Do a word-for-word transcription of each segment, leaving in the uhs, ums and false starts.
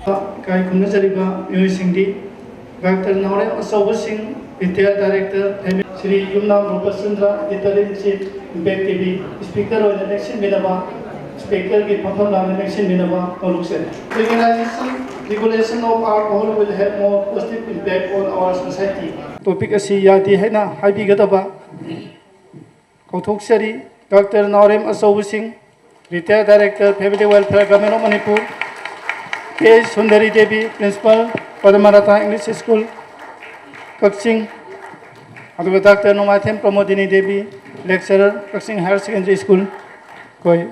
ꯏꯀꯥꯏ ꯈꯨꯝꯅꯖꯔꯤꯕ ꯃꯤꯑꯣꯏꯁꯤꯡꯗꯤ, ꯗꯥꯛꯇꯔ ꯅꯥꯎꯔꯦꯝ ꯑꯆꯧꯕꯁꯤꯡ, retired director family, Shri Yumnam Rupchandra, interim chief impact T V, speaker ꯑꯣꯏꯅ ꯂꯦꯡꯁꯤꯟꯕꯤꯅꯕ, ꯏꯁꯄꯤꯀꯔꯒꯤ ꯐꯝꯐꯝ ꯂꯥꯡꯅ ꯂꯦꯡꯁꯤꯟꯕꯤꯅꯕ ꯍꯧꯔꯛꯆꯔꯤ꯫ Legalization, regulation of alcohol will have more positive impact on our society. Topic ꯑꯁꯤ ꯌꯥꯗꯦ ꯍꯥꯏꯅ ꯍꯥꯏꯕꯤꯒꯗꯕ ꯀꯧꯊꯣꯛꯆꯔꯤ꯫ Doctor Naorem ꯑꯆꯧꯕꯁꯤꯡ, retired director family welfare government of Manipur, K Sundari Devi, principal, Padmarata English school, Kakching, ꯑꯗꯨꯒ doctor Nongmaithem Pramodini Devi, lecturer, Kakching higher secondary school. ꯑꯩꯈꯣꯏ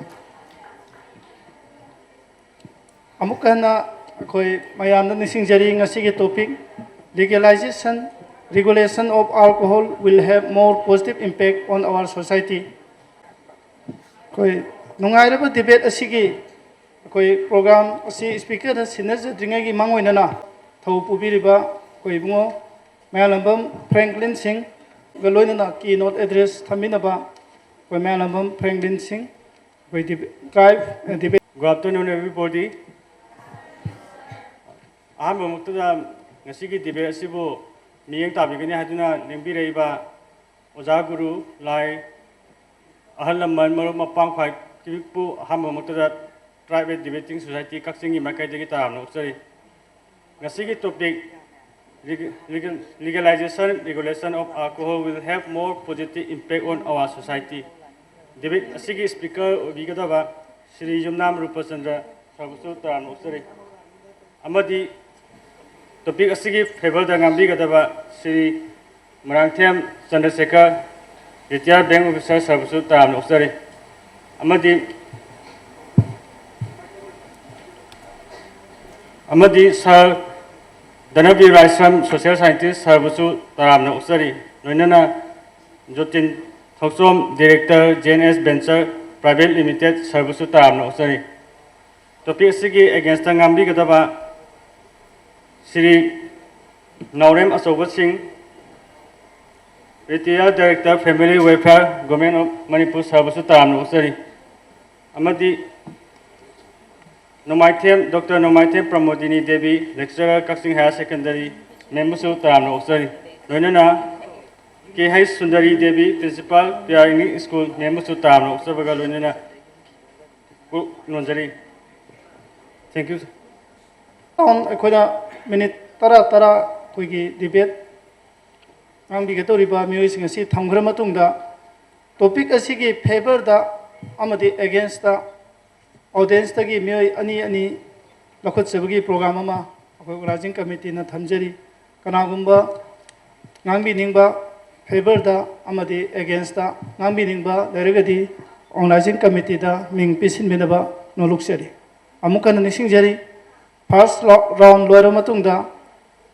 ꯑꯃꯨꯛ ꯍꯟꯅ ꯑꯩꯈꯣꯏ ꯃꯌꯥꯝꯗ ꯅꯤꯡꯁꯤꯡꯖꯔꯤ, ꯉꯁꯤꯒꯤ topic, Legalization, regulation of alcohol will have more positive impact on our society. ꯑꯩꯈꯣꯏ ꯅꯨꯡꯉꯥꯏꯔꯕ ꯗꯤꯕꯦꯠ ꯑꯁꯤꯒꯤ ꯑꯩꯈꯣꯏ ꯄ꯭ꯔꯣꯒ꯭ꯔꯥꯝ ꯑꯁꯤ ꯏꯁꯄꯤꯀꯔꯗ ꯁꯤꯟꯅꯖꯗ꯭ꯔꯤꯉꯩꯒꯤ ꯃꯥꯡꯑꯣꯏꯅꯅ ꯊꯧ ꯄꯨꯕꯤꯔꯤꯕ ꯑꯩꯈꯣꯏ ꯏꯕꯨꯡꯉꯣ ꯃꯌꯥꯝꯂꯝꯕꯝ ꯐ꯭ꯔꯦꯡꯀ꯭ꯂꯤꯟ ꯁꯤꯡꯒ ꯂꯣꯏꯅꯅ keynote address ꯊꯝꯕꯤꯅꯕ ꯑꯩꯈꯣꯏ ꯃꯌꯥꯝꯂꯝꯕꯝ ꯐ꯭ꯔꯦꯡꯀ꯭ꯂꯤꯟ ꯁꯤꯡ, ꯑꯩꯈꯣꯏ ꯗꯤꯕꯦ-, ꯇ꯭ꯔꯥꯏꯕ, ꯑ, ꯗꯤꯕꯦꯠ꯫ Good afternoon, everybody. ꯑꯍꯥꯟꯕꯃꯛꯇꯗ ꯉꯁꯤꯒꯤ ꯗꯤꯕꯦꯠ ꯑꯁꯤꯕꯨ ꯃꯤꯠꯌꯦꯡ ꯇꯥꯕꯤꯒꯅꯤ ꯍꯥꯏꯗꯨꯅ ꯂꯦꯡꯕꯤꯔꯛꯏꯕ ꯑꯣꯖꯥ ꯒꯨꯔꯨ, ꯂꯥꯏ, ꯑꯍꯜ ꯂꯃꯟ, ꯃꯔꯨꯞ ꯃꯄꯥꯡ ꯈ꯭ꯋꯥꯏꯗꯒꯤꯕꯨ ꯑꯍꯥꯟꯕꯃꯛꯇꯗ Tribal Debating Society ꯀꯛꯆꯤꯡꯒꯤ ꯃꯥꯏꯀꯩꯗꯒꯤ ꯇꯔꯥꯝꯅ ꯑꯣꯛꯆꯔꯤ꯫ ꯉꯁꯤꯒꯤ topic, Legalization, regulation of alcohol will have more positive impact on our society. Debate ꯑꯁꯤꯒꯤ ꯏꯁꯄꯤꯀꯔ ꯑꯣꯏꯕꯤꯒꯗꯕ ꯁ꯭ꯔꯤ ꯌꯨꯝꯅꯥꯝ ꯔꯨꯄꯆꯟꯗ꯭ꯔ ꯁꯥꯔꯕꯨꯁꯨ ꯇꯔꯥꯝꯅ ꯑꯣꯛꯆꯔꯤ꯫ ꯑꯃꯗꯤ ꯇꯣꯄꯤꯛ ꯑꯁꯤꯒꯤ ꯐꯦꯚꯔꯗ ꯉꯥꯡꯕꯤꯒꯗꯕ Shri Moirangthem Chandrasekhar, retired bank officer ꯁꯥꯔꯕꯨꯁꯨ ꯇꯔꯥꯝꯅ ꯑꯣꯛꯆꯔꯤ꯫ ꯑꯃꯗꯤ, ꯑꯃꯗꯤ ꯁꯥꯔ ꯙꯅꯕꯤꯔ ꯔꯥꯏꯁ꯭ꯔꯝ, ꯁꯣꯁꯤꯌꯦꯜ ꯁꯥꯏꯟꯇꯤꯁ ꯁꯥꯔꯕꯨꯁꯨ ꯇꯔꯥꯝꯅ ꯑꯣꯛꯆꯔꯤ꯫ ꯂꯣꯏꯅꯅ Jotin Thouchom, director, J N S venture private limited ꯁꯥꯔꯕꯨꯁꯨ ꯇꯔꯥꯝꯅ ꯑꯣꯛꯆꯔꯤ꯫ ꯇꯣꯄꯤꯛ ꯑꯁꯤꯒꯤ ꯑꯦꯒꯦꯟꯁꯇ ꯉꯥꯡꯕꯤꯒꯗꯕ Shri Naorem ꯑꯆꯧꯕꯁꯤꯡ, retired director family welfare, government of Manipur ꯁꯥꯔꯕꯨꯁꯨ ꯇꯔꯥꯝꯅ ꯑꯣꯛꯆꯔꯤ꯫ ꯑꯃꯗꯤ Nongmaithem, doctor Nongmaithem Pramodini Devi, lecturer, Kakching Higher Secondary, ꯃꯦꯝꯕꯨꯁꯨ ꯇꯔꯥꯝꯅ ꯑꯣꯛꯆꯔꯤ꯫ ꯂꯣꯏꯅꯅ K H Sundari Devi, Principal, P R English school, ꯃꯦꯝꯕꯨꯁꯨ ꯇꯔꯥꯝꯅ ꯑꯣꯛꯆꯕꯒ ꯂꯣꯏꯅꯅ ꯀꯨ-, ꯅꯣꯟꯖꯔꯤ꯫ Thank you, sir. ꯑꯩꯈꯣꯏꯅ ꯃꯤꯅꯤꯠ ꯇꯔꯥ ꯇꯔꯥ ꯑꯩꯈꯣꯏꯒꯤ debate ꯉꯥꯡꯕꯤꯒꯗꯧꯔꯤꯕ ꯃꯤꯑꯣꯏꯁꯤꯡ ꯑꯁꯤ ꯊꯝꯈ꯭ꯔ ꯃꯇꯨꯡꯗ, topic ꯑꯁꯤꯒꯤ favourꯗ ꯑꯃꯗꯤ againstꯇ audienceꯇꯒꯤ ꯃꯤꯑꯣꯏ ꯑꯅꯤ ꯑꯅꯤ ꯂꯧꯈꯠꯆꯕꯒꯤ program ꯑꯃ ꯑꯩꯈꯣꯏ organizing committeeꯅ ꯊꯝꯖꯔꯤ꯫ ꯀꯅꯥꯒꯨꯝꯕ ꯉꯥꯡꯕꯤꯅꯤꯡꯕ favourꯗ ꯑꯃꯗꯤ againstꯇ ꯉꯥꯡꯕꯤꯅꯤꯡꯕ ꯂꯩꯔꯒꯗꯤ organizing committeeꯗ ꯃꯤꯡ ꯄꯤꯁꯤꯟꯕꯤꯅꯕ ꯅꯣꯜꯂꯨꯛꯆꯔꯤ꯫ ꯑꯃꯨꯛ ꯍꯟꯅ ꯅꯤꯡꯁꯤꯡꯖꯔꯤ, first round ꯂꯣꯏꯔꯕ ꯃꯇꯨꯡꯗ,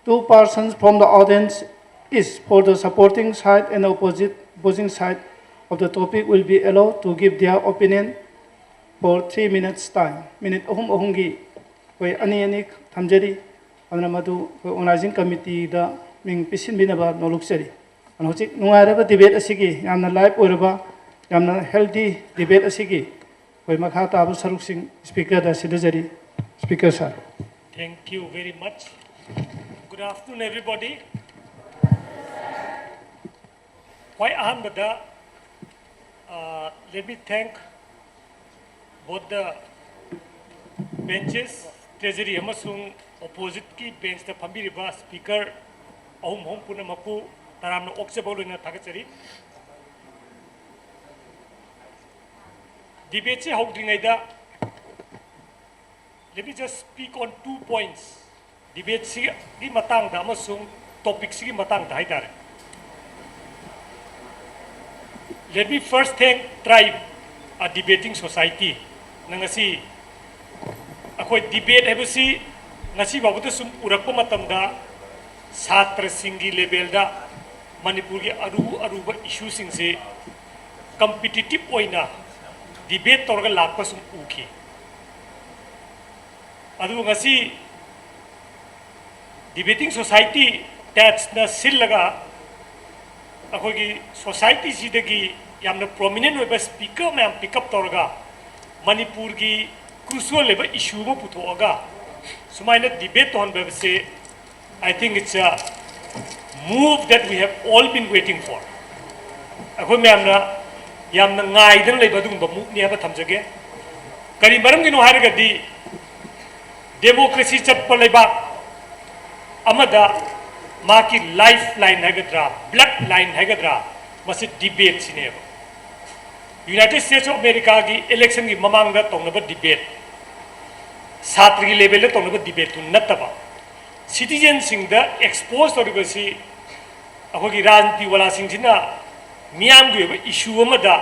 two persons from the audience, each for the supporting side and opposite, opposing side of the topic, will be allowed to give their opinion for three minutes time. Minute ꯑꯍꯨꯝ ꯑꯍꯨꯝꯒꯤ ꯑꯩꯈꯣꯏ ꯑꯅꯤ ꯑꯅꯤ ꯊꯝꯖꯔꯤ꯫ ꯑꯗꯨꯅ ꯃꯗꯨ ꯑꯩꯈꯣꯏ organizing committeeꯗ ꯃꯤꯡ ꯄꯤꯁꯤꯟꯕꯤꯅꯕ ꯅꯣꯜꯂꯨꯛꯆꯔꯤ꯫ ꯑꯗꯨꯅ ꯍꯧꯖꯤꯛ ꯅꯨꯡꯉꯥꯏꯔꯕ debate ꯑꯁꯤꯒꯤ, ꯌꯥꯝꯅ live ꯑꯣꯏꯔꯕ, ꯌꯥꯝꯅ healthy debate ꯑꯁꯤꯒꯤ ꯑꯩꯈꯣꯏ ꯃꯈꯥ ꯇꯥꯕ ꯁꯔꯨꯛꯁꯤꯡ speakerꯗ ꯁꯤꯟꯅꯖꯔꯤ꯫ Speaker sir. Thank you very much. Good afternoon, everybody. ꯈ꯭ꯋꯥꯏ ꯑꯍꯥꯟꯕꯗ, uh, let me thank both the benches, treasury ꯑꯃꯁꯨꯡ oppositeꯀꯤ benchꯇ ꯐꯝꯕꯤꯔꯤꯕ speaker ꯑꯍꯨꯝ ꯑꯍꯨꯝ ꯄꯨꯝꯅꯃꯛꯄꯨ ꯇꯔꯥꯝꯅ ꯑꯣꯛꯆꯕ ꯂꯣꯏꯅ ꯊꯥꯒꯠꯆꯔꯤ꯫ Debateꯁꯤ ꯍꯧꯗ꯭ꯔꯤꯉꯩꯗ, let me just speak on two points. Debateꯁꯤꯒꯤ ꯃꯇꯥꯡꯗ ꯑꯃꯁꯨꯡ topicꯁꯤꯒꯤ ꯃꯇꯥꯡꯗ ꯍꯥꯏꯇꯥꯔꯦ꯫ Let me first thank Tribe, a debating society꯫ ꯅ ꯉꯁꯤ ꯑꯩꯈꯣꯏ debate ꯍꯥꯏꯕꯁꯤ ꯉꯁꯤ ꯐꯥꯎꯕꯗ ꯁꯨꯝ ꯎꯔꯛꯄ ꯃꯇꯝꯗ ꯁꯥꯇ꯭ꯔꯁꯤꯡꯒꯤ levelꯗ ꯃꯅꯤꯄꯨꯔꯒꯤ ꯑꯔꯨ ꯑꯔꯨꯕ issueꯁꯤꯡꯁꯤ competitive ꯑꯣꯏꯅ debate ꯇꯧꯔꯒ ꯂꯥꯛꯄ ꯁꯨꯝ ꯎꯈꯤ꯫ ꯑꯗꯨꯕꯨ ꯉꯁꯤ debating society TATSꯅ ꯁꯤꯜꯂꯒ ꯑꯩꯈꯣꯏꯒꯤ societyꯁꯤꯗꯒꯤ ꯌꯥꯝꯅ prominent ꯑꯣꯏꯕ speaker ꯃꯌꯥꯝ pick up ꯇꯧꯔꯒ ꯃꯅꯤꯄꯨꯔꯒꯤ ꯀ꯭ꯔꯨꯁꯨꯋꯦꯜ ꯑꯣꯏꯕ ꯏꯁꯨ ꯑꯃ ꯄꯨꯊꯣꯛꯑꯒ ꯁꯨꯃꯥꯏꯅ ꯗꯤꯕꯦꯠ ꯇꯧꯍꯟꯕ ꯍꯥꯏꯕꯁꯤ, I think it's a move that we have all been waiting for. ꯑꯩꯈꯣꯏ ꯃꯌꯥꯝꯅ ꯌꯥꯝꯅ ꯉꯥꯏꯗꯅ ꯂꯩꯕ ꯑꯗꯨꯒꯨꯝꯕ ꯃꯨꯚꯅꯤ ꯍꯥꯏꯕ ꯊꯝꯖꯒꯦ꯫ ꯀꯔꯤ ꯃꯔꯝꯒꯤꯅꯣ ꯍꯥꯏꯔꯒꯗꯤ, ꯗꯦꯃꯣꯀ꯭ꯔꯦꯁꯤ ꯆꯠꯄ ꯂꯩꯕꯥꯛ ꯑꯃꯗ ꯃꯥꯒꯤ ꯂꯥꯏꯐ ꯂꯥꯏꯟ ꯍꯥꯏꯒꯗ꯭ꯔꯥ, ꯕ꯭ꯂꯠ ꯂꯥꯏꯟ ꯍꯥꯏꯒꯗ꯭ꯔꯥ, ꯃꯁꯤ ꯗꯤꯕꯦꯠꯁꯤꯅꯦꯕ꯫ ꯌꯨꯅꯥꯏꯇꯦꯗ ꯁ꯭ꯇꯦꯠꯁ ꯑꯣꯐ ꯑꯃꯦꯔꯤꯀꯥꯒꯤ ꯏꯂꯦꯛꯁꯟꯒꯤ ꯃꯃꯥꯡꯗ ꯇꯧꯅꯕ ꯗꯤꯕꯦꯠ, ꯁꯥꯇ꯭ꯔꯒꯤ ꯂꯦꯚꯦꯜꯗ ꯇꯧꯅꯕ ꯗꯤꯕꯦꯠꯇꯨ ꯅꯠꯇꯕ, ꯁꯤꯇꯤꯖꯦꯟꯁꯤꯡꯗ ꯑꯦꯛꯁꯄꯣꯖ ꯇꯧꯔꯤꯕꯁꯤ ꯑꯩꯈꯣꯏꯒꯤ ꯔꯥꯖꯅꯤꯇꯤ ꯋꯥꯂꯥꯁꯤꯡꯁꯤꯅ ꯃꯤꯌꯥꯝꯒꯤ ꯑꯣꯏꯕ ꯏꯁꯨ ꯑꯃꯗ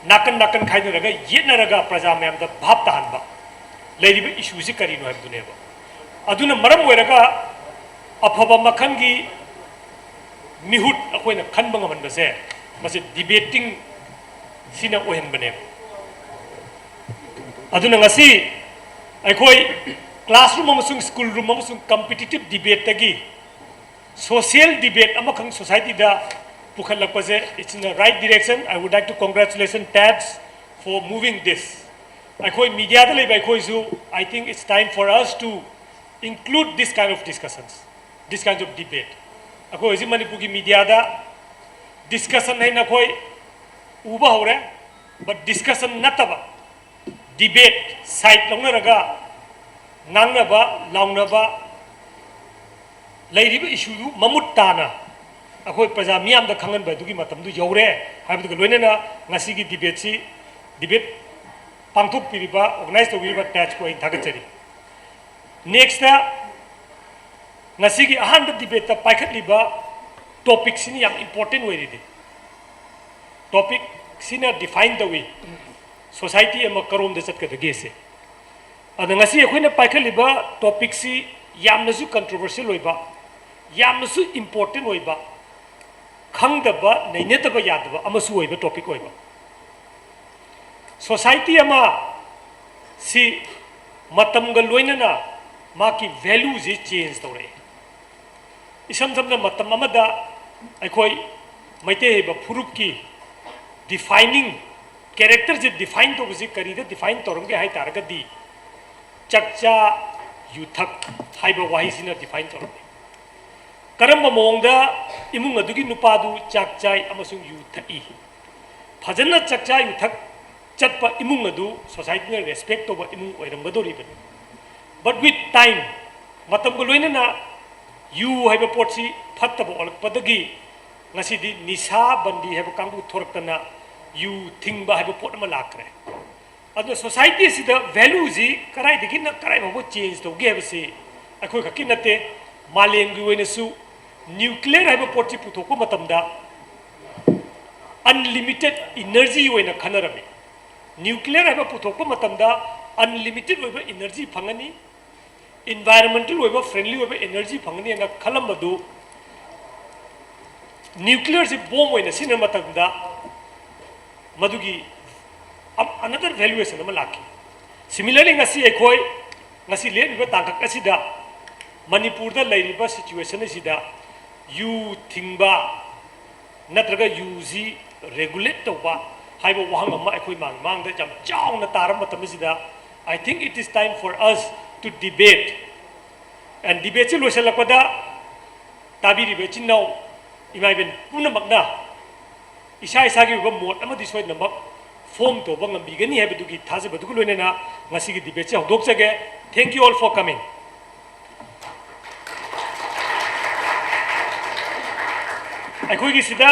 ꯅꯥꯀꯟ ꯅꯥꯀꯟ ꯈꯥꯏꯅꯔꯒ ꯌꯦꯠꯅꯔꯒ ꯄ꯭ꯔꯖꯥ ꯃꯌꯥꯝꯗ ꯚꯥꯞ ꯇꯥꯍꯟꯕ, ꯂꯩꯔꯤꯕ ꯏꯁꯨꯁꯤ ꯀꯔꯤꯅꯣ ꯍꯥꯏꯕꯗꯨꯅꯦꯕ꯫ ꯑꯗꯨꯅ ꯃꯔꯝ ꯑꯣꯏꯔꯒ ꯑꯐꯕ ꯃꯈꯜꯒꯤ ꯃꯤꯍꯨꯠ ꯑꯩꯈꯣꯏꯅ ꯈꯟꯕ ꯉꯝꯍꯟꯕꯁꯦ, ꯃꯁꯤ ꯗꯤꯕꯦꯇꯤꯡ ꯁꯤꯅ ꯑꯣꯏꯍꯟꯕꯅꯦꯕ꯫ ꯑꯗꯨꯅ ꯉꯁꯤ ꯑꯩꯈꯣꯏ ꯀ꯭ꯂꯥꯁꯔꯨꯝ ꯑꯃꯁꯨꯡ ꯁ꯭ꯀꯨꯜ ꯔꯨꯝ ꯑꯃꯁꯨꯡ ꯀꯝꯄꯤꯇꯤꯇꯤꯞ ꯗꯤꯕꯦꯠꯇꯒꯤ ꯁꯣꯁꯤꯌꯦꯜ ꯗꯤꯕꯦꯠ ꯑꯃꯈꯛ ꯁꯣꯁꯥꯏꯇꯤꯗ ꯄꯨꯈꯠꯂꯛꯄꯁꯦ, it's in the right direction. I would like to congratulate Taj for moving this. ꯑꯩꯈꯣꯏ ꯃꯤꯗꯤꯌꯥꯗ ꯂꯩꯕ ꯑꯩꯈꯣꯏꯁꯨ, I think it's time for us to include this kind of discussions, this kind of debate. ꯑꯩꯈꯣꯏ ꯍꯧꯖꯤꯛ ꯃꯅꯤꯄꯨꯔꯒꯤ ꯃꯤꯗꯤꯌꯥꯗ discussion ꯍꯥꯏꯅ ꯑꯩꯈꯣꯏ ꯎꯕ ꯍꯧꯔꯦ, but ꯗꯤꯁꯀꯁꯟ ꯅꯠꯇꯕ ꯗꯤꯕꯦꯠ, ꯁꯥꯏꯠ ꯂꯧꯅꯔꯒ ꯉꯥꯡꯅꯕ, ꯂꯥꯎꯅꯕ, ꯂꯩꯔꯤꯕ ꯏꯁꯨꯗꯨ ꯃꯃꯨꯠ ꯇꯥꯅ ꯑꯩꯈꯣꯏ ꯄ꯭ꯔꯖꯥ ꯃꯤꯌꯥꯝꯗ ꯈꯪꯍꯟꯕ ꯑꯗꯨꯒꯤ ꯃꯇꯝꯗꯨ ꯌꯧꯔꯦ ꯍꯥꯏꯕꯗꯨꯒ ꯂꯣꯏꯅꯅ ꯉꯁꯤꯒꯤ ꯗꯤꯕꯦꯠꯁꯤ, ꯗꯤꯕꯦꯠ ꯄꯥꯡꯊꯣꯛꯄꯤꯔꯤꯕ, ꯑꯣꯔꯒꯅꯥꯏꯖ ꯇꯧꯕꯤꯔꯤꯕ ꯇꯦꯖꯄꯨ ꯑꯩ ꯊꯥꯒꯠꯆꯔꯤ꯫ ꯅꯦꯛꯁꯇ, ꯉꯁꯤꯒꯤ ꯑꯍꯥꯟꯕ ꯗꯤꯕꯦꯠꯇ ꯄꯥꯏꯈꯠꯂꯤꯕ ꯇꯣꯄꯤꯛꯁꯤꯅ ꯌꯥꯝ ꯏꯝꯄꯣꯔꯇꯦꯟ ꯑꯣꯏꯔꯤꯗꯤ꯫ ꯇꯣꯄꯤꯛꯁꯤꯅ ꯗꯤꯐꯥꯏꯟ ꯇꯧꯏ ꯁꯣꯁꯥꯏꯇꯤ ꯑꯃ ꯀꯔꯣꯝꯗ ꯆꯠꯀꯗꯒꯦꯁꯦ꯫ ꯑꯗ ꯉꯁꯤ ꯑꯩꯈꯣꯏꯅ ꯄꯥꯏꯈꯠꯂꯤꯕ ꯇꯣꯄꯤꯛꯁꯤ ꯌꯥꯝꯅꯁꯨ ꯀꯟꯇ꯭ꯔꯣꯚꯔꯁꯤꯌꯦꯜ ꯑꯣꯏꯕ, ꯌꯥꯝꯅꯁꯨ ꯏꯝꯄꯣꯔꯇꯦꯟ ꯑꯣꯏꯕ, ꯈꯪꯗꯕ, ꯅꯩꯅꯗꯕ ꯌꯥꯗꯕ ꯑꯃꯁꯨ ꯑꯣꯏꯕ ꯇꯣꯄꯤꯛ ꯑꯣꯏꯕ꯫ ꯁꯣꯁꯥꯏꯇꯤ ꯑꯃ ꯁꯤ ꯃꯇꯝꯒ ꯂꯣꯏꯅꯅ ꯃꯥꯒꯤ ꯚꯦꯂꯨꯁꯤ ꯆꯦꯟꯖ ꯇꯧꯔꯛꯑꯦ꯫ ꯏꯁꯝ ꯁꯝꯅ ꯃꯇꯝ ꯑꯃꯗ ꯑꯩꯈꯣꯏ ꯃꯩꯇꯩ ꯍꯥꯏꯕ ꯐꯨꯔꯨꯞꯀꯤ ꯗꯤꯐꯥꯏꯅꯤꯡ ꯀꯦꯔꯦꯛꯇꯔꯁꯦ ꯗꯤꯐꯥꯏꯟ ꯇꯧꯕꯁꯤ ꯀꯔꯤꯗ ꯗꯤꯐꯥꯏꯟ ꯇꯧꯔꯝꯒꯦ ꯍꯥꯏ ꯇꯥꯔꯒꯗꯤ, ꯆꯥꯛꯆꯥ ꯌꯨꯊꯛ ꯍꯥꯏꯕ ꯋꯥꯍꯩꯁꯤꯅ ꯗꯤꯐꯥꯏꯟ ꯇꯧꯔꯝꯃꯤ꯫ ꯀꯔꯝꯕ ꯃꯑꯣꯡꯗ ꯏꯃꯨꯡ ꯑꯗꯨꯒꯤ ꯅꯨꯄꯥꯗꯨ ꯆꯥꯛ ꯆꯥꯏ ꯑꯃꯁꯨꯡ ꯌꯨ ꯊꯛꯏ? ꯐꯖꯅ ꯆꯥꯛꯆꯥ ꯌꯨꯊꯛ ꯆꯠꯄ ꯏꯃꯨꯡ ꯑꯗꯨ ꯁꯣꯁꯥꯏꯇꯤꯅ ꯔꯦꯁꯄꯦꯛ ꯇꯧꯕ ꯏꯃꯨꯡ ꯑꯣꯏꯔꯝꯒꯗꯧꯔꯤꯕꯅꯤ꯫ But with time, ꯃꯇꯝꯒ ꯂꯣꯏꯅꯅ ꯌꯨ ꯍꯥꯏꯕ ꯄꯣꯠꯁꯤ ꯐꯠꯇꯕ ꯑꯣꯜꯂꯛꯄꯗꯒꯤ ꯉꯁꯤꯗꯤ ꯅꯤꯁꯥ ꯕꯟꯗꯤ ꯍꯥꯏꯕ ꯀꯥꯡꯕꯨ ꯊꯣꯔꯛꯇꯅ ꯌꯨ ꯊꯤꯡꯕ ꯍꯥꯏꯕ ꯄꯣꯠ ꯑꯃ ꯂꯥꯛꯈ꯭ꯔꯦ꯫ ꯑꯗꯨꯅ ꯁꯣꯁꯥꯏꯇꯤ ꯑꯁꯤꯗ ꯚꯦꯂꯨꯁꯤ ꯀꯗꯥꯏꯗꯒꯤꯅ ꯀꯗꯥꯏ ꯐꯥꯎꯕ ꯆꯦꯟꯖ ꯇꯧꯒꯦ ꯍꯥꯏꯕꯁꯤ ꯑꯩꯈꯣꯏ ꯈꯛꯀꯤ ꯅꯠꯇꯦ, ꯃꯥꯂꯦꯝꯒꯤ ꯑꯣꯏꯅꯁꯨ ꯅ꯭ꯌꯨꯀ꯭ꯂꯤꯌꯔ ꯍꯥꯏꯕ ꯄꯣꯠꯁꯤ ꯄꯨꯊꯣꯛꯄ ꯃꯇꯝꯗ ꯑꯟꯂꯤꯃꯤꯇꯦꯠ ꯏꯅꯔꯖꯤ ꯑꯣꯏꯅ ꯈꯟꯅꯔꯝꯃꯤ꯫ ꯅ꯭ꯌꯨꯀ꯭ꯂꯤꯌꯔ ꯍꯥꯏꯕ ꯄꯨꯊꯣꯛꯄ ꯃꯇꯝꯗ ꯑꯟꯂꯤꯃꯤꯇꯦꯠ ꯑꯣꯏꯕ ꯏꯅꯔꯖꯤ ꯐꯪꯒꯅꯤ, ꯏꯟꯚꯥꯏꯔꯣꯟꯃꯦꯟꯇꯦꯜ ꯑꯣꯏꯕ, ꯐ꯭ꯔꯦꯟꯂꯤ ꯑꯣꯏꯕ ꯏꯅꯔꯖꯤ ꯐꯪꯒꯅꯤ ꯍꯥꯏꯅ ꯈꯜꯂꯝꯕꯗꯨ ꯅ꯭ꯌꯨꯀ꯭ꯂꯤꯌꯔꯁꯤ ꯕꯣꯝ ꯑꯣꯏꯅ ꯁꯤꯖꯤꯟꯅꯕ ꯃꯇꯝꯗ ꯃꯗꯨꯒꯤ ꯑꯅꯗꯔ ꯚꯦꯂꯨꯑꯦꯁꯟ ꯑꯃ ꯂꯥꯛꯈꯤ꯫ ꯁꯤꯃꯤꯂꯔꯂꯤ ꯉꯁꯤ ꯑꯩꯈꯣꯏ ꯉꯁꯤ ꯂꯦꯞꯂꯤꯕ ꯇꯥꯡꯀꯛ ꯑꯁꯤꯗ ꯃꯅꯤꯄꯨꯔꯗ ꯂꯩꯔꯤꯕ ꯁꯤꯆꯨꯋꯦꯁꯟ ꯑꯁꯤꯗ ꯌꯨ ꯊꯤꯡꯕ ꯅꯠꯇ꯭ꯔꯒ ꯌꯨꯁꯤ ꯔꯦꯒꯨꯂꯦꯠ ꯇꯧꯕ ꯍꯥꯏꯕ ꯋꯥꯍꯪ ꯑꯃ ꯑꯩꯈꯣꯏ ꯃꯥꯡ ꯃꯥꯡꯗ ꯌꯥꯝ ꯆꯥꯎꯅ ꯇꯥꯔꯕ ꯃꯇꯝ ꯑꯁꯤꯗ, I think it is time for us to debate꯫ And ꯗꯤꯕꯦꯠꯁꯤ ꯂꯣꯏꯁꯤꯜꯂꯛꯄꯗ ꯇꯥꯕꯤꯔꯤꯕ ꯏꯆꯤꯟ ꯏꯅꯥꯎ ꯏꯃꯥ ꯏꯕꯦꯟ ꯄꯨꯝꯅꯃꯛꯅ ꯏꯁꯥ ꯏꯁꯥꯒꯤ ꯑꯣꯏꯕ ꯃꯣꯠ ꯑꯃꯗꯤ ꯁꯣꯏꯗꯅꯃꯛ ꯐꯣꯝ ꯇꯧꯕ ꯉꯝꯕꯤꯒꯅꯤ ꯍꯥꯏꯕꯗꯨꯒꯤ ꯊꯥꯖꯕꯗꯨꯒ ꯂꯣꯏꯅꯅ ꯉꯁꯤꯒꯤ ꯗꯤꯕꯦꯠꯁꯤ ꯍꯧꯗꯣꯛꯆꯒꯦ꯫ Thank you all for coming꯫ ꯑꯩꯈꯣꯏꯒꯤ ꯁꯤꯗ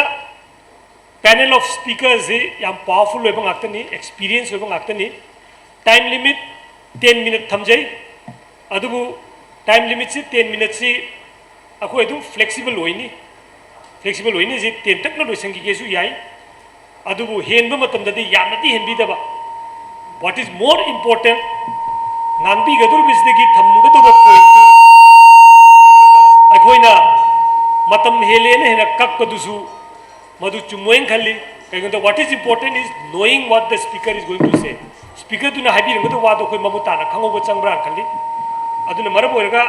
ꯄꯦꯅꯦꯜ ꯑꯣꯐ ꯁ꯭ꯄꯤꯀꯔꯁꯤ ꯌꯥꯝ ꯄꯥꯋꯔꯐꯨꯜ ꯑꯣꯏꯕ ꯉꯥꯛꯇꯅꯤ, ꯑꯦꯛꯁꯄꯤꯔꯤꯌꯦꯟꯁ ꯑꯣꯏꯕ ꯉꯥꯛꯇꯅꯤ꯫ ꯇꯥꯏꯝ ꯂꯤꯃꯤꯠ ꯇꯦꯟ ꯃꯤꯅꯠ ꯊꯝꯖꯩ꯫ ꯑꯗꯨꯕꯨ ꯇꯥꯏꯝ ꯂꯤꯃꯤꯠꯁꯤ, ꯇꯦꯟ ꯃꯤꯅꯠꯁꯤ ꯑꯩꯈꯣꯏ ꯑꯗꯨꯝ ꯐ꯭ꯂꯦꯛꯁꯤꯕꯜ ꯑꯣꯏꯅꯤ꯫ ꯐ꯭ꯂꯦꯛꯁꯤꯕꯜ ꯑꯣꯏꯅꯤ ꯁꯤ ꯇꯦꯟꯇꯛꯅ ꯂꯣꯏꯁꯤꯟꯈꯤꯒꯦꯁꯨ ꯌꯥꯏ꯫ ꯑꯗꯨꯕꯨ ꯍꯦꯟꯕ ꯃꯇꯝꯗꯗꯤ ꯌꯥꯝꯅꯗꯤ ꯍꯦꯟꯕꯤꯗꯕ꯫ What is more important, ꯉꯥꯡꯕꯤꯒꯗꯧꯔꯤꯕꯁꯤꯗꯒꯤ ꯊꯝꯒꯗꯧꯕ ꯄꯣꯏꯟꯠꯇꯨ ꯑꯩꯈꯣꯏꯅ ꯃꯇꯝ ꯍꯦꯜꯂꯦꯅ ꯍꯦꯟꯅ ꯀꯛꯄꯗꯨꯁꯨ ꯃꯗꯨ ꯆꯨꯝꯃꯣꯏꯅ ꯈꯜꯂꯤ꯫ ꯀꯩꯒꯤꯅꯣꯗ, what is important is knowing what the speaker is going to say꯫ ꯁ꯭ꯄꯤꯀꯔꯗꯨꯅ ꯍꯥꯏꯕꯤꯔꯝꯒꯗꯧꯕ ꯋꯥꯗꯣ ꯑꯩꯈꯣꯏ ꯃꯃꯨꯠ ꯇꯥꯅ ꯈꯪꯍꯧꯕ ꯆꯪꯕ꯭ꯔꯥꯅ ꯈꯜꯂꯤ꯫ ꯑꯗꯨꯅ ꯃꯔꯝ ꯑꯣꯏꯔꯒ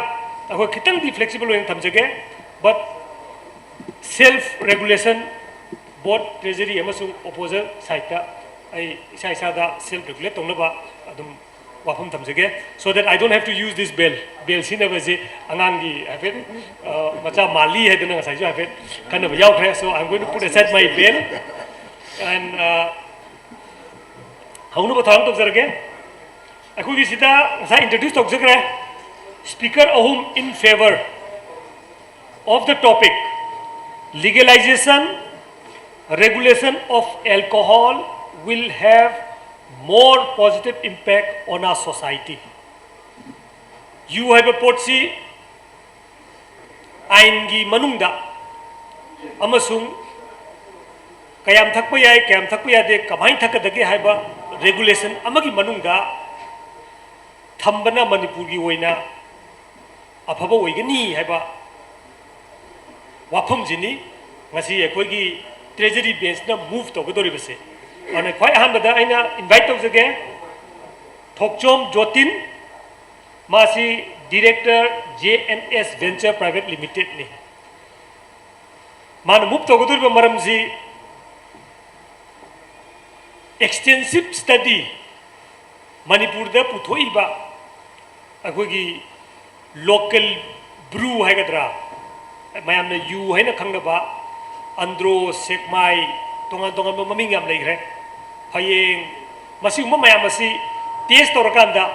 ꯑꯩꯈꯣꯏ ꯈꯤꯇꯪꯗꯤ ꯐ꯭ꯂꯦꯛꯁꯤꯕꯜ ꯑꯣꯏꯅ ꯊꯝꯖꯒꯦ꯫ But self regulation, both treasury ꯑꯃꯁꯨꯡ opposite sideꯇ ꯑꯩ ꯏꯁꯥ ꯏꯁꯥꯗ self regulate ꯇꯧꯅꯕ ꯑꯗꯨꯝ ꯋꯥꯐꯝ ꯊꯝꯖꯒꯦ, so that I don't have to use this bell. Bell ꯁꯤꯖꯤꯟꯅꯕꯁꯤ ꯑꯉꯥꯡꯒꯤ ꯍꯥꯏꯐꯦꯠ, ꯑ, ꯃꯆꯥ ꯃꯥꯜꯂꯤ ꯍꯥꯏꯗꯅ ꯉꯁꯥꯏꯁꯨ ꯍꯥꯏꯐꯦꯠ ꯈꯟꯅꯕ ꯌꯥꯎꯈ꯭ꯔꯦ꯫ So I'm going to put aside my bell and, uh, ꯍꯧꯅꯕ ꯊꯧꯔꯥꯡ ꯇꯧꯖꯔꯒꯦ꯫ ꯑꯩꯈꯣꯏꯒꯤ ꯁꯤꯗ ꯉꯁꯥꯏ introduce ꯇꯧꯖꯈ꯭ꯔꯦ꯫ Speaker ꯑꯍꯨꯝ in favor of the topic, legalization, regulation of alcohol will have more positive impact on our society. ꯌꯨ ꯍꯥꯏꯕ ꯄꯣꯠꯁꯤ ꯑꯥꯏꯟꯒꯤ ꯃꯅꯨꯡꯗ ꯑꯃꯁꯨꯡ ꯀꯌꯥꯝ ꯊꯛꯄ ꯌꯥꯏ, ꯀꯌꯥꯝ ꯊꯛꯄ ꯌꯥꯗꯦ, ꯀꯃꯥꯏꯅ ꯊꯛꯀꯗꯒꯦ ꯍꯥꯏꯕ regulation ꯑꯃꯒꯤ ꯃꯅꯨꯡꯗ ꯊꯝꯕꯅ ꯃꯅꯤꯄꯨꯔꯒꯤ ꯑꯣꯏꯅ ꯑꯐꯕ ꯑꯣꯏꯒꯅꯤ ꯍꯥꯏꯕ ꯋꯥꯐꯝꯁꯤꯅꯤ ꯉꯁꯤ ꯑꯩꯈꯣꯏꯒꯤ Treasury Benchꯅ move ꯇꯧꯒꯗꯧꯔꯤꯕꯁꯦ꯫ ꯑꯗꯨꯅ ꯈ꯭ꯋꯥꯏ ꯑꯍꯥꯟꯕꯗ ꯑꯩꯅ invite ꯇꯧꯖꯒꯦ ꯊꯣꯛꯆꯣꯝ ꯖꯣꯇꯤꯟ, ꯃꯥꯁꯤ Director J N S Venture Private Limitedꯅꯤ꯫ ꯃꯥꯅ move ꯇꯧꯒꯗꯧꯔꯤꯕ ꯃꯔꯝꯁꯤ extensive study, ꯃꯅꯤꯄꯨꯔꯗ ꯄꯨꯊꯣꯛꯏꯕ ꯑꯩꯈꯣꯏꯒꯤ local brew ꯍꯥꯏꯒꯗ꯭ꯔꯥ, ꯃꯌꯥꯝꯅ ꯌꯨ ꯍꯥꯏꯅ ꯈꯪꯅꯕ ꯑꯟꯗ꯭ꯔꯣ, ꯁꯦꯛꯃꯥꯏ, ꯇꯣꯉꯥꯟ ꯇꯣꯉꯥꯟꯕ ꯃꯃꯤꯡ ꯌꯥꯝ ꯂꯩꯈ꯭ꯔꯦ, ꯐꯌꯦꯡ, ꯃꯁꯤꯒꯨꯝꯕ ꯃꯌꯥꯝ ꯑꯁꯤ test ꯇꯧꯔꯀꯥꯟꯗ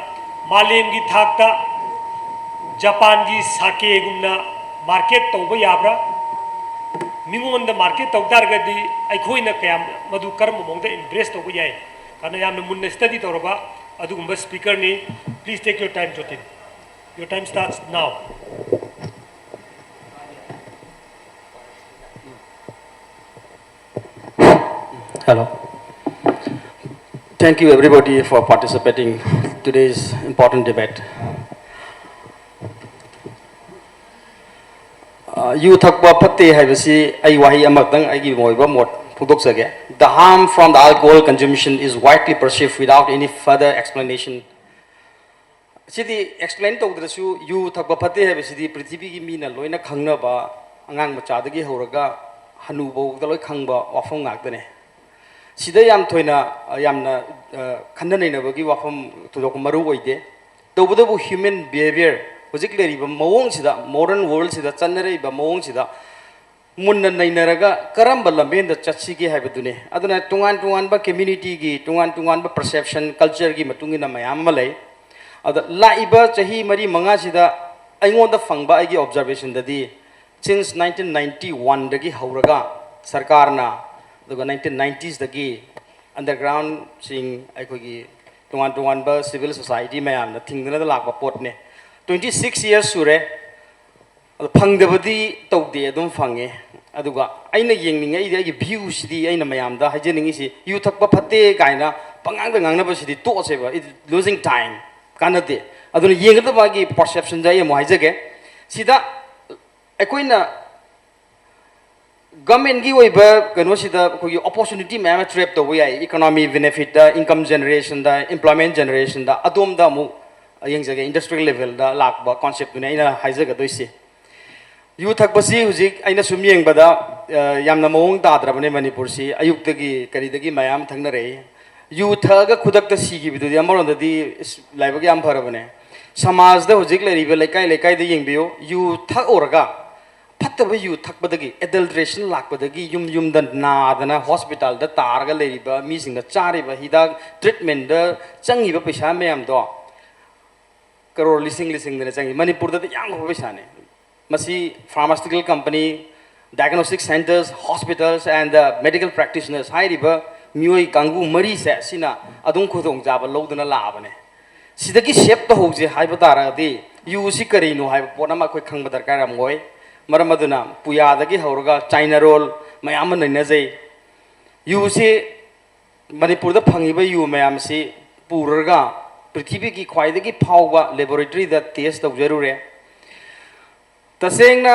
ꯃꯥꯂꯦꯝꯒꯤ ꯊꯥꯛꯇ ꯖꯄꯥꯟꯒꯤ ꯁꯥꯀꯦꯒꯨꯝꯅ market ꯇꯧꯕ ꯌꯥꯕ꯭ꯔꯥ? ꯃꯤꯉꯣꯟꯗ market ꯇꯧ ꯇꯥꯔꯒꯗꯤ ꯑꯩꯈꯣꯏꯅ ꯀꯌꯥꯝ, ꯃꯗꯨ ꯀꯔꯝꯕ ꯃꯑꯣꯡꯗ embrace ꯇꯧꯕ ꯌꯥꯏ? ꯀꯥꯏꯅ ꯌꯥꯝꯅ ꯃꯨꯟꯅ study ꯇꯧꯔꯕ ꯑꯗꯨꯒꯨꯝꯕ speakerꯅꯤ꯫ Please take your time, Jotin. Your time starts now. Hello. Thank you everybody for participating today's important debate. ꯑ, ꯌꯨ ꯊꯛꯄ ꯐꯠꯇꯦ ꯍꯥꯏꯕꯁꯤ ꯑꯩ ꯋꯥꯍꯩ ꯑꯃꯈꯛꯇꯪ ꯑꯩꯒꯤ ꯑꯣꯏꯕ ꯃꯣꯠ ꯐꯣꯡꯗꯣꯛꯆꯒꯦ꯫ The harm from the alcohol consumption is widely perceived without any further explanation. CD explain ꯇꯧꯗ꯭ꯔꯁꯨ ꯌꯨ ꯊꯛꯄ ꯐꯠꯇꯦ ꯍꯥꯏꯕꯁꯤꯗꯤ ꯄ꯭ꯔꯤꯊꯤꯕꯤꯒꯤ ꯃꯤꯅ ꯂꯣꯏꯅ ꯈꯪꯅꯕ, ꯑꯉꯥꯡ ꯃꯆꯥꯗꯒꯤ ꯍꯧꯔꯒ ꯍꯅꯨꯕꯧꯗ ꯂꯣꯏ ꯈꯪꯕ ꯋꯥꯐꯝ ꯉꯥꯛꯇꯅꯦ꯫ ꯁꯤꯗ ꯌꯥꯝ ꯊꯣꯏꯅ, ꯑ, ꯌꯥꯝꯅ, ꯑ, ꯈꯟꯅ ꯅꯩꯅꯕꯒꯤ ꯋꯥꯐꯝ ꯊꯣꯏꯗꯣꯛꯄ ꯃꯔꯨ ꯑꯣꯏꯗꯦ꯫ ꯇꯧꯕꯇꯕꯨ human behaviour, ꯍꯧꯖꯤꯛ ꯂꯩꯔꯤꯕ ꯃꯑꯣꯡꯁꯤꯗ, modern world ꯁꯤꯗ ꯆꯠꯅꯔꯛꯏꯕ ꯃꯑꯣꯡꯁꯤꯗ ꯃꯨꯟꯅ ꯅꯩꯅꯔꯒ ꯀꯔꯝꯕ ꯂꯝꯕꯦꯟꯗ ꯆꯠꯁꯤꯒꯦ ꯍꯥꯏꯕꯗꯨꯅꯤ꯫ ꯑꯗꯨꯅ ꯇꯣꯉꯥꯟ ꯇꯣꯉꯥꯟꯕ community ꯒꯤ ꯇꯣꯉꯥꯟ ꯇꯣꯉꯥꯟꯕ perception, culture ꯒꯤ ꯃꯇꯨꯡ ꯏꯟꯅ ꯃꯌꯥꯝ ꯑꯃ ꯂꯩ꯫ ꯑꯗ ꯂꯥꯛꯏꯕ ꯆꯍꯤ ꯃꯔꯤ ꯃꯉꯥꯁꯤꯗ ꯑꯩꯉꯣꯟꯗ ꯐꯪꯕ ꯑꯩꯒꯤ observation ꯗꯗꯤ, since nineteen ninety one ꯗꯒꯤ ꯍꯧꯔꯒ ꯁꯔꯀꯥꯔꯅ, ꯑꯗꯨꯒ nineteen nineties ꯗꯒꯤ underground ꯁꯤꯡ, ꯑꯩꯈꯣꯏꯒꯤ ꯇꯣꯉꯥꯟ ꯇꯣꯉꯥꯟꯕ civil society ꯃꯌꯥꯝꯅ ꯊꯤꯡꯗꯅ ꯂꯥꯛꯄ ꯄꯣꯠꯅꯦ꯫ Twenty six years ꯁꯨꯔꯦ꯫ ꯑꯗꯣ ꯐꯪꯗꯕꯗꯤ ꯇꯧꯗꯦ, ꯑꯗꯨꯝ ꯐꯪꯉꯦ꯫ ꯑꯗꯨꯒ ꯑꯩꯅ ꯌꯦꯡꯅꯤꯡꯉꯛꯏꯗꯤ, ꯑꯩꯒꯤ view ꯁꯤꯗꯤ, ꯑꯩꯅ ꯃꯌꯥꯝꯗ ꯍꯥꯏꯖꯅꯤꯡꯉꯤꯁꯤ, ꯌꯨ ꯊꯛꯄ ꯐꯠꯇꯦ ꯀꯥꯏꯅ ꯄꯉꯥꯡꯗ ꯉꯥꯡꯅꯕꯁꯤꯗꯤ ꯇꯣꯛꯑꯁꯦꯕ, it losing time, ꯀꯥꯟꯅꯗꯦ꯫ ꯑꯗꯨꯅ ꯌꯦꯡꯒꯗꯕ ꯑꯩꯒꯤ perception ꯁꯦ ꯑꯩ ꯑꯃꯨꯛ ꯍꯥꯏꯖꯒꯦ꯫ ꯁꯤꯗ ꯑꯩꯈꯣꯏꯅ government ꯀꯤ ꯑꯣꯏꯕ ꯀꯩꯅꯣꯁꯤꯗ ꯑꯩꯈꯣꯏꯒꯤ opportunity ꯃꯌꯥꯝ ꯑꯃ trap ꯇꯧꯕ ꯌꯥꯏ, economy benefit ꯇ, income generation ꯗ, employment generation ꯗ꯫ ꯑꯗꯣꯝꯗ ꯑꯃꯨꯛ ꯌꯦꯡꯖꯒꯦ, industrial level ꯗ ꯂꯥꯛꯄ concept ꯇꯨꯅꯦ ꯑꯩꯅ ꯍꯥꯏꯖꯒꯗꯣꯏꯁꯦ꯫ ꯌꯨ ꯊꯛꯄꯁꯤ ꯍꯧꯖꯤꯛ ꯑꯩꯅ ꯁꯨꯝ ꯌꯦꯡꯕꯗ, ꯑ, ꯌꯥꯝꯅ ꯃꯑꯣꯡ ꯇꯥꯗ꯭ꯔꯕꯅꯦ ꯃꯅꯤꯄꯨꯔꯁꯤ꯫ ꯑꯌꯨꯛꯇꯒꯤ ꯀꯔꯤꯗꯒꯤ ꯃꯌꯥꯝ ꯊꯛꯅꯔꯛꯏ꯫ ꯌꯨ ꯊꯛꯑꯒ ꯈꯨꯗꯛꯇ ꯁꯤꯈꯤꯕꯗꯨꯗꯤ ꯑꯃꯔꯣꯝꯗꯗꯤ ꯏꯁ, ꯂꯥꯏꯕꯛ ꯌꯥꯝ ꯐꯔꯕꯅꯦ꯫ ꯁꯃꯥꯖꯗ ꯍꯧꯖꯤꯛ ꯂꯩꯔꯤꯕ ꯂꯩꯀꯥꯏ ꯂꯩꯀꯥꯏꯗ ꯌꯦꯡꯕꯤꯌꯨ, ꯌꯨ ꯊꯛꯎꯔꯒ ꯐꯠꯇꯕ ꯌꯨ ꯊꯛꯄꯗꯒꯤ, adulteration ꯂꯥꯛꯄꯗꯒꯤ ꯌꯨꯝ ꯌꯨꯝꯗ ꯅꯥꯗꯅ hospital ꯗ ꯇꯥꯔꯒ ꯂꯩꯔꯤꯕ ꯃꯤꯁꯤꯡꯅ ꯆꯥꯔꯤꯕ ꯍꯤꯗꯥꯛ treatment ꯇ ꯆꯪꯉꯤꯕ ꯄꯩꯁꯥ ꯃꯌꯥꯝꯗꯣ ꯀꯔꯣꯔ ꯂꯤꯁꯤꯡ ꯂꯤꯁꯤꯡꯗꯅ ꯆꯪꯉꯤ꯫ ꯃꯅꯤꯄꯨꯔꯗꯗꯤ ꯌꯥꯝꯈ꯭ꯔꯕ ꯄꯩꯁꯥꯅꯦ꯫ ꯃꯁꯤ pharmaceutical company, diagnostic centres, hospitals and the medical practitioners ꯍꯥꯏꯔꯤꯕ ꯃꯤꯑꯣꯏ ꯀꯥꯡꯕꯨ ꯃꯔꯤꯁꯦ ꯁꯤꯅ ꯑꯗꯨꯝ ꯈꯨꯗꯣꯡꯆꯥꯕ ꯂꯧꯗꯨꯅ ꯂꯥꯛꯑꯕꯅꯦ꯫ ꯁꯤꯗꯒꯤ save ꯇꯧꯍꯧꯁꯦ ꯍꯥꯏꯕ ꯇꯥꯔꯒꯗꯤ ꯌꯨꯁꯤ ꯀꯔꯤꯅꯣ ꯍꯥꯏꯕ ꯄꯣꯠ ꯑꯃ ꯑꯩꯈꯣꯏ ꯈꯪꯕ ꯗꯔꯀꯥꯔ ꯌꯥꯝ ꯑꯣꯏ꯫ ꯃꯔꯝ ꯑꯗꯨꯅ ꯄꯨꯌꯥꯗꯒꯤ ꯍꯧꯔꯒ ꯆꯥꯏꯅꯥ ꯔꯣꯜ ꯃꯌꯥꯝ ꯑꯃ ꯅꯩꯅꯖꯩ꯫ ꯌꯨꯁꯤ, ꯃꯅꯤꯄꯨꯔꯗ ꯐꯪꯉꯤꯕ ꯌꯨ ꯃꯌꯥꯝꯁꯤ ꯄꯨꯔꯒ ꯄ꯭ꯔꯤꯊꯤꯕꯤꯒꯤ ꯈ꯭ꯋꯥꯏꯗꯒꯤ ꯐꯥꯎꯕ laboratory ꯗ test ꯇꯧꯖꯔꯨꯔꯦ꯫ ꯇꯁꯦꯡꯅ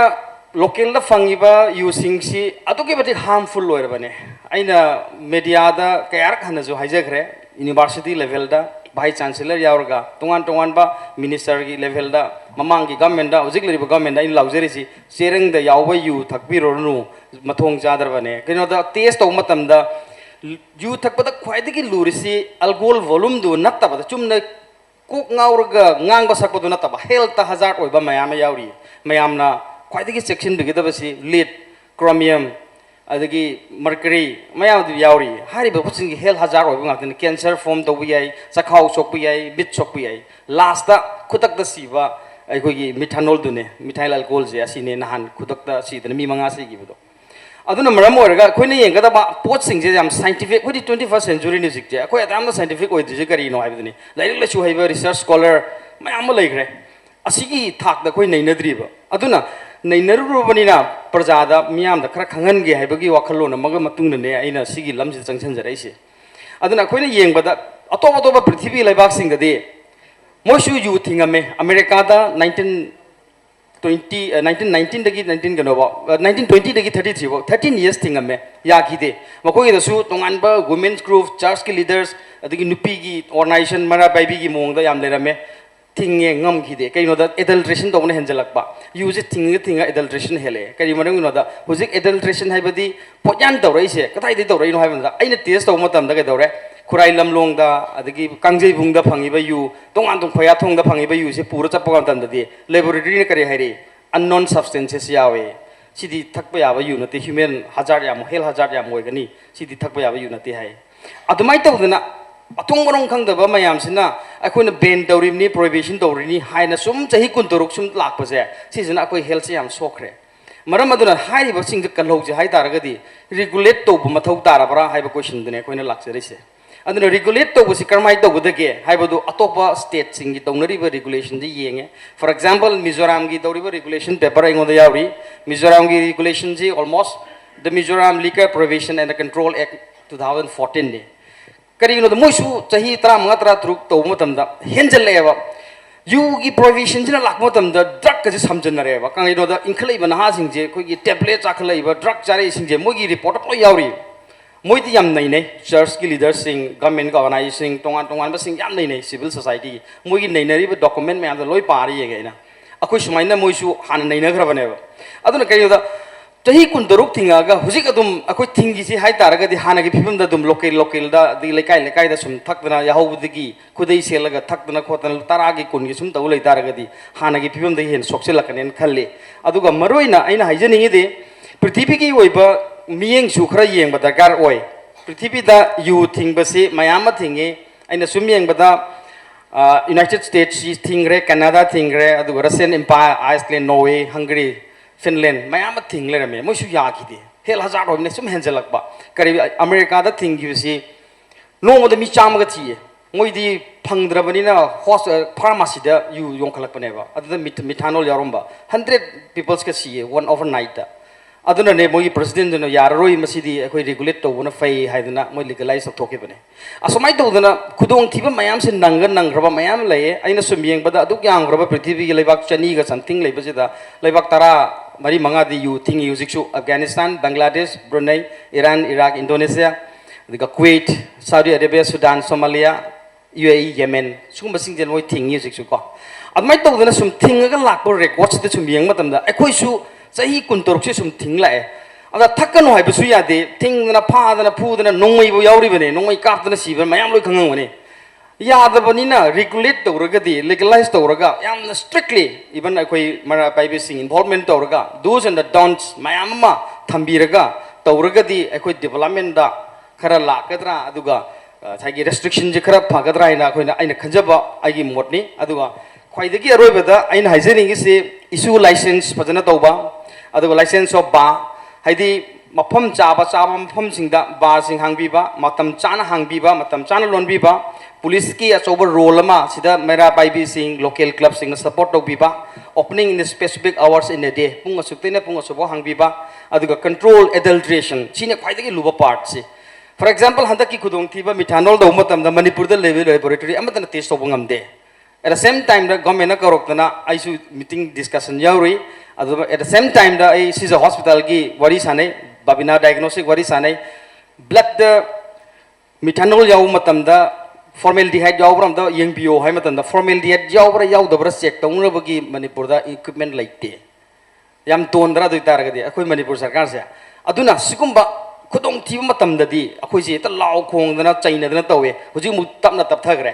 local ꯗ ꯐꯪꯉꯤꯕ ꯌꯨꯁꯤꯡꯁꯤ ꯑꯗꯨꯛꯀꯤ ꯃꯇꯤꯛ harmful ꯑꯣꯏꯔꯕꯅꯦ꯫ ꯑꯩꯅ media ꯗ ꯀꯌꯥꯔꯛ ꯍꯟꯅꯁꯨ ꯍꯥꯏꯖꯈ꯭ꯔꯦ, university level ꯗ vice chancellor ꯌꯥꯎꯔꯒ ꯇꯣꯉꯥꯟ ꯇꯣꯉꯥꯟꯕ minister ꯒꯤ level ꯗ, ꯃꯃꯥꯡꯒꯤ government ꯗ, ꯍꯧꯖꯤꯛ ꯂꯩꯔꯤꯕ government ꯗ ꯑꯩꯅ ꯂꯥꯎꯖꯔꯤꯁꯤ, ꯆꯦꯔꯪꯗ ꯌꯥꯎꯕ ꯌꯨ ꯊꯛꯄꯤꯔꯨꯔꯅꯨ, ꯃꯊꯣꯡ ꯆꯥꯗ꯭ꯔꯕꯅꯦ꯫ ꯀꯩꯅꯣꯗ test ꯇꯧꯕ ꯃꯇꯝꯗ ꯌꯨ ꯊꯛꯄꯗ ꯈ꯭ꯋꯥꯏꯗꯒꯤ ꯂꯨꯔꯤꯁꯤ alcohol volumeꯗꯨ ꯅꯠꯇꯕꯗ, ꯆꯨꯝꯅ ꯀꯣꯛ ꯉꯥꯎꯔꯒ ꯉꯥꯡꯕ ꯁꯛꯄꯗꯨ ꯅꯠꯇꯕ, healthꯇ hazard ꯑꯣꯏꯕ ꯃꯌꯥꯝ ꯑꯃ ꯌꯥꯎꯔꯤ꯫ ꯃꯌꯥꯝꯅ ꯈ꯭ꯋꯥꯏꯗꯒꯤ ꯆꯦꯛꯁꯤꯟꯕꯤꯒꯗꯕꯁꯤ lead, chromium, ꯑꯗꯒꯤ mercury ꯃꯌꯥꯝ ꯑꯗꯨ ꯌꯥꯎꯔꯤ꯫ ꯍꯥꯏꯔꯤꯕ ꯄꯣꯠꯁꯤꯡꯁꯤ health hazard ꯑꯣꯏꯕ ꯉꯥꯛꯇꯅꯤ꯫ Cancer form ꯇꯧꯕ ꯌꯥꯏ, ꯆꯈꯥꯎ ꯁꯣꯛꯄ ꯌꯥꯏ, ꯃꯤꯠ ꯁꯣꯛꯄ ꯌꯥꯏ꯫ Lastꯇ ꯈꯨꯗꯛꯇ ꯁꯤꯕ ꯑꯩꯈꯣꯏꯒꯤ methanolꯗꯨꯅꯦ, methyl alcoholꯁꯦ ꯑꯁꯤꯅꯦ ꯅꯍꯥꯟ ꯈꯨꯗꯛꯇ ꯁꯤꯗꯅ ꯃꯤ ꯃꯉꯥ ꯁꯤꯈꯤꯕꯗꯣ꯫ ꯑꯗꯨꯅ ꯃꯔꯝ ꯑꯣꯏꯔꯒ ꯑꯩꯈꯣꯏꯅ ꯌꯦꯡꯒꯗꯕ ꯄꯣꯠꯁꯤꯡꯁꯦ ꯌꯥꯝ scientific, ꯑꯩꯈꯣꯏꯗꯤ twenty first centuryꯅꯤ ꯍꯧꯖꯤꯛꯁꯦ꯫ ꯑꯩꯈꯣꯏ ꯑꯗꯥꯝꯅ scientific ꯑꯣꯏꯗ꯭ꯔꯤꯁꯦ ꯀꯔꯤꯅꯣ ꯍꯥꯏꯕꯗꯨꯅꯤ꯫ ꯂꯥꯏꯔꯤꯛ ꯂꯥꯏꯁꯨ ꯍꯩꯕ research scholar ꯃꯌꯥꯝ ꯑꯃ ꯂꯩꯈ꯭ꯔꯦ꯫ ꯑꯁꯤꯒꯤ ꯊꯥꯛꯇ ꯑꯩꯈꯣꯏ ꯅꯩꯅꯗ꯭ꯔꯤꯕ꯫ ꯑꯗꯨꯅ ꯅꯩꯅꯔꯨꯔꯕꯅꯤꯅ ꯄ꯭ꯔꯖꯥꯗ, ꯃꯤꯌꯥꯝꯗ ꯈꯔ ꯈꯪꯍꯟꯒꯦ ꯍꯥꯏꯕꯒꯤ ꯋꯥꯈꯜꯂꯣꯟ ꯑꯃꯒ ꯃꯇꯨꯡꯗꯅꯦ ꯑꯩꯅ ꯁꯤꯒꯤ ꯂꯝꯁꯤꯗ ꯆꯪꯁꯤꯟꯖꯔꯛꯏꯁꯦ꯫ ꯑꯗꯨꯅ ꯑꯩꯈꯣꯏꯅ ꯌꯦꯡꯕꯗ ꯑꯇꯣꯞ ꯑꯇꯣꯞꯄ ꯄ꯭ꯔꯤꯊꯤꯕꯤ ꯂꯩꯕꯥꯛꯁꯤꯡꯗꯗꯤ ꯃꯣꯏꯁꯨ ꯌꯨ ꯊꯤꯡꯉꯝꯃꯦ꯫ ꯑꯃꯦꯔꯤꯀꯥꯗ nineteen twenty, nineteen nineteenꯗꯒꯤ nineteen ꯀꯩꯅꯣꯐꯥꯎ, nineteen twentyꯗꯒꯤ thirty threeꯐꯥꯎ thirteen years ꯊꯤꯡꯉꯝꯃꯦ, ꯌꯥꯈꯤꯗꯦ꯫ ꯃꯈꯣꯏꯒꯤꯗꯁꯨ ꯇꯣꯉꯥꯟꯕ women's group, churchꯀꯤ leaders, ꯑꯗꯒꯤ ꯅꯨꯄꯤꯒꯤ organization, ꯃꯩꯔꯥ ꯄꯥꯏꯕꯤꯒꯤ ꯃꯑꯣꯡꯗ ꯌꯥꯝ ꯂꯩꯔꯝꯃꯦ꯫ ꯊꯤꯡꯉꯦ, ꯉꯝꯈꯤꯗꯦ꯫ ꯀꯩꯅꯣꯗ adulteration ꯇꯧꯕꯅ ꯍꯦꯟꯖꯜꯂꯛꯄ꯫ ꯌꯨꯁꯦ ꯊꯤꯡꯉ ꯊꯤꯡꯉ adulteration ꯍꯦꯜꯂꯛꯑꯦ꯫ ꯀꯔꯤ ꯃꯔꯝꯒꯤꯅꯣꯗ ꯍꯧꯖꯤꯛ adulteration ꯍꯥꯏꯕꯗꯤ ꯄꯣꯠꯌꯥꯟ ꯇꯧꯔꯛꯏꯁꯦ ꯀꯗꯥꯏꯗꯒꯤ ꯇꯧꯔꯛꯏꯅꯣ ꯍꯥꯏꯕ ꯃꯇꯝꯗ, ꯑꯩꯅ test ꯇꯧꯕ ꯃꯇꯝꯗ ꯀꯩꯗꯧꯔꯦ? ꯈꯨꯔꯥꯏ ꯂꯝꯂꯣꯡꯗ, ꯑꯗꯒꯤ ꯀꯥꯡꯖꯩꯕꯨꯡꯗ ꯐꯪꯉꯤꯕ ꯌꯨ, ꯇꯣꯉꯥꯟ ꯇꯣꯉꯥꯟ ꯈꯣꯌꯥꯊꯣꯡꯗ ꯐꯪꯉꯤꯕ ꯌꯨꯁꯦ ꯄꯨꯔ ꯆꯠꯄ ꯃꯇꯝꯗꯗꯤ laboratoryꯅ ꯀꯔꯤ ꯍꯥꯏꯔꯛꯏ? Unknown substances ꯌꯥꯎꯋꯦ꯫ ꯁꯤꯗꯤ ꯊꯛꯄ ꯌꯥꯕ ꯌꯨ ꯅꯠꯇꯦ, human hazard ꯌꯥꯝ, health hazard ꯌꯥꯝ ꯑꯣꯏꯒꯅꯤ, ꯁꯤꯗꯤ ꯊꯛꯄ ꯌꯥꯕ ꯌꯨ ꯅꯠꯇꯦ ꯍꯥꯏ꯫ ꯑꯗꯨꯃꯥꯏꯅ ꯇꯧꯗꯅ ꯑꯊꯣꯡ ꯃꯔꯣꯡ ꯈꯪꯗꯕ ꯃꯌꯥꯝꯁꯤꯅ ꯑꯩꯈꯣꯏꯅ ban ꯇꯧꯔꯤꯕꯅꯤ, prohibition ꯇꯧꯔꯤꯅꯤ ꯍꯥꯏꯅ ꯁꯨꯝ ꯆꯍꯤ ꯀꯨꯟꯇꯔꯨꯛ ꯁꯨꯝ ꯂꯥꯛꯄꯁꯦ, ꯁꯤꯁꯤꯅ ꯑꯩꯈꯣꯏ healthꯁꯦ ꯌꯥꯝ ꯁꯣꯛꯈ꯭ꯔꯦ꯫ ꯃꯔꯝ ꯑꯗꯨꯅ ꯍꯥꯏꯔꯤꯕꯁꯤꯡꯁꯦ ꯀꯜꯍꯧꯁꯦ ꯍꯥꯏ ꯇꯥꯔꯒꯗꯤ regulate ꯇꯧꯕ ꯃꯊꯧ ꯇꯥꯔꯕ꯭ꯔꯥ ꯍꯥꯏꯕ questionꯗꯨꯅꯦ ꯑꯩꯈꯣꯏꯅ ꯂꯥꯛꯆꯔꯤꯁꯦ꯫ ꯑꯗꯨꯅ regulate ꯇꯧꯕꯁꯤ ꯀꯔꯝꯍꯥꯏꯅ ꯇꯧꯒꯗꯒꯦ ꯍꯥꯏꯕꯗꯨ ꯑꯇꯣꯞꯄ stateꯁꯤꯡꯒꯤ ꯇꯧꯅꯔꯤꯕ regulationꯁꯤ ꯌꯦꯡꯉꯦ꯫ For example, ꯃꯤꯖꯣꯔꯥꯝꯒꯤ ꯇꯧꯔꯤꯕ regulation paper ꯑꯩꯉꯣꯟꯗ ꯌꯥꯎꯔꯤ꯫ ꯃꯤꯖꯣꯔꯥꯝꯒꯤ regulationꯁꯤ almost the Mizoram Liquor Prohibition and Control Act two thousand fourteenꯅꯤ꯫ ꯀꯔꯤꯒꯤꯅꯣꯗ ꯃꯣꯏꯁꯨ ꯆꯍꯤ ꯇꯔꯥꯃꯉꯥ, ꯇꯔꯥꯇꯔꯨꯛ ꯇꯧꯕ ꯃꯇꯝꯗ ꯍꯦꯟꯖꯜꯂꯛꯑꯦꯕ꯫ ꯌꯨꯒꯤ prohibitionꯁꯤꯅ ꯂꯥꯛꯄ ꯃꯇꯝꯗ drugꯀꯁꯦ ꯁꯝꯖꯟꯅꯔꯛꯑꯦꯕ꯫ ꯀꯩꯒꯤꯅꯣꯗ ꯏꯟꯈꯠꯂꯛꯏꯕ ꯅꯍꯥꯁꯤꯡꯁꯦ ꯑꯩꯈꯣꯏꯒꯤ tablet ꯆꯥꯈꯠꯂꯛꯏꯕ, drug ꯆꯥꯔꯛꯏꯁꯤꯡꯁꯦ ꯃꯣꯏꯒꯤ reportꯇ ꯂꯣꯏ ꯌꯥꯎꯔꯤ꯫ ꯃꯣꯏꯗꯤ ꯌꯥꯝ ꯅꯩꯅꯩ, churchꯀꯤ leaderꯁꯤꯡ, government organizationꯁꯤꯡ, ꯇꯣꯉꯥꯟ ꯇꯣꯉꯥꯟꯕꯁꯤꯡ ꯌꯥꯝ ꯅꯩꯅꯩ, civil societyꯒꯤ꯫ ꯃꯣꯏꯒꯤ ꯅꯩꯅꯔꯤꯕ document ꯃꯌꯥꯝꯗꯣ ꯂꯣꯏ ꯄꯥꯔ ꯌꯦꯡꯉꯦ ꯑꯩꯅ꯫ ꯑꯩꯈꯣꯏ ꯁꯨꯃꯥꯏꯅ ꯃꯣꯏꯁꯨ ꯍꯥꯟꯅ ꯅꯩꯅꯈ꯭ꯔꯕꯅꯦꯕ꯫ ꯑꯗꯨꯅ ꯀꯩꯅꯣꯗ ꯆꯍꯤ ꯀꯨꯟꯇꯔꯨꯛ ꯊꯤꯡꯉꯛꯑꯒ ꯍꯧꯖꯤꯛ ꯑꯗꯨꯝ ꯑꯩꯈꯣꯏ ꯊꯤꯡꯒꯤꯁꯤ ꯍꯥꯏ ꯇꯥꯔꯒꯗꯤ ꯍꯥꯟꯅꯒꯤ ꯐꯤꯕꯝꯗ ꯑꯗꯨꯝ local localꯗ ꯑꯗꯒꯤ ꯂꯩꯀꯥꯏ ꯂꯩꯀꯥꯏꯗ ꯁꯨꯝ ꯊꯛꯇꯅ ꯌꯥꯍꯧꯕꯗꯒꯤ ꯈꯨꯗꯩ ꯁꯦꯠꯂꯒ ꯊꯛꯇꯅ ꯈꯣꯠꯇꯅ ꯇꯔꯥꯒꯤ ꯀꯨꯟꯒꯤ ꯁꯨꯝ ꯇꯧ ꯂꯩ ꯇꯥꯔꯒꯗꯤ ꯍꯥꯟꯅꯒꯤ ꯐꯤꯕꯝꯗꯒꯤ ꯍꯦꯟꯅ ꯁꯣꯛꯆꯤꯜꯂꯛꯀꯅꯦꯅ ꯈꯜꯂꯤ꯫ ꯑꯗꯨꯒ ꯃꯔꯨꯑꯣꯏꯅ ꯑꯩꯅ ꯍꯥꯏꯖꯅꯤꯡꯉꯤꯗꯤ ꯄ꯭ꯔꯤꯊꯤꯕꯤꯒꯤ ꯑꯣꯏꯕ ꯃꯤꯠꯌꯦꯡꯁꯨ ꯈꯔ ꯌꯦꯡꯕ ꯗꯔꯀꯥꯔ ꯑꯣꯏ꯫ ꯄ꯭ꯔꯤꯊꯤꯕꯤꯗ ꯌꯨ ꯊꯤꯡꯕꯁꯤ ꯃꯌꯥꯝ ꯑꯃ ꯊꯤꯡꯉꯤ꯫ ꯑꯩꯅ ꯁꯨꯝ ꯌꯦꯡꯕꯗ United Statesꯁꯤ ꯊꯤꯡꯈ꯭ꯔꯦ, Canada ꯊꯤꯡꯈ꯭ꯔꯦ, ꯑꯗꯨꯒ Russian Empire, Iceland, Norway, Hungary, Finland ꯃꯌꯥꯝ ꯑꯃ ꯊꯤꯡ ꯂꯩꯔꯝꯃꯦ꯫ ꯃꯣꯏꯁꯨ ꯌꯥꯈꯤꯗꯦ꯫ Health hazard ꯑꯣꯏꯕꯅ ꯁꯨꯝ ꯍꯦꯟꯖꯜꯂꯛꯄ꯫ ꯀꯔꯤ ꯑꯃꯦꯔꯤꯀꯥꯗ ꯊꯤꯡꯈꯤꯕꯁꯤ ꯅꯣꯡꯃꯗ ꯃꯤ ꯆꯥꯝꯃꯒ ꯊꯤꯌꯦ꯫ ꯃꯣꯏꯗꯤ ꯐꯪꯗ꯭ꯔꯕꯅꯤꯅ ꯍꯣꯁ ꯐꯥꯔꯃꯥꯁꯤꯗ ꯌꯨ ꯌꯣꯟꯈꯠꯂꯛꯄꯅꯦꯕ꯫ ꯑꯗꯨꯗ ꯃꯤꯊꯥꯅꯣꯜ ꯌꯥꯎꯔꯝꯕ꯫ Hundred peopleꯁꯀ ꯁꯤꯌꯦ one overnightꯇ꯫ ꯑꯗꯨꯅꯅꯦ ꯃꯣꯏꯒꯤ presidentꯗꯨꯅ ꯌꯥꯔꯔꯣꯏ, ꯃꯁꯤꯗꯤ ꯑꯩꯈꯣꯏ regulate ꯇꯧꯕꯅ ꯐꯩ ꯍꯥꯏꯗꯅ ꯃꯣꯏ legalize ꯇꯧꯊꯣꯛꯈꯤꯕꯅꯦ꯫ ꯑꯁꯨꯃꯥꯏꯅ ꯇꯧꯗꯅ ꯈꯨꯗꯣꯡꯊꯤꯕ ꯃꯌꯥꯝꯁꯦ ꯅꯪꯒ ꯅꯪꯈ꯭ꯔꯕ ꯃꯌꯥꯝ ꯂꯩꯌꯦ꯫ ꯑꯩꯅ ꯁꯨꯝ ꯌꯦꯡꯕꯗ ꯑꯗꯨꯛ ꯌꯥꯝꯈ꯭ꯔꯕ ꯄ꯭ꯔꯤꯊꯤꯕꯤꯒꯤ ꯂꯩꯕꯥꯛ ꯆꯅꯤꯒ something ꯂꯩꯕꯁꯤꯗ ꯂꯩꯕꯥꯛ ꯇꯔꯥ ꯃꯔꯤ ꯃꯉꯥꯗꯤ ꯌꯨ ꯊꯤꯡꯉꯤ ꯍꯧꯖꯤꯛꯁꯨ꯫ Afghanistan, Bangladesh, Brunei, Iran, Iraq, Indonesia, ꯑꯗꯨꯒ Kuwait, Saudi Arabia, Sudan, Somalia, UAE, Yemen, ꯁꯤꯒꯨꯝꯕꯁꯤꯡꯁꯦ ꯂꯣꯏ ꯊꯤꯡꯉꯤ ꯍꯧꯖꯤꯛꯁꯨ ꯀꯣ꯫ ꯑꯗꯨꯃꯥꯏꯅ ꯇꯧꯗꯅ ꯁꯨꯝ ꯊꯤꯡꯉꯒ ꯂꯥꯛꯄ recordꯁꯤꯗ ꯁꯨꯝ ꯌꯦꯡꯕ ꯃꯇꯝꯗ ꯑꯩꯈꯣꯏꯁꯨ ꯆꯍꯤ ꯀꯨꯟꯇꯔꯨꯛꯁꯦ ꯁꯨꯝ ꯊꯤꯡ ꯂꯥꯛꯑꯦ꯫ ꯑꯗ ꯊꯛꯀꯅꯨ ꯍꯥꯏꯕꯁꯨ ꯌꯥꯗꯦ, ꯊꯤꯡꯗꯅ ꯐꯥꯗꯅ ꯐꯨꯗꯅ ꯅꯣꯡꯃꯩꯕꯨ ꯌꯥꯎꯔꯤꯕꯅꯦ, ꯅꯣꯡꯃꯩ ꯀꯥꯞꯇꯅ ꯁꯤꯕ ꯃꯌꯥꯝ ꯂꯣꯏ ꯈꯪꯉꯝꯒꯅꯤ꯫ ꯌꯥꯗꯕꯅꯤꯅ regulate ꯇꯧꯔꯒꯗꯤ, legalize ꯇꯧꯔꯒ ꯌꯥꯝꯅ strictly even ꯑꯩꯈꯣꯏ ꯃꯩꯔꯥ ꯄꯥꯏꯕꯤꯁꯤꯡ involvement ꯇꯧꯔꯒ do's and the don'ts ꯃꯌꯥꯝ ꯑꯃ ꯊꯝꯕꯤꯔꯒ ꯇꯧꯔꯒꯗꯤ ꯑꯩꯈꯣꯏ developmentꯗ ꯈꯔ ꯂꯥꯛꯀꯗ꯭ꯔꯥ, ꯑꯗꯨꯒ ꯉꯁꯥꯏꯒꯤ restrictionꯁꯦ ꯈꯔ ꯐꯒꯗ꯭ꯔꯥ ꯍꯥꯏꯅ ꯑꯩꯈꯣꯏꯅ, ꯑꯩꯅ ꯈꯟꯖꯕ ꯑꯩꯒꯤ ꯃꯣꯠꯅꯤ꯫ ꯑꯗꯨꯒ ꯈ꯭ꯋꯥꯏꯗꯒꯤ ꯑꯔꯣꯏꯕꯗ ꯑꯩꯅ ꯍꯥꯏꯖꯅꯤꯡꯉꯤꯁꯤ issue license ꯐꯖꯅ ꯇꯧꯕ, ꯑꯗꯨꯒ license of bar, ꯍꯥꯏꯗꯤ ꯃꯐꯝ ꯆꯥꯕ ꯆꯥꯕ ꯃꯐꯝꯁꯤꯡꯗ barꯁꯤꯡ ꯍꯥꯡꯕꯤꯕ, ꯃꯇꯝ ꯆꯥꯅ ꯍꯥꯡꯕꯤꯕ, ꯃꯇꯝ ꯆꯥꯅ ꯂꯣꯟꯕꯤꯕ, policeꯀꯤ ꯑꯆꯧꯕ role ꯑꯃ ꯁꯤꯗ ꯃꯩꯔꯥ ꯄꯥꯏꯕꯤꯁꯤꯡ, local clubꯁꯤꯡꯅ support ꯇꯧꯕꯤꯕ, opening in specific hours in a day, ꯄꯨꯡ ꯑꯁꯨꯛꯇꯩꯅ ꯄꯨꯡ ꯑꯁꯨꯛꯐꯥꯎ ꯍꯥꯡꯕꯤꯕ, ꯑꯗꯨꯒ control adulteration, ꯁꯤꯅ ꯈ꯭ꯋꯥꯏꯗꯒꯤ ꯂꯨꯕ partꯁꯤ꯫ For example, ꯍꯟꯗꯛꯀꯤ ꯈꯨꯗꯣꯡꯊꯤꯕ methanol ꯇꯧꯕ ꯃꯇꯝꯗ ꯃꯅꯤꯄꯨꯔꯗ ꯂꯩꯕ laboratory ꯑꯃꯠꯇꯅ test ꯇꯧꯕ ꯉꯝꯗꯦ꯫ At the same timeꯗ governmentꯅ ꯀꯧꯔꯛꯇꯅ ꯑꯩꯁꯨ meeting discussion ꯌꯥꯎꯔꯨꯏ꯫ ꯑꯗꯨꯒ at the same timeꯗ ꯑꯩ ꯁꯤꯖ hospitalꯒꯤ ꯋꯥꯔꯤ ꯁꯥꯟꯅꯩ, ꯕꯥꯕꯤꯅꯥ diagnostic ꯋꯥꯔꯤ ꯁꯥꯟꯅꯩ꯫ Bloodꯇ methanol ꯌꯥꯎꯕ ꯃꯇꯝꯗ formaldehyde ꯌꯥꯎꯕ꯭ꯔꯥ ꯑꯝꯇ ꯌꯦꯡꯕꯤꯌꯣ ꯍꯥꯏ ꯃꯇꯝꯗ formaldehyde ꯌꯥꯎꯕ꯭ꯔꯥ ꯌꯥꯎꯗꯕ꯭ꯔꯥ check ꯇꯧꯅꯕꯒꯤ ꯃꯅꯤꯄꯨꯔꯗ equipment ꯂꯩꯇꯦ꯫ ꯌꯥꯝ ꯇꯣꯟꯗ꯭ꯔꯥ? ꯑꯗꯨ ꯑꯣꯏꯇꯥꯔꯒꯗꯤ ꯑꯩꯈꯣꯏ ꯃꯅꯤꯄꯨꯔ ꯁꯔꯀꯥꯔꯁꯦ, ꯑꯗꯨꯅ ꯁꯤꯒꯨꯝꯕ ꯈꯨꯗꯣꯡꯊꯤꯕ ꯃꯇꯝꯗꯗꯤ ꯑꯩꯈꯣꯏꯁꯦ ꯍꯦꯛꯇ ꯂꯥꯎ ꯈꯣꯡꯗꯅ ꯆꯩꯅꯗꯅ ꯇꯧꯋꯦ꯫ ꯍꯧꯖꯤꯛ ꯑꯃꯨꯛ ꯇꯞꯅ ꯇꯞꯊꯈ꯭ꯔꯦ꯫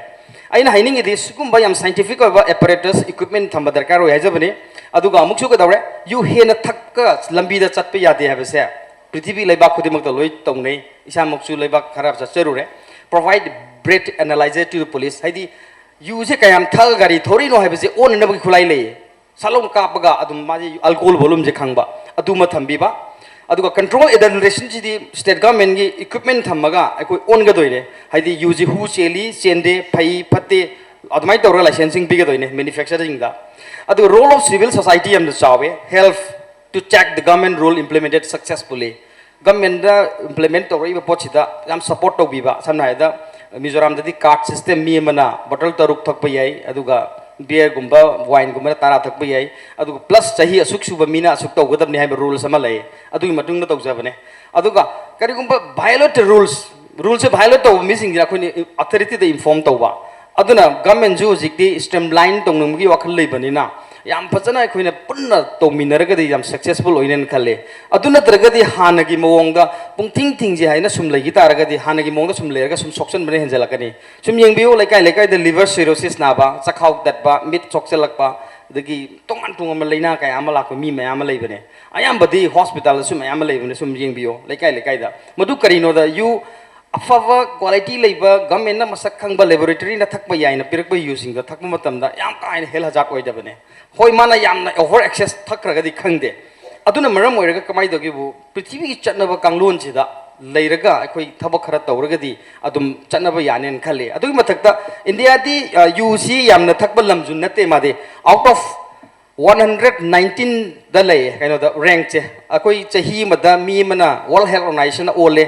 ꯑꯩꯅ ꯍꯥꯏꯅꯤꯡꯉꯤꯗꯤ ꯁꯤꯒꯨꯝꯕ ꯌꯥꯝ scientific ꯑꯣꯏꯕ apparatus, equipment ꯊꯝꯕ ꯗꯔꯀꯥꯔ ꯑꯣꯏ ꯍꯥꯏꯖꯕꯅꯤ꯫ ꯑꯗꯨꯒ ꯑꯃꯨꯛꯁꯨ ꯀꯩꯗꯧꯔꯦ, ꯌꯨ ꯍꯦꯟꯅ ꯊꯛꯀ ꯂꯝꯕꯤꯗ ꯆꯠꯄ ꯌꯥꯗꯦ ꯍꯥꯏꯕꯁꯦ ꯄ꯭ꯔꯤꯊꯤꯕꯤ ꯂꯩꯕꯥꯛ ꯈꯨꯗꯤꯡꯃꯛꯇ ꯂꯣꯏ ꯇꯧꯅꯩ, ꯏꯁꯥꯃꯛꯁꯨ ꯂꯩꯕꯥꯛ ꯈꯔ ꯆꯠꯆꯔꯨꯔꯦ꯫ Provide breath analyzer to the police, ꯍꯥꯏꯗꯤ ꯌꯨꯁꯦ ꯀꯌꯥꯝ ꯊꯛꯑꯒ ꯒꯥꯔꯤ ꯊꯧꯔꯤꯅꯣ ꯍꯥꯏꯕꯁꯦ ꯑꯣꯟꯅꯅꯕꯒꯤ ꯈꯨꯠꯂꯥꯏ ꯂꯩꯌꯦ꯫ ꯁꯠ ꯂꯥꯎꯅ ꯀꯥꯞꯄꯒ ꯑꯗꯨꯝ ꯃꯥꯁꯦ alcohol volumeꯁꯦ ꯈꯪꯕ, ꯑꯗꯨꯃ ꯊꯝꯕꯤꯕ꯫ ꯑꯗꯨꯒ control adulterationꯁꯤꯗꯤ state governmentꯀꯤ equipment ꯊꯝꯃꯒ ꯑꯩꯈꯣꯏ ꯑꯣꯟꯒꯗꯣꯏꯅꯦ꯫ ꯍꯥꯏꯗꯤ ꯌꯨꯁꯤ ꯍꯨ ꯆꯦꯜꯂꯤ, ꯆꯦꯟꯗꯦ, ꯐꯩ ꯐꯠꯇꯦ, ꯑꯗꯨꯃꯥꯏꯅ ꯇꯧꯔꯒ licenseꯁꯤꯡ ꯄꯤꯒꯗꯣꯏꯅꯦ manufacturerꯁꯤꯡꯗ꯫ ꯑꯗꯨꯒ role of civil society ꯌꯥꯝꯅ ꯆꯥꯎꯋꯦ, help to check the government rule implemented successfully꯫ Governmentꯅ implement ꯇꯧꯔꯛꯏꯕ ꯄꯣꯠꯁꯤꯗ ꯌꯥꯝ support ꯇꯧꯕꯤꯕ꯫ ꯁꯝꯅ ꯍꯥꯏꯔꯕꯗ, ꯃꯤꯖꯣꯔꯥꯝꯗꯗꯤ card system, ꯃꯤ ꯑꯃꯅ bottle ꯇꯔꯨꯛ ꯊꯛꯄ ꯌꯥꯏ, ꯑꯗꯨꯒ beerꯒꯨꯝꯕ, wineꯒꯨꯝꯕꯅ ꯇꯔꯥ ꯊꯛꯄ ꯌꯥꯏ, ꯑꯗꯨꯒ plus ꯆꯍꯤ ꯑꯁꯨꯛ ꯁꯨꯕ ꯃꯤꯅ ꯑꯁꯨꯛ ꯇꯧꯒꯗꯕꯅꯤ ꯍꯥꯏꯕ rules ꯑꯃ ꯂꯩ, ꯑꯗꯨꯒꯤ ꯃꯇꯨꯡꯗ ꯇꯧꯖꯕꯅꯦ꯫ ꯑꯗꯨꯒ ꯀꯔꯤꯒꯨꯝꯕ violate rules, ruleꯁꯦ violate ꯇꯧꯕ ꯃꯤꯁꯤꯡꯁꯤꯅ ꯑꯩꯈꯣꯏꯅ authorityꯗ inform ꯇꯧꯕ꯫ ꯑꯗꯨꯅ governmentꯁꯨ ꯍꯧꯖꯤꯛꯇꯤ streamline ꯇꯧꯅꯤꯡꯕꯒꯤ ꯋꯥꯈꯜ ꯂꯩꯕꯅꯤꯅ, ꯌꯥꯝ ꯐꯖꯅ ꯑꯩꯈꯣꯏꯅ ꯄꯨꯟꯅ ꯇꯧꯃꯤꯟꯅꯔꯒꯗꯤ ꯌꯥꯝ successful ꯑꯣꯏꯅꯦꯅ ꯈꯜꯂꯤ꯫ ꯑꯗꯨ ꯅꯠꯇ꯭ꯔꯒꯗꯤ ꯍꯥꯟꯅꯒꯤ ꯃꯑꯣꯡꯗ ꯄꯨꯡꯊꯤꯡ ꯊꯤꯡꯖꯦ ꯍꯥꯏꯅ ꯁꯨꯝ ꯂꯩꯈꯤ ꯇꯥꯔꯒꯗꯤ, ꯍꯥꯟꯅꯒꯤ ꯃꯑꯣꯡꯗ ꯁꯨꯝ ꯂꯩꯔꯒ ꯁꯨꯝ ꯁꯣꯛꯆꯟꯕꯅ ꯍꯦꯟꯖꯜꯂꯛꯀꯅꯤ꯫ ꯁꯨꯝ ꯌꯦꯡꯕꯤꯌꯨ, ꯂꯩꯀꯥꯏ ꯂꯩꯀꯥꯏꯗ liver cirrhosis ꯅꯥꯕ, ꯆꯈꯥꯎ ꯇꯠꯄ, ꯃꯤꯠ ꯁꯣꯛꯆꯜꯂꯛꯄ, ꯑꯗꯒꯤ ꯇꯣꯉꯥꯟ ꯇꯣꯉꯥꯟꯕ ꯂꯥꯏꯅꯥ ꯀꯌꯥ ꯑꯃ ꯂꯥꯛꯄ ꯃꯤ ꯃꯌꯥꯝ ꯑꯃ ꯂꯩꯕꯅꯦ꯫ ꯑꯌꯥꯝꯕꯗꯤ hospitalꯗꯁꯨ ꯃꯌꯥꯝ ꯑꯃ ꯂꯩꯕꯅꯦ, ꯁꯨꯝ ꯌꯦꯡꯕꯤꯌꯣ ꯂꯩꯀꯥꯏ ꯂꯩꯀꯥꯏꯗ꯫ ꯃꯗꯨ ꯀꯔꯤꯅꯣꯗ, ꯌꯨ ꯑꯐꯕ quality ꯂꯩꯕ, governmentꯅ ꯃꯁꯛ ꯈꯪꯕ laboratoryꯅ ꯊꯛꯄ ꯌꯥꯏꯅ ꯄꯤꯔꯛꯄ ꯌꯨꯁꯤꯡꯗꯣ ꯊꯛꯄ ꯃꯇꯝꯗ ꯌꯥꯝ ꯀꯥ ꯍꯦꯟꯅ health hazard ꯑꯣꯏꯗꯕꯅꯦ꯫ ꯍꯣꯏ, ꯃꯥꯅ ꯌꯥꯝꯅ over excess ꯊꯛꯈ꯭ꯔꯒꯗꯤ ꯈꯪꯗꯦ꯫ ꯑꯗꯨꯅ ꯃꯔꯝ ꯑꯣꯏꯔꯒ ꯀꯃꯥꯏꯅ ꯇꯧꯒꯦꯕꯨ, ꯄ꯭ꯔꯤꯊꯤꯕꯤꯒꯤ ꯆꯠꯅꯕ ꯀꯥꯡꯂꯣꯟꯁꯤꯗ ꯂꯩꯔꯒ ꯑꯩꯈꯣꯏ ꯊꯕꯛ ꯈꯔ ꯇꯧꯔꯒꯗꯤ ꯑꯗꯨꯝ ꯆꯠꯅꯕ ꯌꯥꯅꯦꯅ ꯈꯜꯂꯤ꯫ ꯑꯗꯨꯒꯤ ꯃꯊꯛꯇ ꯏꯟꯗꯤꯌꯥꯗꯤ, ꯑ, ꯌꯨꯁꯤ ꯌꯥꯝꯅ ꯊꯛꯄ ꯂꯝꯁꯨ ꯅꯠꯇꯦ꯫ ꯃꯥꯗꯤ out of one hundred nineteenꯗ ꯂꯩꯌꯦ, ꯀꯩꯅꯣꯗ, rankꯁꯦ꯫ ꯑꯩꯈꯣꯏ ꯆꯍꯤ ꯑꯃꯗ ꯃꯤ ꯑꯃꯅ World Health Organizationꯅ ꯑꯣꯜꯂꯦ,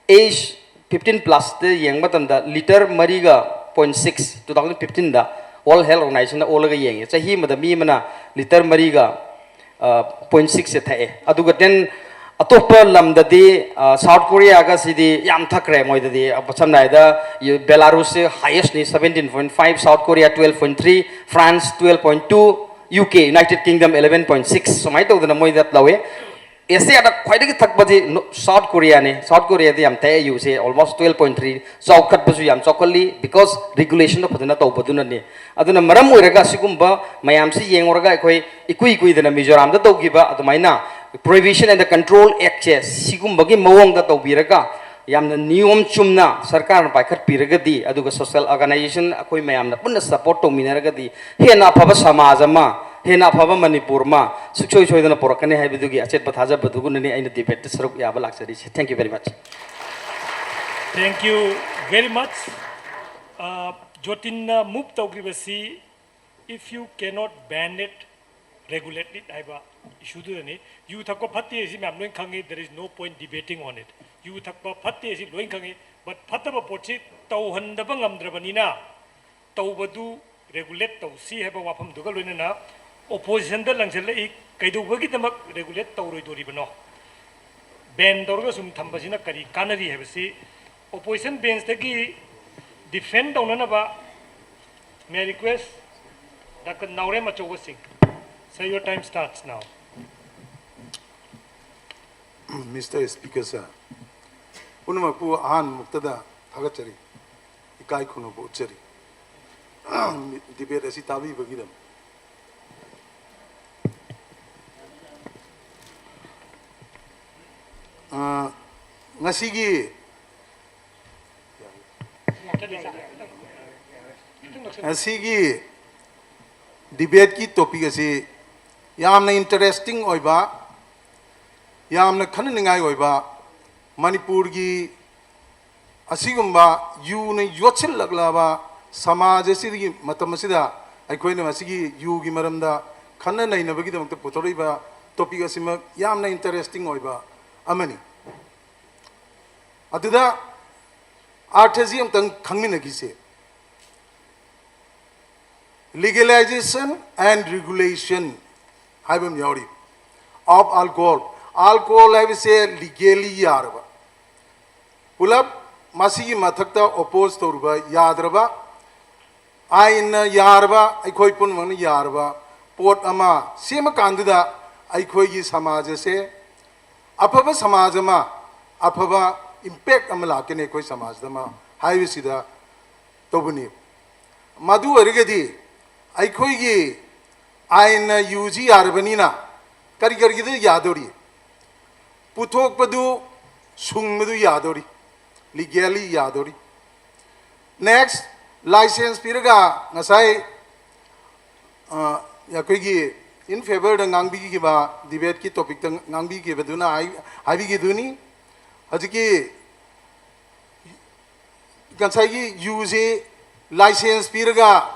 age fifteen plusꯇ ꯌꯦꯡꯕ ꯃꯇꯝꯗ litre ꯃꯔꯤꯒ point six, two thousand fifteenꯗ World Health Organizationꯅ ꯑꯣꯜꯂꯒ ꯌꯦꯡꯉꯦ꯫ ꯆꯍꯤ ꯑꯃꯗ ꯃꯤ ꯑꯃꯅ litre ꯃꯔꯤꯒ point sixꯁꯦ ꯊꯛꯑꯦ꯫ ꯑꯗꯨꯒ then ꯑꯇꯣꯞꯄ ꯂꯝꯗꯗꯤ, ꯑ, South Koreaꯒ ꯁꯤꯗꯤ ꯌꯥꯝ ꯊꯛꯈ꯭ꯔꯦ꯫ ꯃꯣꯏꯗꯗꯤ, ꯑ, ꯁꯝꯅ ꯍꯥꯏꯔꯕꯗ, U-, Belarusꯁꯦ highestꯅꯤ, seventeen point five, South Korea twelve point three, France twelve point two, U K, United Kingdom, eleven point six, ꯁꯨꯃꯥꯏꯅ ꯇꯧꯗꯅ ꯃꯣꯏꯗ ꯂꯧꯋꯦ꯫ ꯑꯦꯁꯤꯌꯥꯗ ꯈ꯭ꯋꯥꯏꯗꯒꯤ ꯊꯛꯄꯗꯤ ꯅꯣ-, ꯁꯥꯎꯠ ꯀꯣꯔꯤꯌꯥꯅꯤ꯫ ꯁꯥꯎꯠ ꯀꯣꯔꯤꯌꯥꯗꯤ ꯌꯥꯝ ꯊꯛꯑꯦ ꯌꯨꯁꯦ, almost twelve point three, ꯆꯥꯎꯈꯠꯄꯁꯨ ꯌꯥꯝ ꯆꯥꯎꯈꯠꯂꯤ, because ꯔꯤꯒꯨꯂꯦꯁꯟꯗꯣ ꯐꯖꯅ ꯇꯧꯕꯗꯨꯅꯅꯤ꯫ ꯑꯗꯨꯅ ꯃꯔꯝ ꯑꯣꯏꯔꯒ ꯑꯁꯤꯒꯨꯝꯕ ꯃꯌꯥꯝꯁꯤ ꯌꯦꯡꯉꯨꯔꯒ ꯑꯩꯈꯣꯏ ꯏꯀꯨꯏ ꯀꯨꯏꯗꯅ ꯃꯤꯖꯣꯔꯥꯝꯗ ꯇꯧꯈꯤꯕ ꯑꯗꯨꯃꯥꯏꯅ Prohibition and the Control Actꯁꯦ ꯁꯤꯒꯨꯝꯕꯒꯤ ꯃꯑꯣꯡꯗ ꯇꯧꯕꯤꯔꯒ ꯌꯥꯝꯅ ꯅꯤꯌꯣꯝ ꯆꯨꯝꯅ ꯁꯔꯀꯥꯔꯅ ꯄꯥꯏꯈꯠꯄꯤꯔꯒꯗꯤ, ꯑꯗꯨꯒ social organization ꯑꯩꯈꯣꯏ ꯃꯌꯥꯝꯅ ꯄꯨꯟꯅ support ꯇꯧꯃꯤꯟꯅꯔꯒꯗꯤ, ꯍꯦꯟꯅ ꯑꯐꯕ ꯁꯃꯥꯖ ꯑꯃ, ꯍꯦꯟꯅ ꯑꯐꯕ ꯃꯅꯤꯄꯨꯔ ꯑꯃ ꯁꯨꯡꯁꯣꯏ ꯁꯣꯏꯗꯅ ꯄꯨꯔꯛꯀꯅꯤ ꯍꯥꯏꯕꯗꯨꯒꯤ ꯑꯆꯦꯠꯄ ꯊꯥꯖꯕꯗꯨꯅꯅꯤ ꯑꯩꯅ debateꯇ ꯁꯔꯨꯛ ꯌꯥꯕ ꯂꯥꯛꯆꯔꯤꯁꯦ꯫ Thank you very much. Thank you very much. Uh, ꯖꯣꯇꯤꯟꯅ move ꯇꯧꯈꯤꯕꯁꯤ, if you cannot ban it, regulate it ꯍꯥꯏꯕ ꯏꯁꯨꯗꯨꯗꯅꯤ꯫ ꯌꯨ ꯊꯛꯄ ꯐꯠꯇꯦ ꯁꯤ ꯃꯌꯥꯝ ꯂꯣꯏ ꯈꯪꯉꯤ, there is no point debating on it. ꯌꯨ ꯊꯛꯄ ꯐꯠꯇꯦ ꯁꯤ ꯂꯣꯏ ꯈꯪꯉꯤ, but ꯐꯠꯇꯕ ꯄꯣꯠꯁꯤ ꯇꯧꯍꯟꯗꯕ ꯉꯝꯗ꯭ꯔꯕꯅꯤꯅ ꯇꯧꯕꯗꯨ regulate ꯇꯧꯁꯤ ꯍꯥꯏꯕ ꯋꯥꯐꯝꯗꯨꯒ ꯂꯣꯏꯅꯅ oppositionꯗ ꯂꯪꯁꯤꯜꯂꯛꯏ꯫ ꯀꯩꯗꯧꯕꯒꯤꯗꯃꯛ regulate ꯇꯧꯔꯣꯏꯗꯣꯔꯤꯕꯅꯣ? Ban ꯇꯧꯔꯒ ꯁꯨꯝ ꯊꯝꯕꯁꯤꯅ ꯀꯔꯤ ꯀꯥꯟꯅꯔꯤ ꯍꯥꯏꯕꯁꯤ opposition benchꯇꯒꯤ defend ꯇꯧꯅꯅꯕ, may I request Doctor ꯅꯥꯎꯔꯦꯝ ꯑꯆꯧꯕ ꯁꯤꯡ, sir, your time starts now. Mister Speaker sir, ꯄꯨꯝꯅꯃꯛꯄꯨ ꯑꯍꯥꯟꯕꯃꯛꯇꯗ ꯊꯥꯒꯠꯆꯔꯤ, ꯏꯀꯥꯏ ꯈꯨꯝꯅꯕ ꯎꯠꯆꯔꯤ꯫ Debate ꯑꯁꯤ ꯇꯥꯕꯤꯕꯒꯤꯗꯃꯛ꯫ ꯑ, ꯉꯁꯤꯒꯤ ꯉꯁꯤꯒꯤ debateꯀꯤ topic ꯑꯁꯤ ꯌꯥꯝꯅ interesting ꯑꯣꯏꯕ, ꯌꯥꯝꯅ ꯈꯟꯅꯅꯤꯡꯉꯥꯏ ꯑꯣꯏꯕ, ꯃꯅꯤꯄꯨꯔꯒꯤ ꯑꯁꯤꯒꯨꯝꯕ ꯌꯨꯅ ꯌꯣꯠꯁꯤꯜꯂꯛꯂꯕ ꯁꯃꯥꯖ ꯑꯁꯤꯒꯤ ꯃꯇꯝ ꯑꯁꯤꯗ ꯑꯩꯈꯣꯏꯅ ꯃꯁꯤꯒꯤ ꯌꯨꯒꯤ ꯃꯔꯝꯗ ꯈꯟꯅ ꯅꯩꯅꯕꯒꯤꯗꯃꯛꯇ ꯄꯨꯊꯣꯔꯛꯏꯕ topic ꯑꯁꯤꯃꯛ ꯌꯥꯝꯅ interesting ꯑꯣꯏꯕ ꯑꯃꯅꯤ꯫ ꯑꯗꯨꯗ ꯑꯥꯔꯊꯁꯤ ꯑꯃꯨꯛꯇꯪ ꯈꯪꯃꯤꯟꯅꯈꯤꯁꯦ꯫ Legalization and regulation ꯍꯥꯏꯕ ꯑꯃ ꯌꯥꯎꯔꯤ꯫ Of alcohol, alcohol ꯍꯥꯏꯕꯁꯦ legally ꯌꯥꯔꯕ, ꯄꯨꯂꯞ ꯃꯁꯤꯒꯤ ꯃꯊꯛꯇ oppose ꯇꯧꯔꯨꯕ ꯌꯥꯗ꯭ꯔꯕ, ꯑꯥꯏꯟꯅ ꯌꯥꯔꯕ, ꯑꯩꯈꯣꯏ ꯄꯨꯝꯅꯃꯛꯅ ꯌꯥꯔꯕ ꯄꯣꯠ ꯑꯃ ꯁꯦꯝꯃꯀꯥꯟꯗꯨꯗ ꯑꯩꯈꯣꯏꯒꯤ ꯁꯃꯥꯖ ꯑꯁꯦ ꯑꯐꯕ ꯁꯃꯥꯖ ꯑꯃ, ꯑꯐꯕ ꯏꯝꯄꯦꯛ ꯑꯃ ꯂꯥꯛꯀꯅꯤ ꯑꯩꯈꯣꯏ ꯁꯃꯥꯖꯗ ꯑꯃ ꯍꯥꯏꯕꯁꯤꯗ ꯇꯧꯕꯅꯤ꯫ ꯃꯗꯨ ꯑꯣꯏꯔꯒꯗꯤ ꯑꯩꯈꯣꯏꯒꯤ ꯑꯥꯏꯟꯅ ꯌꯨꯁꯤ ꯌꯥꯔꯕꯅꯤꯅ ꯀꯔꯤ ꯀꯔꯤꯒꯤꯗ ꯌꯥꯗꯧꯔꯤ? ꯄꯨꯊꯣꯛꯄꯗꯨ, ꯁꯨꯡꯕꯗꯨ ꯌꯥꯗꯧꯔꯤ, ꯂꯤꯒꯦꯜꯂꯤ ꯌꯥꯗꯧꯔꯤ꯫ ꯅꯦꯛꯁ, ꯂꯥꯏꯁꯦꯟꯁ ꯄꯤꯔꯒ ꯉꯁꯥꯏ ꯑ, ꯑꯩꯈꯣꯏꯒꯤ ꯏꯟ ꯐꯦꯕꯔꯗ ꯉꯥꯡꯕꯤꯈꯤꯕ, ꯗꯤꯕꯦꯠꯀꯤ ꯇꯣꯄꯤꯛꯇ ꯉꯥꯡꯕꯤꯈꯤꯕꯗꯨꯅ ꯍꯥꯏ-, ꯍꯥꯏꯕꯤꯈꯤꯗꯨꯅꯤ꯫ ꯍꯧꯖꯤꯛꯀꯤ ꯉꯁꯥꯏꯒꯤ ꯌꯨꯁꯤ ꯂꯥꯏꯁꯦꯟꯁ ꯄꯤꯔꯒ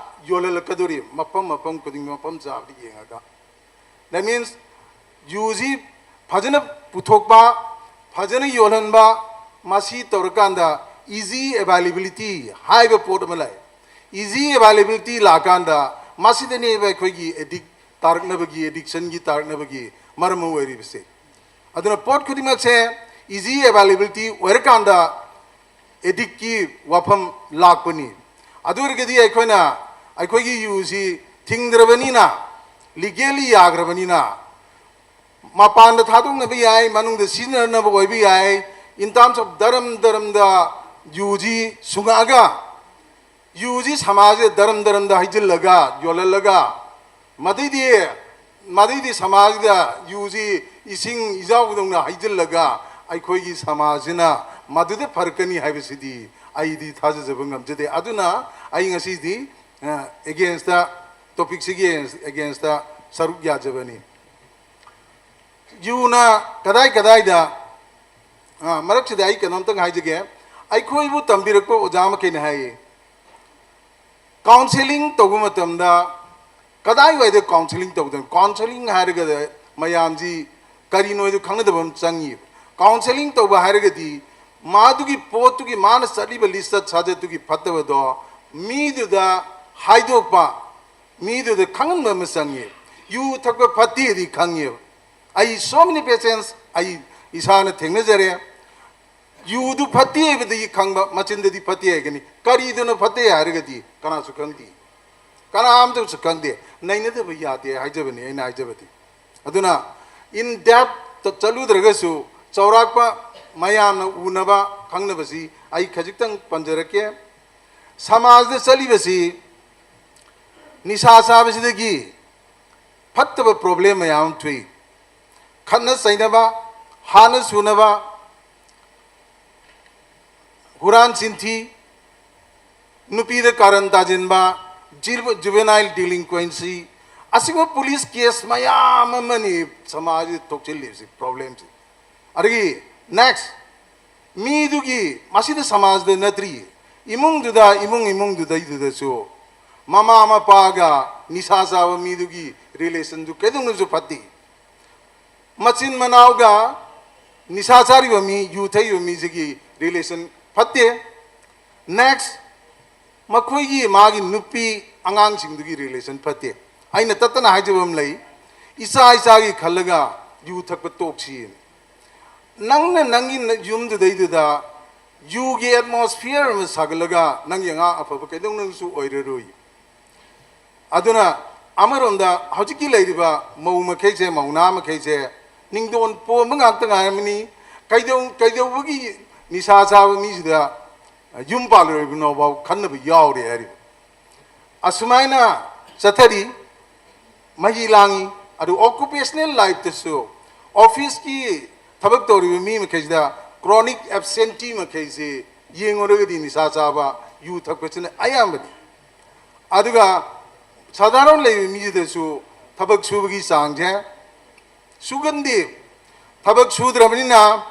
ꯌꯣꯜꯍꯜꯂꯛꯀꯗꯧꯔꯤ, ꯃꯐꯝ ꯃꯐꯝ ꯈꯨꯗꯤꯡ, ꯃꯐꯝ ꯆꯥꯕꯗ ꯌꯦꯡꯉꯒ꯫ That means ꯌꯨꯁꯤ ꯐꯖꯅ ꯄꯨꯊꯣꯛꯄ, ꯐꯖꯅ ꯌꯣꯜꯍꯟꯕ, ꯃꯁꯤ ꯇꯧꯔꯀꯥꯟꯗ ꯏꯖꯤ ꯑꯦꯕꯥꯏꯂꯦꯕꯤꯂꯤꯇꯤ ꯍꯥꯏꯕ ꯄꯣꯠ ꯑꯃ ꯂꯩ꯫ ꯏꯖꯤ ꯑꯦꯕꯥꯏꯂꯦꯕꯤꯂꯤꯇꯤ ꯂꯥꯛꯀꯥꯟꯗ ꯃꯁꯤꯗꯅꯦꯕ ꯑꯩꯈꯣꯏꯒꯤ ꯑꯦꯗꯤꯛ ꯇꯥꯔꯛꯅꯕꯒꯤ, ꯑꯦꯗꯤꯛꯁꯟꯒꯤ ꯇꯥꯔꯛꯅꯕꯒꯤ ꯃꯔꯝ ꯑꯃ ꯑꯣꯏꯔꯤꯕꯁꯦ꯫ ꯑꯗꯨꯅ ꯄꯣꯠ ꯈꯨꯗꯤꯡꯃꯛꯁꯦ ꯏꯖꯤ ꯑꯦꯕꯥꯏꯂꯦꯕꯤꯂꯤꯇꯤ ꯑꯣꯏꯔꯀꯥꯟꯗ ꯑꯦꯗꯤꯛꯀꯤ ꯋꯥꯐꯝ ꯂꯥꯛꯄꯅꯤ꯫ ꯑꯗꯨ ꯑꯣꯏꯔꯒꯗꯤ ꯑꯩꯈꯣꯏꯅ ꯑꯩꯈꯣꯏꯒꯤ ꯌꯨꯁꯤ ꯊꯤꯡꯗ꯭ꯔꯕꯅꯤꯅ, ꯂꯤꯒꯦꯜꯂꯤ ꯌꯥꯈ꯭ꯔꯕꯅꯤꯅ, ꯃꯄꯥꯟꯗ ꯊꯥꯗꯣꯛꯅꯕ ꯌꯥꯏ, ꯃꯅꯨꯡꯗ ꯁꯤꯖꯤꯟꯅꯅꯕ ꯑꯣꯏꯕ ꯌꯥꯏ꯫ In terms of ꯙꯔꯝ, ꯙꯔꯝꯗ ꯌꯨꯁꯤ ꯁꯨꯡꯉꯛꯑꯒ, ꯌꯨꯁꯤ ꯁꯃꯥꯖꯁꯤꯗ ꯙꯔꯝ, ꯙꯔꯝꯗ ꯍꯩꯖꯤꯜꯂꯒ, ꯌꯣꯜꯍꯜꯂꯒ, ꯃꯗꯩꯗꯤ, ꯃꯗꯩꯗꯤ ꯁꯃꯥꯖꯁꯤꯗ ꯌꯨꯁꯤ ꯏꯁꯤꯡ ꯏꯖꯥꯎꯗꯧꯅ ꯍꯩꯖꯤꯜꯂꯒ ꯑꯩꯈꯣꯏꯒꯤ ꯁꯃꯥꯖꯁꯤꯅ ꯃꯗꯨꯗ ꯐꯔꯛꯀꯅꯤ ꯍꯥꯏꯕꯁꯤꯗꯤ ꯑꯩꯗꯤ ꯊꯥꯖꯖꯕ ꯉꯝꯖꯗꯦ꯫ ꯑꯗꯨꯅ ꯑꯩ ꯉꯁꯤꯗꯤ, ꯑ, against ꯇ, ꯇꯣꯄꯤꯛꯁꯤꯒꯤ against ꯇ ꯁꯔꯨꯛ ꯌꯥꯖꯕꯅꯤ꯫ ꯌꯨꯅ ꯀꯗꯥꯏ ꯀꯗꯥꯏꯗ, ꯑ, ꯃꯔꯛꯁꯤꯗ ꯑꯩ ꯀꯩꯅꯣꯝꯇꯪ ꯍꯥꯏꯖꯒꯦ꯫ ꯑꯩꯈꯣꯏꯕꯨ ꯇꯝꯕꯤꯔꯛꯄ ꯑꯣꯖꯥ ꯃꯈꯩꯅ ꯍꯥꯏꯌꯦ, ꯀꯥꯎꯟꯁꯦꯂꯤꯡ ꯇꯧꯕ ꯃꯇꯝꯗ ꯀꯗꯥꯏꯋꯥꯏꯗ ꯀꯥꯎꯟꯁꯦꯂꯤꯡ ꯇꯧꯗꯣꯏꯅꯣ? ꯀꯥꯎꯟꯁꯦꯂꯤꯡ ꯍꯥꯏꯔꯒ ꯃꯌꯥꯝꯁꯤ ꯀꯔꯤꯅꯣ ꯍꯥꯏꯗꯣ ꯈꯪꯅꯗꯕ ꯑꯃ ꯆꯪꯉꯤꯕ꯫ ꯀꯥꯎꯟꯁꯦꯂꯤꯡ ꯇꯧꯕ ꯍꯥꯏꯔꯒꯗꯤ ꯃꯥꯗꯨꯒꯤ ꯄꯣꯠꯇꯨꯒꯤ, ꯃꯥꯅ ꯆꯠꯂꯤꯕ ꯂꯤꯆꯠ ꯁꯥꯖꯠꯇꯨꯒꯤ ꯐꯠꯇꯕꯗꯣ ꯃꯤꯗꯨꯗ ꯍꯥꯏꯗꯣꯛꯄ, ꯃꯤꯗꯨꯗ ꯈꯪꯍꯟꯕ ꯑꯃ ꯆꯪꯉꯤ꯫ ꯌꯨ ꯊꯛꯄ ꯐꯠꯇꯦꯗꯤ ꯈꯪꯉꯦꯕ꯫ ꯑꯩ so many patients ꯑꯩ ꯏꯁꯥꯅ ꯊꯦꯡꯅꯖꯔꯦ꯫ ꯌꯨꯗꯨ ꯐꯠꯇꯦ ꯍꯥꯏꯕꯗꯒꯤ ꯈꯪꯕ, ꯃꯆꯤꯟꯗꯗꯤ ꯐꯠꯇꯦ ꯍꯥꯏꯒꯅꯤ꯫ ꯀꯔꯤꯗꯨꯅ ꯐꯠꯇꯦ ꯍꯥꯏꯔꯒꯗꯤ ꯀꯅꯥꯁꯨ ꯈꯪꯗꯦ꯫ ꯀꯅꯥꯝꯇꯁꯨ ꯈꯪꯗꯦ꯫ ꯅꯩꯅꯗꯕ ꯌꯥꯗꯦ ꯍꯥꯏꯖꯕꯅꯤ ꯑꯩꯅ ꯍꯥꯏꯖꯕꯗꯤ꯫ ꯑꯗꯨꯅ in depth ꯆꯠꯂꯨꯗ꯭ꯔꯒꯁꯨ ꯆꯥꯎꯔꯥꯛꯄ ꯃꯌꯥꯝꯅ ꯎꯅꯕ ꯈꯪꯅꯕꯁꯤ ꯑꯩ ꯈꯖꯤꯛꯇꯪ ꯄꯟꯖꯔꯛꯀꯦ꯫ ꯁꯃꯥꯖꯗ ꯆꯠꯂꯤꯕꯁꯤ ꯅꯤꯁꯥ ꯆꯥꯕꯁꯤꯗꯒꯤ ꯐꯠꯇꯕ problem ꯃꯌꯥꯝ ꯑꯃ ꯊꯣꯛꯏ꯫ ꯈꯠꯅ ꯆꯩꯅꯕ, ꯍꯥꯠꯅ ꯁꯨꯅꯕ, ꯍꯨꯔꯥꯟ ꯆꯤꯟꯊꯤ, ꯅꯨꯄꯤꯗ ꯀꯥꯔꯟ ꯇꯥꯁꯤꯟꯕ, juvenile delinquency, ꯑꯁꯤꯒꯨꯝꯕ police case ꯃꯌꯥꯝ ꯑꯃꯅꯤ ꯁꯃꯥꯖꯁꯤꯗ ꯊꯣꯛꯆꯤꯜꯂꯤꯕꯁꯤ problemꯁꯤ꯫ ꯑꯗꯒꯤ next, ꯃꯤꯗꯨꯒꯤ, ꯃꯁꯤꯗ ꯁꯃꯥꯖꯗ ꯅꯠꯇ꯭ꯔꯤ, ꯏꯃꯨꯡꯗꯨꯗ, ꯏꯃꯨꯡ ꯏꯃꯨꯡꯗꯨꯗꯩꯗꯨꯗꯁꯨ ꯃꯃꯥ ꯃꯄꯥꯒ ꯅꯤꯁꯥ ꯆꯥꯕ ꯃꯤꯗꯨꯒꯤ relationꯗꯨ ꯀꯩꯗꯧꯅꯁꯨ ꯐꯠꯇꯦ꯫ ꯃꯆꯤꯟ ꯃꯅꯥꯎꯒ ꯅꯤꯁꯥ ꯆꯥꯔꯤꯕ ꯃꯤ, ꯌꯨ ꯊꯛꯏꯕ ꯃꯤꯁꯤꯒꯤ relation ꯐꯠꯇꯦ꯫ Next, ꯃꯈꯣꯏꯒꯤ, ꯃꯥꯒꯤ ꯅꯨꯄꯤ ꯑꯉꯥꯡꯁꯤꯡꯗꯨꯒꯤ relation ꯐꯠꯇꯦ꯫ ꯑꯩꯅ ꯇꯠꯇꯅ ꯍꯥꯏꯖꯕ ꯑꯃ ꯂꯩ, ꯏꯆꯥ ꯏꯆꯥꯒꯤ ꯈꯜꯂꯒ ꯌꯨ ꯊꯛꯄ ꯇꯣꯛꯁꯤ꯫ ꯅꯪꯅ ꯅꯪꯒꯤ ꯌꯨꯝꯗꯨꯗꯩꯗꯨꯗ ꯌꯨꯒꯤ atmosphere ꯑꯃ ꯁꯥꯒꯠꯂꯒ ꯅꯪꯒꯤ ꯑꯉꯥꯡ ꯑꯐꯕ ꯀꯩꯗꯧꯅꯨꯡꯁꯨ ꯑꯣꯏꯔꯔꯣꯏ꯫ ꯑꯗꯨꯅ ꯑꯃꯔꯣꯝꯗ ꯍꯧꯖꯤꯛꯀꯤ ꯂꯩꯔꯤꯕ ꯃꯧ ꯃꯈꯩꯁꯦ, ꯃꯧ ꯅꯍꯥ ꯃꯈꯩꯁꯦ ꯅꯤꯡꯗꯣꯟ ꯄꯣꯝꯕ ꯉꯥꯛꯇ ꯉꯥꯏꯔꯝꯃꯅꯤ꯫ ꯀꯩꯗꯧ-, ꯀꯩꯗꯧꯕꯒꯤ ꯅꯤꯁꯥ ꯆꯥꯕ ꯃꯤꯁꯤꯗ ꯌꯨꯝ ꯄꯥꯜꯂꯣꯏꯕꯅꯣ ꯐꯥꯎ ꯈꯟꯅꯕ ꯌꯥꯎꯔꯦ ꯍꯥꯏꯔꯤꯕ꯫ ꯑꯁꯨꯃꯥꯏꯅ ꯆꯠꯊꯔꯤ, ꯃꯍꯤ ꯂꯥꯡꯉꯤ꯫ ꯑꯗꯨ occupational lifeꯇꯁꯨ officeꯀꯤ ꯊꯕꯛ ꯇꯧꯔꯤꯕ ꯃꯤ ꯃꯈꯩꯁꯤꯗ chronic absentee ꯃꯈꯩꯁꯤ ꯌꯦꯡꯉꯨꯔꯒꯗꯤ ꯅꯤꯁꯥ ꯆꯥꯕ, ꯌꯨ ꯊꯛꯄꯁꯤꯅ ꯑꯌꯥꯝꯕꯅꯤ꯫ ꯑꯗꯨꯒ ꯁꯥꯙꯥꯔꯟ ꯂꯩꯕ ꯃꯤꯁꯤꯗꯁꯨ ꯊꯕꯛ ꯁꯨꯕꯒꯤ ꯆꯥꯡꯁꯦ ꯁꯨꯒꯟꯗꯦ꯫ ꯊꯕꯛ ꯁꯨꯗ꯭ꯔꯕꯅꯤꯅ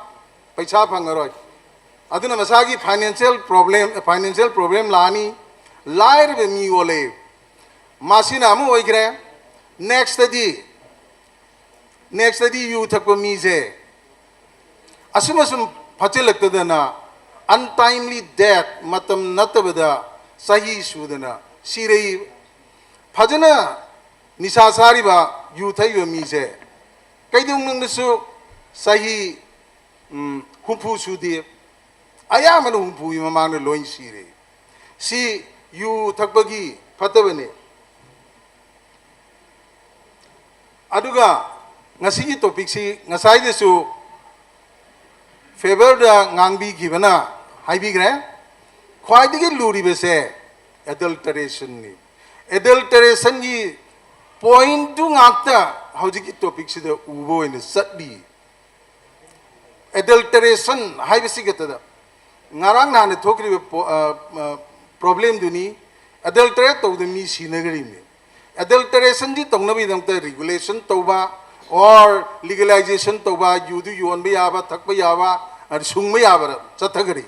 ꯄꯩꯁꯥ ꯐꯪꯉꯔꯣꯏ꯫ ꯑꯗꯨꯅ ꯃꯁꯥꯒꯤ financial problem, financial problem ꯂꯥꯛꯑꯅꯤ꯫ ꯂꯥꯏꯔꯕ ꯃꯤ ꯑꯣꯜꯂꯦ꯫ ꯃꯁꯤꯅ ꯑꯃ ꯑꯣꯏꯈ꯭ꯔꯦ꯫ Nextꯇꯗꯤ, nextꯇꯗꯤ ꯌꯨ ꯊꯛꯄ ꯃꯤꯁꯦ ꯑꯁꯨꯝ ꯑꯁꯨꯝ ꯐꯠꯆꯤꯜꯂꯛꯇꯗꯅ untimely death, ꯃꯇꯝ ꯅꯠꯇꯕꯗ ꯆꯍꯤ ꯁꯨꯗꯅ ꯁꯤꯔꯛꯏ꯫ ꯐꯖꯅ ꯅꯤꯁꯥ ꯆꯥꯔꯤꯕ, ꯌꯨ ꯊꯛꯏꯕ ꯃꯤꯁꯦ ꯀꯩꯗꯧꯅꯨꯡꯗꯁꯨ ꯆꯍꯤ, ꯎꯝ, ꯍꯨꯝꯐꯨ ꯁꯨꯗꯦ꯫ ꯑꯌꯥꯝꯕꯅ ꯍꯨꯝꯐꯨꯒꯤ ꯃꯃꯥꯡꯗ ꯂꯣꯏ ꯁꯤꯔꯦ꯫ ꯁꯤ ꯌꯨ ꯊꯛꯄꯒꯤ ꯐꯠꯇꯕꯅꯤ꯫ ꯑꯗꯨꯒ ꯉꯁꯤꯒꯤ ꯇꯣꯄꯤꯛꯁꯤ ꯉꯁꯥꯏꯗꯁꯨ ꯐꯦꯕꯔꯗ ꯉꯥꯡꯕꯤꯈꯤꯕꯅ ꯍꯥꯏꯕꯤꯈ꯭ꯔꯦ꯫ ꯈ꯭ꯋꯥꯏꯗꯒꯤ ꯂꯨꯔꯤꯕꯁꯦ ꯑꯦꯗꯜꯇꯔꯦꯁꯟꯅꯤ꯫ ꯑꯦꯗꯜꯇꯔꯦꯁꯟꯒꯤ ꯄꯣꯏꯟꯠꯇꯨ ꯉꯥꯛꯇ ꯍꯧꯖꯤꯛꯀꯤ ꯇꯣꯄꯤꯛꯁꯤꯗ ꯎꯕ ꯑꯣꯏꯅ ꯆꯠꯂꯤ꯫ ꯑꯦꯗꯜꯇꯔꯦꯁꯟ ꯍꯥꯏꯕꯁꯤ ꯈꯛꯇꯗ ꯉꯔꯥꯡ ꯅꯍꯥꯟꯗ ꯊꯣꯛꯈ꯭ꯔꯤꯕ ꯄ꯭ꯔꯣꯕ꯭ꯂꯦꯝꯗꯨꯅꯤ꯫ ꯑꯦꯗꯜꯇꯔꯦꯠ ꯇꯧꯗꯅ ꯃꯤ ꯁꯤꯅꯈ꯭ꯔꯤꯕꯅꯤ꯫ ꯑꯦꯗꯜꯇꯔꯦꯁꯟꯗꯤ ꯇꯧꯅꯕꯒꯤꯗꯃꯛꯇ ꯔꯤꯒꯨꯂꯦꯁꯟ ꯇꯧꯕ ꯑꯣꯔ ꯂꯤꯒꯦꯂꯥꯏꯖꯦꯁꯟ ꯇꯧꯕ, ꯌꯨꯗꯨ ꯌꯣꯟꯕ ꯌꯥꯕ, ꯊꯛꯄ ꯌꯥꯕ, ꯑꯗꯨ ꯁꯨꯡꯕ ꯌꯥꯕꯗ ꯆꯠꯊꯈ꯭ꯔꯤ꯫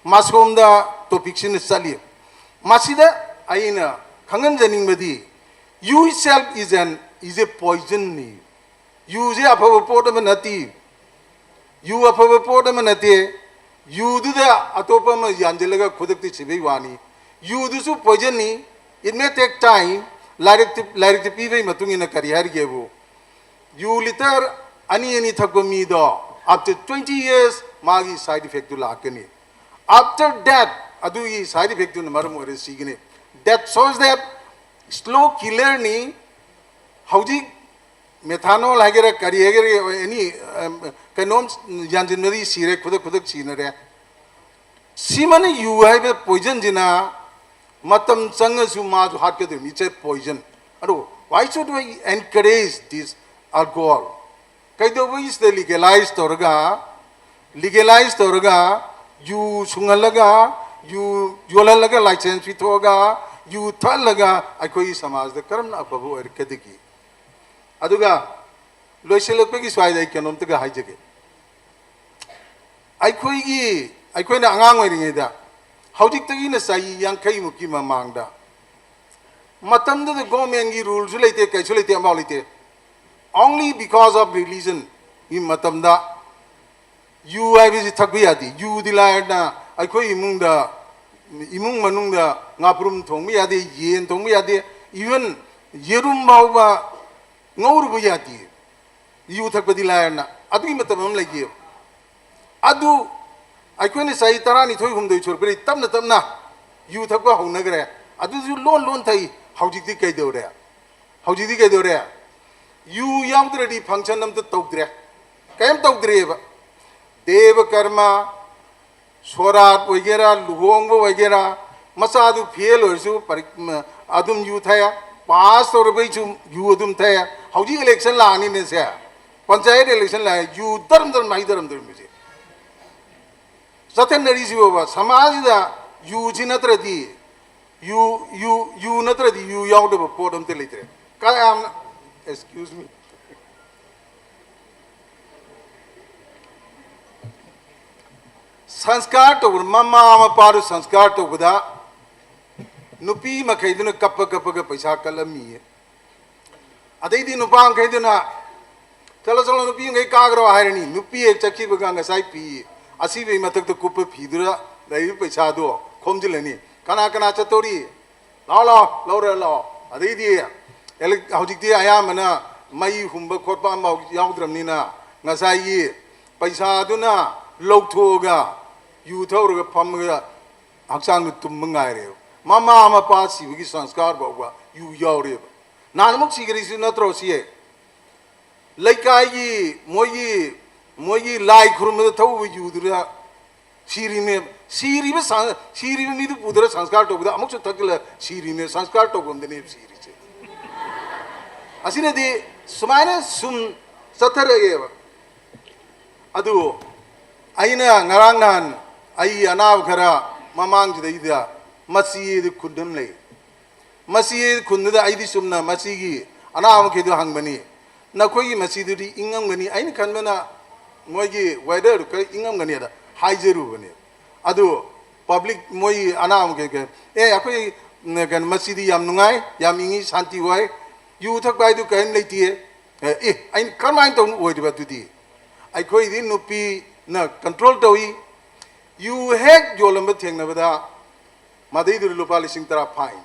ꯃꯁꯣꯝꯗ ꯇꯣꯄꯤꯛꯁꯤꯅ ꯆꯠꯂꯤ꯫ ꯃꯁꯤꯗ ꯑꯩꯅ ꯈꯪꯍꯟꯖꯅꯤꯡꯕꯗꯤ, you itself is an is a poisonꯅꯤ꯫ ꯌꯨꯁꯦ ꯑꯐꯕ ꯄꯣꯠ ꯑꯃ ꯅꯠꯇꯦ꯫ ꯌꯨ ꯑꯐꯕ ꯄꯣꯠ ꯑꯃ ꯅꯠꯇꯦ꯫ ꯌꯨꯗꯨꯗ ꯑꯇꯣꯞꯄ ꯑꯃ ꯌꯥꯟꯁꯤꯜꯂꯒ ꯈꯨꯗꯛꯇ ꯁꯤꯕꯩ ꯋꯥꯅꯤ꯫ ꯌꯨꯗꯨꯁꯨ ꯄꯣꯏꯖꯟꯅꯤ꯫ It may take time. ꯂꯥꯏꯔꯤꯛꯇ ꯂꯥꯏꯔꯤꯛꯇ ꯄꯤꯕꯒꯤ ꯃꯇꯨꯡ ꯏꯟꯅ ꯀꯔꯤ ꯍꯥꯏꯔꯤꯒꯦꯕꯨ, ꯌꯨ ꯂꯤꯇꯔ ꯑꯅꯤ ꯑꯅꯤ ꯊꯛꯄ ꯃꯤꯗꯣ after twenty years ꯃꯥꯒꯤ ꯁꯥꯏꯗ ꯏꯐꯦꯛꯇꯨ ꯂꯥꯛꯀꯅꯤ꯫ After that ꯑꯗꯨꯒꯤ ꯁꯥꯏꯗ ꯏꯐꯦꯛꯇꯨꯅ ꯃꯔꯝ ꯑꯣꯏꯔꯒ ꯁꯤꯒꯅꯤ꯫ That shows that slow killerꯅꯤ꯫ ꯍꯧꯖꯤꯛ ꯃꯦꯊꯥꯅꯣꯜ ꯍꯥꯏꯒꯦꯔꯥ ꯀꯔꯤ ꯍꯥꯏꯒꯦꯔꯥ, ꯑꯦꯅꯤ ꯀꯩꯅꯣꯝ ꯌꯥꯟꯁꯤꯟꯕꯗꯤ ꯁꯤꯔꯦ, ꯈꯨꯗꯛ ꯈꯨꯗꯛ ꯁꯤꯅꯔꯦ꯫ ꯁꯤꯃꯅ ꯌꯨ ꯍꯥꯏꯕ ꯄꯣꯏꯖꯟꯁꯤꯅ ꯃꯇꯝ ꯆꯪꯉꯁꯨ ꯃꯥꯁꯨ ꯍꯥꯠꯀꯗꯣꯏꯅꯤ꯫ It's a poison. ꯑꯗꯣ why should we encourage this alcohol? ꯀꯩꯗꯧꯕꯒꯤ ꯁꯤꯗ ꯂꯤꯒꯦꯂꯥꯏꯁ ꯇꯧꯔꯒ, ꯂꯤꯒꯦꯂꯥꯏꯁ ꯇꯧꯔꯒ ꯌꯨ ꯁꯨꯡꯍꯜꯂꯒ, ꯌꯨ ꯌꯣꯜꯍꯜꯂꯒ, ꯂꯥꯏꯁꯦꯟꯁ ꯄꯤꯊꯣꯛꯑꯒ ꯌꯨ ꯊꯛꯍꯜꯂꯒ ꯑꯩꯈꯣꯏꯒꯤ ꯁꯃꯥꯖꯗ ꯀꯔꯝꯅ ꯑꯐꯕ ꯑꯣꯏꯔꯛꯀꯗꯒꯦ? ꯑꯗꯨꯒ ꯂꯣꯏꯁꯤꯜꯂꯛꯄꯒꯤ ꯁ꯭ꯋꯥꯏꯗ ꯑꯩ ꯀꯩꯅꯣꯝꯇꯒ ꯍꯥꯏꯖꯒꯦ꯫ ꯑꯩꯈꯣꯏꯒꯤ ꯑꯩꯈꯣꯏꯅ ꯑꯉꯥꯡ ꯑꯣꯏꯔꯤꯉꯩꯗ, ꯍꯧꯖꯤꯛꯇꯒꯤꯅ ꯆꯍꯤ ꯌꯥꯡꯈꯩꯃꯨꯛꯀꯤ ꯃꯃꯥꯡꯗ, ꯃꯇꯝꯗꯨꯗ ꯒꯣꯔꯃꯦꯟꯒꯤ ꯔꯨꯜꯁꯨ ꯂꯩꯇꯦ, ꯀꯩꯁꯨ ꯂꯩꯇꯦ, ꯑꯃꯐꯥꯎ ꯂꯩꯇꯦ꯫ Only because of religion ꯒꯤ ꯃꯇꯝꯗ ꯌꯨ ꯍꯥꯏꯕꯁꯤ ꯊꯛꯄ ꯌꯥꯗꯦ꯫ ꯌꯨꯗꯤ ꯂꯥꯏꯔꯅ ꯑꯩꯈꯣꯏ ꯏꯃꯨꯡꯗ, ꯏꯃꯨꯡ ꯃꯅꯨꯡꯗ ꯉꯥꯄ꯭ꯔꯨꯝ ꯊꯣꯡꯕ ꯌꯥꯗꯦ, ꯌꯦꯟ ꯊꯣꯡꯕ ꯌꯥꯗꯦ, even ꯌꯦꯔꯨꯝ ꯐꯥꯎꯕ ꯉꯧꯔꯨꯕ ꯌꯥꯗꯦ꯫ ꯌꯨ ꯊꯛꯄꯗꯤ ꯂꯥꯏꯔꯅ꯫ ꯑꯗꯨꯒꯤ ꯃꯇꯝ ꯑꯃ ꯂꯩꯈꯤꯑꯕ꯫ ꯑꯗꯨ ꯑꯩꯈꯣꯏꯅ ꯆꯍꯤ ꯇꯔꯥꯅꯤꯊꯣꯏ ꯍꯨꯝꯗꯣꯏ ꯁꯨꯔꯛꯄꯗꯒꯤ ꯇꯞꯅ ꯇꯞꯅ ꯌꯨ ꯊꯛꯄ ꯍꯧꯅꯈ꯭ꯔꯦ꯫ ꯑꯗꯨꯁꯨ ꯂꯣꯟ ꯂꯣꯟ ꯊꯛꯏ꯫ ꯍꯧꯖꯤꯛꯇꯤ ꯀꯩꯗꯧꯔꯦ? ꯍꯧꯖꯤꯛꯇꯤ ꯀꯩꯗꯧꯔꯦ? ꯌꯨ ꯌꯥꯎꯗ꯭ꯔꯗꯤ function ꯑꯝꯇ ꯇꯧꯗ꯭ꯔꯦ, ꯀꯔꯤꯝ ꯇꯧꯗ꯭ꯔꯦꯕ꯫ ꯗꯦꯕ ꯀꯔꯃ, ꯁꯣꯔꯥꯠ ꯑꯣꯏꯒꯦꯔꯥ, ꯂꯨꯍꯣꯡꯕ ꯑꯣꯏꯒꯦꯔꯥ, ꯃꯆꯥꯗꯨ ꯐꯦꯜ ꯑꯣꯏꯔꯁꯨ ꯄꯔꯤ-, ꯃ-, ꯑꯗꯨꯝ ꯌꯨ ꯊꯛꯑꯦ, ꯄꯥꯁ ꯇꯧꯔꯕꯩꯁꯨ ꯌꯨ ꯑꯗꯨꯝ ꯊꯛꯑꯦ꯫ ꯍꯧꯖꯤꯛ ꯏꯂꯦꯛꯁꯟ ꯂꯥꯛꯑꯅꯤꯅꯦ ꯁꯦ, ꯄꯟꯆꯥꯌꯠ ꯏꯂꯦꯛꯁꯟ ꯂꯥꯛꯑꯦ, ꯌꯨ ꯗꯔꯝ ꯗꯔꯝ ꯍꯩꯗꯔꯝꯗꯣꯔꯤꯕꯁꯦ꯫ ꯆꯠꯊꯅꯔꯤꯁꯤꯕꯣꯕ ꯁꯃꯥꯖꯁꯤꯗ ꯌꯨꯁꯤ ꯅꯠꯇ꯭ꯔꯗꯤ, ꯌꯨ, ꯌꯨ, ꯌꯨ ꯅꯠꯇ꯭ꯔꯗꯤ ꯌꯨ ꯌꯥꯎꯗꯕ ꯄꯣꯠ ꯑꯝꯇ ꯂꯩꯇ꯭ꯔꯦ꯫ ꯀꯌꯥꯝ, excuse me, ꯁꯪꯁꯀꯥꯔ ꯇꯧꯕꯗ, ꯃꯃꯥ ꯃꯄꯥꯗꯨ ꯁꯪꯁꯀꯥꯔ ꯇꯧꯕꯗ ꯅꯨꯄꯤ ꯃꯈꯩꯗꯨꯅ ꯀꯞꯄ ꯀꯞꯄꯒ ꯄꯩꯁꯥ ꯀꯠꯂꯝꯃꯤꯌꯦ꯫ ꯑꯗꯩꯗꯤ ꯅꯨꯄꯥ ꯃꯈꯩꯗꯨꯅ, "ꯆꯠꯂꯣ, ꯆꯠꯂꯣ, ꯅꯨꯄꯤ ꯃꯈꯩ ꯀꯥꯈ꯭ꯔꯣ" ꯍꯥꯏꯔꯅꯤ꯫ ꯅꯨꯄꯤ ꯍꯦꯛ ꯆꯠꯈꯤꯕꯒ ꯉꯁꯥꯏ ꯐꯤ ꯑꯁꯤꯕꯒꯤ ꯃꯊꯛꯇ ꯀꯨꯞꯄ ꯐꯤꯗꯨꯗ ꯂꯩꯔꯤꯕ ꯄꯩꯁꯥꯗꯣ ꯈꯣꯝꯖꯤꯜꯂꯅꯤ꯫ "ꯀꯅꯥ ꯀꯅꯥ ꯆꯠꯇꯧꯔꯤ? ꯂꯥꯛꯑꯣ, ꯂꯥꯛꯑꯣ, ꯂꯧꯔꯦ ꯂꯥꯛꯑꯣ"꯫ ꯑꯗꯩꯗꯤ ꯏꯂꯦꯛ-, ꯍꯧꯖꯤꯛꯇꯤ ꯑꯌꯥꯝꯕꯅ ꯃꯩ ꯍꯨꯝꯕ ꯈꯣꯠꯄ ꯑꯃꯐꯥꯎ ꯌꯥꯎꯗ꯭ꯔꯕꯅꯤꯅ ꯉꯁꯥꯏꯒꯤ ꯄꯩꯁꯥꯗꯨꯅ ꯂꯧꯊꯣꯛꯑꯒ ꯌꯨ ꯊꯛꯎꯔꯒ ꯐꯝꯃꯒ ꯍꯛꯆꯥꯡꯗꯨ ꯇꯨꯝꯕ ꯉꯥꯏꯔꯦꯕ꯫ ꯃꯃꯥ ꯃꯄꯥ ꯁꯤꯕꯒꯤ ꯁꯪꯁꯀꯥꯔ ꯐꯥꯎꯕ ꯌꯨ ꯌꯥꯎꯔꯦꯕ꯫ ꯅꯍꯥꯟ ꯑꯃꯨꯛ ꯁꯤꯈ꯭ꯔꯤꯁꯨ ꯅꯠꯇ꯭ꯔꯣ ꯁꯤ? ꯂꯩꯀꯥꯏꯒꯤ ꯃꯣꯏꯒꯤ, ꯃꯣꯏꯒꯤ ꯂꯥꯏ ꯈꯨꯔꯨꯝꯕꯗ ꯊꯛꯎꯕ ꯌꯨꯗꯨꯗ ꯁꯤꯔꯤꯅꯦꯕ꯫ ꯁꯤꯔꯤꯕ ꯁꯪ-, ꯁꯤꯔꯤꯕ ꯃꯤꯗꯨ ꯄꯨꯗꯔ ꯁꯪꯁꯀꯥꯔ ꯇꯧꯕꯗ ꯑꯃꯨꯛꯁꯨ ꯊꯛꯆꯤꯜꯂ ꯁꯤꯔꯤꯅꯦ꯫ ꯁꯪꯁꯀꯥꯔ ꯇꯧꯐꯝꯗꯅꯦꯕ ꯁꯤꯔꯤꯁꯦ꯫ ꯑꯁꯤꯅꯗꯤ ꯁꯨꯃꯥꯏꯅ ꯁꯨꯝ ꯆꯠꯊꯔꯛꯑꯦꯕ꯫ ꯑꯗꯨ ꯑꯩꯅ ꯉꯔꯥꯡ ꯅꯍꯥꯟ ꯑꯩ ꯑꯅꯥꯕ ꯈꯔ ꯃꯃꯥꯡꯁꯤꯗꯩꯗ ꯃꯆꯤ ꯈꯨꯟ ꯑꯃ ꯂꯩ꯫ ꯃꯆꯤ ꯈꯨꯟꯗꯨꯗ ꯑꯩꯗꯤ ꯆꯨꯝꯅ ꯃꯆꯤꯒꯤ ꯑꯅꯥꯕ ꯃꯈꯩꯗꯨ ꯍꯪꯕꯅꯤ, "ꯅꯈꯣꯏꯒꯤ ꯃꯆꯤꯗꯨꯗꯤ ꯏꯪꯉꯝꯒꯅꯤ, ꯑꯩꯅ ꯈꯟꯕꯅ ꯃꯣꯏꯒꯤ weatherꯗꯨ ꯈꯔ ꯏꯪꯉꯝꯒꯅꯤꯗ" ꯍꯥꯏꯖꯔꯨꯕꯅꯦ꯫ ꯑꯗꯨ public ꯃꯣꯏ ꯑꯅꯥꯕ ꯃꯈꯩ, "ꯑꯦ, ꯑꯩꯈꯣꯏ, ꯎꯝ, ꯀꯩꯅꯣ, ꯃꯆꯤꯗꯤ ꯌꯥꯝ ꯅꯨꯡꯉꯥꯏ, ꯌꯥꯝ ꯏꯪꯉꯤ, ꯁꯥꯟꯇꯤ ꯑꯣꯏ, ꯌꯨ ꯊꯛꯄ ꯍꯥꯏꯗꯨ ꯀꯔꯤꯝ ꯂꯩꯇꯦ"꯫ ꯑꯦ, ꯑꯦ, ꯑꯩꯅ ꯀꯔꯝꯍꯥꯏꯅ ꯇꯧꯅ ꯑꯣꯏꯔꯤꯕ ꯑꯗꯨꯗꯤ? ꯑꯩꯈꯣꯏꯗꯤ ꯅꯨꯄꯤꯅ control ꯇꯧꯏ꯫ ꯌꯨ ꯍꯦꯛ ꯌꯣꯜꯂꯝꯕ ꯊꯦꯡꯅꯕꯗ ꯃꯗꯩꯗꯨꯗ ꯂꯨꯄꯥ ꯂꯤꯁꯤꯡ ꯇꯔꯥ fine,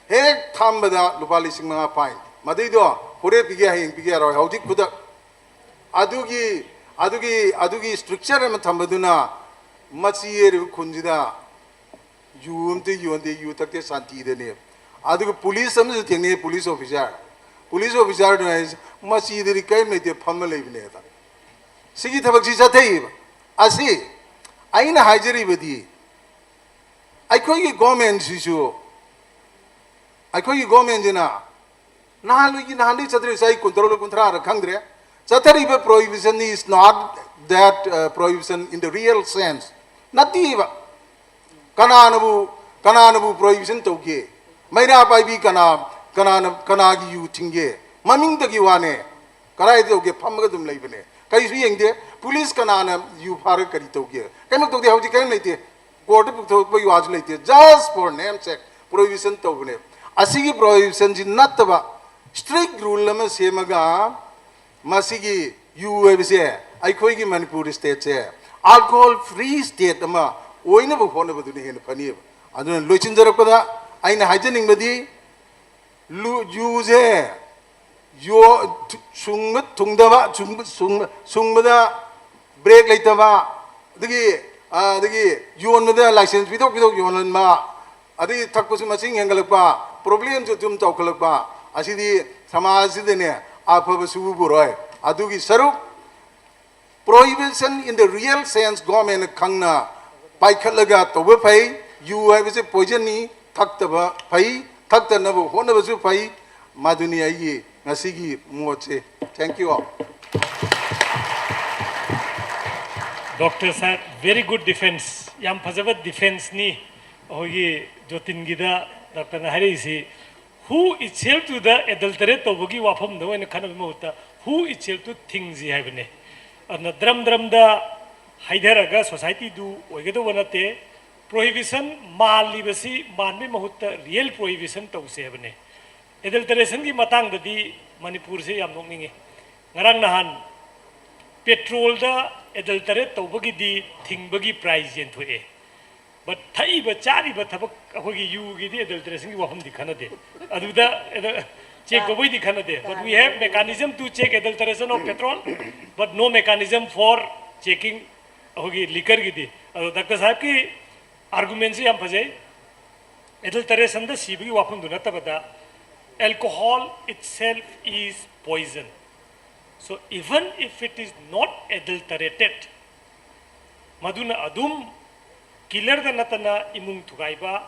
ꯍꯦꯛ ꯊꯝꯕꯗ ꯂꯨꯄꯥ ꯂꯤꯁꯤꯡ ꯃꯉꯥ fine꯫ ꯃꯗꯩꯗꯣ ꯍꯣꯔꯦꯟ ꯄꯤꯒꯦ, ꯍꯌꯦꯡ ꯄꯤꯒꯦ ꯌꯥꯔꯣꯏ, ꯍꯧꯖꯤꯛ ꯈꯨꯗꯛ꯫ ꯑꯗꯨꯒꯤ, ꯑꯗꯨꯒꯤ, ꯑꯗꯨꯒꯤ structure ꯑꯃ ꯊꯝꯕꯗꯨꯅ ꯃꯆꯤ ꯍꯥꯏꯔꯤꯕ ꯈꯨꯟꯁꯤꯗ ꯌꯨ ꯑꯝꯇ ꯌꯣꯟꯗꯦ, ꯌꯨ ꯊꯛꯇꯦ, ꯁꯥꯟꯇꯤꯗꯅꯦ꯫ ꯑꯗꯨꯒ police ꯑꯃꯁꯨ ꯊꯦꯡꯅꯩ, police officer꯫ ꯄꯨꯂꯤꯁ ꯑꯣꯐꯤꯁꯥꯔꯗꯨꯅ ꯍꯥꯏꯁꯦ, "ꯃꯁꯤꯗꯗꯤ ꯀꯔꯤꯝ ꯂꯩꯇꯦ, ꯐꯝꯃ ꯂꯩꯕꯅꯦ" ꯍꯥꯏꯇꯥꯔꯦ꯫ ꯁꯤꯒꯤ ꯊꯕꯛꯁꯤ ꯆꯠꯊꯩꯕ꯫ ꯑꯁꯤ ꯑꯩꯅ ꯍꯥꯏꯖꯔꯤꯕꯗꯤ, ꯑꯩꯈꯣꯏꯒꯤ ꯒꯣꯔꯃꯦꯟꯁꯤꯁꯨ, ꯑꯩꯈꯣꯏꯒꯤ ꯒꯣꯔꯃꯦꯟꯁꯤꯅ ꯅꯍꯥꯟꯋꯥꯏꯒꯤ, ꯅꯍꯥꯟꯗꯒꯤ ꯆꯠꯊꯔꯤꯕ ꯆꯍꯤ ꯀꯨꯟꯇꯔꯨꯛꯂ ꯀꯨꯟꯊ꯭ꯔꯥꯔ ꯈꯪꯗ꯭ꯔꯦ, ꯆꯠꯊꯔꯤꯕ prohibition is not that, uh, prohibition in the real sense. ꯅꯠꯇꯦꯕ꯫ ꯀꯅꯥꯅꯕꯨ, ꯀꯅꯥꯅꯕꯨ prohibition ꯇꯧꯒꯦ? ꯃꯩꯔꯥ ꯄꯥꯏꯕꯤ ꯀꯅꯥ, ꯀꯅꯥꯅ, ꯀꯅꯥꯒꯤ ꯌꯨ ꯊꯤꯡꯒꯦ? ꯃꯃꯤꯡꯗꯒꯤ ꯋꯥꯅꯦ꯫ ꯀꯗꯥꯏꯗ ꯇꯧꯒꯦ? ꯐꯝꯃꯒ ꯑꯗꯨꯝ ꯂꯩꯕꯅꯦ꯫ ꯀꯔꯤꯁꯨ ꯌꯦꯡꯗꯦ꯫ ꯄꯨꯂꯤꯁ ꯀꯅꯥꯅ ꯌꯨ ꯐꯥꯔꯒ ꯀꯔꯤ ꯇꯧꯒꯦ? ꯀꯔꯤꯃꯛ ꯇꯧꯗꯦ꯫ ꯍꯧꯖꯤꯛ ꯀꯔꯤꯝ ꯂꯩꯇꯦ꯫ ꯀꯣꯔꯠꯇ ꯄꯨꯊꯣꯛꯄꯒꯤ ꯋꯥꯁꯨ ꯂꯩꯇꯦ꯫ Just for name sake prohibition ꯇꯧꯕꯅꯦ꯫ ꯑꯁꯤꯒꯤ prohibitionꯁꯤ ꯅꯠꯇꯕ strict rule ꯑꯃ ꯁꯦꯝꯃꯒ, ꯃꯁꯤꯒꯤ ꯌꯨ ꯍꯥꯏꯕꯁꯦ ꯑꯩꯈꯣꯏꯒꯤ ꯃꯅꯤꯄꯨꯔ stateꯁꯦ alcohol free state ꯑꯃ ꯑꯣꯏꯅꯕ ꯍꯣꯠꯅꯕꯗꯨꯅ ꯍꯦꯟꯅ ꯐꯅꯤꯕ꯫ ꯑꯗꯨꯅ ꯂꯣꯏꯁꯤꯟꯖꯔꯛꯄꯗ ꯑꯩꯅ ꯍꯥꯏꯖꯅꯤꯡꯕꯗꯤ, ꯂꯨ-, ꯌꯨꯁꯦ ꯌꯣ-, ꯊꯨ-, ꯁꯨꯡꯕ ꯊꯨꯡꯗꯕ, ꯁꯨꯡꯕ, ꯁꯨꯡꯕ, ꯁꯨꯡꯕꯗ break ꯂꯩꯇꯕ, ꯑꯗꯒꯤ, ꯑ, ꯑꯗꯒꯤ ꯌꯣꯟꯕꯗ license ꯄꯤꯊꯣꯛ ꯄꯤꯊꯣꯛ ꯌꯣꯟꯍꯟꯕ, ꯑꯗꯒꯤ ꯊꯛꯄꯁꯨ ꯃꯁꯤꯡ ꯍꯦꯟꯒꯠꯂꯛꯄ, problemꯁꯨ ꯑꯗꯨꯝ ꯆꯥꯎꯈꯠꯂꯛꯄ, ꯑꯁꯤꯗꯤ ꯁꯃꯥꯖꯁꯤꯗꯅꯦ ꯑꯐꯕ ꯁꯨꯕ ꯄꯨꯔꯣꯏ꯫ ꯑꯗꯨꯒꯤ ꯁꯔꯨꯛ prohibition in the real sense governmentꯅ ꯈꯪꯅ ꯄꯥꯏꯈꯠꯂꯒ ꯇꯧꯕ ꯐꯩ꯫ ꯌꯨ ꯍꯥꯏꯕꯁꯤ poisonꯅꯤ, ꯊꯛꯇꯕ ꯐꯩ, ꯊꯛꯇꯅꯕ ꯍꯣꯠꯅꯕꯁꯨ ꯐꯩ꯫ ꯃꯗꯨꯅꯤ ꯑꯩꯒꯤ ꯉꯁꯤꯒꯤ ꯃꯣꯠꯁꯦ꯫ Thank you all. Doctor sir, very good defense. ꯌꯥꯝ ꯐꯖꯕ defenseꯅꯤ ꯑꯩꯈꯣꯏꯒꯤ ꯖꯣꯇꯤꯟꯒꯤꯗ doctorꯅ ꯍꯥꯏꯔꯛꯏꯁꯤ꯫ Who itself to the adulterate ꯇꯧꯕꯒꯤ ꯋꯥꯐꯝꯗ ꯑꯣꯏꯅ ꯈꯟꯅꯕꯒꯤ ꯃꯍꯨꯠꯇ who itself to things ꯍꯥꯏꯕꯅꯦ꯫ ꯑꯗꯨꯅ ꯗ꯭ꯔꯝ ꯗ꯭ꯔꯝꯗ ꯍꯩꯊꯔꯒ societyꯗꯨ ꯑꯣꯏꯒꯗꯧꯕ ꯅꯠꯇꯦ꯫ Prohibition ꯃꯥꯜꯂꯤꯕꯁꯤ ꯃꯥꯟꯕꯒꯤ ꯃꯍꯨꯠꯇ real prohibition ꯇꯧꯁꯦ ꯍꯥꯏꯕꯅꯦ꯫ Adulterationꯒꯤ ꯃꯇꯥꯡꯗꯗꯤ ꯃꯅꯤꯄꯨꯔꯁꯦ ꯌꯥꯝ ꯅꯣꯛꯅꯤꯡꯉꯤ꯫ ꯉꯔꯥꯡ ꯅꯍꯥꯟ petrolꯗ adulterate ꯇꯧꯕꯒꯤꯗꯤ ꯊꯤꯡꯕꯒꯤ prize ꯌꯦꯟꯊꯣꯛꯑꯦ꯫ But ꯊꯛꯏꯕ ꯆꯥꯔꯤꯕ ꯊꯕꯛ ꯑꯩꯈꯣꯏꯒꯤ ꯌꯨꯒꯤꯗꯤ adulterationꯒꯤ ꯋꯥꯐꯝꯗꯤ ꯈꯟꯅꯗꯦ꯫ ꯑꯗꯨꯗ check ꯇꯧꯕꯩꯗꯤ ꯈꯟꯅꯗꯦ꯫ But we have mechanism to check adulteration of petrol, but no mechanism for checking ꯑꯩꯈꯣꯏꯒꯤ liquorꯒꯤꯗꯤ꯫ ꯑꯗꯣ doctor ꯁꯥꯍꯦꯕꯀꯤ argumentꯁꯤ ꯌꯥꯝ ꯐꯖꯩ꯫ Adulterationꯗ ꯁꯤꯕꯒꯤ ꯋꯥꯐꯝꯗꯨ ꯅꯠꯇꯕꯗ Alcohol itself is poison. So even if it is not adulterated, ꯃꯗꯨꯅ ꯑꯗꯨꯝ ꯀꯤꯂꯔꯗ ꯅꯠꯇꯅ ꯏꯃꯨꯡ ꯊꯨꯒꯥꯏꯕ,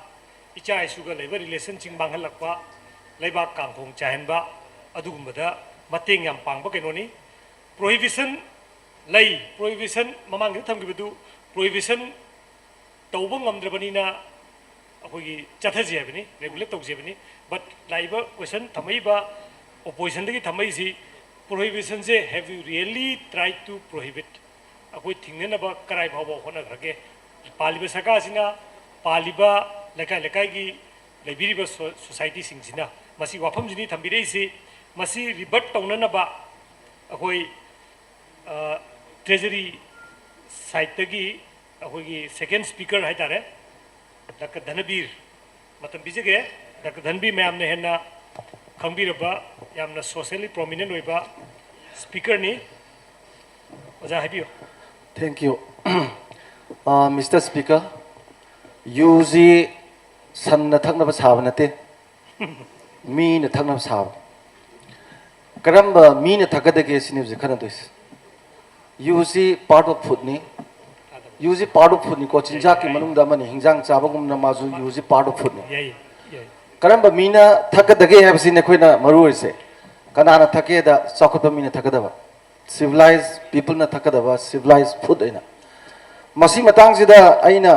ꯏꯆꯥ ꯏꯁꯨꯒ ꯂꯩꯕ ꯔꯤꯂꯦꯁꯟꯁꯤꯡ ꯃꯥꯡꯍꯜꯂꯛꯄ, ꯂꯩꯕꯥꯛ ꯀꯥꯡꯈꯣꯡ ꯆꯥꯏꯍꯟꯕ, ꯑꯗꯨꯒꯨꯝꯕꯗ ꯃꯇꯦꯡ ꯌꯥꯝ ꯄꯥꯡꯕ ꯀꯩꯅꯣꯅꯤ꯫ ꯄ꯭ꯔꯣꯍꯤꯕꯤꯁꯟ ꯂꯩ, ꯄ꯭ꯔꯣꯍꯤꯕꯤꯁꯟ ꯃꯃꯥꯡꯗ ꯊꯝꯈꯤꯕꯗꯨ ꯄ꯭ꯔꯣꯍꯤꯕꯤꯁꯟ ꯇꯧꯕ ꯉꯝꯗ꯭ꯔꯕꯅꯤꯅ ꯑꯩꯈꯣꯏꯒꯤ ꯆꯠꯊꯁꯤ ꯍꯥꯏꯕꯅꯤ, ꯔꯦꯒꯨꯂꯦꯠ ꯇꯧꯁꯤ ꯍꯥꯏꯕꯅꯤ꯫ ꯕꯠ ꯂꯥꯛꯏꯕ ꯀꯣꯏꯁꯟ ꯊꯝꯃꯛꯏꯕ ꯑꯣꯄꯣꯖꯤꯁꯟꯗꯒꯤ ꯊꯝꯃꯛꯏꯁꯤ, ꯄ꯭ꯔꯣꯍꯤꯕꯤꯁꯟꯁꯦ have you really tried to prohibit? ꯑꯩꯈꯣꯏ ꯊꯤꯡꯅꯅꯕ ꯀꯔꯥꯏ ꯐꯥꯎꯕ ꯍꯣꯠꯅꯈ꯭ꯔꯒꯦ? ꯄꯥꯜꯂꯤꯕ ꯁꯔꯀꯥꯔꯁꯤꯅ, ꯄꯥꯜꯂꯤꯕ ꯂꯩꯀꯥꯏ ꯂꯩꯀꯥꯏꯒꯤ ꯂꯩꯕꯤꯔꯤꯕ ꯁꯣ-, ꯁꯣꯁꯥꯏꯇꯤꯁꯤꯡꯁꯤꯅ ꯃꯁꯤ ꯋꯥꯐꯝꯁꯤꯅꯤ ꯊꯝꯕꯤꯔꯛꯏꯁꯤ꯫ ꯃꯁꯤ ꯔꯤꯕꯠ ꯇꯧꯅꯅꯕ ꯑꯩꯈꯣꯏ ꯇ꯭ꯔꯦꯖꯔꯤ ꯁꯥꯏꯠꯇꯒꯤ ꯑꯩꯈꯣꯏꯒꯤ ꯁꯦꯀꯦꯟ ꯁ꯭ꯄꯤꯀꯔ ꯍꯥꯏꯇꯥꯔꯦ, ꯗꯥꯛꯇꯔ ꯙꯅꯕꯤꯔ, ꯃꯇꯝ ꯄꯤꯖꯒꯦ꯫ ꯗꯥꯛꯇꯔ ꯙꯅꯕꯤꯔ ꯃꯌꯥꯝꯅ ꯍꯦꯟꯅ ꯈꯪꯕꯤꯔꯕ, ꯌꯥꯝꯅ ꯁꯣꯁꯦꯜꯂꯤ ꯄ꯭ꯔꯣꯃꯤꯅꯦꯟ ꯑꯣꯏꯕ ꯁ꯭ꯄꯤꯀꯔꯅꯤ꯫ ꯑꯣꯖꯥ ꯍꯥꯏꯕꯤꯌꯨ꯫ Thank you. Uh, Mister Speaker, ꯌꯨꯁꯤ ꯁꯟꯅ ꯊꯛꯅꯕ ꯁꯥꯕ ꯅꯠꯇꯦ, ꯃꯤꯅ ꯊꯛꯅꯕ ꯁꯥꯕ꯫ ꯀꯔꯝꯕ ꯃꯤꯅ ꯊꯛꯀꯗꯒꯦ ꯁꯤꯅꯤ ꯍꯧꯖꯤꯛ ꯈꯟꯅꯗꯣꯏꯁꯦ꯫ ꯌꯨꯁꯤ part of foodꯅꯤ꯫ ꯌꯨꯁꯤ part of foodꯅꯤꯀꯣ, ꯆꯤꯟꯖꯥꯛꯀꯤ ꯃꯅꯨꯡꯗ ꯑꯃꯅꯤ, ꯍꯤꯟꯖꯥꯡ ꯆꯥꯕꯒꯨꯝꯅ ꯃꯥꯁꯨ ꯌꯨꯁꯤ part of foodꯅꯤ꯫ ꯌꯥꯏ, ꯌꯥꯏ꯫ ꯀꯔꯝꯕ ꯃꯤꯅ ꯊꯛꯀꯗꯒꯦ ꯍꯥꯏꯕꯁꯤꯅꯤ ꯑꯩꯈꯣꯏꯅ ꯃꯔꯨ ꯑꯣꯏꯔꯤꯁꯦ꯫ ꯀꯅꯥꯅ ꯊꯛꯀꯦꯗ, ꯆꯥꯎꯈꯠꯄ ꯃꯤꯅ ꯊꯛꯀꯗꯕ, ꯁꯤꯚꯤꯂꯥꯏꯖ ꯄꯤꯄꯜꯅ ꯊꯛꯀꯗꯕ, ꯁꯤꯚꯤꯂꯥꯏꯖ ꯐꯨꯗ ꯑꯣꯏꯅ꯫ ꯃꯁꯤ ꯃꯇꯥꯡꯁꯤꯗ ꯑꯩꯅ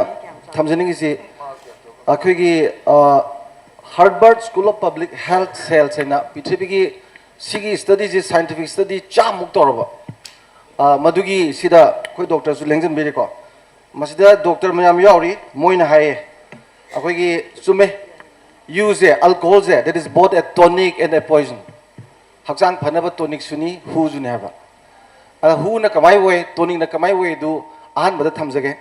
ꯊꯝꯖꯅꯤꯡꯉꯤꯁꯤ, ꯑꯩꯈꯣꯏꯒꯤ Harvard school of public health ꯁꯦꯜꯁ ꯍꯥꯏꯅ ꯄ꯭ꯔꯤꯊꯤꯕꯤꯒꯤ ꯁꯤꯒꯤ ꯁ꯭ꯇꯗꯤꯁꯤ, ꯁꯥꯏꯟꯇꯤꯐꯤꯛ ꯁ꯭ꯇꯗꯤ ꯆꯥꯝꯃꯨꯛ ꯇꯧꯔꯕ, ꯑ, ꯃꯗꯨꯒꯤ ꯁꯤꯗ ꯑꯩꯈꯣꯏ ꯗꯣꯛꯇꯔꯁꯨ ꯂꯦꯡꯁꯤꯟꯕꯤꯔꯤꯀꯣ꯫ ꯃꯁꯤꯗ ꯗꯣꯛꯇꯔ ꯃꯌꯥꯝ ꯌꯥꯎꯔꯤ, ꯃꯣꯏꯅ ꯍꯥꯏꯌꯦ, ꯑꯩꯈꯣꯏꯒꯤ ꯆꯨꯝꯃꯦ, ꯌꯨꯁꯦ, ꯑꯜꯀꯣꯍꯣꯜꯁꯦ, that is both a tonic and a poison. ꯍꯛꯆꯥꯡ ꯐꯅꯕ ꯇꯣꯅꯤꯛꯁꯨꯅꯤ, ꯍꯨꯁꯨꯅꯤ ꯍꯥꯏꯕ꯫ ꯑꯗ ꯍꯨꯅ ꯀꯃꯥꯏ ꯑꯣꯏ, ꯇꯣꯅꯤꯛꯅ ꯀꯃꯥꯏ ꯑꯣꯏ ꯑꯗꯨ ꯑꯍꯥꯟꯕꯗ ꯊꯝꯖꯒꯦ꯫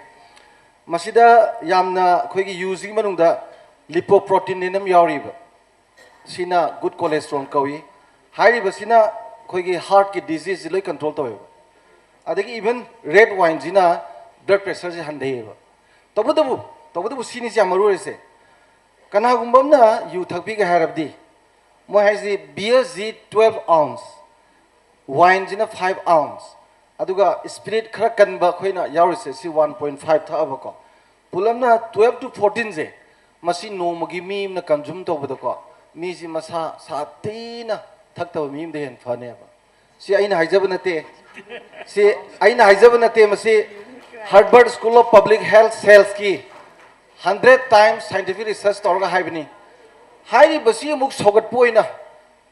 ꯃꯁꯤꯗ ꯌꯥꯝꯅ ꯑꯩꯈꯣꯏꯒꯤ ꯌꯨꯁꯤꯒꯤ ꯃꯅꯨꯡꯗ ꯂꯤꯄꯣꯄ꯭ꯔꯣꯇꯤꯟ ꯑꯃ ꯌꯥꯎꯔꯤꯕ, ꯁꯤꯅ ꯒꯨꯗ ꯀꯣꯂꯦꯁꯇ꯭ꯔꯣꯜ ꯀꯧꯏ꯫ ꯍꯥꯏꯔꯤꯕꯁꯤꯅ ꯑꯩꯈꯣꯏꯒꯤ ꯍꯥꯔꯠꯀꯤ ꯗꯤꯖꯤꯖꯁꯤ ꯂꯣꯏ ꯀꯟꯇ꯭ꯔꯣꯜ ꯇꯧꯋꯦꯕ꯫ ꯑꯗꯒꯤ ꯏꯚꯟ ꯔꯦꯗ ꯋꯥꯏꯟꯁꯤꯅ ꯕ꯭ꯂꯗ ꯄ꯭ꯔꯦꯁꯔꯁꯦ ꯍꯟꯊꯩꯌꯦꯕ꯫ ꯇꯧꯕꯇꯕꯨ, ꯇꯧꯕꯇꯕꯨ ꯁꯤꯅꯤꯁꯦ ꯌꯥꯝ ꯃꯔꯨ ꯑꯣꯏꯔꯤꯁꯦ꯫ ꯀꯅꯥꯒꯨꯝꯕ ꯑꯃꯅ ꯌꯨ ꯊꯛꯄꯤꯒꯦ ꯍꯥꯏꯔꯕꯗꯤ, ꯃꯣꯏ ꯍꯥꯏꯁꯤ ꯕꯤꯌꯔꯁꯤ twelve ounce, ꯋꯥꯏꯟꯁꯤꯅ five ounce, ꯑꯗꯨꯒ ꯁ꯭ꯄꯤꯔꯤꯠ ꯈꯔ ꯀꯟꯕ ꯑꯩꯈꯣꯏꯅ ꯌꯥꯎꯔꯤꯁꯦ ꯁꯤ one point five ꯊꯛꯑꯕꯀꯣ꯫ ꯄꯨꯂꯞꯅ twelve to fourteenꯁꯦ, ꯃꯁꯤ ꯅꯣꯡꯃꯒꯤ ꯃꯤ ꯑꯃꯅ ꯀꯟꯖꯨꯝ ꯇꯧꯕꯗꯀꯣ, ꯃꯤꯁꯤ ꯃꯁꯥ ꯁꯥꯊꯤꯅ ꯊꯛꯇꯕ ꯃꯤ ꯑꯃꯗ ꯍꯦꯟꯅ ꯐꯅꯦꯕ꯫ ꯁꯤ ꯑꯩꯅ ꯍꯥꯏꯖꯕ ꯅꯠꯇꯦ꯫ ꯁꯤ ꯑꯩꯅ ꯍꯥꯏꯖꯕ ꯅꯠꯇꯦ, ꯃꯁꯤ Harvard School of Public Health Scienceꯀꯤ hundred times scientific research ꯇꯧꯔꯒ ꯍꯥꯏꯕꯅꯤ꯫ ꯍꯥꯏꯔꯤꯕꯁꯤ ꯑꯃꯨꯛ ꯁꯧꯒꯠꯄ ꯑꯣꯏꯅ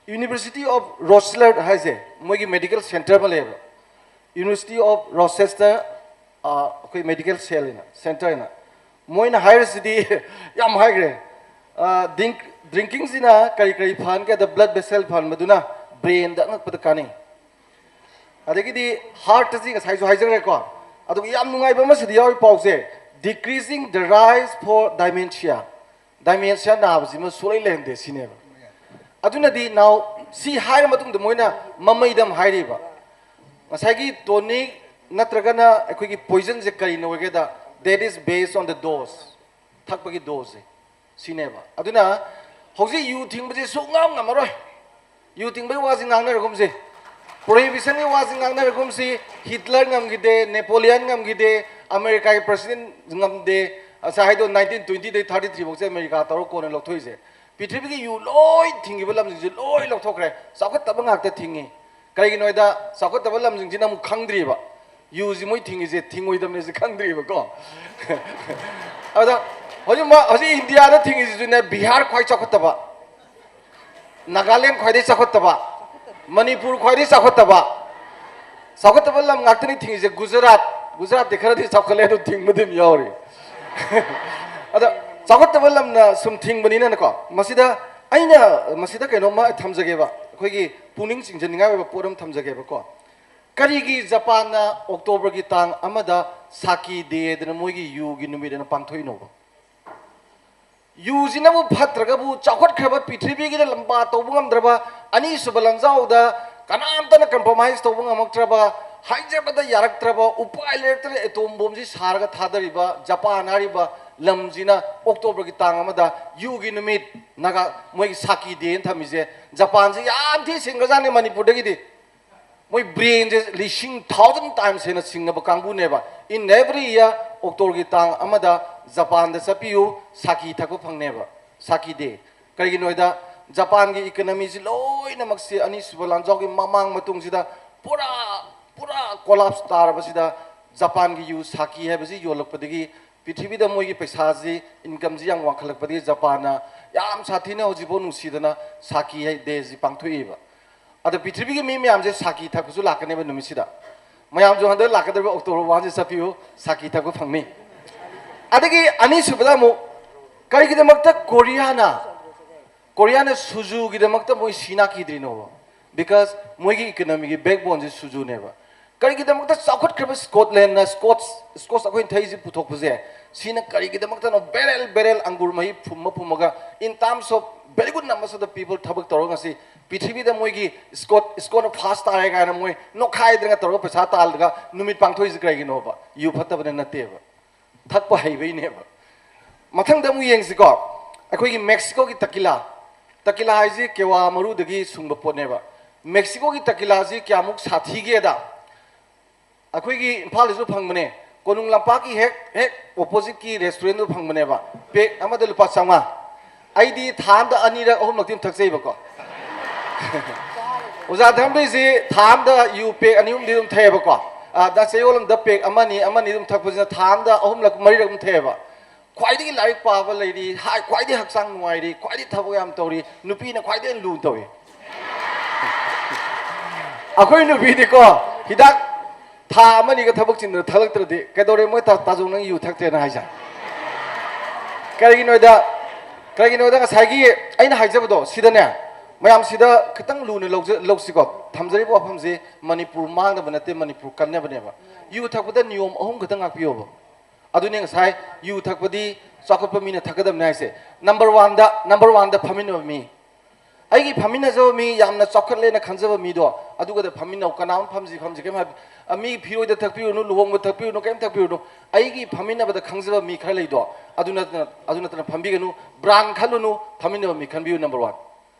University of Rochester ꯍꯥꯏꯁꯦ, ꯃꯣꯏꯒꯤ ꯃꯦꯗꯤꯀꯦꯜ ꯁꯦꯟꯇꯔ ꯑꯃ ꯂꯩꯌꯦꯕ, University of Rochester, ꯑꯩꯈꯣꯏ ꯃꯦꯗꯤꯀꯦꯜ ꯁꯦꯜ ꯍꯥꯏꯅ, ꯁꯦꯟꯇꯔ ꯍꯥꯏꯅ, ꯃꯣꯏꯅ ꯍꯥꯏꯔꯤꯁꯤꯗꯤ ꯌꯥꯝ ꯍꯥꯏꯈ꯭ꯔꯦ꯫ ꯗ꯭ꯔꯤꯡꯀꯤꯡꯁꯤꯅ ꯀꯔꯤ ꯀꯔꯤ ꯐꯍꯟꯒꯦꯗ, ꯕ꯭ꯂꯗ ꯚꯦꯁꯦꯜ ꯐꯍꯟꯕꯗꯨꯅ ꯕ꯭ꯔꯦꯟꯗ ꯑꯉꯛꯄꯗ ꯀꯥꯟꯅꯩ꯫ ꯑꯗꯒꯤꯗꯤ ꯍꯥꯔꯠꯇꯁꯤ ꯉꯁꯥꯏꯁꯨ ꯍꯥꯏꯖꯈ꯭ꯔꯦꯀꯣ꯫ ꯑꯗꯨꯒ ꯌꯥꯝ ꯅꯨꯡꯉꯥꯏꯕ ꯑꯃꯁꯤꯗ ꯌꯥꯎꯔꯤ ꯄꯥꯎꯁꯦ, decreasing the risk for dementia, ꯗꯥꯏꯃꯦꯟꯁꯤꯌꯥ, ꯗꯥꯏꯃꯦꯟꯁꯤꯌꯥ ꯅꯥꯕꯁꯤꯃ ꯁꯨꯡꯂꯩ ꯂꯩꯍꯟꯗꯦ ꯁꯤꯅꯦꯕ꯫ ꯑꯗꯨꯅꯗꯤ ꯅꯥꯎ, ꯁꯤ ꯍꯥꯏꯔ ꯃꯇꯨꯡꯗ ꯃꯣꯏꯅ ꯃꯃꯩꯗ ꯑꯃ ꯍꯥꯏꯔꯤꯕ, ꯉꯁꯥꯏꯒꯤ ꯇꯣꯅꯤꯛ ꯅꯠꯇ꯭ꯔꯒꯅ ꯑꯩꯈꯣꯏꯒꯤ ꯄꯣꯏꯖꯟꯁꯦ ꯀꯔꯤꯅꯣ ꯑꯣꯏꯒꯦꯗ, that is based on the dose, ꯊꯛꯄꯒꯤ ꯗꯣꯁꯁꯦ ꯁꯤꯅꯦꯕ꯫ ꯑꯗꯨꯅ ꯍꯧꯖꯤꯛ ꯌꯨ ꯊꯤꯡꯕꯁꯦ ꯁꯨꯡꯉꯝ ꯉꯝꯃꯔꯣꯏ꯫ ꯌꯨ ꯊꯤꯡꯕꯒꯤ ꯋꯥꯁꯤ ꯉꯥꯡꯅꯔꯒꯨꯝꯁꯤ, ꯄ꯭ꯔꯣꯍꯤꯕꯤꯁꯟꯒꯤ ꯋꯥꯁꯤ ꯉꯥꯡꯅꯔꯒꯨꯝꯁꯤ꯫ ꯍꯤꯠꯂꯔ ꯉꯝꯈꯤꯗꯦ, ꯅꯦꯄꯣꯂꯤꯌꯟ ꯉꯝꯈꯤꯗꯦ, ꯑꯃꯦꯔꯤꯀꯥꯒꯤ ꯄ꯭ꯔꯁꯤꯗꯦꯟ ꯉꯝꯗꯦ꯫ ꯉꯁꯥꯏ ꯍꯥꯏꯗꯣ nineteen twenty ꯗꯩ thirty three ꯐꯥꯎꯁꯦ ꯑꯃꯦꯔꯤꯀꯥ ꯇꯧꯔ ꯀꯣꯟꯅ ꯂꯧꯊꯣꯛꯏꯁꯦ꯫ ꯄ꯭ꯔꯤꯊꯤꯕꯤꯒꯤ ꯌꯨ ꯂꯣꯏ ꯊꯤꯡꯈꯤꯕ ꯂꯝꯁꯤꯡꯁꯦ ꯂꯣꯏ ꯂꯧꯊꯣꯛꯈ꯭ꯔꯦ꯫ ꯆꯥꯎꯈꯠꯇꯕ ꯉꯥꯛꯇ ꯊꯤꯡꯉꯤ꯫ ꯀꯩꯒꯤꯅꯣ ꯍꯥꯏꯗ ꯆꯥꯎꯈꯠꯇꯕ ꯂꯝꯁꯤꯡꯁꯤꯅ ꯑꯃꯨꯛ ꯈꯪꯗ꯭ꯔꯤꯕ, ꯌꯨꯁꯤ ꯃꯣꯏ ꯊꯤꯡꯉꯤꯁꯦ ꯊꯤꯡꯉꯣꯏꯗꯕꯅꯦꯁꯦ ꯈꯪꯗ꯭ꯔꯤꯕꯀꯣ꯫ ꯑꯗ ꯍꯧꯖꯤꯛ ꯃ-, ꯍꯧꯖꯤꯛ ꯏꯟꯗꯤꯌꯥꯗ ꯊꯤꯡꯉꯤꯁꯤꯁꯨꯅꯦ, ꯕꯤꯍꯥꯔ ꯈ꯭ꯋꯥꯏ ꯆꯥꯎꯈꯠꯇꯕ, ꯅꯥꯒꯥꯂꯦꯟ ꯈ꯭ꯋꯥꯏꯗꯒꯤ ꯆꯥꯎꯈꯠꯇꯕ, ꯃꯅꯤꯄꯨꯔ ꯈ꯭ꯋꯥꯏꯗꯒꯤ ꯆꯥꯎꯈꯠꯇꯕ꯫ ꯆꯥꯎꯈꯠꯇꯕ ꯂꯝ ꯉꯥꯛꯇꯅꯤ ꯊꯤꯡꯉꯤꯁꯦ꯫ ꯒꯨꯖꯔꯥꯠ, ꯒꯨꯖꯔꯥꯠꯇꯤ ꯈꯔꯗꯤ ꯆꯥꯎꯈꯠꯂꯦ, ꯑꯗꯨ ꯊꯤꯡꯕꯗꯤ ꯑꯗꯨꯝ ꯌꯥꯎꯔꯤ꯫ ꯑꯗ ꯆꯥꯎꯈꯠꯇꯕ ꯂꯝꯅ ꯁꯨꯝ ꯊꯤꯡꯕꯅꯤꯅꯀꯣ, ꯃꯁꯤꯗ ꯑꯩꯅ ꯃꯁꯤꯗ ꯀꯩꯅꯣꯝꯃ ꯊꯝꯖꯒꯦꯕ, ꯑꯩꯈꯣꯏꯒꯤ ꯄꯨꯛꯅꯤꯡ ꯆꯤꯡꯁꯤꯟꯅꯤꯡꯉꯥꯏ ꯑꯣꯏꯕ ꯄꯣꯠ ꯑꯃ ꯊꯝꯖꯒꯦꯕꯀꯣ꯫ ꯀꯔꯤꯒꯤ ꯖꯄꯥꯟꯅ ꯑꯣꯛꯇꯣꯕꯔꯒꯤ ꯇꯥꯡ ꯑꯃꯗ ꯁꯥꯀꯤ ꯗꯦ ꯍꯥꯏꯗꯅ ꯃꯣꯏꯒꯤ ꯌꯨꯒꯤ ꯅꯨꯃꯤꯠ ꯑꯅ ꯄꯥꯡꯊꯣꯛꯏꯅꯣꯕ? ꯌꯨꯁꯤꯅꯕꯨ ꯐꯠꯇ꯭ꯔꯒꯕꯨ, ꯆꯥꯎꯈꯠꯈ꯭ꯔꯕ ꯄ꯭ꯔꯤꯊꯤꯕꯤꯒꯤꯗ ꯂꯝꯕꯥ ꯇꯧꯕ ꯉꯝꯗ꯭ꯔꯕ, ꯑꯅꯤꯁꯨꯕ ꯂꯥꯟꯖꯥꯎꯗ ꯀꯅꯥꯝꯇꯅ ꯀꯝꯄ꯭ꯔꯣꯃꯥꯏꯁ ꯇꯧꯕ ꯉꯝꯃꯛꯇ꯭ꯔꯕ, ꯍꯥꯏꯖꯕꯗ ꯌꯥꯔꯛꯇ꯭ꯔꯕ, ꯎꯄꯥꯏ ꯂꯩꯔꯛꯇ꯭ꯔꯦ, ꯑꯦꯇꯣꯝ ꯕꯣꯝꯁꯤ ꯁꯥꯔꯒ ꯊꯥꯗꯔꯤꯕ ꯖꯄꯥꯟ ꯍꯥꯏꯔꯤꯕ ꯂꯝꯁꯤꯅ ꯑꯣꯛꯇꯣꯕꯔꯒꯤ ꯇꯥꯡ ꯑꯃꯗ ꯌꯨꯒꯤ ꯅꯨꯃꯤꯠ, ꯅꯥꯒꯥ, ꯃꯣꯏꯒꯤ ꯁꯥꯀꯤ ꯗꯦꯅ ꯊꯝꯃꯤꯁꯦ꯫ ꯖꯄꯥꯟꯁꯦ ꯌꯥꯝ ꯊꯤ ꯁꯤꯡꯒ꯭ꯔꯖꯥꯠꯅꯤ ꯃꯅꯤꯄꯨꯔꯗꯒꯤꯗꯤ꯫ ꯃꯣꯏ ꯕ꯭ꯔꯦꯟꯁꯦ ꯂꯤꯁꯤꯡ ꯊꯥꯎꯖꯟ ꯇꯥꯏꯝꯁ ꯍꯦꯟꯅ ꯁꯤꯡꯉꯕ ꯀꯥꯡꯕꯨꯅꯦꯕ꯫ In every year, ꯑꯣꯛꯇꯣꯕꯔꯒꯤ ꯇꯥꯡ ꯑꯃꯗ ꯖꯄꯥꯟꯗ ꯆꯠꯄꯤꯌꯨ, ꯁꯥꯀꯤ ꯊꯛꯄ ꯐꯪꯅꯦꯕ, ꯁꯥꯀꯤ ꯗꯦ꯫ ꯀꯔꯤꯒꯤꯅꯣ ꯍꯥꯏꯗ, ꯖꯄꯥꯟꯒꯤ ꯏꯀꯅꯃꯤꯁꯤ ꯂꯣꯏꯅꯃꯛꯁꯤ ꯑꯅꯤꯁꯨꯕ ꯂꯥꯟꯖꯥꯎꯒꯤ ꯃꯃꯥꯡ ꯃꯇꯨꯡꯁꯤꯗ ꯄꯨꯔꯥ, ꯄꯨꯔꯥ ꯀꯣꯂꯥꯞꯁ ꯇꯥꯔꯕꯁꯤꯗ, ꯖꯄꯥꯟꯒꯤ ꯌꯨ ꯁꯥꯀꯤ ꯍꯥꯏꯕꯁꯤ ꯌꯣꯜꯂꯛꯄꯗꯒꯤ ꯄ꯭ꯔꯤꯊꯤꯕꯤꯗ ꯃꯣꯏꯒꯤ ꯄꯩꯁꯥꯁꯤ, ꯏꯟꯀꯝꯁꯤ ꯌꯥꯝ ꯋꯥꯡꯈꯠꯂꯛꯄꯗꯒꯤ ꯖꯄꯥꯟꯅ ꯌꯥꯝ ꯁꯥꯊꯤꯅ ꯍꯧꯖꯤꯛꯐꯥꯎ ꯅꯨꯡꯁꯤꯗꯅ ꯁꯥꯀꯤ ꯍꯥꯏ ꯗꯦꯁꯤ ꯄꯥꯡꯊꯣꯛꯏꯕ꯫ ꯑꯗ ꯄ꯭ꯔꯤꯊꯤꯕꯤꯒꯤ ꯃꯤ ꯃꯌꯥꯝꯁꯦ ꯁꯥꯀꯤ ꯊꯛꯄꯁꯨ ꯂꯥꯛꯀꯅꯦꯕ ꯅꯨꯃꯤꯠꯁꯤꯗ꯫ ꯃꯌꯥꯝꯁꯨ ꯍꯟꯗꯛ ꯂꯥꯛꯀꯗꯧꯔꯤꯕ ꯑꯣꯛꯇꯣꯕꯔ ꯋꯥꯟꯁꯤ ꯆꯠꯄꯤꯌꯨ, ꯁꯥꯀꯤ ꯊꯛꯄ ꯐꯪꯅꯤ꯫ ꯑꯗꯒꯤ ꯑꯅꯤꯁꯨꯕꯗ ꯑꯃꯨꯛ ꯀꯔꯤꯒꯤꯗꯃꯛꯇ ꯀꯣꯔꯤꯌꯥꯅ, ꯀꯣꯔꯤꯌꯥꯅ ꯁꯨꯖꯨꯒꯤꯗꯃꯛꯇ ꯃꯣꯏ ꯁꯤ ꯅꯥꯈꯤꯗ꯭ꯔꯤꯅꯣꯕ? Because ꯃꯣꯏꯒꯤ ꯏꯀꯅꯃꯤꯒꯤ ꯕꯦꯛꯕꯣꯟꯁꯦ ꯁꯨꯖꯨꯅꯦꯕ꯫ ꯀꯔꯤꯒꯤꯗꯃꯛꯇ ꯆꯥꯎꯈꯠꯈ꯭ꯔꯕ ꯁ꯭ꯀꯣꯠꯂꯦꯟꯅ ꯁ꯭ꯀꯣꯠꯁ, ꯁ꯭ꯀꯣꯠꯁ ꯑꯩꯈꯣꯏꯅ ꯊꯛꯏꯁꯤ ꯄꯨꯊꯣꯛꯄꯁꯦ? ꯁꯤꯅ ꯀꯔꯤꯒꯤꯗꯃꯛꯇꯅꯣ? ꯕꯦꯔꯦꯜ ꯕꯦꯔꯦꯜ ꯑꯪꯒꯨꯔ ꯃꯍꯤ ꯐꯨꯝꯃ ꯐꯨꯝꯃꯒ, in terms of very good numbers of the people ꯊꯕꯛ ꯇꯧꯔꯒ ꯉꯁꯤ ꯄ꯭ꯔꯤꯊꯤꯕꯤꯗ ꯃꯣꯏꯒꯤ ꯁ꯭ꯀꯣꯠ, ꯁ꯭ꯀꯣꯠꯅ ꯐꯥꯔꯁ ꯇꯥꯔꯦ ꯀꯥꯏꯅ ꯃꯣꯏ ꯅꯣꯛꯈꯥꯏꯗꯅ ꯇꯧꯔꯒ ꯄꯩꯁꯥ ꯇꯥꯜꯂꯒ ꯅꯨꯃꯤꯠ ꯄꯥꯡꯊꯣꯛꯏꯁꯤ ꯀꯔꯤꯒꯤꯅꯣꯕ? ꯌꯨ ꯐꯠꯇꯕꯅ ꯅꯠꯇꯦꯕ, ꯊꯛꯄ ꯍꯩꯕꯩꯅꯦꯕ꯫ ꯃꯊꯪꯗ ꯑꯃꯨꯛ ꯌꯦꯡꯁꯤꯀꯣ, ꯑꯩꯈꯣꯏꯒꯤ ꯃꯦꯛꯁꯤꯀꯣꯒꯤ ꯇꯀꯤꯂꯥ꯫ ꯇꯀꯤꯂꯥ ꯍꯥꯏꯁꯤ ꯀꯦꯋꯥ ꯃꯔꯨꯗꯒꯤ ꯁꯨꯡꯕ ꯄꯣꯠꯅꯦꯕ꯫ ꯃꯦꯛꯁꯤꯀꯣꯒꯤ ꯇꯀꯤꯂꯥꯁꯤ ꯀꯌꯥꯃꯨꯛ ꯁꯥꯊꯤꯒꯦꯗ, ꯑꯩꯈꯣꯏꯒꯤ ꯏꯝꯐꯥꯜꯗꯁꯨ ꯐꯪꯕꯅꯦ, ꯀꯣꯅꯨꯡ ꯂꯝꯄꯥꯛꯀꯤ ꯍꯦꯛ, ꯍꯦꯛ ꯑꯣꯄꯣꯖꯤꯠꯀꯤ ꯔꯦꯁꯇꯨꯔꯦꯟꯗꯨ ꯐꯪꯕꯅꯦꯕ꯫ ꯄꯦꯛ ꯑꯃꯗ ꯂꯨꯄꯥ ꯆꯥꯝꯃꯉꯥ꯫ ꯑꯩꯗꯤ ꯊꯥ ꯑꯃꯗ ꯑꯅꯤꯔꯛ ꯑꯍꯨꯝꯂꯛꯇꯤ ꯑꯗꯨꯝ ꯊꯛꯆꯩꯕꯀꯣ꯫ ꯑꯣꯖꯥ ꯙꯔꯃꯕꯤꯔꯁꯤ ꯊꯥ ꯑꯃꯗ ꯌꯨ ꯄꯦꯛ ꯑꯅꯤ ꯑꯍꯨꯝꯗꯤ ꯑꯗꯨꯝ ꯊꯛꯑꯦꯕꯀꯣ꯫ ꯑꯗ ꯆꯌꯣꯜ ꯑꯃꯗ ꯄꯦꯛ ꯑꯃꯅꯤ, ꯑꯃꯅꯤ ꯑꯗꯨꯝ ꯊꯛꯄꯁꯤꯅ ꯊꯥ ꯑꯃꯗ ꯑꯍꯨꯝꯂꯛ ꯃꯔꯤꯔꯛ ꯑꯗꯨꯝ ꯊꯛꯑꯦꯕ꯫ ꯈ꯭ꯋꯥꯏꯗꯒꯤ ꯂꯥꯏꯔꯤꯛ ꯄꯥꯕ ꯂꯩꯔꯤ, ꯍꯥꯏ-, ꯈ꯭ꯋꯥꯏꯗꯒꯤ ꯍꯛꯆꯥꯡ ꯅꯨꯡꯉꯥꯏꯔꯤ, ꯈ꯭ꯋꯥꯏꯗꯒꯤ ꯊꯕꯛ ꯌꯥꯝ ꯇꯧꯔꯤ, ꯅꯨꯄꯤꯅ ꯈ꯭ꯋꯥꯏꯗꯒꯤ ꯂꯨ ꯇꯧꯏ꯫ ꯑꯩꯈꯣꯏ ꯅꯨꯄꯤꯗꯤꯀꯣ, ꯍꯤꯗꯥꯛ ꯊꯥ ꯑꯃꯅꯤꯒ ꯊꯕꯛ ꯆꯤꯟꯗꯅ ꯊꯛꯂꯛꯇ꯭ꯔꯗꯤ, "ꯀꯩꯗꯧꯔꯦ ꯃꯣꯏ ꯇꯥ-, ꯇꯥꯖꯧ ꯅꯪ ꯌꯨ ꯊꯛꯇ꯭ꯔꯦꯅ" ꯍꯥꯏꯁꯦ? ꯀꯔꯤꯒꯤꯅꯣꯗ, ꯀꯔꯤꯒꯤꯅꯣꯗ ꯉꯁꯥꯏꯒꯤ ꯑꯩꯅ ꯍꯥꯏꯖꯕꯗꯣ ꯁꯤꯗꯅꯦ, ꯃꯌꯥꯝꯁꯤꯗ ꯈꯤꯇꯪ ꯂꯨꯅ ꯂꯧꯖ-, ꯂꯧꯁꯤꯀꯣ꯫ ꯊꯝꯖꯔꯤꯕ ꯋꯥꯐꯝꯁꯤ ꯃꯅꯤꯄꯨꯔ ꯃꯥꯡꯅꯕ ꯅꯠꯇꯦ, ꯃꯅꯤꯄꯨꯔ ꯀꯟꯅꯕꯅꯦꯕ꯫ ꯌꯨ ꯊꯛꯄꯗ ꯅꯤꯌꯣꯝ ꯑꯍꯨꯝ ꯈꯛꯇꯪ ꯉꯥꯛꯄꯤꯌꯣꯕ꯫ ꯑꯗꯨꯅꯦ ꯉꯁꯥꯏ ꯌꯨ ꯊꯛꯄꯗꯤ ꯆꯥꯎꯈꯠꯄ ꯃꯤꯅ ꯊꯛꯀꯗꯕꯅꯤ ꯍꯥꯏꯁꯦ꯫ ꯅꯝꯕꯔ ꯋꯥꯟꯗ, ꯅꯝꯕꯔ ꯋꯥꯟꯗ ꯐꯝꯃꯤꯟꯅꯕ ꯃꯤ꯫ ꯑꯩꯒꯤ ꯐꯝꯃꯤꯟꯅꯖꯕ ꯃꯤ, ꯌꯥꯝꯅ ꯆꯥꯎꯈꯠꯂꯦꯅ ꯈꯟꯖꯕ ꯃꯤꯗꯣ, ꯑꯗꯨꯒꯗ ꯐꯝꯃꯤꯟꯅꯧ꯫ ꯀꯅꯥꯝ ꯐꯝꯁꯤ ꯐꯝꯁꯤ ꯀꯩꯝ ꯍꯥꯏ-, ꯑ, ꯃꯤ ꯐꯤꯔꯣꯏꯗ ꯊꯛꯄꯤꯔꯨꯅꯨ, ꯂꯨꯍꯣꯡꯕ ꯊꯛꯄꯤꯔꯨꯅꯨ, ꯀꯩꯝ ꯊꯛꯄꯤꯔꯨꯅꯨ꯫ ꯑꯩꯒꯤ ꯐꯝꯃꯤꯟꯅꯕꯗ ꯈꯪꯖꯕ ꯃꯤ ꯈꯔ ꯂꯩꯗꯣ, ꯑꯗꯨ ꯅꯠꯇꯅ, ꯑꯗꯨ ꯅꯠꯇꯅ ꯐꯝꯕꯤꯒꯅꯨ꯫ ꯕ꯭ꯔꯥꯟ ꯈꯜꯂꯨꯅꯨ, ꯐꯝꯃꯤꯟꯅꯕ ꯃꯤ ꯈꯟꯕꯤꯌꯨ꯫ Number one.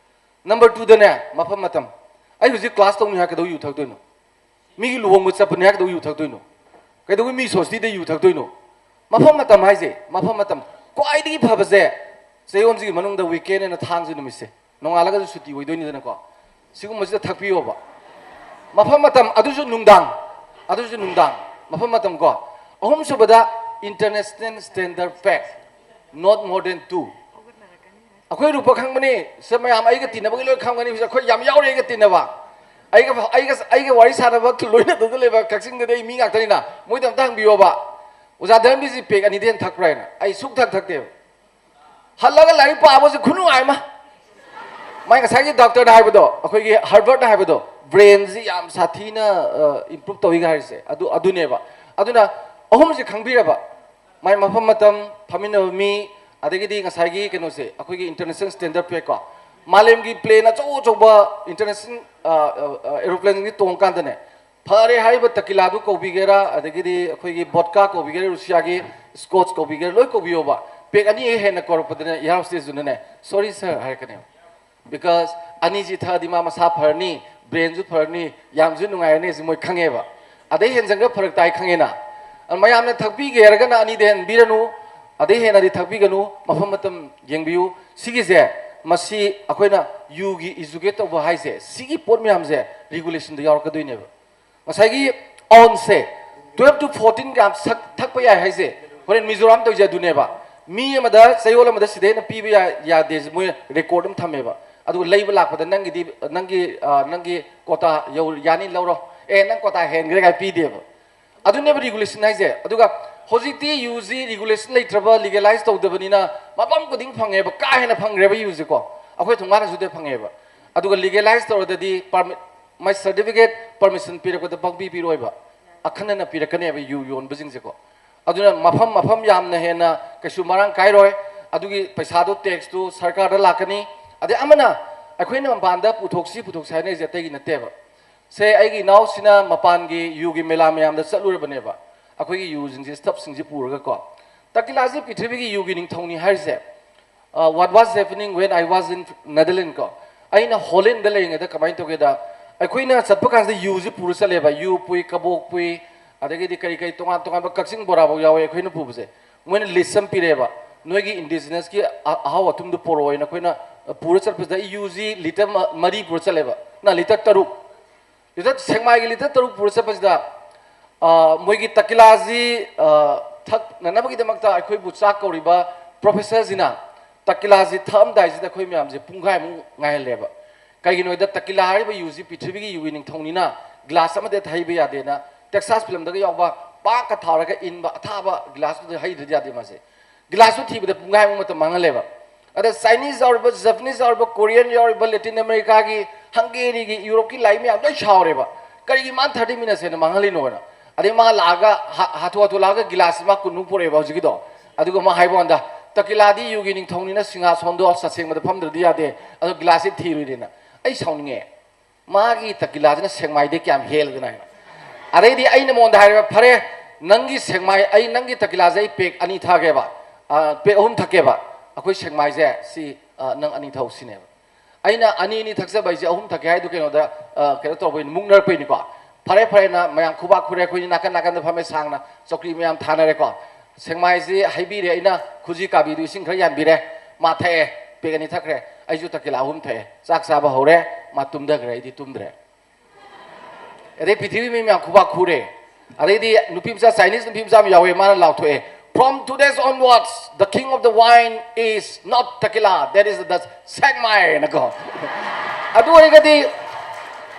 ꯅꯝꯕꯔ ꯇꯨꯗꯅꯦ, ꯃꯐꯝ ꯃꯇꯝ꯫ ꯑꯩ ꯍꯧꯖꯤꯛ ꯀ꯭ꯂꯥꯁ ꯇꯧꯅꯤ ꯍꯥꯏ, ꯀꯩꯗꯧ ꯌꯨ ꯊꯛꯇꯣꯏꯅꯣ? ꯃꯤꯒꯤ ꯂꯨꯍꯣꯡꯕ ꯆꯠꯄꯅꯤ ꯍꯥꯏ, ꯀꯩꯗꯧ ꯌꯨ ꯊꯛꯇꯣꯏꯅꯣ? ꯀꯩꯗꯧꯕꯩ ꯃꯤ ꯁꯣꯁꯇꯤꯗ ꯌꯨ ꯊꯛꯇꯣꯏꯅꯣ? ꯃꯐꯝ ꯃꯇꯝ ꯍꯥꯏꯁꯦ, ꯃꯐꯝ ꯃꯇꯝ꯫ ꯈ꯭ꯋꯥꯏꯗꯒꯤ ꯐꯕꯁꯦ, ꯆꯌꯣꯜꯁꯤꯒꯤ ꯃꯅꯨꯡꯗ ꯋꯤꯀꯦꯟ ꯑꯅ ꯊꯥꯡꯖ ꯅꯨꯃꯤꯠꯁꯦ, ꯅꯣꯡꯉꯥꯜꯂꯒꯁꯨ ꯁꯨꯇꯤ ꯑꯣꯏꯗꯣꯏꯅꯤꯗꯅꯀꯣ, ꯁꯤꯒꯨꯝꯕꯁꯤꯗ ꯊꯛꯄꯤꯌꯣꯕ꯫ ꯃꯐꯝ ꯃꯇꯝ, ꯑꯗꯨꯁꯨ ꯅꯨꯡꯗꯥꯡ, ꯑꯗꯨꯁꯨ ꯅꯨꯡꯗꯥꯡ, ꯃꯐꯝ ꯃꯇꯝ ꯀꯣ꯫ ꯑꯍꯨꯝꯁꯨꯕꯗ, International Standard Pack, not more than two꯫ ꯑꯩꯈꯣꯏ ꯔꯨꯄ ꯈꯪꯕꯅꯤ, ꯁꯤ ꯃꯌꯥꯝ ꯑꯩꯒ ꯇꯤꯟꯅꯕꯒꯤ ꯂꯣꯏ ꯈꯪꯒꯅꯤ꯫ ꯍꯧꯖꯤꯛ ꯑꯩꯈꯣꯏ ꯌꯥꯝ ꯌꯥꯎꯔꯤ ꯑꯩꯒ ꯇꯤꯟꯅꯕ, ꯑꯩꯒ, ꯑꯩꯒ, ꯑꯩꯒ ꯋꯥꯔꯤ ꯁꯥꯟꯅꯕ ꯂꯣꯏꯅꯗꯨꯅ ꯂꯩꯕ ꯀꯛꯆꯤꯡꯗꯗꯤ ꯑꯩ ꯃꯤ ꯉꯥꯛꯇꯅꯤꯅ, ꯃꯣꯏꯗ ꯑꯝꯇ ꯍꯪꯕꯤꯌꯣꯕ, "ꯑꯣꯖꯥ ꯙꯔꯃꯕꯤꯔꯁꯤ ꯄꯦꯛ ꯑꯅꯤꯗꯩ ꯍꯦꯟꯅ ꯊꯛꯄ꯭ꯔꯥ?" ꯍꯥꯏꯅ꯫ ꯑꯩ ꯁꯨꯛ ꯊꯛ ꯊꯛꯇꯦꯕ꯫ ꯍꯜꯂꯒ ꯂꯥꯏꯔꯤꯛ ꯄꯥꯕꯁꯤ ꯈꯨꯅꯨꯡꯉꯥꯏ ꯑꯃ꯫ ꯃꯥꯏ ꯉꯁꯥꯏꯒꯤ ꯗꯣꯛꯇꯔꯅ ꯍꯥꯏꯕꯗꯣ, ꯑꯩꯈꯣꯏꯒꯤ ꯍꯔꯕꯔꯠꯅ ꯍꯥꯏꯕꯗꯣ, ꯕ꯭ꯔꯦꯟꯁꯤ ꯌꯥꯝ ꯁꯥꯊꯤꯅ, ꯑ, ꯏꯝꯄ꯭ꯔꯨꯞ ꯇꯧꯏꯒ ꯍꯥꯏꯔꯤꯁꯦ, ꯑꯗꯨ, ꯑꯗꯨꯅꯦꯕ꯫ ꯑꯗꯨꯅ ꯑꯍꯨꯝꯁꯤ ꯈꯪꯕꯤꯔꯕ, ꯃꯥꯏ ꯃꯐꯝ ꯃꯇꯝ, ꯐꯝꯃꯤꯟꯅꯕ ꯃꯤ, ꯑꯗꯒꯤꯗꯤ ꯉꯁꯥꯏꯒꯤ ꯀꯩꯅꯣꯁꯦ, ꯑꯩꯈꯣꯏꯒꯤ International Standard Pack ꯀꯣ, ꯃꯥꯂꯦꯝꯒꯤ ꯄ꯭ꯂꯦꯟ ꯑꯆꯧ ꯑꯆꯧꯕ, international, ꯑ, ꯑ, ꯑ, ꯑꯦꯔꯣꯄ꯭ꯂꯦꯟꯒꯤ ꯇꯣꯡ ꯀꯥꯟꯗꯅꯦ, ꯐꯔꯦ ꯍꯥꯏꯔꯤꯕ ꯇꯀꯤꯂꯥꯗꯨ ꯀꯧꯕꯤꯒꯦꯔꯥ, ꯑꯗꯒꯤꯗꯤ ꯑꯩꯈꯣꯏꯒꯤ ꯕꯣꯗꯀꯥ ꯀꯧꯕꯤꯒꯦꯔꯥ, ꯔꯨꯁꯤꯌꯥꯒꯤ ꯁ꯭ꯀꯣꯠꯁ ꯀꯧꯕꯤꯒꯦꯔꯥ, ꯂꯣꯏ ꯀꯧꯕꯤꯌꯣꯕ꯫ ꯄꯦꯛ ꯑꯅꯤ ꯍꯦꯟꯅ ꯀꯧꯔꯛꯄꯗꯅꯦ, ꯏꯌꯥꯔ ꯍꯣꯁꯇꯦꯁꯇꯨꯅꯅꯦ, "Sorry sir" ꯍꯥꯏꯔꯛꯀꯅꯦꯕ꯫ Because ꯑꯅꯤꯁꯤ ꯊꯛꯑꯗꯤ ꯃꯥ ꯃꯁꯥ ꯐꯔꯅꯤ, ꯕ꯭ꯔꯦꯟꯁꯨ ꯐꯔꯅꯤ, ꯌꯥꯝꯁꯨ ꯅꯨꯡꯉꯥꯏꯔꯅꯤ ꯍꯥꯏꯁꯦ ꯃꯣꯏ ꯈꯪꯉꯦꯕ꯫ ꯑꯗꯩ ꯍꯦꯟꯖꯪꯈ꯭ꯔ ꯐꯔꯛ ꯇꯥꯏ ꯈꯪꯉꯦꯅ꯫ ꯑꯗꯨ ꯃꯌꯥꯝꯅ ꯊꯛꯄꯤꯒꯦ ꯍꯥꯏꯔꯒꯅ ꯑꯅꯤꯗ ꯍꯦꯟꯕꯤꯔꯅꯨ, ꯑꯗꯩ ꯍꯦꯟꯅꯗꯤ ꯊꯛꯄꯤꯒꯅꯨ, ꯃꯐꯝ ꯃꯇꯝ ꯌꯦꯡꯕꯤꯌꯨ꯫ ꯁꯤꯒꯤꯁꯦ, ꯃꯁꯤ ꯑꯩꯈꯣꯏꯅ ꯌꯨꯒꯤ ꯏꯖꯨꯀꯦꯠ ꯇꯧꯕ ꯍꯥꯏꯁꯦ, ꯁꯤꯒꯤ ꯄꯣꯠ ꯃꯌꯥꯝꯁꯦ ꯔꯤꯒꯨꯂꯦꯁꯟꯗ ꯌꯥꯎꯔꯛꯀꯗꯣꯏꯅꯦꯕ꯫ ꯉꯁꯥꯏꯒꯤ ꯑꯥꯎꯟꯁꯁꯦ, twelve to fourteen gram ꯁꯛ ꯊꯛꯄ ꯌꯥꯏ ꯍꯥꯏꯁꯦ, ꯍꯣꯔꯦꯟ ꯃꯤꯖꯣꯔꯥꯝ ꯇꯧꯔꯤꯁꯦ ꯑꯗꯨꯅꯦꯕ꯫ ꯃꯤ ꯑꯃꯗ, ꯆꯌꯣꯜ ꯑꯃꯗ ꯁꯤꯗꯩ ꯍꯦꯟꯅ ꯄꯤꯕ ꯌꯥ-, ꯌꯥꯗꯦꯁꯦ ꯃꯣꯏ ꯔꯦꯀꯣꯔꯗ ꯑꯃ ꯊꯝꯃꯦꯕ꯫ ꯑꯗꯨꯒ ꯂꯩꯕ ꯂꯥꯛꯄꯗ ꯅꯪꯒꯤꯗꯤ, ꯅꯪꯒꯤ, ꯑ, ꯅꯪꯒꯤ ꯀꯣꯇꯥ ꯌꯧ-, ꯌꯥꯅꯤ, ꯂꯧꯔꯣ, ꯑꯦ, ꯅꯪ ꯀꯣꯇꯥ ꯍꯦꯟꯈ꯭ꯔꯦ ꯀꯥꯏ ꯄꯤꯗꯦꯕ꯫ ꯑꯗꯨꯅꯦꯕ ꯔꯤꯒꯨꯂꯦꯁꯟ ꯍꯥꯏꯁꯦ꯫ ꯑꯗꯨꯒ ꯍꯧꯖꯤꯛꯇꯤ ꯌꯨꯁꯤ ꯔꯤꯒꯨꯂꯦꯁꯟ ꯂꯩꯇ꯭ꯔꯕ, ꯂꯤꯒꯦꯂꯥꯏꯁ ꯇꯧꯗꯕꯅꯤꯅ ꯃꯐꯝ ꯈꯨꯗꯤꯡ ꯐꯪꯉꯦꯕ, ꯀꯥ ꯍꯦꯟꯅ ꯐꯪꯈ꯭ꯔꯦꯕ ꯌꯨꯁꯦꯀꯣ꯫ ꯑꯩꯈꯣꯏ ꯊꯣꯡꯒꯥꯟꯗꯁꯨ ꯐꯪꯉꯦꯕ꯫ ꯑꯗꯨꯒ ꯂꯤꯒꯦꯂꯥꯏꯁ ꯇꯧꯔꯗꯗꯤ ꯄꯥꯔꯃꯤꯠ, ꯃꯥꯏ ꯁꯔꯇꯤꯐꯤꯀꯦꯠ, ꯄꯔꯃꯤꯁꯟ ꯄꯤꯔꯛꯄꯗ ꯄꯪꯄꯤ ꯄꯤꯔꯣꯏꯕ, ꯑꯈꯟꯅꯅ ꯄꯤꯔꯛꯀꯅꯦꯕ ꯌꯨ ꯌꯣꯟꯕꯁꯤꯡꯁꯦꯀꯣ꯫ ꯑꯗꯨꯅ ꯃꯐꯝ, ꯃꯐꯝ ꯌꯥꯝꯅ ꯍꯦꯟꯅ ꯀꯩꯁꯨ ꯃꯔꯥꯡ ꯀꯥꯏꯔꯣꯏ꯫ ꯑꯗꯨꯒꯤ ꯄꯩꯁꯥꯗꯣ, ꯇꯦꯛꯁꯇꯨ ꯁꯔꯀꯥꯔꯗ ꯂꯥꯛꯀꯅꯤ꯫ ꯑꯗꯩ ꯑꯃꯅ ꯑꯩꯈꯣꯏꯅ ꯃꯄꯥꯟꯗ ꯄꯨꯊꯣꯛꯁꯤ ꯄꯨꯊꯣꯛꯁꯤ ꯍꯥꯏꯅꯔꯤꯁꯦ ꯑꯇꯩꯒꯤ ꯅꯠꯇꯦꯕ꯫ ꯁꯦ, ꯑꯩꯒꯤ ꯏꯅꯥꯎꯁꯤꯅ ꯃꯄꯥꯟꯒꯤ ꯌꯨꯒꯤ ꯃꯦꯂꯥ ꯃꯌꯥꯝꯗ ꯆꯠꯂꯨꯔꯕꯅꯦꯕ, ꯑꯩꯈꯣꯏꯒꯤ ꯌꯨꯁꯤꯡꯁꯦ, ꯁ꯭ꯇꯕꯁꯤꯡꯁꯦ ꯄꯨꯔꯒꯀꯣ꯫ ꯇꯀꯤꯂꯥꯁꯤ ꯄ꯭ꯔꯤꯊꯤꯕꯤꯒꯤ ꯌꯨꯒꯤ ꯅꯤꯡꯊꯧꯅꯤ ꯍꯥꯏꯔꯤꯁꯦ꯫ What was happening when I was in Netherlands ꯀꯣ, ꯑꯩꯅ ꯍꯣꯂꯦꯟꯗ ꯂꯩꯔꯤꯉꯩꯗ ꯀꯃꯥꯏꯅ ꯇꯧꯒꯦꯗ, ꯑꯩꯈꯣꯏꯅ ꯆꯠꯄ ꯀꯥꯟꯁꯤꯗ ꯌꯨꯁꯤ ꯄꯨꯔ ꯆꯠꯂꯦꯕ꯫ ꯌꯨ ꯄꯨꯏ, ꯀꯕꯣꯛ ꯄꯨꯏ, ꯑꯗꯒꯤꯗꯤ ꯀꯔꯤ ꯀꯔꯤ ꯇꯣꯉꯥꯟ ꯇꯣꯉꯥꯟꯕ, ꯀꯛꯆꯤꯡ ꯕꯣꯔꯥꯐꯥꯎ ꯌꯥꯎꯋꯦ ꯑꯩꯈꯣꯏꯅ ꯄꯨꯕꯁꯦ꯫ ꯃꯣꯏꯅ ꯂꯤꯁ ꯑꯃ ꯄꯤꯔꯛꯑꯦꯕ, "ꯅꯣꯏꯒꯤ ꯏꯟꯗꯤꯖꯤꯅꯁꯀꯤ ꯑ- ꯑꯍꯥꯎ ꯑꯊꯨꯝꯗꯨ ꯄꯨꯔꯛꯑꯣꯅ" ꯑꯩꯈꯣꯏꯅ ꯄꯨꯔ ꯆꯠꯄꯁꯤꯗ, ꯑꯩ ꯌꯨꯁꯤ ꯂꯤꯇꯔ ꯃ- ꯃꯔꯤ ꯄꯨꯔ ꯆꯠꯂꯦꯕ, ꯅ ꯂꯤꯇꯔ ꯇꯔꯨꯛ, ꯂꯤꯇꯔ, ꯁꯦꯛꯃꯥꯏꯒꯤ ꯂꯤꯇꯔ ꯇꯔꯨꯛ ꯄꯨꯔ ꯆꯠꯄꯁꯤꯗ, ꯑ, ꯃꯣꯏꯒꯤ ꯇꯀꯤꯂꯥꯁꯤ, ꯑ, ꯊꯛꯅꯅꯕꯒꯤꯗꯃꯛꯇ ꯑꯩꯈꯣꯏꯕꯨ ꯆꯥꯛ ꯀꯧꯔꯤꯕ ꯄ꯭ꯔꯣꯐꯦꯁꯔꯁꯤꯅ ꯇꯀꯤꯂꯥꯁꯤ ꯊꯛꯑꯝꯗꯥꯏꯁꯤꯗ ꯑꯩꯈꯣꯏ ꯃꯌꯥꯝꯁꯦ ꯄꯨꯡꯈꯥꯏꯃꯨꯛ ꯉꯥꯏꯍꯜꯂꯦꯕ꯫ ꯀꯩꯒꯤꯅꯣ ꯍꯥꯏꯗ, ꯇꯀꯤꯂꯥ ꯍꯥꯏꯔꯤꯕ ꯌꯨꯁꯤ ꯄ꯭ꯔꯤꯊꯤꯕꯤꯒꯤ ꯌꯨꯒꯤ ꯅꯤꯡꯊꯧꯅꯤꯅ ꯒ꯭ꯂꯥꯁ ꯑꯃꯗ ꯍꯩꯕ ꯌꯥꯗꯦꯅ ꯇꯦꯛꯁꯥꯁ ꯐꯤꯂꯝꯗꯒ ꯌꯥꯎꯕ ꯄꯥꯛꯀ ꯊꯥꯔꯒ ꯏꯟꯕ ꯑꯊꯥꯕ ꯒ꯭ꯂꯥꯁꯇꯨꯗ ꯍꯩꯗ꯭ꯔꯗꯤ ꯌꯥꯗꯦ ꯃꯥꯁꯦ꯫ ꯒ꯭ꯂꯥꯁꯇꯨ ꯊꯤꯕꯗ ꯄꯨꯡꯈꯥꯏꯃꯨꯛ ꯃꯇꯝ ꯃꯥꯡꯍꯜꯂꯦꯕ꯫ ꯑꯗ ꯆꯥꯏꯅꯤꯁ ꯌꯥꯎꯔꯤꯕ, ꯖꯄꯅꯤꯁ ꯌꯥꯎꯔꯤꯕ, ꯀꯣꯔꯤꯌꯟ ꯌꯥꯎꯔꯤꯕ, ꯂꯦꯇꯤꯟ ꯑꯃꯦꯔꯤꯀꯥꯒꯤ, ꯍꯪꯒꯦꯔꯤꯒꯤ, ꯌꯨꯔꯣꯞꯀꯤ ꯂꯥꯏꯔꯤꯛ ꯃꯌꯥꯝ ꯂꯣꯏ ꯁꯥꯎꯔꯦꯕ꯫ "ꯀꯔꯤꯒꯤ ꯃꯥꯅ ꯊꯥꯔꯇꯤ ꯃꯤꯅꯠꯁ ꯍꯦꯟꯅ ꯃꯥꯡꯍꯜꯂꯤꯅꯣꯅ?" ꯑꯗꯩ ꯃꯥ ꯂꯥꯛꯑꯒ ꯍꯥ- ꯍꯥꯊꯨ ꯍꯥꯊꯨ ꯂꯥꯛꯑꯒ ꯒꯤꯂꯥꯁꯁꯤ ꯃꯥ ꯀꯨꯟꯃꯨꯛ ꯄꯨꯔꯛꯑꯦꯕ ꯍꯧꯖꯤꯛꯀꯤꯗꯣ꯫ ꯑꯗꯨꯒ ꯃꯥ ꯍꯥꯏꯕ ꯀꯥꯟꯗ, "ꯇꯀꯤꯂꯥꯗꯤ ꯌꯨꯒꯤ ꯅꯤꯡꯊꯧꯅꯤꯅ ꯁꯤꯡꯍꯥꯁꯣꯟꯗꯣ ꯁꯠꯁꯦꯡꯕꯗ ꯐꯝꯗ꯭ꯔꯗꯤ ꯌꯥꯗꯦ, ꯑꯗꯣ ꯒꯤꯂꯥꯁꯁꯤ ꯊꯤꯔꯨꯏꯗꯅ"꯫ ꯑꯩ ꯁꯥꯎꯅꯤꯡꯉꯦ꯫ ꯃꯥꯒꯤ ꯇꯀꯤꯂꯥꯁꯤꯅ ꯁꯦꯛꯃꯥꯏꯗꯩ ꯀꯌꯥꯝ ꯍꯦꯜꯂꯗꯅ ꯍꯥꯏꯅ꯫ ꯑꯗꯩꯗꯤ ꯑꯩꯅ ꯃꯉꯣꯟꯗ ꯍꯥꯏꯔꯦꯕ, "ꯐꯔꯦ, ꯅꯪꯒꯤ ꯁꯦꯛꯃꯥꯏ, ꯑꯩ ꯅꯪꯒꯤ ꯇꯀꯤꯂꯥꯁꯦ ꯑꯩ ꯄꯦꯛ ꯑꯅꯤ ꯊꯛꯑꯒꯦꯕ, ꯑ, ꯄꯦꯛ ꯑꯍꯨꯝ ꯊꯛꯀꯦꯕ, ꯑꯩꯈꯣꯏ ꯁꯦꯛꯃꯥꯏꯁꯦ ꯁꯤ, ꯑ, ꯅꯪ ꯑꯅꯤ ꯊꯛꯎ" ꯁꯤꯅꯦꯕ꯫ ꯑꯩꯅ ꯑꯅꯤ ꯑꯅꯤ ꯊꯛꯆꯕ ꯍꯥꯏꯁꯦ, ꯑꯍꯨꯝ ꯊꯛꯀꯦ ꯍꯥꯏꯗꯣ ꯀꯩꯅꯣꯗ, ꯑ, ꯀꯩꯅꯣ ꯇꯧꯕꯩꯅꯤ, ꯃꯨꯛꯅꯔꯛꯄꯩꯅꯤꯀꯣ꯫ ꯐꯔꯦ ꯐꯔꯦꯅ ꯃꯌꯥꯝ ꯈꯨꯕꯥꯛ ꯈꯨꯔꯦ, ꯑꯩꯈꯣꯏꯅꯤ ꯅꯥꯀꯟ ꯅꯥꯀꯟꯗ ꯐꯝꯃꯦ, ꯁꯥꯡꯅ ꯆꯧꯀ꯭ꯔꯤ ꯃꯌꯥꯝ ꯊꯥꯅꯔꯦꯀꯣ꯫ ꯁꯦꯛꯃꯥꯏꯁꯤ ꯍꯩꯕꯤꯔꯦ, ꯑꯩꯅ ꯈꯨꯖꯤ ꯀꯥꯕꯤꯗꯨ ꯏꯁꯤꯡ ꯈꯔ ꯌꯥꯟꯕꯤꯔꯦ, ꯃꯥ ꯊꯛꯑꯦ, ꯄꯦꯛ ꯑꯅꯤ ꯊꯛꯈ꯭ꯔꯦ, ꯑꯩꯁꯨ ꯇꯀꯤꯂꯥ ꯑꯍꯨꯝ ꯊꯛꯑꯦ, ꯆꯥꯛ ꯆꯥꯕ ꯍꯧꯔꯦ, ꯃꯥ ꯇꯨꯝꯊꯈ꯭ꯔꯦ, ꯑꯩꯗꯤ ꯇꯨꯝꯗ꯭ꯔꯦ꯫ ꯑꯗꯩ ꯄ꯭ꯔꯤꯊꯤꯕꯤ ꯃꯤ ꯃꯌꯥꯝ ꯈꯨꯕꯥꯛ ꯈꯨꯔꯦ꯫ ꯑꯗꯩꯗꯤ ꯅꯨꯄꯤ ꯃꯆꯥ, ꯆꯥꯏꯅꯤꯁ ꯅꯨꯄꯤ ꯃꯆꯥ ꯑꯃ ꯌꯥꯎꯋꯦ, ꯃꯥꯅ ꯂꯥꯎꯊꯣꯛꯑꯦ, "From today's onwards, the king of the wine is not Takila, that is the Sengmai" ꯅꯀꯣ꯫ ꯑꯗꯨ ꯑꯣꯏꯔꯒꯗꯤ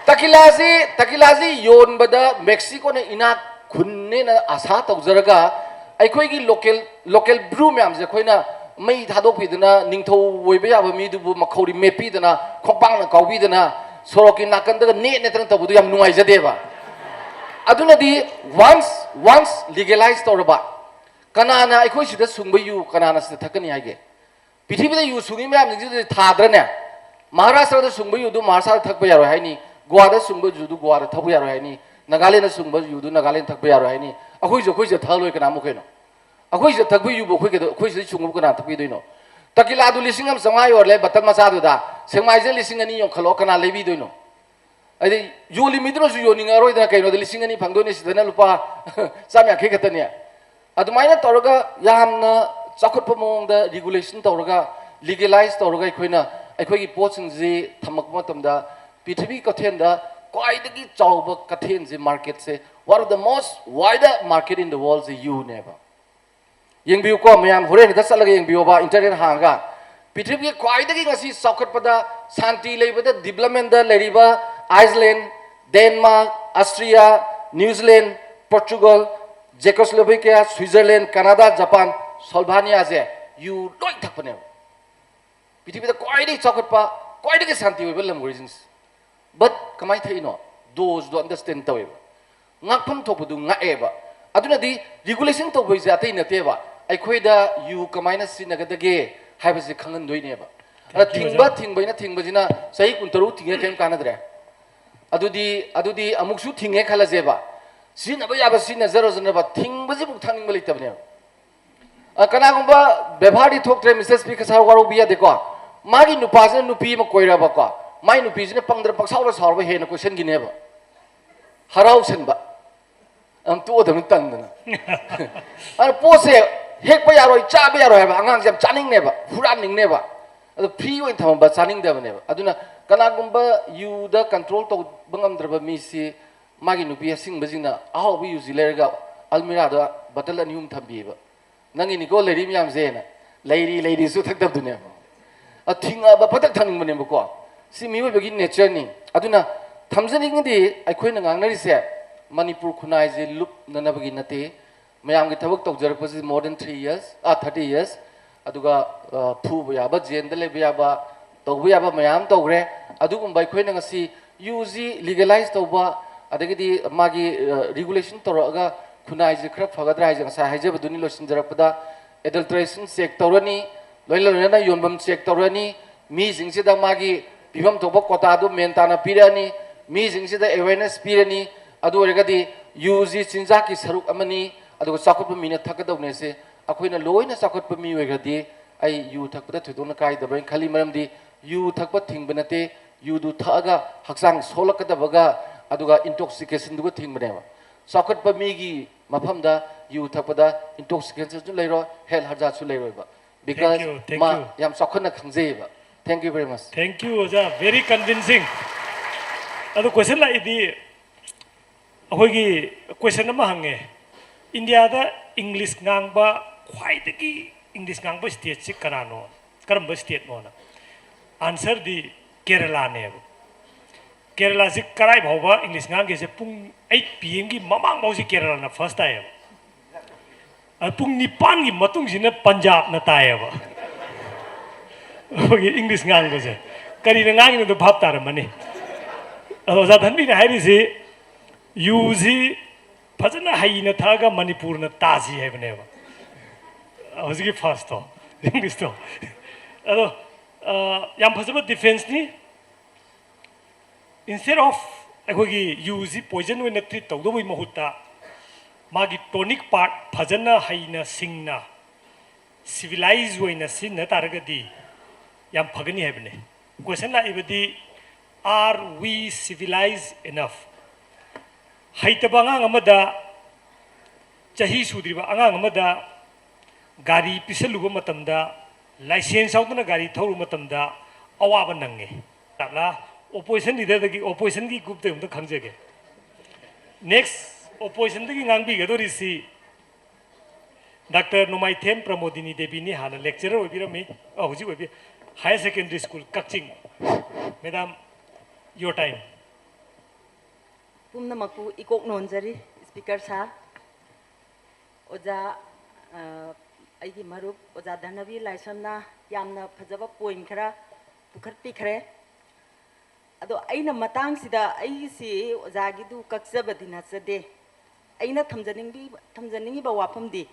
ꯇꯀꯤꯂꯥꯁꯤ, ꯇꯀꯤꯂꯥꯁꯤ ꯌꯣꯟꯕꯗ ꯃꯦꯛꯁꯤꯀꯣꯅ ꯏꯅꯥꯛ ꯈꯨꯟꯅꯦꯅ ꯑꯁꯥ ꯇꯧꯖꯔꯒ, ꯑꯩꯈꯣꯏꯒꯤ ꯂꯣꯀꯦꯜ, ꯂꯣꯀꯦꯜ ꯕ꯭ꯔꯨ ꯃꯌꯥꯝꯁꯦ ꯑꯩꯈꯣꯏꯅ ꯃꯩ ꯊꯥꯗꯣꯛꯄꯤꯗꯅ, ꯅꯤꯡꯊꯧ ꯑꯣꯏꯕ ꯌꯥꯕ ꯃꯤꯗꯨꯕꯨ ꯃꯈꯧꯔꯤ ꯃꯦꯠꯄꯤꯗꯅ, ꯈꯣꯡꯄꯥꯛꯅ ꯀꯥꯎꯕꯤꯗꯅ, ꯁꯣꯔꯣꯛꯀꯤ ꯅꯥꯀꯟꯗꯒ ꯅꯦꯠ ꯅꯦꯠꯇꯅ ꯇꯧꯕꯗꯨ ꯌꯥꯝ ꯅꯨꯡꯉꯥꯏꯖꯗꯦꯕ꯫ ꯑꯗꯨꯅꯗꯤ once, once legalize ꯇꯧꯔꯕ, ꯀꯅꯥꯅ ꯑꯩꯈꯣꯏ ꯁꯤꯗ ꯁꯨꯡꯕ ꯌꯨ ꯀꯅꯥꯅ ꯁꯤꯗ ꯊꯛꯀꯅꯤ ꯍꯥꯏꯒꯦ? ꯄ꯭ꯔꯤꯊꯤꯕꯤꯗ ꯌꯨ ꯁꯨꯡꯉꯤ ꯃꯌꯥꯝꯁꯤꯡꯁꯤꯗꯤ ꯊꯥꯗ꯭ꯔꯅꯦ? ꯃꯍꯥꯔꯥꯁꯇ꯭ꯔꯗ ꯁꯨꯡꯕ ꯌꯨꯗꯨ ꯃꯍꯥꯔꯥꯁꯇ꯭ꯔꯗ ꯊꯛꯄ ꯌꯥꯔꯣꯏ ꯍꯥꯏꯅꯤ, ꯒꯣꯋꯥꯗ ꯁꯨꯡꯕ ꯌꯨꯗꯨ ꯒꯣꯋꯥꯗ ꯊꯛꯄ ꯌꯥꯔꯣꯏ ꯍꯥꯏꯅꯤ, ꯅꯥꯒꯥꯂꯦꯟꯗ ꯁꯨꯡꯕ ꯌꯨꯗꯨ ꯅꯥꯒꯥꯂꯦꯟꯗ ꯊꯛꯄ ꯌꯥꯔꯣꯏ ꯍꯥꯏꯅꯤ꯫ ꯑꯩꯈꯣꯏꯁꯨ ꯑꯩꯈꯣꯏꯁꯤꯗ ꯊꯛꯍꯜꯂꯣꯏ ꯀꯅꯥꯃꯨꯛ ꯀꯩꯅꯣ? ꯑꯩꯈꯣꯏꯁꯤꯗ ꯊꯛꯄ ꯌꯨꯕꯨ ꯑꯩꯈꯣꯏ ꯀꯩꯗꯧ-, ꯑꯩꯈꯣꯏꯁꯤꯗ ꯁꯨꯡꯕꯕꯨ ꯀꯅꯥ ꯊꯛꯄꯤꯗꯣꯏꯅꯣ? ꯇꯀꯤꯂꯥꯗꯨ ꯂꯤꯁꯤꯡ ꯑꯃ ꯆꯥꯝꯃꯉꯥ ꯌꯣꯜꯂꯦ ꯕꯇꯜ ꯃꯆꯥꯗꯨꯗ, ꯁꯦꯛꯃꯥꯏꯁꯤꯗ ꯂꯤꯁꯤꯡ ꯑꯅꯤ ꯌꯣꯟꯈꯠꯂꯣ, ꯀꯅꯥ ꯂꯩꯕꯤꯗꯣꯏꯅꯣ? ꯍꯥꯏꯗꯤ ꯌꯣꯜꯂꯤ ꯃꯤꯗꯨꯅꯁꯨ ꯌꯣꯟꯅꯤꯡꯉꯔꯣꯏꯗꯅ, ꯀꯩꯅꯣꯗ ꯂꯤꯁꯤꯡ ꯑꯅꯤ ꯐꯪꯗꯣꯏꯅꯤ, ꯁꯤꯗꯅ ꯂꯨꯄꯥ ꯆꯥꯝ ꯌꯥꯡꯈꯩ ꯈꯛꯇꯅꯦ꯫ ꯑꯗꯨꯃꯥꯏꯅ ꯇꯧꯔꯒ ꯌꯥꯝꯅ ꯆꯥꯎꯈꯠꯄ ꯃꯑꯣꯡꯗ regulation ꯇꯧꯔꯒ, legalize ꯇꯧꯔꯒ ꯑꯩꯈꯣꯏꯅ ꯑꯩꯈꯣꯏꯒꯤ ꯄꯣꯠꯁꯤꯡꯁꯤ ꯊꯝꯃꯛꯄ ꯃꯇꯝꯗ, ꯄ꯭ꯔꯤꯊꯤꯕꯤ ꯀꯩꯊꯦꯜꯗ ꯈ꯭ꯋꯥꯏꯗꯒꯤ ꯆꯥꯎꯕ ꯀꯩꯊꯦꯜꯁꯦ, market say, one of the most wider market in the world ꯁꯦ ꯌꯨꯅꯦꯕ꯫ ꯌꯦꯡꯕꯤꯌꯨꯀꯣ ꯃꯌꯥꯝ, ꯍꯣꯔꯦꯟ ꯍꯦꯛꯇ ꯆꯠꯂꯒ ꯌꯦꯡꯕꯤꯌꯣꯕ, internet ꯍꯥꯡꯉꯒ꯫ ꯄ꯭ꯔꯤꯊꯤꯕꯤꯒꯤ ꯈ꯭ꯋꯥꯏꯗꯒꯤ ꯉꯁꯤ ꯆꯥꯎꯈꯠꯄꯗ, ꯁꯥꯟꯇꯤ ꯂꯩꯕꯗ, development ꯗ ꯂꯩꯔꯤꯕ Iceland, Denmark, Austria, New Zealand, Portugal, Czechoslovakia, Switzerland, Canada, Japan, Slovenia ꯁꯦ ꯌꯨ ꯂꯣꯏ ꯊꯛꯄꯅꯦꯕ꯫ ꯄ꯭ꯔꯤꯊꯤꯕꯤꯗ ꯈ꯭ꯋꯥꯏꯗꯒꯤ ꯆꯥꯎꯈꯠꯄ, ꯈ꯭ꯋꯥꯏꯗꯒꯤ ꯁꯥꯟꯇꯤ ꯑꯣꯏꯕ ꯂꯝ ꯑꯣꯏꯔꯤꯁꯤꯡꯁꯦ꯫ But ꯀꯃꯥꯏꯅ ꯊꯛꯏꯅꯣ? Dose ꯗꯣ understand ꯇꯧꯋꯦꯕ꯫ ꯉꯥꯛꯐꯝ ꯊꯣꯛꯄꯗꯨ ꯉꯥꯛꯑꯦꯕ꯫ ꯑꯗꯨꯅꯗꯤ regulation ꯇꯧꯕꯩꯁꯦ ꯑꯇꯩ ꯅꯠꯇꯦꯕ, ꯑꯩꯈꯣꯏꯗ ꯌꯨ ꯀꯃꯥꯏꯅ ꯁꯤꯖꯤꯟꯅꯒꯗꯒꯦ ꯍꯥꯏꯕꯁꯦ ꯈꯪꯍꯟꯗꯣꯏꯅꯦꯕ꯫ ꯑꯗ ꯊꯤꯡꯕ, ꯊꯤꯡꯕꯩꯅ ꯊꯤꯡꯕꯁꯤꯅ ꯆꯍꯤ ꯀꯨꯟꯇꯔꯨꯛ ꯊꯤꯡꯉꯦ, ꯀꯔꯤꯝ ꯀꯥꯟꯅꯗ꯭ꯔꯦ꯫ ꯑꯗꯨꯗꯤ, ꯑꯗꯨꯗꯤ ꯑꯃꯨꯛꯁꯨ ꯊꯤꯡꯉꯦ ꯈꯜꯂꯁꯦꯕ, ꯁꯤꯖꯤꯟꯅꯕ ꯌꯥꯕ ꯁꯤꯖꯤꯟꯅꯖꯔꯁꯅꯨꯕ, ꯊꯤꯡꯕꯁꯤꯕꯨ ꯊꯛꯅꯤꯡꯕ ꯂꯩꯇꯕꯅꯦꯕ꯫ ꯑ, ꯀꯅꯥꯒꯨꯝꯕ ꯕꯦꯕꯥꯔꯗꯤ ꯊꯣꯛꯇ꯭ꯔꯦ, ꯃꯤꯁꯦꯁ ꯄꯤ ꯀꯁꯥꯔ, ꯋꯥꯔꯧꯕ ꯌꯥꯗꯦꯀꯣ꯫ ꯃꯥꯒꯤ ꯅꯨꯄꯥꯁꯤꯅ ꯅꯨꯄꯤ ꯑꯃ ꯀꯣꯏꯔꯕꯀꯣ, ꯃꯥꯏ ꯅꯨꯄꯤꯁꯤꯅ ꯄꯪꯗ꯭ꯔ ꯄꯪꯁꯥꯎꯗ ꯁꯥꯎꯔꯕ ꯍꯦꯟꯅ ꯀꯣꯏꯁꯟꯈꯤꯅꯦꯕ꯫ ꯍꯔꯥꯎꯁꯟꯕ꯫ ꯑꯝ, ꯇꯣꯛꯑꯗꯕꯅꯤ ꯇꯟꯗꯅ꯫ ꯑꯗꯨꯅ ꯄꯣꯠꯁꯦ ꯍꯦꯛꯄ ꯌꯥꯔꯣꯏ, ꯆꯥꯕ ꯌꯥꯔꯣꯏ ꯍꯥꯏꯕ, ꯑꯉꯥꯡꯁꯦ ꯌꯥꯝ ꯆꯥꯅꯤꯡꯅꯦꯕ, ꯍꯨꯔꯥꯟꯅꯤꯡꯅꯦꯕ꯫ ꯑꯗꯣ free ꯑꯣꯏꯅ ꯊꯝꯃꯝꯕ ꯆꯥꯅꯤꯡꯗꯕꯅꯦꯕ꯫ ꯑꯗꯨꯅ ꯀꯅꯥꯒꯨꯝꯕ ꯌꯨꯗ control ꯇꯧꯕ ꯉꯝꯗ꯭ꯔꯕ ꯃꯤꯁꯤ ꯃꯥꯒꯤ ꯅꯨꯄꯤ ꯑꯁꯤꯡꯕꯁꯤꯡꯅ ꯑꯍꯥꯎꯕ ꯌꯨꯁꯤ ꯂꯩꯔꯒ ꯑꯜꯃꯤꯔꯥꯗ ꯕꯇꯜ ꯑꯅꯤ ꯑꯍꯨꯝ ꯊꯝꯕꯤꯕ꯫ "ꯅꯪꯒꯤꯅꯤꯀꯣ ꯂꯩꯔꯤ ꯃꯌꯥꯝꯁꯦꯅ"꯫ ꯂꯩꯔꯤ, ꯂꯩꯔꯤꯁꯨ ꯊꯛꯇꯕꯗꯨꯅꯦꯕ꯫ ꯑ, ꯊꯤꯡꯉꯛꯑꯕ ꯐꯠꯇꯛ ꯊꯛꯅꯤꯡꯕꯅꯦꯕꯀꯣ꯫ ꯁꯤ ꯃꯤꯑꯣꯏꯕꯒꯤ nature ꯅꯤ꯫ ꯑꯗꯨꯅ ꯊꯝꯖꯅꯤꯡꯉꯤꯗꯤ ꯑꯩꯈꯣꯏꯅ ꯉꯥꯡꯅꯔꯤꯁꯦ ꯃꯅꯤꯄꯨꯔ ꯈꯨꯟꯅꯥꯏꯁꯦ ꯂꯨꯞꯅꯅꯕꯒꯤ ꯅꯠꯇꯦ꯫ ꯃꯌꯥꯝꯒꯤ ꯊꯕꯛ ꯇꯧꯖꯔꯛꯄꯁꯤ more than three years, ꯑ, thirty years꯫ ꯑꯗꯨꯒ, ꯑ, ꯐꯨꯕ ꯌꯥꯕ, ꯖꯦꯜꯗ ꯂꯩꯕ ꯌꯥꯕ, ꯇꯧꯕ ꯌꯥꯕ ꯃꯌꯥꯝ ꯇꯧꯈ꯭ꯔꯦ꯫ ꯑꯗꯨꯒꯨꯝꯕ ꯑꯩꯈꯣꯏꯅ ꯉꯁꯤ ꯌꯨꯁꯤ legalize ꯇꯧꯕ, ꯑꯗꯒꯤꯗꯤ ꯃꯥꯒꯤ, ꯑ, regulation ꯇꯧꯔꯛꯑꯒ ꯈꯨꯟꯅꯥꯏꯁꯦ ꯈꯔ ꯐꯒꯗ꯭ꯔꯥ ꯍꯥꯏꯁꯦ ꯉꯁꯥꯏ ꯍꯥꯏꯖꯕꯗꯨꯅꯤ ꯂꯣꯏꯁꯤꯟꯖꯔꯛꯄꯗ꯫ Adulteration check ꯇꯧꯔꯅꯤ, ꯂꯣꯏꯅ ꯂꯣꯏꯅꯅ ꯌꯣꯟꯐꯝ check ꯇꯧꯔꯅꯤ, ꯃꯤꯁꯤꯡꯁꯤꯗ ꯃꯥꯒꯤ ꯄꯤꯐꯝ ꯊꯣꯛꯄ ꯀꯣꯇꯥꯗꯨ ꯃꯦꯟ ꯇꯥꯅ ꯄꯤꯔꯛꯑꯅꯤ, ꯃꯤꯁꯤꯡꯁꯤꯗ ꯑꯦꯋꯦꯔꯅꯦꯁ ꯄꯤꯔꯅꯤ꯫ ꯑꯗꯨ ꯑꯣꯏꯔꯒꯗꯤ ꯌꯨꯁꯤ ꯆꯤꯟꯖꯥꯛꯀꯤ ꯁꯔꯨꯛ ꯑꯃꯅꯤ, ꯑꯗꯨꯒ ꯆꯥꯎꯈꯠꯄ ꯃꯤꯅ ꯊꯛꯀꯗꯧꯅꯦꯁꯦ ꯑꯩꯈꯣꯏꯅ ꯂꯣꯏꯅ ꯆꯥꯎꯈꯠꯄ ꯃꯤ ꯑꯣꯏꯈ꯭ꯔꯗꯤ ꯑꯩ ꯌꯨ ꯊꯛꯄꯗ ꯊꯣꯏꯗꯣꯛꯅ ꯀꯥꯏꯗꯕ꯭ꯔꯅ ꯈꯜꯂꯤ꯫ ꯃꯔꯝꯗꯤ ꯌꯨ ꯊꯛꯄ ꯊꯤꯡꯕ ꯅꯠꯇꯦ, ꯌꯨꯗꯨ ꯊꯛꯑꯒ ꯍꯛꯆꯥꯡ ꯁꯣꯛꯂꯛꯀꯗꯕꯒ ꯑꯗꯨꯒ ꯏꯟꯇꯣꯛꯁꯤꯀꯦꯁꯟꯗꯨꯒ ꯊꯤꯡꯕꯅꯦꯕ꯫ ꯆꯥꯎꯈꯠꯄ ꯃꯤꯒꯤ ꯃꯐꯝꯗ ꯌꯨ ꯊꯛꯄꯗ ꯏꯟꯇꯣꯛꯁꯤꯀꯦꯁꯟꯁꯨ ꯂꯩꯔꯣꯏ, ꯍꯦꯜꯊ ꯍꯖꯥꯔꯠꯁꯨ ꯂꯩꯔꯣꯏꯕ꯫ Because you, thank ꯃꯥ you. ꯌꯥꯝ ꯆꯥꯎꯈꯠꯅ ꯈꯪꯖꯩꯌꯦꯕ꯫ Thank you very much. Thank you, ꯑꯣꯖꯥ, very convincing. ꯑꯗꯣ ꯀꯣꯏꯁꯟ ꯂꯥꯛꯏꯗꯤ, ꯑꯩꯈꯣꯏꯒꯤ ꯀꯣꯏꯁꯟ ꯑꯃ ꯍꯪꯉꯦ, ꯏꯟꯗꯤꯌꯥꯗ ꯏꯪꯂꯤꯁ ꯉꯥꯡꯕ, ꯈ꯭ꯋꯥꯏꯗꯒꯤ ꯏꯪꯂꯤꯁ ꯉꯥꯡꯕ ꯁ꯭ꯇꯦꯠꯁꯤ ꯀꯅꯥꯅꯣ, ꯀꯔꯝꯕ ꯁ꯭ꯇꯦꯠꯅꯣꯅ? ꯑꯟꯁꯔꯗꯤ ꯀꯦꯔꯂꯥꯅꯦꯕ꯫ ꯀꯦꯔꯂꯥꯁꯤ ꯀꯔꯥꯏ ꯐꯥꯎꯕ ꯏꯪꯂꯤꯁ ꯉꯥꯡꯒꯦꯁꯦ ꯄꯨꯡ ꯑꯩꯠ ꯄꯤ ꯑꯦꯝꯒꯤ ꯃꯃꯥꯡꯐꯥꯎꯁꯤ ꯀꯦꯔꯂꯥꯅ ꯐꯥꯔꯁ ꯇꯥꯏꯌꯦꯕ꯫ ꯑꯗ ꯄꯨꯡ ꯅꯤꯄꯥꯟꯒꯤ ꯃꯇꯨꯡꯁꯤꯅ ꯄꯟꯖꯥꯕꯅ ꯇꯥꯏꯌꯦꯕ, ꯑꯩꯈꯣꯏꯒꯤ ꯏꯪꯂꯤꯁ ꯉꯥꯡꯕꯁꯦ꯫ ꯀꯔꯤꯅ ꯉꯥꯡꯉꯤꯅꯣꯗꯣ ꯚꯥꯞ ꯇꯥꯔꯝꯃꯅꯤ꯫ ꯑꯗꯣ ꯑꯣꯖꯥ ꯙꯟꯕꯤꯅ ꯍꯥꯏꯔꯤꯁꯤ ꯌꯨꯁꯤ ꯐꯖꯅ ꯍꯩꯅ ꯊꯛꯑꯒ ꯃꯅꯤꯄꯨꯔꯅ ꯇꯥꯁꯤ ꯍꯥꯏꯕꯅꯦꯕ, ꯍꯧꯖꯤꯛꯀꯤ ꯐꯥꯔꯁꯇꯣ, ꯏꯪꯂꯤꯁꯇꯣ꯫ ꯑꯗꯣ ꯌꯥꯝ ꯐꯖꯕ ꯗꯤꯐꯦꯟꯁꯅꯤ꯫ Instead of ꯑꯩꯈꯣꯏꯒꯤ ꯌꯨꯁꯤ ꯄꯣꯏꯖꯟ ꯑꯣꯏꯅ ꯇ꯭ꯔꯤꯠ ꯇꯧꯗꯧꯕꯒꯤ ꯃꯍꯨꯠꯇ ꯃꯥꯒꯤ ꯇꯣꯅꯤꯛ ꯄꯥꯔꯠ ꯐꯖꯅ ꯍꯩꯅ ꯁꯤꯡꯅ ꯁꯤꯚꯤꯂꯥꯏꯖ ꯑꯣꯏꯅ ꯁꯤꯖꯤꯟꯅ ꯇꯥꯔꯒꯗꯤ ꯌꯥꯝ ꯐꯒꯅꯤ ꯍꯥꯏꯕꯅꯤ꯫ ꯀꯣꯏꯁꯟ ꯂꯥꯛꯏꯕꯗꯤ, are we civilized enough? ꯍꯩꯇꯕ ꯑꯉꯥꯡ ꯑꯃꯗ, ꯆꯍꯤ ꯁꯨꯗ꯭ꯔꯤꯕ ꯑꯉꯥꯡ ꯑꯃꯗ ꯒꯥꯔꯤ ꯄꯤꯁꯜꯂꯨꯕ ꯃꯇꯝꯗ, ꯂꯥꯏꯁꯦꯟꯁ ꯌꯥꯎꯗꯅ ꯒꯥꯔꯤ ꯊꯧꯔꯨꯕ ꯃꯇꯝꯗ ꯑꯋꯥꯕ ꯅꯪꯉꯦ꯫ ꯇꯥꯛꯂꯥ, ꯑꯣꯄꯣꯖꯤꯁꯟ ꯂꯤꯗꯔꯗꯒꯤ, ꯑꯣꯄꯣꯖꯤꯁꯟꯒꯤ ꯒ꯭ꯔꯨꯞꯇꯒꯤ ꯑꯝꯇ ꯈꯪꯖꯒꯦ꯫ Next ꯑꯣꯄꯣꯖꯤꯁꯟꯗꯒꯤ ꯉꯥꯡꯕꯤꯒꯗꯧꯔꯤꯁꯤ doctor Nongmaithem Pramodini ꯗꯦꯕꯤꯅꯤ꯫ ꯍꯥꯟꯅ ꯂꯦꯛꯆꯔꯔ ꯑꯣꯏꯕꯤꯔꯝꯃꯤ, ꯑ, ꯍꯧꯖꯤꯛ ꯑꯣꯏꯕꯤ, higher secondary school, Kakching. Madam, your time. ꯄꯨꯝꯅꯃꯛꯄꯨ ꯏꯀꯣꯛ ꯅꯣꯟꯖꯔꯤ, ꯁ꯭ꯄꯤꯀꯔ ꯁꯥꯔ꯫ ꯑꯣꯖꯥ, ꯑ, ꯑꯩꯒꯤ ꯃꯔꯨꯞ ꯑꯣꯖꯥ ꯙꯅꯕꯤꯔ ꯂꯥꯏꯁ꯭ꯔꯝꯅ ꯌꯥꯝꯅ ꯐꯖꯕ ꯄꯣꯏꯟ ꯈꯔ ꯄꯨꯈꯠꯄꯤꯈ꯭ꯔꯦ꯫ ꯑꯗꯣ ꯑꯩꯅ ꯃꯇꯥꯡꯁꯤꯗ ꯑꯩꯒꯤꯁꯤ ꯑꯣꯖꯥꯒꯤꯗꯨ ꯀꯛꯆꯕꯗꯤ ꯅꯠꯆꯗꯦ꯫ ꯑꯩꯅ ꯊꯝꯖꯅꯤꯡꯕꯤ-, ꯊꯝꯖꯅꯤꯡꯉꯤꯕ ꯋꯥꯐꯝꯗꯤ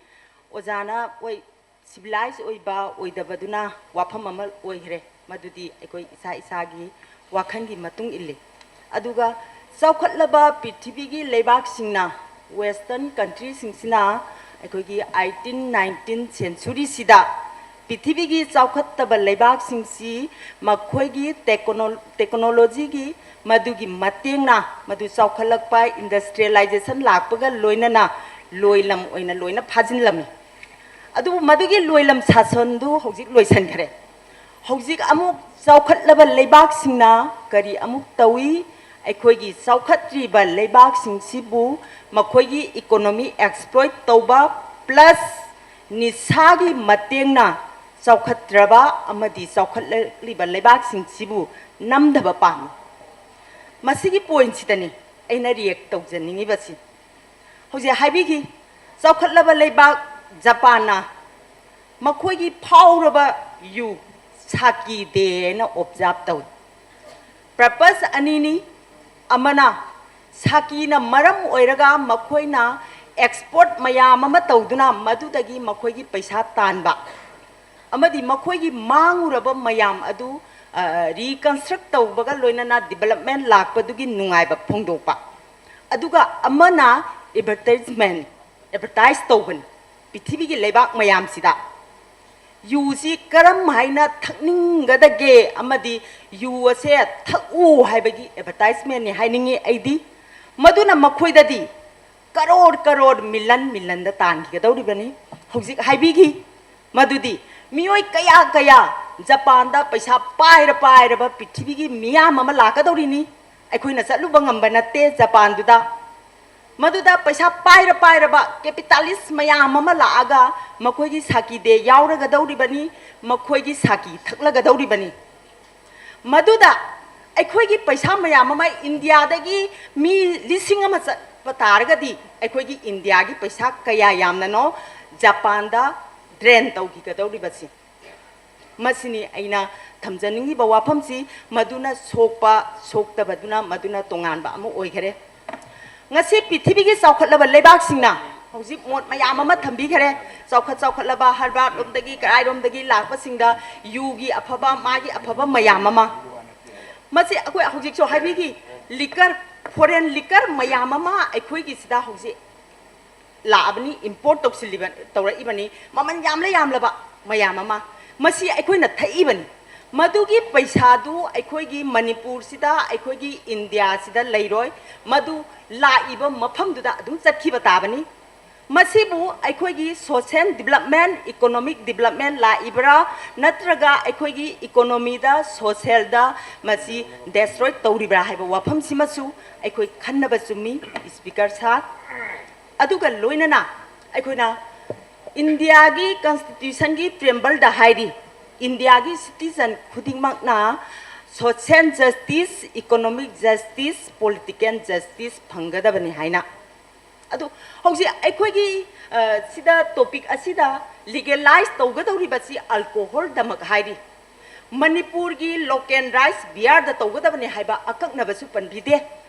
ꯑꯣꯖꯥꯅ ꯍꯣꯏ ꯁꯤꯚꯤꯂꯥꯏꯖ ꯑꯣꯏꯕ ꯑꯣꯏꯗꯕꯗꯨꯅ ꯋꯥꯐꯝ ꯑꯃ ꯑꯣꯏꯈ꯭ꯔꯦ꯫ ꯃꯗꯨꯗꯤ ꯑꯩꯈꯣꯏ ꯏꯁꯥ ꯏꯁꯥꯒꯤ ꯋꯥꯈꯜꯒꯤ ꯃꯇꯨꯡ ꯏꯜꯂꯤ꯫ ꯑꯗꯨꯒ ꯆꯥꯎꯈꯠꯂꯕ ꯄ꯭ꯔꯤꯊꯤꯕꯤꯒꯤ ꯂꯩꯕꯥꯛꯁꯤꯡꯅ, ꯋꯦꯁꯇꯔꯟ ꯀꯟꯇ꯭ꯔꯤꯁꯤꯡꯁꯤꯅ ꯑꯩꯈꯣꯏꯒꯤ ꯑꯩꯠꯇꯤꯟ ꯅꯥꯏꯟꯇꯤꯟ ꯁꯦꯟꯆꯨꯔꯤꯁꯤꯗ ꯄ꯭ꯔꯤꯊꯤꯕꯤꯒꯤ ꯆꯥꯎꯈꯠꯇꯕ ꯂꯩꯕꯥꯛꯁꯤꯡꯁꯤ ꯃꯈꯣꯏꯒꯤ ꯇꯦꯛꯅꯣ-, ꯇꯦꯛꯅꯣꯂꯣꯖꯤꯒꯤ ꯃꯗꯨꯒꯤ ꯃꯇꯦꯡꯅ ꯃꯗꯨ ꯆꯥꯎꯈꯠꯂꯛꯄ, ꯏꯟꯗꯁꯇ꯭ꯔꯤꯌꯦꯂꯥꯏꯖꯦꯁꯟ ꯂꯥꯛꯄꯒ ꯂꯣꯏꯅꯅ ꯂꯣꯏꯂꯝ ꯑꯣꯏꯅ ꯂꯣꯏꯅ ꯐꯥꯖꯤꯜꯂꯝꯃꯤ꯫ ꯑꯗꯨꯕꯨ ꯃꯗꯨꯒꯤ ꯂꯣꯏꯂꯝ ꯁꯥꯁꯟꯗꯨ ꯍꯧꯖꯤꯛ ꯂꯣꯏꯁꯤꯟꯈ꯭ꯔꯦ꯫ ꯍꯧꯖꯤꯛ ꯑꯃꯨꯛ ꯆꯥꯎꯈꯠꯂꯕ ꯂꯩꯕꯥꯛꯁꯤꯡꯅ ꯀꯔꯤ ꯑꯃꯨꯛ ꯇꯧꯏ? ꯑꯩꯈꯣꯏꯒꯤ ꯆꯥꯎꯈꯠꯇ꯭ꯔꯤꯕ ꯂꯩꯕꯥꯛꯁꯤꯡꯁꯤꯕꯨ ꯃꯈꯣꯏꯒꯤ ꯏꯀꯣꯅꯣꯃꯤ ꯑꯦꯛꯁꯄ꯭ꯂꯣꯏꯠ ꯇꯧꯕ, ꯄ꯭ꯂꯁ ꯅꯤꯁꯥꯒꯤ ꯃꯇꯦꯡꯅ ꯆꯥꯎꯈꯠꯇ꯭ꯔꯕ ꯑꯃꯗꯤ ꯆꯥꯎꯈꯠꯂꯛꯂꯤꯕ ꯂꯩꯕꯥꯛꯁꯤꯡꯁꯤꯕꯨ ꯅꯝꯊꯕ ꯄꯥꯝꯃꯤ꯫ ꯃꯁꯤꯒꯤ ꯄꯣꯏꯟꯠꯁꯤꯗꯅꯤ ꯑꯩꯅ ꯔꯤꯌꯦꯛ ꯇꯧꯖꯅꯤꯡꯉꯤꯕꯁꯤ꯫ ꯍꯧꯖꯤꯛ ꯍꯥꯏꯕꯤꯈꯤ, ꯆꯥꯎꯈꯠꯂꯕ ꯂꯩꯕꯥꯛ ꯖꯄꯥꯟꯅ ꯃꯈꯣꯏꯒꯤ ꯐꯥꯎꯔꯕ ꯌꯨ ꯁꯥꯀꯤ ꯗꯦ ꯍꯥꯏꯅ ꯑꯣꯕꯖꯥꯔꯕ ꯇꯧꯏ꯫ ꯄꯔꯄꯁ ꯑꯅꯤꯅꯤ꯫ ꯑꯃꯅ, ꯁꯥꯀꯤꯅ ꯃꯔꯝ ꯑꯣꯏꯔꯒ ꯃꯈꯣꯏꯅ ꯑꯦꯛꯁꯄꯣꯔꯠ ꯃꯌꯥꯝ ꯑꯃ ꯇꯧꯗꯨꯅ ꯃꯗꯨꯗꯒꯤ ꯃꯈꯣꯏꯒꯤ ꯄꯩꯁꯥ ꯇꯥꯟꯕ ꯑꯃꯗꯤ ꯃꯈꯣꯏꯒꯤ ꯃꯥꯡꯉꯨꯔꯕ ꯃꯌꯥꯝ ꯑꯗꯨ, ꯑ, ꯔꯤꯀꯟꯁꯇ꯭ꯔꯛ ꯇꯧꯕꯒ ꯂꯣꯏꯅꯅ ꯗꯤꯕꯂꯞꯃꯦꯟ ꯂꯥꯛꯄꯗꯨꯒꯤ ꯅꯨꯡꯉꯥꯏꯕ ꯐꯣꯡꯗꯣꯛꯄ꯫ ꯑꯗꯨꯒ ꯑꯃꯅ ꯑꯦꯗꯚꯔꯇꯥꯏꯖꯃꯦꯟ, ꯑꯦꯗꯚꯔꯇꯥꯏꯖ ꯇꯧꯕꯅꯤ ꯄ꯭ꯔꯤꯊꯤꯕꯤꯒꯤ ꯂꯩꯕꯥꯛ ꯃꯌꯥꯝꯁꯤꯗ꯫ ꯌꯨꯁꯤ ꯀꯔꯝ ꯍꯥꯏꯅ ꯊꯛꯅꯤꯡꯒꯗꯒꯦ ꯑꯃꯗꯤ ꯌꯨ ꯑꯁꯦ ꯊꯛꯎ ꯍꯥꯏꯕꯒꯤ ꯑꯦꯗꯚꯔꯇꯥꯏꯖꯃꯦꯟꯅꯤ ꯍꯥꯏꯅꯤꯡꯉꯤ ꯑꯩꯗꯤ꯫ ꯃꯗꯨꯅ ꯃꯈꯣꯏꯗꯗꯤ ꯀꯔꯣꯔ ꯀꯔꯣꯔ, ꯃꯤꯂꯟ ꯃꯤꯂꯟꯗ ꯇꯥꯟꯈꯤꯒꯗꯧꯔꯤꯕꯅꯤ꯫ ꯍꯧꯖꯤꯛ ꯍꯥꯏꯕꯤꯈꯤ ꯃꯗꯨꯗꯤ ꯃꯤꯑꯣꯏ ꯀꯌꯥ ꯀꯌꯥ ꯖꯄꯥꯟꯗ ꯄꯩꯁꯥ ꯄꯥꯏꯔ ꯄꯥꯏꯔꯕ ꯄ꯭ꯔꯤꯊꯤꯕꯤꯒꯤ ꯃꯤꯌꯥꯝ ꯑꯃ ꯂꯥꯛꯀꯗꯧꯔꯤꯅꯤ꯫ ꯑꯩꯈꯣꯏꯅ ꯆꯠꯂꯨꯕ ꯉꯝꯕ ꯅꯠꯇꯦ ꯖꯄꯥꯟꯗꯨꯗ꯫ ꯃꯗꯨꯗ ꯄꯩꯁꯥ ꯄꯥꯏꯔ ꯄꯥꯏꯔꯕ ꯀꯦꯄꯤꯇꯥꯂꯤꯁ ꯃꯌꯥꯝ ꯑꯃ ꯂꯥꯛꯑꯒ ꯃꯈꯣꯏꯒꯤ ꯁꯥꯀꯤ ꯗꯦ ꯌꯥꯎꯔꯒꯗꯧꯔꯤꯕꯅꯤ, ꯃꯈꯣꯏꯒꯤ ꯁꯥꯀꯤ ꯊꯛꯂꯒꯗꯧꯔꯤꯕꯅꯤ꯫ ꯃꯗꯨꯗ ꯑꯩꯈꯣꯏꯒꯤ ꯄꯩꯁꯥ ꯃꯌꯥꯝ ꯑꯃ ꯏꯟꯗꯤꯌꯥꯗꯒꯤ ꯃꯤ ꯂꯤꯁꯤꯡ ꯑꯃ ꯆꯠꯄ ꯇꯥꯔꯒꯗꯤ ꯑꯩꯈꯣꯏꯒꯤ ꯏꯟꯗꯤꯌꯥꯒꯤ ꯄꯩꯁꯥ ꯀꯌꯥ ꯌꯥꯝꯅꯅꯣ ꯖꯄꯥꯟꯗ ꯗ꯭ꯔꯦꯟ ꯇꯧꯈꯤꯒꯗꯧꯔꯤꯕꯁꯤ? ꯃꯁꯤꯅꯤ ꯑꯩꯅ ꯊꯝꯖꯅꯤꯡꯉꯤꯕ ꯋꯥꯐꯝꯁꯤ꯫ ꯃꯗꯨꯅ ꯁꯣꯛꯄ ꯁꯣꯛꯇꯕꯗꯨꯅ ꯃꯗꯨꯅ ꯇꯣꯉꯥꯟꯕ ꯑꯃ ꯑꯣꯏꯈꯔꯦ꯫ ꯉꯁꯤ ꯄ꯭ꯔꯤꯊꯤꯕꯤꯒꯤ ꯆꯥꯎꯈꯠꯂꯕ ꯂꯩꯕꯥꯛꯁꯤꯡꯅ ꯍꯧꯖꯤꯛ ꯃꯣꯠ ꯃꯌꯥꯝ ꯑꯃ ꯊꯝꯕꯤꯈꯔꯦ꯫ ꯆꯥꯎꯈꯠ ꯆꯥꯎꯈꯠꯂꯕ ꯍꯔꯕꯥꯔꯠ ꯂꯣꯝꯗꯒꯤ ꯀꯔꯥꯏꯔꯣꯝꯗꯒꯤ ꯂꯥꯛꯄꯁꯤꯡꯗ ꯌꯨꯒꯤ ꯑꯐꯕ, ꯃꯥꯒꯤ ꯑꯐꯕ ꯃꯌꯥꯝ ꯑꯃ꯫ ꯃꯁꯤ ꯑꯩꯈꯣꯏ ꯍꯧꯖꯤꯛꯁꯨ ꯍꯥꯏꯕꯤꯈꯤ, liquor, foreign liquor ꯃꯌꯥꯝ ꯑꯃ ꯑꯩꯈꯣꯏꯒꯤꯁꯤꯗ ꯍꯧꯖꯤꯛ ꯂꯥꯛꯑꯕꯅꯤ, import ꯇꯧꯁꯤꯜꯂꯤꯕ, ꯇꯧꯔꯛꯏꯕꯅꯤ, ꯃꯃꯜ ꯌꯥꯝꯂ ꯌꯥꯝꯂꯕ ꯃꯌꯥꯝ ꯑꯃ꯫ ꯃꯁꯤ ꯑꯩꯈꯣꯏꯅ ꯊꯛꯏꯕꯅꯤ꯫ ꯃꯗꯨꯒꯤ ꯄꯩꯁꯥꯗꯨ ꯑꯩꯈꯣꯏꯒꯤ ꯃꯅꯤꯄꯨꯔꯁꯤꯗ, ꯑꯩꯈꯣꯏꯒꯤ ꯏꯟꯗꯤꯌꯥꯁꯤꯗ ꯂꯩꯔꯣꯏ, ꯃꯗꯨ ꯂꯥꯛꯏꯕ ꯃꯐꯝꯗꯨꯗ ꯑꯗꯨꯝ ꯆꯠꯈꯤꯕ ꯇꯥꯕꯅꯤ꯫ ꯃꯁꯤꯕꯨ ꯑꯩꯈꯣꯏꯒꯤ social development, economic development ꯂꯥꯛꯏꯕ꯭ꯔꯥ, ꯅꯠꯇ꯭ꯔꯒ ꯑꯩꯈꯣꯏꯒꯤ economy ꯗ, social ꯗ ꯃꯁꯤ destroy ꯇꯧꯔꯤꯕ꯭ꯔꯥ ꯍꯥꯏꯕ ꯋꯥꯐꯝꯁꯤꯃꯁꯨ ꯑꯩꯈꯣꯏ ꯈꯟꯅꯕ ꯆꯨꯝꯃꯤ, Speaker sir꯫ ꯑꯗꯨꯒ ꯂꯣꯏꯅꯅ ꯑꯩꯈꯣꯏꯅ ꯏꯟꯗꯤꯌꯥꯒꯤ constitution ꯒꯤ preamble ꯗ ꯍꯥꯏꯔꯤ, ꯏꯟꯗꯤꯌꯥꯒꯤ citizen ꯈꯨꯗꯤꯡꯃꯛꯅ social justice, economic justice, political justice ꯐꯪꯒꯗꯕꯅꯤ ꯍꯥꯏꯅ꯫ ꯑꯗꯨ ꯍꯧꯖꯤꯛ ꯑꯩꯈꯣꯏꯒꯤ, ꯑ, ꯁꯤꯗ topic ꯑꯁꯤꯗ legalize ꯇꯧꯒꯗꯧꯔꯤꯕꯁꯤ alcohol ꯗꯃꯛ ꯍꯥꯏꯔꯤ꯫ ꯃꯅꯤꯄꯨꯔꯒꯤ local rice beer ꯗ ꯇꯧꯒꯗꯕꯅꯤ ꯍꯥꯏꯕ ꯑꯀꯛꯅꯕꯁꯨ ꯄꯟꯕꯤꯗꯦ꯫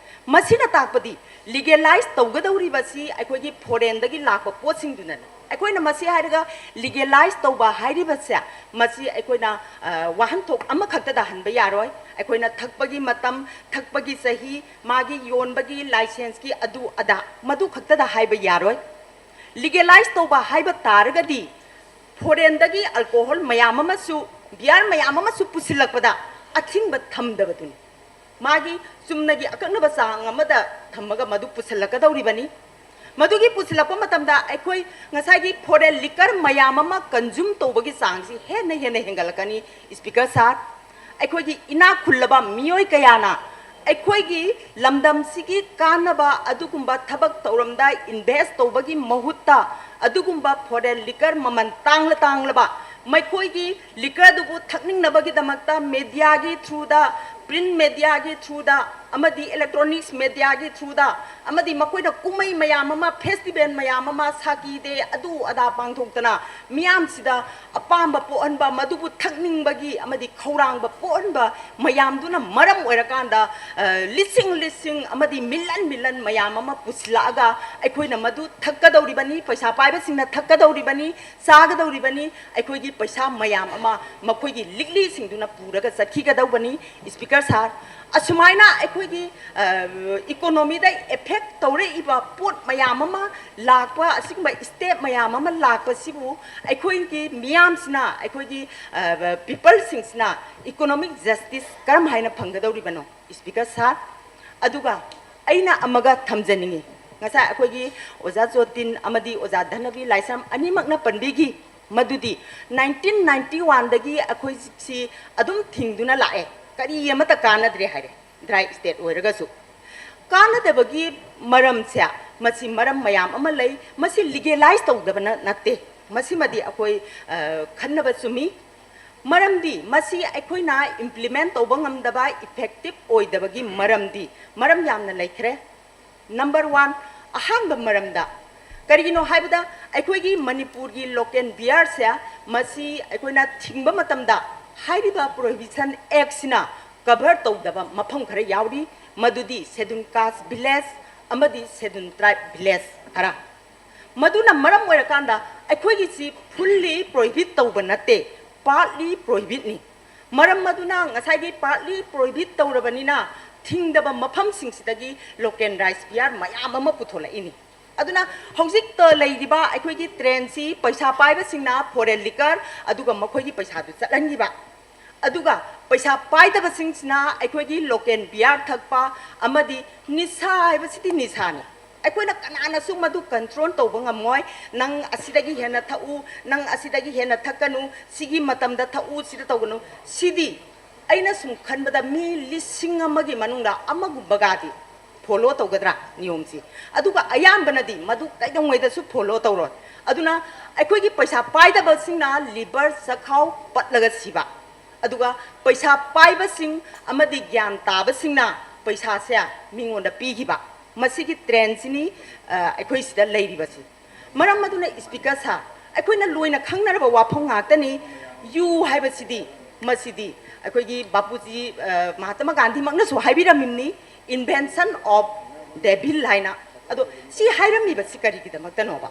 ꯃꯁꯤꯅ ꯇꯥꯛꯄꯗꯤ legalize ꯇꯧꯒꯗꯧꯔꯤꯕꯁꯤ ꯑꯩꯈꯣꯏꯒꯤ foreign ꯗꯒꯤ ꯂꯥꯛꯄ ꯄꯣꯠꯁꯤꯡꯗꯨꯅꯅꯤ꯫ ꯑꯩꯈꯣꯏꯅ ꯃꯁꯤ ꯍꯥꯏꯔꯒ legalize ꯇꯧꯕ ꯍꯥꯏꯔꯤꯕꯁꯦ, ꯃꯁꯤ ꯑꯩꯈꯣꯏꯅ, ꯑ, ꯋꯥꯍꯟꯊꯣꯛ ꯑꯃꯈꯛꯇꯗ ꯍꯟꯕ ꯌꯥꯔꯣꯏ꯫ ꯑꯩꯈꯣꯏꯅ ꯊꯛꯄꯒꯤ ꯃꯇꯝ, ꯊꯛꯄꯒꯤ ꯆꯍꯤ, ꯃꯥꯒꯤ ꯌꯣꯟꯕꯒꯤ license ꯀꯤ ꯑꯗꯨ ꯑꯗꯥ, ꯃꯗꯨ ꯈꯛꯇꯗ ꯍꯥꯏꯕ ꯌꯥꯔꯣꯏ꯫ Legalize ꯇꯧꯕ ꯍꯥꯏꯕ ꯇꯥꯔꯒꯗꯤ foreign ꯗꯒꯤ alcohol ꯃꯌꯥꯝ ꯑꯃꯁꯨ, beer ꯃꯌꯥꯝ ꯑꯃꯁꯨ ꯄꯨꯁꯤꯜꯂꯛꯄꯗ ꯑꯊꯤꯡꯕ ꯊꯝꯗꯕꯗꯨꯅꯤ꯫ ꯃꯥꯒꯤ ꯆꯨꯝꯅꯒꯤ ꯑꯀꯛꯅꯕ ꯆꯥꯡ ꯑꯃꯗ ꯊꯝꯃꯒ ꯃꯗꯨ ꯄꯨꯁꯤꯜꯂꯛꯀꯗꯧꯔꯤꯕꯅꯤ꯫ ꯃꯗꯨꯒꯤ ꯄꯨꯁꯤꯜꯂꯛꯄ ꯃꯇꯝꯗ ꯑꯩꯈꯣꯏ ꯉꯁꯥꯏꯒꯤ foreign liquor ꯃꯌꯥꯝ ꯑꯃ consume ꯇꯧꯕꯒꯤ ꯆꯥꯡꯁꯤ ꯍꯦꯟꯅ ꯍꯦꯟꯅ ꯍꯦꯟꯒꯠꯂꯛꯀꯅꯤ, Speaker sir꯫ ꯑꯩꯈꯣꯏꯒꯤ ꯏꯅꯥꯛ ꯈꯨꯜꯂꯕ ꯃꯤꯑꯣꯏ ꯀꯌꯥꯅ ꯑꯩꯈꯣꯏꯒꯤ ꯂꯝꯗꯝꯁꯤꯒꯤ ꯀꯥꯟꯅꯕ ꯑꯗꯨꯒꯨꯝꯕ ꯊꯕꯛ ꯊꯧꯔꯝꯗ invest ꯇꯧꯕꯒꯤ ꯃꯍꯨꯠꯇ ꯑꯗꯨꯒꯨꯝꯕ foreign liquor ꯃꯃꯜ ꯇꯥꯡꯂ ꯇꯥꯡꯂꯕ ꯃꯈꯣꯏꯒꯤ liquor ꯑꯗꯨꯕꯨ ꯊꯛꯅꯤꯡꯅꯕꯒꯤꯗꯃꯛꯇ media ꯒꯤ through ꯗ, print media ꯒꯤ through ꯗ, ꯑꯃꯗꯤ electronics mediaꯒꯤ throughꯗ, ꯑꯃꯗꯤ ꯃꯈꯣꯏꯅ ꯀꯨꯝꯍꯩ ꯃꯌꯥꯝ ꯑꯃ, festival ꯃꯌꯥꯝ ꯑꯃ, ꯁꯥꯀꯤ ꯗꯦ, ꯑꯗꯨ ꯑꯗꯥ ꯄꯥꯡꯊꯣꯛꯇꯅ ꯃꯤꯌꯥꯝꯁꯤꯗ ꯑꯄꯥꯝꯕ ꯄꯣꯛꯍꯟꯕ, ꯃꯗꯨꯕꯨ ꯊꯛꯅꯤꯡꯕꯒꯤ ꯑꯃꯗꯤ ꯈꯧꯔꯥꯡꯕ ꯄꯣꯛꯍꯟꯕ ꯃꯌꯥꯝꯗꯨꯅ ꯃꯔꯝ ꯑꯣꯏꯔꯀꯥꯟꯗ, ꯑ, ꯂꯤꯁꯤꯡ ꯂꯤꯁꯤꯡ ꯑꯃꯗꯤ million million ꯃꯌꯥꯝ ꯑꯃ ꯄꯨꯁꯤꯜꯂꯛꯑꯒ ꯑꯩꯈꯣꯏꯅ ꯃꯗꯨ ꯊꯛꯀꯗꯧꯔꯤꯕꯅꯤ, ꯄꯩꯁꯥ ꯄꯥꯏꯕꯁꯤꯡꯅ ꯊꯛꯀꯗꯧꯔꯤꯕꯅꯤ, ꯆꯥꯒꯗꯧꯔꯤꯕꯅꯤ, ꯑꯩꯈꯣꯏꯒꯤ ꯄꯩꯁꯥ ꯃꯌꯥꯝ ꯑꯃ ꯃꯈꯣꯏꯒꯤ ꯂꯤꯛꯂꯤꯁꯤꯡꯗꯨꯅ ꯄꯨꯔꯒ ꯆꯠꯈꯤꯒꯗꯧꯕꯅꯤ꯫ Speaker Sir, ꯑꯁꯨꯃꯥꯏꯅ ꯑꯩꯈꯣꯏꯒꯤ, ꯑ, economyꯗ effect ꯇꯧꯔꯛꯏꯕ ꯄꯣꯠ ꯃꯌꯥꯝ ꯑꯃ ꯂꯥꯛꯄ, ꯑꯁꯤꯒꯨꯝꯕ step ꯃꯌꯥꯝ ꯑꯃ ꯂꯥꯛꯄꯁꯤꯕꯨ ꯑꯩꯈꯣꯏꯒꯤ ꯃꯤꯌꯥꯝꯁꯤꯅ, ꯑꯩꯈꯣꯏꯒꯤ, ꯑ, peopleꯁꯤꯡꯁꯤꯅ economic justice ꯀꯔꯝ ꯍꯥꯏꯅ ꯐꯪꯒꯗꯧꯔꯤꯕꯅꯣ, Speaker Sir? ꯑꯗꯨꯒ ꯑꯩꯅ ꯑꯃꯒ ꯊꯝꯖꯅꯤꯡꯉꯤ, ꯉꯁꯥꯏ ꯑꯩꯈꯣꯏꯒꯤ ꯑꯣꯖꯥ ꯖꯣꯇꯤꯟ ꯑꯃꯗꯤ ꯑꯣꯖꯥ ꯙꯅꯕꯤ ꯂꯥꯏꯁ꯭ꯔꯝ ꯑꯅꯤꯃꯛꯅ ꯄꯟꯕꯤꯈꯤ, ꯃꯗꯨꯗꯤ nineteen ninety oneꯗꯒꯤ ꯑꯩꯈꯣꯏꯁꯤ ꯑꯗꯨꯝ ꯊꯤꯡꯗꯨꯅ ꯂꯥꯛꯑꯦ, ꯀꯔꯤ ꯑꯃꯠꯇ ꯀꯥꯟꯅꯗ꯭ꯔꯦ ꯍꯥꯏꯔꯦ, dry state ꯑꯣꯏꯔꯒꯁꯨ꯫ ꯀꯥꯟꯅꯗꯕꯒꯤ ꯃꯔꯝꯁꯦ, ꯃꯁꯤ ꯃꯔꯝ ꯃꯌꯥꯝ ꯑꯃ ꯂꯩ, ꯃꯁꯤ legalize ꯇꯧꯗꯕꯅ ꯅꯠꯇꯦ, ꯃꯁꯤꯃꯗꯤ ꯑꯩꯈꯣꯏ, ꯑ, ꯈꯟꯅꯕ ꯆꯨꯝꯃꯤ꯫ ꯃꯔꯝꯗꯤ ꯃꯁꯤ ꯑꯩꯈꯣꯏꯅ implement ꯇꯧꯕ ꯉꯝꯗꯕ, effective ꯑꯣꯏꯗꯕꯒꯤ ꯃꯔꯝꯗꯤ ꯃꯔꯝ ꯌꯥꯝꯅ ꯂꯩꯈ꯭ꯔꯦ꯫ Number one, ꯑꯍꯥꯟꯕ ꯃꯔꯝꯗ, ꯀꯔꯤꯒꯤꯅꯣ ꯍꯥꯏꯕꯗ ꯑꯩꯈꯣꯏꯒꯤ ꯃꯅꯤꯄꯨꯔꯒꯤ local beerꯁꯦ, ꯃꯁꯤ ꯑꯩꯈꯣꯏꯅ ꯊꯤꯡꯕ ꯃꯇꯝꯗ ꯍꯥꯏꯔꯤꯕ Prohibition Actꯁꯤꯅ cover ꯇꯧꯗꯕ ꯃꯐꯝ ꯈꯔ ꯌꯥꯎꯔꯤ, ꯃꯗꯨꯗꯤ Scheduled Caste village ꯑꯃꯗꯤ Scheduled Tribe village ꯈꯔ꯫ ꯃꯗꯨꯅ ꯃꯔꯝ ꯑꯣꯏꯔꯀꯥꯟꯗ ꯑꯩꯈꯣꯏꯒꯤꯁꯤ fully prohibit ꯇꯧꯕ ꯅꯠꯇꯦ, partly prohibitꯅꯤ꯫ ꯃꯔꯝ ꯑꯗꯨꯅ ꯉꯁꯥꯏꯒꯤ partly prohibit ꯇꯧꯔꯕꯅꯤꯅ ꯊꯤꯡꯗꯕ ꯃꯐꯝꯁꯤꯡꯁꯤꯗꯒꯤ local rice beer ꯃꯌꯥꯝ ꯑꯃ ꯄꯨꯊꯣꯂꯛꯏꯅꯤ꯫ ꯑꯗꯨꯅ ꯍꯧꯖꯤꯛꯇ ꯂꯩꯔꯤꯕ ꯑꯩꯈꯣꯏꯒꯤ trendꯁꯤ ꯄꯩꯁꯥ ꯄꯥꯏꯕꯁꯤꯡꯅ foreign liquor, ꯑꯗꯨꯒ ꯃꯈꯣꯏꯒꯤ ꯄꯩꯁꯥꯗꯨ ꯆꯠꯍꯟꯈꯤꯕ, ꯑꯗꯨꯒ ꯄꯩꯁꯥ ꯄꯥꯏꯗꯕꯁꯤꯡꯁꯤꯅ ꯑꯩꯈꯣꯏꯒꯤ local beer ꯊꯛꯄ, ꯑꯃꯗꯤ ꯅꯤꯁꯥ ꯍꯥꯏꯕꯁꯤꯗꯤ ꯅꯤꯁꯥꯅꯤ꯫ ꯑꯩꯈꯣꯏꯅ ꯀꯅꯥꯅꯁꯨ ꯃꯗꯨ control ꯇꯧꯕ ꯉꯝꯃꯣꯏ꯫ ꯅꯪ ꯑꯁꯤꯗꯒꯤ ꯍꯦꯟꯅ ꯊꯛꯎ, ꯅꯪ ꯑꯁꯤꯗꯒꯤ ꯍꯦꯟꯅ ꯊꯛꯀꯅꯨ, ꯁꯤꯒꯤ ꯃꯇꯝꯗ ꯊꯛꯎ, ꯁꯤꯗ ꯇꯧꯒꯅꯨ꯫ ꯁꯤꯗꯤ ꯑꯩꯅ ꯁꯨꯝ ꯈꯟꯕꯗ ꯃꯤ ꯂꯤꯁꯤꯡ ꯑꯃꯒꯤ ꯃꯅꯨꯡꯗ ꯑꯃꯒꯨꯝꯕꯒꯗꯤ follow ꯇꯧꯒꯗ꯭ꯔꯥ ꯅꯤꯌꯣꯝꯁꯤ? ꯑꯗꯨꯒ ꯑꯌꯥꯝꯕꯅꯗꯤ ꯃꯗꯨ ꯀꯩꯗꯧꯉꯩꯗꯁꯨ follow ꯇꯧꯔꯣꯏ꯫ ꯑꯗꯨꯅ ꯑꯩꯈꯣꯏꯒꯤ ꯄꯩꯁꯥ ꯄꯥꯏꯗꯕꯁꯤꯡꯅ liver, ꯆꯈꯥꯎ ꯄꯠꯂꯒ ꯁꯤꯕ, ꯑꯗꯨꯒ ꯄꯩꯁꯥ ꯄꯥꯏꯕꯁꯤꯡ ꯑꯃꯗꯤ ꯒ꯭ꯌꯥꯟ ꯇꯥꯕꯁꯤꯡꯅ ꯄꯩꯁꯥꯁꯦ ꯃꯤꯉꯣꯟꯗ ꯄꯤꯈꯤꯕ, ꯃꯁꯤꯒꯤ ꯇ꯭ꯔꯦꯟꯁꯤꯅꯤ ꯑꯩꯈꯣꯏ ꯁꯤꯗ ꯂꯩꯔꯤꯕꯁꯤ꯫ ꯃꯔꯝ ꯑꯗꯨꯅ Speaker Sir, ꯑꯩꯈꯣꯏꯅ ꯂꯣꯏꯅ ꯈꯪꯅꯔꯕ ꯋꯥꯐꯝ ꯉꯥꯛꯇꯅꯤ꯫ ꯌꯨ ꯍꯥꯏꯕꯁꯤꯗꯤ, ꯃꯁꯤꯗꯤ ꯑꯩꯈꯣꯏꯒꯤ ꯕꯥꯄꯨꯖꯤ ꯃꯍꯥꯇꯃꯥ ꯒꯥꯟꯙꯤꯃꯛꯅꯁꯨ ꯍꯥꯏꯕꯤꯔꯝꯃꯤꯕꯅꯤ, invention of devil ꯍꯥꯏꯅ꯫ ꯑꯗꯣ ꯁꯤ ꯍꯥꯏꯔꯝꯃꯤꯕꯁꯤ ꯀꯔꯤꯒꯤꯗꯃꯛꯇꯅꯣꯕ?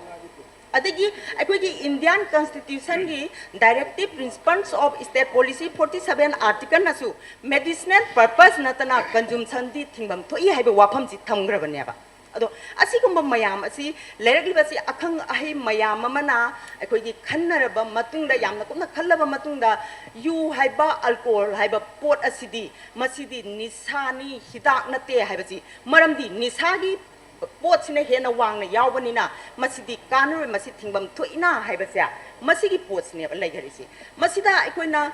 ꯑꯗꯒꯤ ꯑꯩꯈꯣꯏꯒꯤ Indian Constitution ꯒꯤ Directive Principles of State Policy forty seven article ꯅꯁꯨ medicinal purpose ꯅꯠꯇꯅ consumption ꯗꯤ ꯊꯤꯡꯐꯝ ꯊꯣꯛꯏ ꯍꯥꯏꯕ ꯋꯥꯐꯝꯁꯤ ꯊꯝꯈ꯭ꯔꯕꯅꯦꯕ꯫ ꯑꯗꯣ ꯑꯁꯤꯒꯨꯝꯕ ꯃꯌꯥꯝ ꯑꯁꯤ ꯂꯩꯔꯛꯂꯤꯕꯁꯤ ꯑꯈꯪ ꯑꯍꯩ ꯃꯌꯥꯝ ꯑꯃꯅ ꯑꯩꯈꯣꯏꯒꯤ ꯈꯟꯅꯔꯕ ꯃꯇꯨꯡꯗ, ꯌꯥꯝꯅ ꯀꯨꯞꯅ ꯈꯜꯂꯕ ꯃꯇꯨꯡꯗ, ꯌꯨ ꯍꯥꯏꯕ, alcohol ꯍꯥꯏꯕ ꯄꯣꯠ ꯑꯁꯤꯗꯤ, ꯃꯁꯤꯗꯤ ꯅꯤꯁꯥꯅꯤ, ꯍꯤꯗꯥꯛ ꯅꯠꯇꯦ ꯍꯥꯏꯕꯁꯤ, ꯃꯔꯝꯗꯤ ꯅꯤꯁꯥꯒꯤ ꯄꯣꯠꯁꯤꯅ ꯍꯦꯟꯅ ꯋꯥꯡꯅ ꯌꯥꯎꯕꯅꯤꯅ ꯃꯁꯤꯗꯤ ꯀꯥꯟꯅꯔꯣꯏ, ꯃꯁꯤ ꯊꯤꯡꯐꯝ ꯊꯣꯛꯏꯅ ꯍꯥꯏꯕꯁꯦ, ꯃꯁꯤꯒꯤ ꯄꯣꯠꯁꯤꯅꯦꯕ ꯂꯩꯈꯔꯤꯁꯤ꯫ ꯃꯁꯤꯗ ꯑꯩꯈꯣꯏꯅ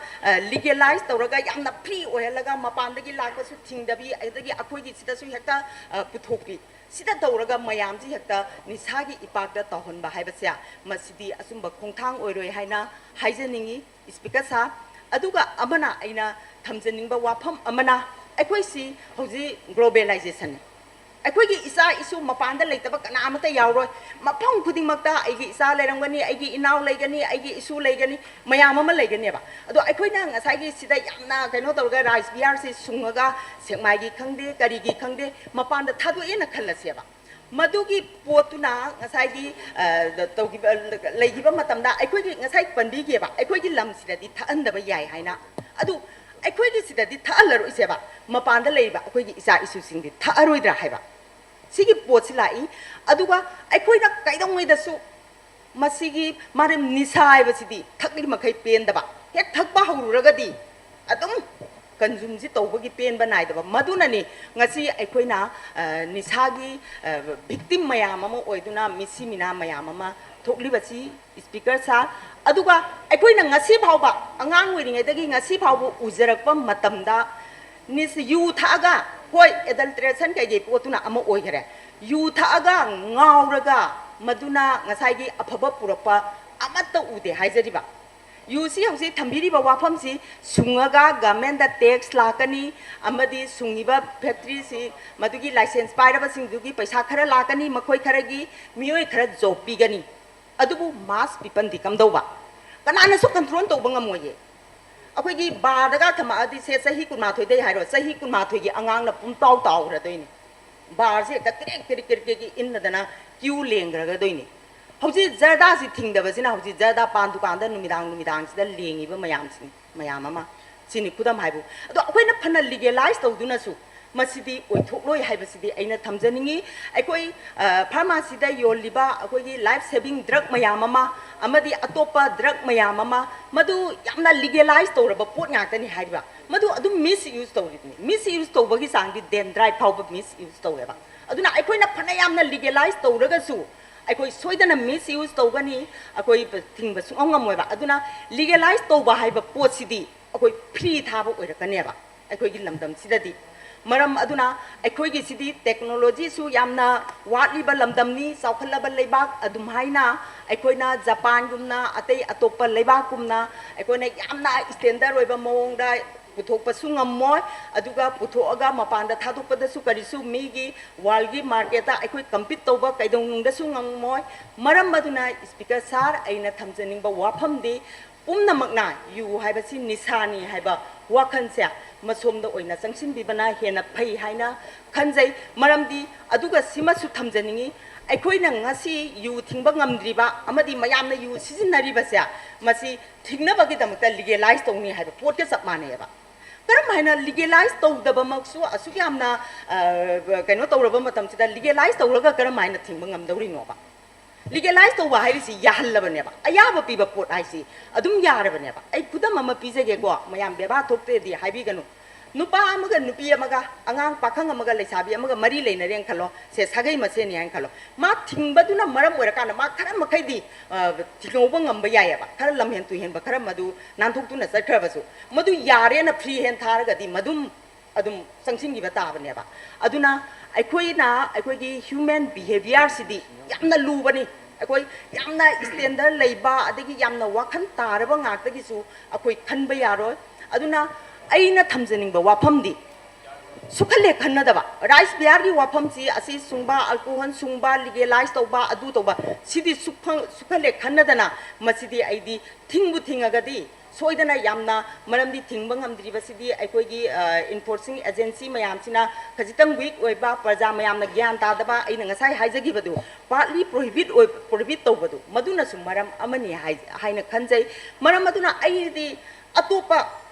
ꯂꯤꯒꯦꯂꯥꯏꯁ ꯇꯧꯔꯒ ꯌꯥꯝꯅ ꯐ꯭ꯔꯤ ꯑꯣꯏꯍꯜꯂꯒ ꯃꯄꯥꯟꯗꯒꯤ ꯂꯥꯛꯄꯁꯨ ꯊꯤꯡꯗꯕꯤ, ꯑꯗꯒꯤ ꯑꯩꯈꯣꯏꯒꯤ ꯁꯤꯗꯁꯨ ꯍꯦꯛꯇ ꯄꯨꯊꯣꯛꯄꯤ, ꯁꯤꯗ ꯇꯧꯔꯒ ꯃꯌꯥꯝꯁꯤ ꯍꯦꯛꯇ ꯅꯤꯁꯥꯒꯤ ꯏꯄꯥꯛꯇ ꯇꯧꯍꯟꯕ ꯍꯥꯏꯕꯁꯦ, ꯃꯁꯤꯗꯤ ꯑꯆꯨꯝꯕ ꯈꯣꯡꯊꯥꯡ ꯑꯣꯏꯔꯣꯏ ꯍꯥꯏꯅ ꯍꯥꯏꯖꯅꯤꯡꯏ꯫ Speaker Sir, ꯑꯗꯨꯒ ꯑꯃꯅ ꯑꯩꯅ ꯊꯝꯖꯅꯤꯡꯕ ꯋꯥꯐꯝ ꯑꯃꯅ, ꯑꯩꯈꯣꯏꯁꯤ ꯍꯧꯖꯤꯛ globalization ꯅꯤ꯫ ꯑꯩꯈꯣꯏꯒꯤ ꯏꯆꯥ ꯏꯁꯨ ꯃꯄꯥꯟꯗ ꯂꯩꯇꯕ ꯀꯅꯥ ꯑꯃꯠꯇ ꯌꯥꯎꯔꯣꯏ꯫ ꯃꯐꯝ ꯈꯨꯗꯤꯡꯃꯛꯇ ꯑꯩꯒꯤ ꯏꯆꯥ ꯂꯩꯔꯝꯒꯅꯤ, ꯑꯩꯒꯤ ꯏꯅꯥꯎ ꯂꯩꯒꯅꯤ, ꯑꯩꯒꯤ ꯏꯁꯨ ꯂꯩꯒꯅꯤ, ꯃꯌꯥꯝ ꯑꯃ ꯂꯩꯒꯅꯦꯕ꯫ ꯑꯗꯣ ꯑꯩꯈꯣꯏꯅ ꯉꯁꯥꯏꯒꯤ ꯁꯤꯗ ꯌꯥꯝꯅ ꯀꯩꯅꯣ ꯇꯧꯔꯒ ꯔꯥꯖ ꯕꯤꯍꯥꯔꯁꯤ ꯁꯨꯡꯉꯒ, ꯁꯦꯛꯃꯥꯏꯒꯤ ꯈꯪꯗꯦ, ꯀꯔꯤꯒꯤ ꯈꯪꯗꯦ, ꯃꯄꯥꯟꯗ ꯊꯥꯗꯣꯛꯑꯦꯅ ꯈꯜꯂꯁꯦꯕ꯫ ꯃꯗꯨꯒꯤ ꯄꯣꯠꯇꯨꯅ ꯉꯁꯥꯏꯒꯤ ꯇꯧꯈꯤꯕ, ꯂꯩꯈꯤꯕ ꯃꯇꯝꯗ ꯑꯩꯈꯣꯏꯒꯤ ꯉꯁꯥꯏ ꯄꯟꯕꯤꯈꯤꯑꯕ, ꯑꯩꯈꯣꯏꯒꯤ ꯂꯝꯁꯤꯗꯗꯤ ꯊꯛꯍꯟꯗꯕ ꯌꯥꯏ ꯍꯥꯏꯅ꯫ ꯑꯗꯨ ꯑꯩꯈꯣꯏꯒꯤ ꯁꯤꯗꯗꯤ ꯊꯛꯍꯜꯂꯔꯣꯏꯁꯦꯕ, ꯃꯄꯥꯟꯗ ꯂꯩꯔꯤꯕ ꯑꯩꯈꯣꯏꯒꯤ ꯏꯆꯥ ꯏꯁꯨꯁꯤꯡꯗꯤ ꯊꯛꯑꯔꯣꯏꯗ꯭ꯔꯥ ꯍꯥꯏꯕ ꯁꯤꯒꯤ ꯄꯣꯠꯁꯤ ꯂꯥꯛꯏ꯫ ꯑꯗꯨꯒ ꯑꯩꯈꯣꯏꯅ ꯀꯩꯗꯧꯉꯩꯗꯁꯨ ꯃꯁꯤꯒꯤ ꯃꯔꯝ, ꯅꯤꯁꯥ ꯍꯥꯏꯕꯁꯤꯗꯤ ꯊꯛꯂꯤ ꯃꯈꯩ ꯄꯦꯟꯗꯕ, ꯍꯦꯛ ꯊꯛꯄ ꯍꯧꯔꯨꯔꯒꯗꯤ ꯑꯗꯨꯝ consume ꯁꯤ ꯇꯧꯕꯒꯤ ꯄꯦꯟꯕ ꯅꯥꯏꯗꯕ꯫ ꯃꯗꯨꯅꯅꯤ ꯉꯁꯤ ꯑꯩꯈꯣꯏꯅ ꯅꯤꯁꯥꯒꯤ victim ꯃꯌꯥꯝ ꯑꯃ ꯑꯣꯏꯗꯨꯅ ꯃꯤꯁꯤ ꯃꯤꯅꯥ ꯃꯌꯥꯝ ꯑꯃ ꯊꯣꯛꯂꯤꯕꯁꯤ꯫ Speaker Sir, ꯑꯗꯨꯒ ꯑꯩꯈꯣꯏꯅ ꯉꯁꯤ ꯐꯥꯎꯕ, ꯑꯉꯥꯡ ꯑꯣꯏꯔꯤꯉꯩꯗꯒꯤ ꯉꯁꯤ ꯐꯥꯎꯕ ꯎꯖꯔꯛꯄ ꯃꯇꯝꯗ, ꯅꯤꯁ-, ꯌꯨ ꯊꯛꯑꯒ, ꯍꯣꯏ, adulteration ꯀꯩꯀꯩ ꯄꯣꯠꯇꯨꯅ ꯑꯃ ꯑꯣꯏꯈꯔꯦ, ꯌꯨ ꯊꯛꯑꯒ ꯉꯥꯎꯔꯒ ꯃꯗꯨꯅ ꯉꯁꯥꯏꯒꯤ ꯑꯐꯕ ꯄꯨꯔꯛꯄ ꯑꯃꯠꯇ ꯎꯗꯦ ꯍꯥꯏꯖꯔꯤꯕ꯫ ꯌꯨꯁꯤ ꯍꯧꯖꯤꯛ ꯊꯝꯕꯤꯔꯤꯕ ꯋꯥꯐꯝꯁꯤ ꯁꯨꯡꯉꯒ ꯒꯃꯦꯟꯗ ꯇꯦꯛꯁ ꯂꯥꯛꯀꯅꯤ, ꯑꯃꯗꯤ ꯁꯨꯡꯉꯤꯕ ꯐꯦꯛꯇ꯭ꯔꯤꯁꯤ ꯃꯗꯨꯒꯤ ꯂꯥꯏꯁꯦꯟꯁ ꯄꯥꯏꯔꯕꯁꯤꯡꯗꯨꯒꯤ ꯄꯩꯁꯥ ꯈꯔ ꯂꯥꯛꯀꯅꯤ, ꯃꯈꯣꯏ ꯈꯔꯒꯤ ꯃꯤꯑꯣꯏ ꯈꯔ ꯖꯣꯕ ꯄꯤꯒꯅꯤ꯫ ꯑꯗꯨꯕꯨ ꯃꯥꯁ ꯄꯤꯄꯜꯗꯤ ꯀꯝꯗꯧꯕ? ꯀꯅꯥꯅꯁꯨ ꯀꯟꯇ꯭ꯔꯣꯜ ꯇꯧꯕ ꯉꯝꯃꯣꯏꯌꯦ꯫ ꯑꯩꯈꯣꯏꯒꯤ ꯕꯥꯔꯗꯒ ꯊꯝꯃꯛꯑꯗꯤ, ꯁꯦ, ꯆꯍꯤ ꯀꯨꯟꯃꯥꯊꯣꯏꯗꯩ ꯍꯥꯏꯔꯣ, ꯆꯍꯤ ꯀꯨꯟꯃꯥꯊꯣꯏꯒꯤ ꯑꯉꯥꯡꯅ ꯄꯨꯝꯇꯥꯎ ꯇꯥꯎꯈ꯭ꯔꯗꯣꯏꯅꯤ꯫ ꯕꯥꯔꯁꯦ ꯍꯦꯛꯇ ꯀ꯭ꯔꯤꯛ ꯀ꯭ꯔꯤꯛ ꯀ꯭ꯔꯤꯛ ꯀ꯭ꯔꯤꯛ ꯏꯟꯅꯗꯅ ꯀ꯭ꯌꯨ ꯂꯦꯡꯈ꯭ꯔꯒꯗꯣꯏꯅꯤ꯫ ꯍꯧꯖꯤꯛ ꯖꯔꯗꯥꯁꯤ ꯊꯤꯡꯗꯕꯁꯤꯅ ꯍꯧꯖꯤꯛ ꯖꯔꯗꯥ ꯄꯥꯟ ꯗꯨꯀꯥꯟꯗ ꯅꯨꯃꯤꯗꯥꯡ ꯅꯨꯃꯤꯗꯥꯡꯁꯤꯗ ꯂꯦꯡꯉꯤꯕ ꯃꯌꯥꯝꯁꯤꯡ, ꯃꯌꯥꯝ ꯑꯃ꯫ ꯁꯤꯅꯤ ꯈꯨꯗꯝ ꯍꯥꯏꯕꯨ꯫ ꯑꯗꯣ ꯑꯩꯈꯣꯏꯅ ꯐꯅ ꯂꯤꯒꯦꯂꯥꯏꯁ ꯇꯧꯗꯨꯅꯁꯨ ꯃꯁꯤꯗꯤ ꯑꯣꯏꯊꯣꯛꯂꯣꯏ ꯍꯥꯏꯕꯁꯤꯗꯤ ꯑꯩꯅ ꯊꯝꯖꯅꯤꯡꯉꯤ꯫ ꯑꯩꯈꯣꯏ, ꯑ, ꯐꯥꯔꯃꯥꯁꯤꯗ ꯌꯣꯜꯂꯤꯕ ꯑꯩꯈꯣꯏꯒꯤ ꯂꯥꯏꯐ ꯁꯦꯚꯤꯡ ꯗ꯭ꯔꯒ ꯃꯌꯥꯝ ꯑꯃ ꯑꯃꯗꯤ ꯑꯇꯣꯞꯄ ꯗ꯭ꯔꯒ ꯃꯌꯥꯝ ꯑꯃ, ꯃꯗꯨ ꯌꯥꯝꯅ ꯂꯤꯒꯦꯂꯥꯏꯁ ꯇꯧꯔꯕ ꯄꯣꯠ ꯉꯥꯛꯇꯅꯤ ꯍꯥꯏꯔꯤꯕ꯫ ꯃꯗꯨ ꯑꯗꯨꯝ ꯃꯤꯁ ꯌꯨꯁ ꯇꯧꯔꯤꯕꯅꯤ꯫ ꯃꯤꯁ ꯌꯨꯁ ꯇꯧꯕꯒꯤ ꯆꯥꯡꯗꯤ ꯗꯦꯟꯗ꯭ꯔꯥꯏꯠ ꯐꯥꯎꯕ ꯃꯤꯁ ꯌꯨꯁ ꯇꯧꯋꯦꯕ꯫ ꯑꯗꯨꯅ ꯑꯩꯈꯣꯏꯅ ꯐꯅ ꯌꯥꯝꯅ ꯂꯤꯒꯦꯂꯥꯏꯁ ꯇꯧꯔꯒꯁꯨ ꯑꯩꯈꯣꯏ ꯁꯣꯏꯗꯅ ꯃꯤꯁ ꯌꯨꯁ ꯇꯧꯒꯅꯤ, ꯑꯩꯈꯣꯏ ꯊꯤꯡꯕ ꯁꯨꯡꯉꯝ ꯉꯝꯃꯣꯏꯕ꯫ ꯑꯗꯨꯅ ꯂꯤꯒꯦꯂꯥꯏꯁ ꯇꯧꯕ ꯍꯥꯏꯕ ꯄꯣꯠꯁꯤꯗꯤ ꯑꯩꯈꯣꯏ ꯐ꯭ꯔꯤ ꯊꯥꯕ ꯑꯣꯏꯔꯛꯀꯅꯦꯕ ꯑꯩꯈꯣꯏꯒꯤ ꯂꯝꯗꯝꯁꯤꯗꯗꯤ꯫ ꯃꯔꯝ ꯑꯗꯨꯅ ꯑꯩꯈꯣꯏꯒꯤꯁꯤꯗꯤ ꯇꯦꯛꯅꯣꯂꯣꯖꯤꯁꯨ ꯌꯥꯝꯅ ꯋꯥꯠꯂꯤꯕ ꯂꯝꯗꯝꯅꯤ, ꯆꯥꯎꯈꯠꯂꯕ ꯂꯩꯕꯥꯛ ꯑꯗꯨꯝꯍꯥꯏꯅ ꯑꯩꯈꯣꯏꯅ ꯖꯄꯥꯟꯒꯨꯝꯅ, ꯑꯇꯩ ꯑꯇꯣꯞꯄ ꯂꯩꯕꯥꯛꯀꯨꯝꯅ ꯑꯩꯈꯣꯏꯅ ꯌꯥꯝꯅ ꯁ꯭ꯇꯦꯟꯗꯔ ꯑꯣꯏꯕ ꯃꯑꯣꯡꯗ ꯄꯨꯊꯣꯛꯄꯁꯨ ꯉꯝꯃꯣꯏ꯫ ꯑꯗꯨꯒ ꯄꯨꯊꯣꯛꯑꯒ ꯃꯄꯥꯟꯗ ꯊꯥꯗꯣꯛꯄꯗꯁꯨ ꯀꯔꯤꯁꯨ ꯃꯤꯒꯤ ꯋꯥꯔꯜꯒꯤ ꯃꯥꯔꯀꯦꯠꯇ ꯑꯩꯈꯣꯏ ꯀꯝꯄꯤꯠ ꯇꯧꯕ ꯀꯩꯗꯧꯅꯨꯡꯗꯁꯨ ꯉꯝꯃꯣꯏ꯫ ꯃꯔꯝ ꯑꯗꯨꯅ, ꯁ꯭ꯄꯤꯀꯔ ꯁꯥꯔ, ꯑꯩꯅ ꯊꯝꯖꯅꯤꯡꯕ ꯋꯥꯐꯝꯗꯤ, ꯄꯨꯝꯅꯃꯛꯅ ꯌꯨ ꯍꯥꯏꯕꯁꯤ ꯅꯤꯁꯥꯅꯤ ꯍꯥꯏꯕ ꯋꯥꯈꯜꯁꯦ ꯃꯁꯣꯝꯗ ꯑꯣꯏꯅ ꯆꯪꯁꯤꯟꯕꯤꯕꯅ ꯍꯦꯟꯅ ꯐꯩ ꯍꯥꯏꯅ ꯈꯟꯖꯩ꯫ ꯃꯔꯝꯗꯤ, ꯑꯗꯨꯒ ꯁꯤꯃꯁꯨ ꯊꯝꯖꯅꯤꯡꯏ, ꯑꯩꯈꯣꯏꯅ ꯉꯁꯤ ꯌꯨ ꯊꯤꯡꯕ ꯉꯝꯗ꯭ꯔꯤꯕ ꯑꯃꯗꯤ ꯃꯌꯥꯝꯅ ꯌꯨ ꯁꯤꯖꯤꯟꯅꯔꯤꯕꯁꯦ, ꯃꯁꯤ ꯊꯤꯡꯅꯕꯒꯤꯗꯃꯛꯇ ꯂꯤꯒꯦꯂꯥꯏꯁ ꯇꯧꯅꯤ ꯍꯥꯏꯕ ꯄꯣꯠꯀ ꯆꯞ ꯃꯥꯟꯅꯩꯑꯕ꯫ ꯀꯔꯝ ꯍꯥꯏꯅ ꯂꯤꯒꯦꯂꯥꯏꯁ ꯇꯧꯗꯕꯃꯛꯁꯨ ꯑꯁꯨꯛ ꯌꯥꯝꯅ, ꯑ, ꯀꯩꯅꯣ ꯇꯧꯔꯕ ꯃꯇꯝꯁꯤꯗ ꯂꯤꯒꯦꯂꯥꯏꯁ ꯇꯧꯔꯒ ꯀꯔꯝ ꯍꯥꯏꯅ ꯊꯤꯡꯕ ꯉꯝꯗꯧꯔꯤꯅꯣꯕ? ꯂꯤꯒꯦꯂꯥꯏꯁ ꯇꯧꯕ ꯍꯥꯏꯔꯤꯁꯤ ꯌꯥꯍꯜꯂꯕꯅꯦꯕ꯫ ꯑꯌꯥꯕ ꯄꯤꯕ ꯄꯣꯠ ꯍꯥꯏꯁꯤ ꯑꯗꯨꯝ ꯌꯥꯔꯕꯅꯦꯕ꯫ ꯑꯩ ꯈꯨꯗꯝ ꯑꯃ ꯄꯤꯖꯒꯦꯀꯣ, ꯃꯌꯥꯝ ꯕꯦꯕꯥ ꯊꯣꯛꯇꯦꯗꯤ ꯍꯥꯏꯕꯤꯒꯅꯨ꯫ ꯅꯨꯄꯥ ꯑꯃꯒ ꯅꯨꯄꯤ ꯑꯃꯒ, ꯑꯉꯥꯡ ꯄꯥꯈꯪ ꯑꯃꯒ ꯂꯩꯁꯥꯕꯤ ꯑꯃꯒ ꯃꯔꯤ ꯂꯩꯅꯔꯦꯅ ꯈꯜꯂꯣ, ꯁꯦ, ꯁꯥꯒꯩ ꯃꯁꯦꯟꯅꯤ ꯍꯥꯏꯅ ꯈꯜꯂꯣ꯫ ꯃꯥ ꯊꯤꯡꯕꯗꯨꯅ ꯃꯔꯝ ꯑꯣꯏꯔꯀꯥꯟꯗ ꯃꯥ ꯈꯔ ꯃꯈꯩꯗꯤ, ꯑ, ꯊꯤꯡꯍꯧꯕ ꯉꯝꯕ ꯌꯥꯏꯑꯕ, ꯈꯔ ꯂꯝꯍꯦꯟ ꯇꯨꯍꯦꯟꯕ ꯈꯔ ꯃꯗꯨ ꯅꯥꯟꯊꯣꯛꯇꯨꯅ ꯆꯠꯈ꯭ꯔꯕꯁꯨ꯫ ꯃꯗꯨ ꯌꯥꯔꯦꯅ ꯐ꯭ꯔꯤ ꯍꯦꯟ ꯊꯥꯔꯒꯗꯤ ꯃꯗꯨꯝ ꯑꯗꯨꯝ ꯆꯪꯁꯤꯟꯈꯤꯕ ꯇꯥꯕꯅꯦꯕ꯫ ꯑꯗꯨꯅ ꯑꯩꯈꯣꯏꯅ ꯑꯩꯈꯣꯏꯒꯤ ꯍ꯭ꯌꯨꯃꯦꯟ ꯕꯤꯍꯦꯕꯤꯌꯔꯁꯤꯗꯤ ꯌꯥꯝꯅ ꯂꯨꯕꯅꯤ꯫ ꯑꯩꯈꯣꯏ ꯌꯥꯝꯅ ꯁ꯭ꯇꯦꯟꯗꯔꯗ ꯂꯩꯕ, ꯑꯗꯒꯤ ꯌꯥꯝꯅ ꯋꯥꯈꯜ ꯇꯥꯔꯕ ꯉꯥꯛꯇꯒꯤꯁꯨ ꯑꯩꯈꯣꯏ ꯈꯟꯕ ꯌꯥꯔꯣꯏ꯫ ꯑꯗꯨꯅ ꯑꯩꯅ ꯊꯝꯖꯅꯤꯡꯕ ꯋꯥꯐꯝꯗꯤ, ꯁꯨꯛꯍꯜꯂꯦ ꯈꯟꯅꯗꯕ꯫ ꯔꯥꯏꯁ ꯕꯤꯌꯥꯔꯒꯤ ꯋꯥꯐꯝꯁꯤ, ꯑꯁꯤ ꯁꯨꯡꯕ, ꯑꯜꯀꯣꯍꯣꯜ ꯁꯨꯡꯕ, ꯂꯤꯒꯦꯂꯥꯏꯁ ꯇꯧꯕ, ꯑꯗꯨ ꯇꯧꯕ, ꯁꯤꯗꯤ ꯁꯨꯛꯐꯪ-, ꯁꯨꯛꯍꯜꯂꯦ ꯈꯟꯅꯗꯅ, ꯃꯁꯤꯗꯤ ꯑꯩꯗꯤ ꯊꯤꯡꯕꯨ ꯊꯤꯡꯉꯒꯗꯤ ꯁꯣꯏꯗꯅ ꯌꯥꯝꯅ, ꯃꯔꯝꯗꯤ ꯊꯤꯡꯕ ꯉꯝꯗ꯭ꯔꯤꯕꯁꯤꯗꯤ ꯑꯩꯈꯣꯏꯒꯤ, ꯑ, ꯏꯟꯐꯣꯔꯁꯤꯡ ꯑꯦꯖꯦꯟꯁꯤ ꯃꯌꯥꯝꯁꯤꯅ ꯈꯖꯤꯛꯇꯪ ꯋꯤꯛ ꯑꯣꯏꯕ, ꯄ꯭ꯔꯖꯥ ꯃꯌꯥꯝꯅ ꯒ꯭ꯌꯥꯟ ꯇꯥꯗꯕ, ꯑꯩꯅ ꯉꯁꯥꯏ ꯍꯥꯏꯖꯈꯤꯕꯗꯨ, ꯄꯥꯔꯠꯂꯤ ꯄ꯭ꯔꯣꯍꯤꯕꯤꯠ ꯑꯣꯏ-, ꯄ꯭ꯔꯣꯍꯤꯕꯤꯠ ꯇꯧꯕꯗꯨ, ꯃꯗꯨꯅꯁꯨ ꯃꯔꯝ ꯑꯃꯅꯤ ꯍꯥꯏ-, ꯍꯥꯏꯅ ꯈꯟꯖꯩ꯫ ꯃꯔꯝ ꯑꯗꯨꯅ ꯑꯩꯗꯤ ꯑꯇꯣꯞꯄ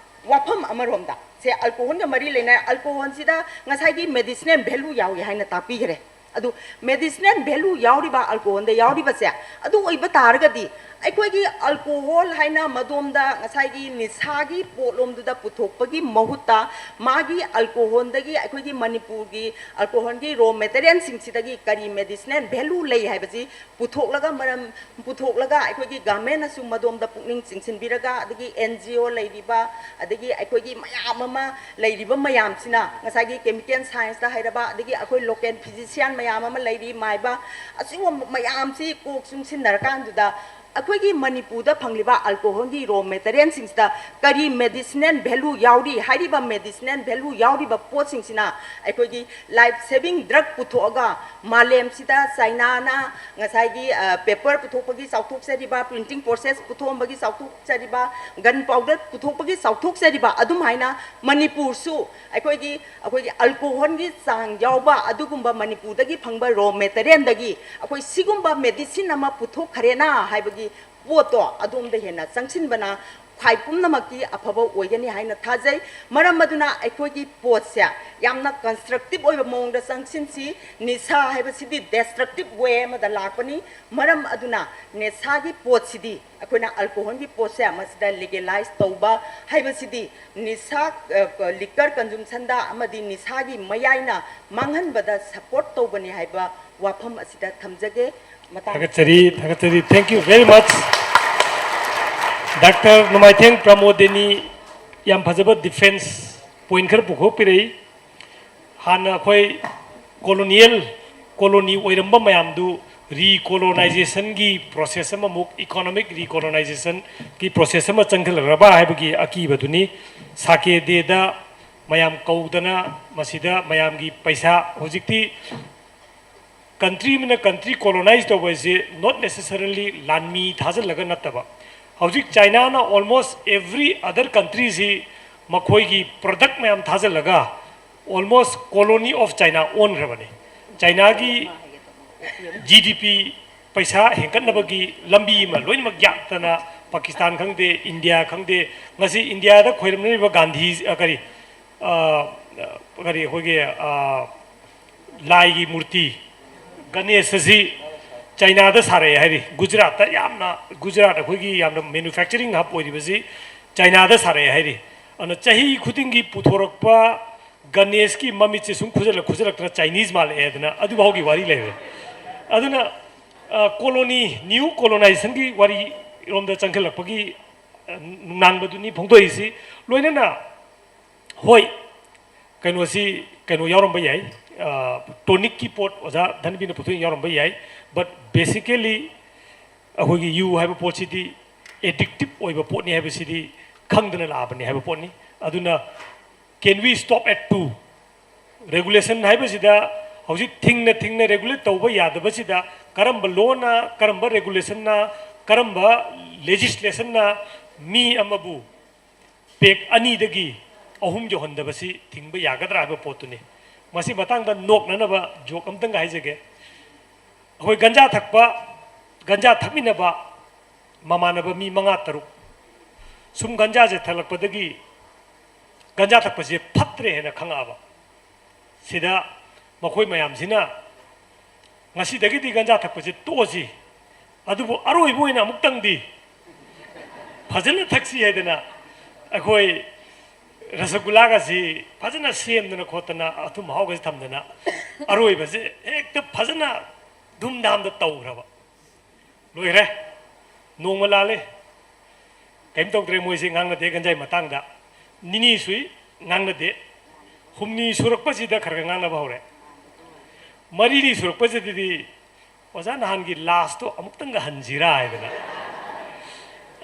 ꯋꯥꯐꯝ ꯑꯃꯔꯣꯝꯗ, ꯁꯦ, ꯑꯜꯀꯣꯍꯣꯜꯒ ꯃꯔꯤ ꯂꯩꯅ, ꯑꯜꯀꯣꯍꯣꯜꯁꯤꯗ ꯉꯁꯥꯏꯒꯤ ꯃꯦꯗꯤꯁꯤꯅꯦꯜ ꯚꯦꯂꯨ ꯌꯥꯎꯏ ꯍꯥꯏꯅ ꯇꯥꯛꯄꯤꯈ꯭ꯔꯦ꯫ ꯑꯗꯨ ꯃꯦꯗꯤꯁꯤꯅꯦꯜ ꯚꯦꯂꯨ ꯌꯥꯎꯔꯤꯕ, ꯑꯜꯀꯣꯍꯣꯜꯗ ꯌꯥꯎꯔꯤꯕꯁꯦ, ꯑꯗꯨ ꯑꯣꯏꯕ ꯇꯥꯔꯒꯗꯤ ꯑꯩꯈꯣꯏꯒꯤ ꯑꯜꯀꯣꯍꯣꯜ ꯍꯥꯏꯅ ꯃꯗꯣꯝꯗ ꯉꯁꯥꯏꯒꯤ ꯅꯤꯁꯥꯒꯤ ꯄꯣꯠꯂꯣꯝꯗꯨꯗ ꯄꯨꯊꯣꯛꯄꯒꯤ ꯃꯍꯨꯠꯇ, ꯃꯥꯒꯤ ꯑꯜꯀꯣꯍꯣꯜꯗꯒꯤ, ꯑꯩꯈꯣꯏꯒꯤ ꯃꯅꯤꯄꯨꯔꯒꯤ ꯑꯜꯀꯣꯍꯣꯜꯒꯤ ꯔꯣ ꯃꯦꯇꯔꯤꯌꯦꯜꯁꯤꯡꯁꯤꯗꯒꯤ ꯀꯔꯤ ꯃꯦꯗꯤꯁꯤꯅꯦꯜ ꯚꯦꯂꯨ ꯂꯩ ꯍꯥꯏꯕꯁꯤ ꯄꯨꯊꯣꯛꯂꯒ, ꯃꯔꯝ ꯄꯨꯊꯣꯛꯂꯒ, ꯑꯩꯈꯣꯏꯒꯤ ꯒꯚꯔꯟꯃꯦꯟꯅꯁꯨ ꯃꯗꯣꯝꯗ ꯄꯨꯛꯅꯤꯡ ꯆꯤꯡꯁꯤꯟꯕꯤꯔꯒ, ꯑꯗꯒꯤ ꯑꯦꯟ ꯖꯤ ꯑꯣ ꯂꯩꯔꯤꯕ, ꯑꯗꯒꯤ ꯑꯩꯈꯣꯏꯒꯤ ꯃꯌꯥꯝ ꯑꯃ ꯂꯩꯔꯤꯕ ꯃꯌꯥꯝꯁꯤꯅ, ꯉꯁꯥꯏꯒꯤ ꯀꯦꯃꯤꯀꯦꯜ ꯁꯥꯏꯟꯁꯇ ꯍꯩꯔꯕ, ꯑꯗꯒꯤ ꯑꯩꯈꯣꯏ ꯂꯣꯀꯦꯜ ꯐꯤꯖꯤꯁꯤꯌꯥꯟ ꯃꯌꯥꯝ ꯑꯃ ꯂꯩꯔꯤ, ꯃꯥꯏꯕ, ꯑꯁꯤꯒꯨꯝꯕ ꯃꯌꯥꯝꯁꯤ ꯀꯣꯛ ꯆꯨꯡꯁꯤꯟꯅꯔꯀꯥꯟꯗꯨꯗ, ꯑꯩꯈꯣꯏꯒꯤ ꯃꯅꯤꯄꯨꯔꯗ ꯐꯪꯂꯤꯕ ꯑꯜꯀꯣꯍꯣꯜꯒꯤ ꯔꯣ ꯃꯦꯇꯔꯤꯌꯦꯜꯁꯤꯡꯁꯤꯗ ꯀꯔꯤ ꯃꯦꯗꯤꯁꯤꯅꯦꯜ ꯚꯦꯂꯨ ꯌꯥꯎꯔꯤ? ꯍꯥꯏꯔꯤꯕ ꯃꯦꯗꯤꯁꯤꯅꯦꯜ ꯚꯦꯂꯨ ꯌꯥꯎꯔꯤꯕ ꯄꯣꯠꯁꯤꯡꯁꯤꯅ ꯑꯩꯈꯣꯏꯒꯤ ꯂꯥꯏꯐ ꯁꯦꯚꯤꯡ ꯗ꯭ꯔꯒ ꯄꯨꯊꯣꯛꯑꯒ, ꯃꯥꯂꯦꯝꯁꯤꯗ ꯆꯥꯏꯅꯥꯅ ꯉꯁꯥꯏꯒꯤ, ꯑ, ꯄꯦꯄꯔ ꯄꯨꯊꯣꯛꯄꯒꯤ ꯆꯥꯎꯊꯣꯛꯆꯔꯤꯕ, ꯄ꯭ꯔꯤꯟꯇꯤꯡ ꯄ꯭ꯔꯣꯁꯦꯁ ꯄꯨꯊꯣꯛꯑꯝꯕꯒꯤ ꯆꯥꯎꯊꯣꯛꯆꯔꯤꯕ, ꯒꯟ ꯄꯥꯎꯗꯔ ꯄꯨꯊꯣꯛꯄꯒꯤ ꯆꯥꯎꯊꯣꯛꯆꯔꯤꯕ, ꯑꯗꯨꯝꯍꯥꯏꯅ ꯃꯅꯤꯄꯨꯔꯁꯨ ꯑꯩꯈꯣꯏꯒꯤ, ꯑꯩꯈꯣꯏꯒꯤ ꯑꯜꯀꯣꯍꯣꯜꯒꯤ ꯆꯥꯡ ꯌꯥꯎꯕ ꯑꯗꯨꯒꯨꯝꯕ ꯃꯅꯤꯄꯨꯔꯗꯒꯤ ꯐꯪꯕ ꯔꯣ ꯃꯦꯇꯔꯤꯌꯦꯜꯗꯒꯤ ꯑꯩꯈꯣꯏ ꯁꯤꯒꯨꯝꯕ ꯃꯦꯗꯤꯁꯤꯟ ꯑꯃ ꯄꯨꯊꯣꯛꯈ꯭ꯔꯦꯅ ꯍꯥꯏꯕꯒꯤ ꯄꯣꯠꯇꯣ ꯑꯗꯣꯝꯗ ꯍꯦꯟꯅ ꯆꯪꯁꯤꯟꯕꯅ ꯈ꯭ꯋꯥꯏ ꯄꯨꯝꯅꯃꯛꯀꯤ ꯑꯐꯕ ꯑꯣꯏꯒꯅꯤ ꯍꯥꯏꯅ ꯊꯥꯖꯩ꯫ ꯃꯔꯝ ꯑꯗꯨꯅ ꯑꯩꯈꯣꯏꯒꯤ ꯄꯣꯠꯁꯦ ꯌꯥꯝꯅ ꯀꯟꯁꯇ꯭ꯔꯛꯇꯤꯞ ꯑꯣꯏꯕ ꯃꯑꯣꯡꯗ ꯆꯪꯁꯤꯟꯁꯤ꯫ ꯅꯤꯁꯥ ꯍꯥꯏꯕꯁꯤꯗꯤ ꯗꯦꯁꯇ꯭ꯔꯛꯇꯤꯞ ꯋꯦ ꯑꯃꯗ ꯂꯥꯛꯄꯅꯤ꯫ ꯃꯔꯝ ꯑꯗꯨꯅ ꯅꯤꯁꯥꯒꯤ ꯄꯣꯠꯁꯤꯗꯤ, ꯑꯩꯈꯣꯏꯅ ꯑꯜꯀꯣꯍꯣꯜꯒꯤ ꯄꯣꯠꯁꯦ ꯃꯁꯤꯗ ꯂꯤꯒꯦꯂꯥꯏꯁ ꯇꯧꯕ ꯍꯥꯏꯕꯁꯤꯗꯤ ꯅꯤꯁꯥ, ꯑ, ꯂꯤꯀꯔ ꯀꯟꯖꯨꯝꯁꯟꯗ ꯑꯃꯗꯤ ꯅꯤꯁꯥꯒꯤ ꯃꯌꯥꯏꯅ ꯃꯥꯡꯍꯟꯕꯗ ꯁꯄꯣꯔꯠ ꯇꯧꯕꯅꯤ ꯍꯥꯏꯕ ꯋꯥꯐꯝ ꯑꯁꯤꯗ ꯊꯝꯖꯒꯦ꯫ ꯃꯇꯥꯡ ꯊꯥꯒꯠꯆꯔꯤ, ꯊꯥꯒꯠꯆꯔꯤ꯫ Thank you very much꯫ Doctor Nongmaithem Pramodini ꯌꯥꯝ ꯐꯖꯕ ꯗꯤꯐꯦꯟꯁ ꯄꯣꯏꯟ ꯈꯔ ꯄꯨꯊꯣꯛꯄꯤꯔꯛꯏ꯫ ꯍꯥꯟꯅ ꯑꯩꯈꯣꯏ ꯀꯣꯂꯣꯅꯤꯌꯦꯜ, ꯀꯣꯂꯣꯅꯤ ꯑꯣꯏꯔꯝꯕ ꯃꯌꯥꯝꯗꯨ ꯔꯤꯀꯣꯂꯣꯅꯥꯏꯖꯦꯁꯟꯒꯤ ꯄ꯭ꯔꯣꯁꯦꯁ ꯑꯃꯃꯨꯛ, ꯏꯀꯣꯅꯣꯃꯤꯛ ꯔꯤꯀꯣꯂꯣꯅꯥꯏꯖꯦꯁꯟꯒꯤ ꯄ꯭ꯔꯣꯁꯦꯁ ꯑꯃ ꯆꯪꯁꯤꯜꯂꯛꯂꯕ ꯍꯥꯏꯕꯒꯤ ꯑꯀꯤꯕꯗꯨꯅꯤ꯫ ꯁꯥꯀꯦ ꯗꯦꯗ ꯃꯌꯥꯝ ꯀꯧꯗꯅ ꯃꯁꯤꯗ ꯃꯌꯥꯝꯒꯤ ꯄꯩꯁꯥ, ꯍꯧꯖꯤꯛꯇꯤ ꯀꯟꯇ꯭ꯔꯤ ꯑꯃꯅ ꯀꯟꯇ꯭ꯔꯤ ꯀꯣꯂꯣꯅꯥꯏꯖ ꯇꯧꯕ ꯍꯥꯏꯁꯦ not necessarily ꯂꯥꯟꯃꯤ ꯊꯥꯖꯤꯜꯂꯒ ꯅꯠꯇꯕ꯫ ꯍꯧꯖꯤꯛ ꯆꯥꯏꯅꯥꯅ almost every other countryꯁꯤ ꯃꯈꯣꯏꯒꯤ ꯄ꯭ꯔꯗꯛ ꯃꯌꯥꯝ ꯊꯥꯖꯤꯜꯂꯒ almost colony of China ꯑꯣꯟꯈ꯭ꯔꯕꯅꯤ꯫ ꯆꯥꯏꯅꯥꯒꯤ ꯖꯤ ꯗꯤ ꯄꯤ ꯄꯩꯁꯥ ꯍꯦꯟꯒꯠꯅꯕꯒꯤ ꯂꯝꯕꯤ ꯑꯃ ꯂꯣꯏꯅꯃꯛ ꯌꯥꯠꯇꯅ, ꯄꯥꯀꯤꯁꯇꯥꯟ ꯈꯪꯗꯦ, ꯏꯟꯗꯤꯌꯥ ꯈꯪꯗꯦ, ꯉꯁꯤ ꯏꯟꯗꯤꯌꯥꯗ ꯈꯣꯏꯔꯝꯅꯔꯤꯕ ꯒꯥꯟꯙꯤ, ꯑ, ꯀꯔꯤ, ꯑ, ꯀꯔꯤ ꯑꯩꯈꯣꯏꯒꯤ, ꯑ, ꯂꯥꯏꯒꯤ ꯃꯨꯔꯇꯤ ꯒꯅꯦꯁ ꯑꯁꯤ ꯆꯥꯏꯅꯥꯗ ꯁꯥꯔꯛꯑꯦ ꯍꯥꯏꯔꯤ꯫ ꯒꯨꯖꯔꯥꯠꯇ ꯌꯥꯝꯅ, ꯒꯨꯖꯔꯥꯠ ꯑꯩꯈꯣꯏꯒꯤ ꯌꯥꯝꯅ manufacturing hub ꯑꯣꯏꯔꯤꯕꯁꯤ ꯆꯥꯏꯅꯥꯗ ꯁꯥꯔꯛꯑꯦ ꯍꯥꯏꯔꯤ꯫ ꯑꯗꯨꯅ ꯆꯍꯤ ꯈꯨꯗꯤꯡꯒꯤ ꯄꯨꯊꯣꯔꯛꯄ ꯒꯅꯦꯁꯀꯤ ꯃꯃꯤꯠꯁꯦ ꯁꯨꯝ ꯈꯨꯖꯜꯂꯛ ꯈꯨꯖꯜꯂꯛꯇꯅ ꯆꯥꯏꯅꯤꯁ ꯃꯥꯜꯂꯛꯑꯦ ꯍꯥꯏꯗꯅ ꯑꯗꯨꯐꯥꯎꯒꯤ ꯋꯥꯔꯤ ꯂꯩꯔꯦ꯫ ꯑꯗꯨꯅ, ꯑ, ꯀꯣꯂꯣꯅꯤ, ꯅ꯭ꯌꯨ ꯀꯣꯂꯣꯅꯥꯏꯖꯦꯁꯟꯒꯤ ꯋꯥꯔꯤꯔꯣꯝꯗ ꯆꯪꯁꯤꯜꯂꯛꯄꯒꯤ, ꯑ, ꯅꯨꯡꯅꯥꯡꯕꯗꯨꯅꯤ ꯐꯣꯡꯗꯣꯛꯏꯁꯤ꯫ ꯂꯣꯏꯅꯅ, ꯍꯣꯏ, ꯀꯩꯅꯣꯁꯤ, ꯀꯩꯅꯣ ꯌꯥꯎꯔꯝꯕ ꯌꯥꯏ, ꯑ, ꯇꯣꯅꯤꯛꯀꯤ ꯄꯣꯠ ꯑꯣꯖꯥ ꯙꯟꯕꯤꯅ ꯄꯨꯊꯣꯛꯏ ꯌꯥꯎꯔꯝꯕ ꯌꯥꯏ, but basically ꯑꯩꯈꯣꯏꯒꯤ ꯌꯨ ꯍꯥꯏꯕ ꯄꯣꯠꯁꯤꯗꯤ ꯑꯦꯗꯤꯛꯇꯤꯞ ꯑꯣꯏꯕ ꯄꯣꯠꯅꯤ ꯍꯥꯏꯕꯁꯤꯗꯤ ꯈꯪꯗꯅ ꯂꯥꯛꯑꯕꯅꯤ ꯍꯥꯏꯕ ꯄꯣꯠꯅꯤ꯫ ꯑꯗꯨꯅ, can we stop at two? Regulation ꯍꯥꯏꯕꯁꯤꯗ ꯍꯧꯖꯤꯛ ꯊꯤꯡꯅ ꯊꯤꯡꯅ regulate ꯇꯧꯕ ꯌꯥꯗꯕꯁꯤꯗ ꯀꯔꯝꯕ ꯂꯣꯅ, ꯀꯔꯝꯕ ꯔꯦꯒꯨꯂꯦꯁꯟꯅ, ꯀꯔꯝꯕ ꯂꯦꯖꯤꯁꯂꯦꯁꯟꯅ ꯃꯤ ꯑꯃꯕꯨ ꯄꯦꯛ ꯑꯅꯤꯗꯒꯤ ꯑꯍꯨꯝ ꯌꯧꯍꯟꯗꯕꯁꯤ ꯊꯤꯡꯕ ꯌꯥꯒꯗ꯭ꯔꯥ ꯍꯥꯏꯕ ꯄꯣꯠꯇꯨꯅꯤ꯫ ꯃꯁꯤ ꯃꯇꯥꯡꯗ ꯅꯣꯛꯅꯅꯕ ꯖꯣꯛ ꯑꯝꯇꯪꯒ ꯍꯥꯏꯖꯒꯦ꯫ ꯑꯩꯈꯣꯏ ꯒꯟꯖꯥ ꯊꯛꯄ, ꯒꯟꯖꯥ ꯊꯛꯃꯤꯟꯅꯕ ꯃꯃꯥꯟꯅꯕ ꯃꯤ ꯃꯉꯥ ꯇꯔꯨꯛ, ꯁꯨꯝ ꯒꯟꯖꯥꯁꯦ ꯊꯛꯂꯛꯄꯗꯒꯤ ꯒꯟꯖꯥ ꯊꯛꯄꯁꯦ ꯐꯠꯇ꯭ꯔꯦ ꯍꯥꯏꯅ ꯈꯪꯉꯛꯑꯕ꯫ ꯁꯤꯗ ꯃꯈꯣꯏ ꯃꯌꯥꯝꯁꯤꯅ ꯉꯁꯤꯗꯒꯤꯗꯤ ꯒꯟꯖꯥ ꯊꯛꯄꯁꯦ ꯇꯣꯛꯑꯁꯤ, ꯑꯗꯨꯕꯨ ꯑꯔꯣꯏꯕ ꯑꯣꯏꯅ ꯑꯃꯨꯛꯇꯪꯗꯤ ꯐꯖꯅ ꯊꯛꯁꯤ ꯍꯥꯏꯗꯅ ꯑꯩꯈꯣꯏ ꯔꯁꯒꯨꯂꯥꯒꯁꯤ ꯐꯖꯅ ꯁꯦꯝꯗꯅ ꯈꯣꯠꯇꯅ, ꯑꯊꯨꯝ ꯑꯍꯥꯎꯒꯁꯤ ꯊꯝꯗꯅ ꯑꯔꯣꯏꯕꯁꯦ ꯍꯦꯛꯇ ꯐꯖꯅ ꯙꯨꯝꯙꯥꯝꯗ ꯇꯧꯈ꯭ꯔꯕ꯫ ꯂꯣꯏꯈ꯭ꯔꯦ꯫ ꯅꯣꯡꯃ ꯂꯥꯜꯂꯦ꯫ ꯀꯩꯝ ꯇꯧꯗ꯭ꯔꯦ, ꯃꯣꯏꯁꯦ ꯉꯥꯡꯅꯗꯦ ꯒꯟꯖꯥꯏ ꯃꯇꯥꯡꯗ꯫ ꯅꯤꯅꯤ ꯁꯨꯏ, ꯉꯥꯡꯅꯗꯦ꯫ ꯍꯨꯝꯅꯤ ꯁꯨꯔꯛꯄꯁꯤꯗ ꯈꯔ ꯈꯔ ꯉꯥꯡꯅꯕ ꯍꯧꯔꯦ꯫ ꯃꯔꯤꯅꯤ ꯁꯨꯔꯛꯄꯁꯤꯗꯗꯤ "ꯑꯣꯖꯥ, ꯅꯍꯥꯟꯒꯤ ꯂꯥꯁꯇꯣ ꯑꯃꯨꯛꯇꯪꯒ ꯍꯟꯁꯤꯔꯥ?" ꯍꯥꯏꯗꯅ꯫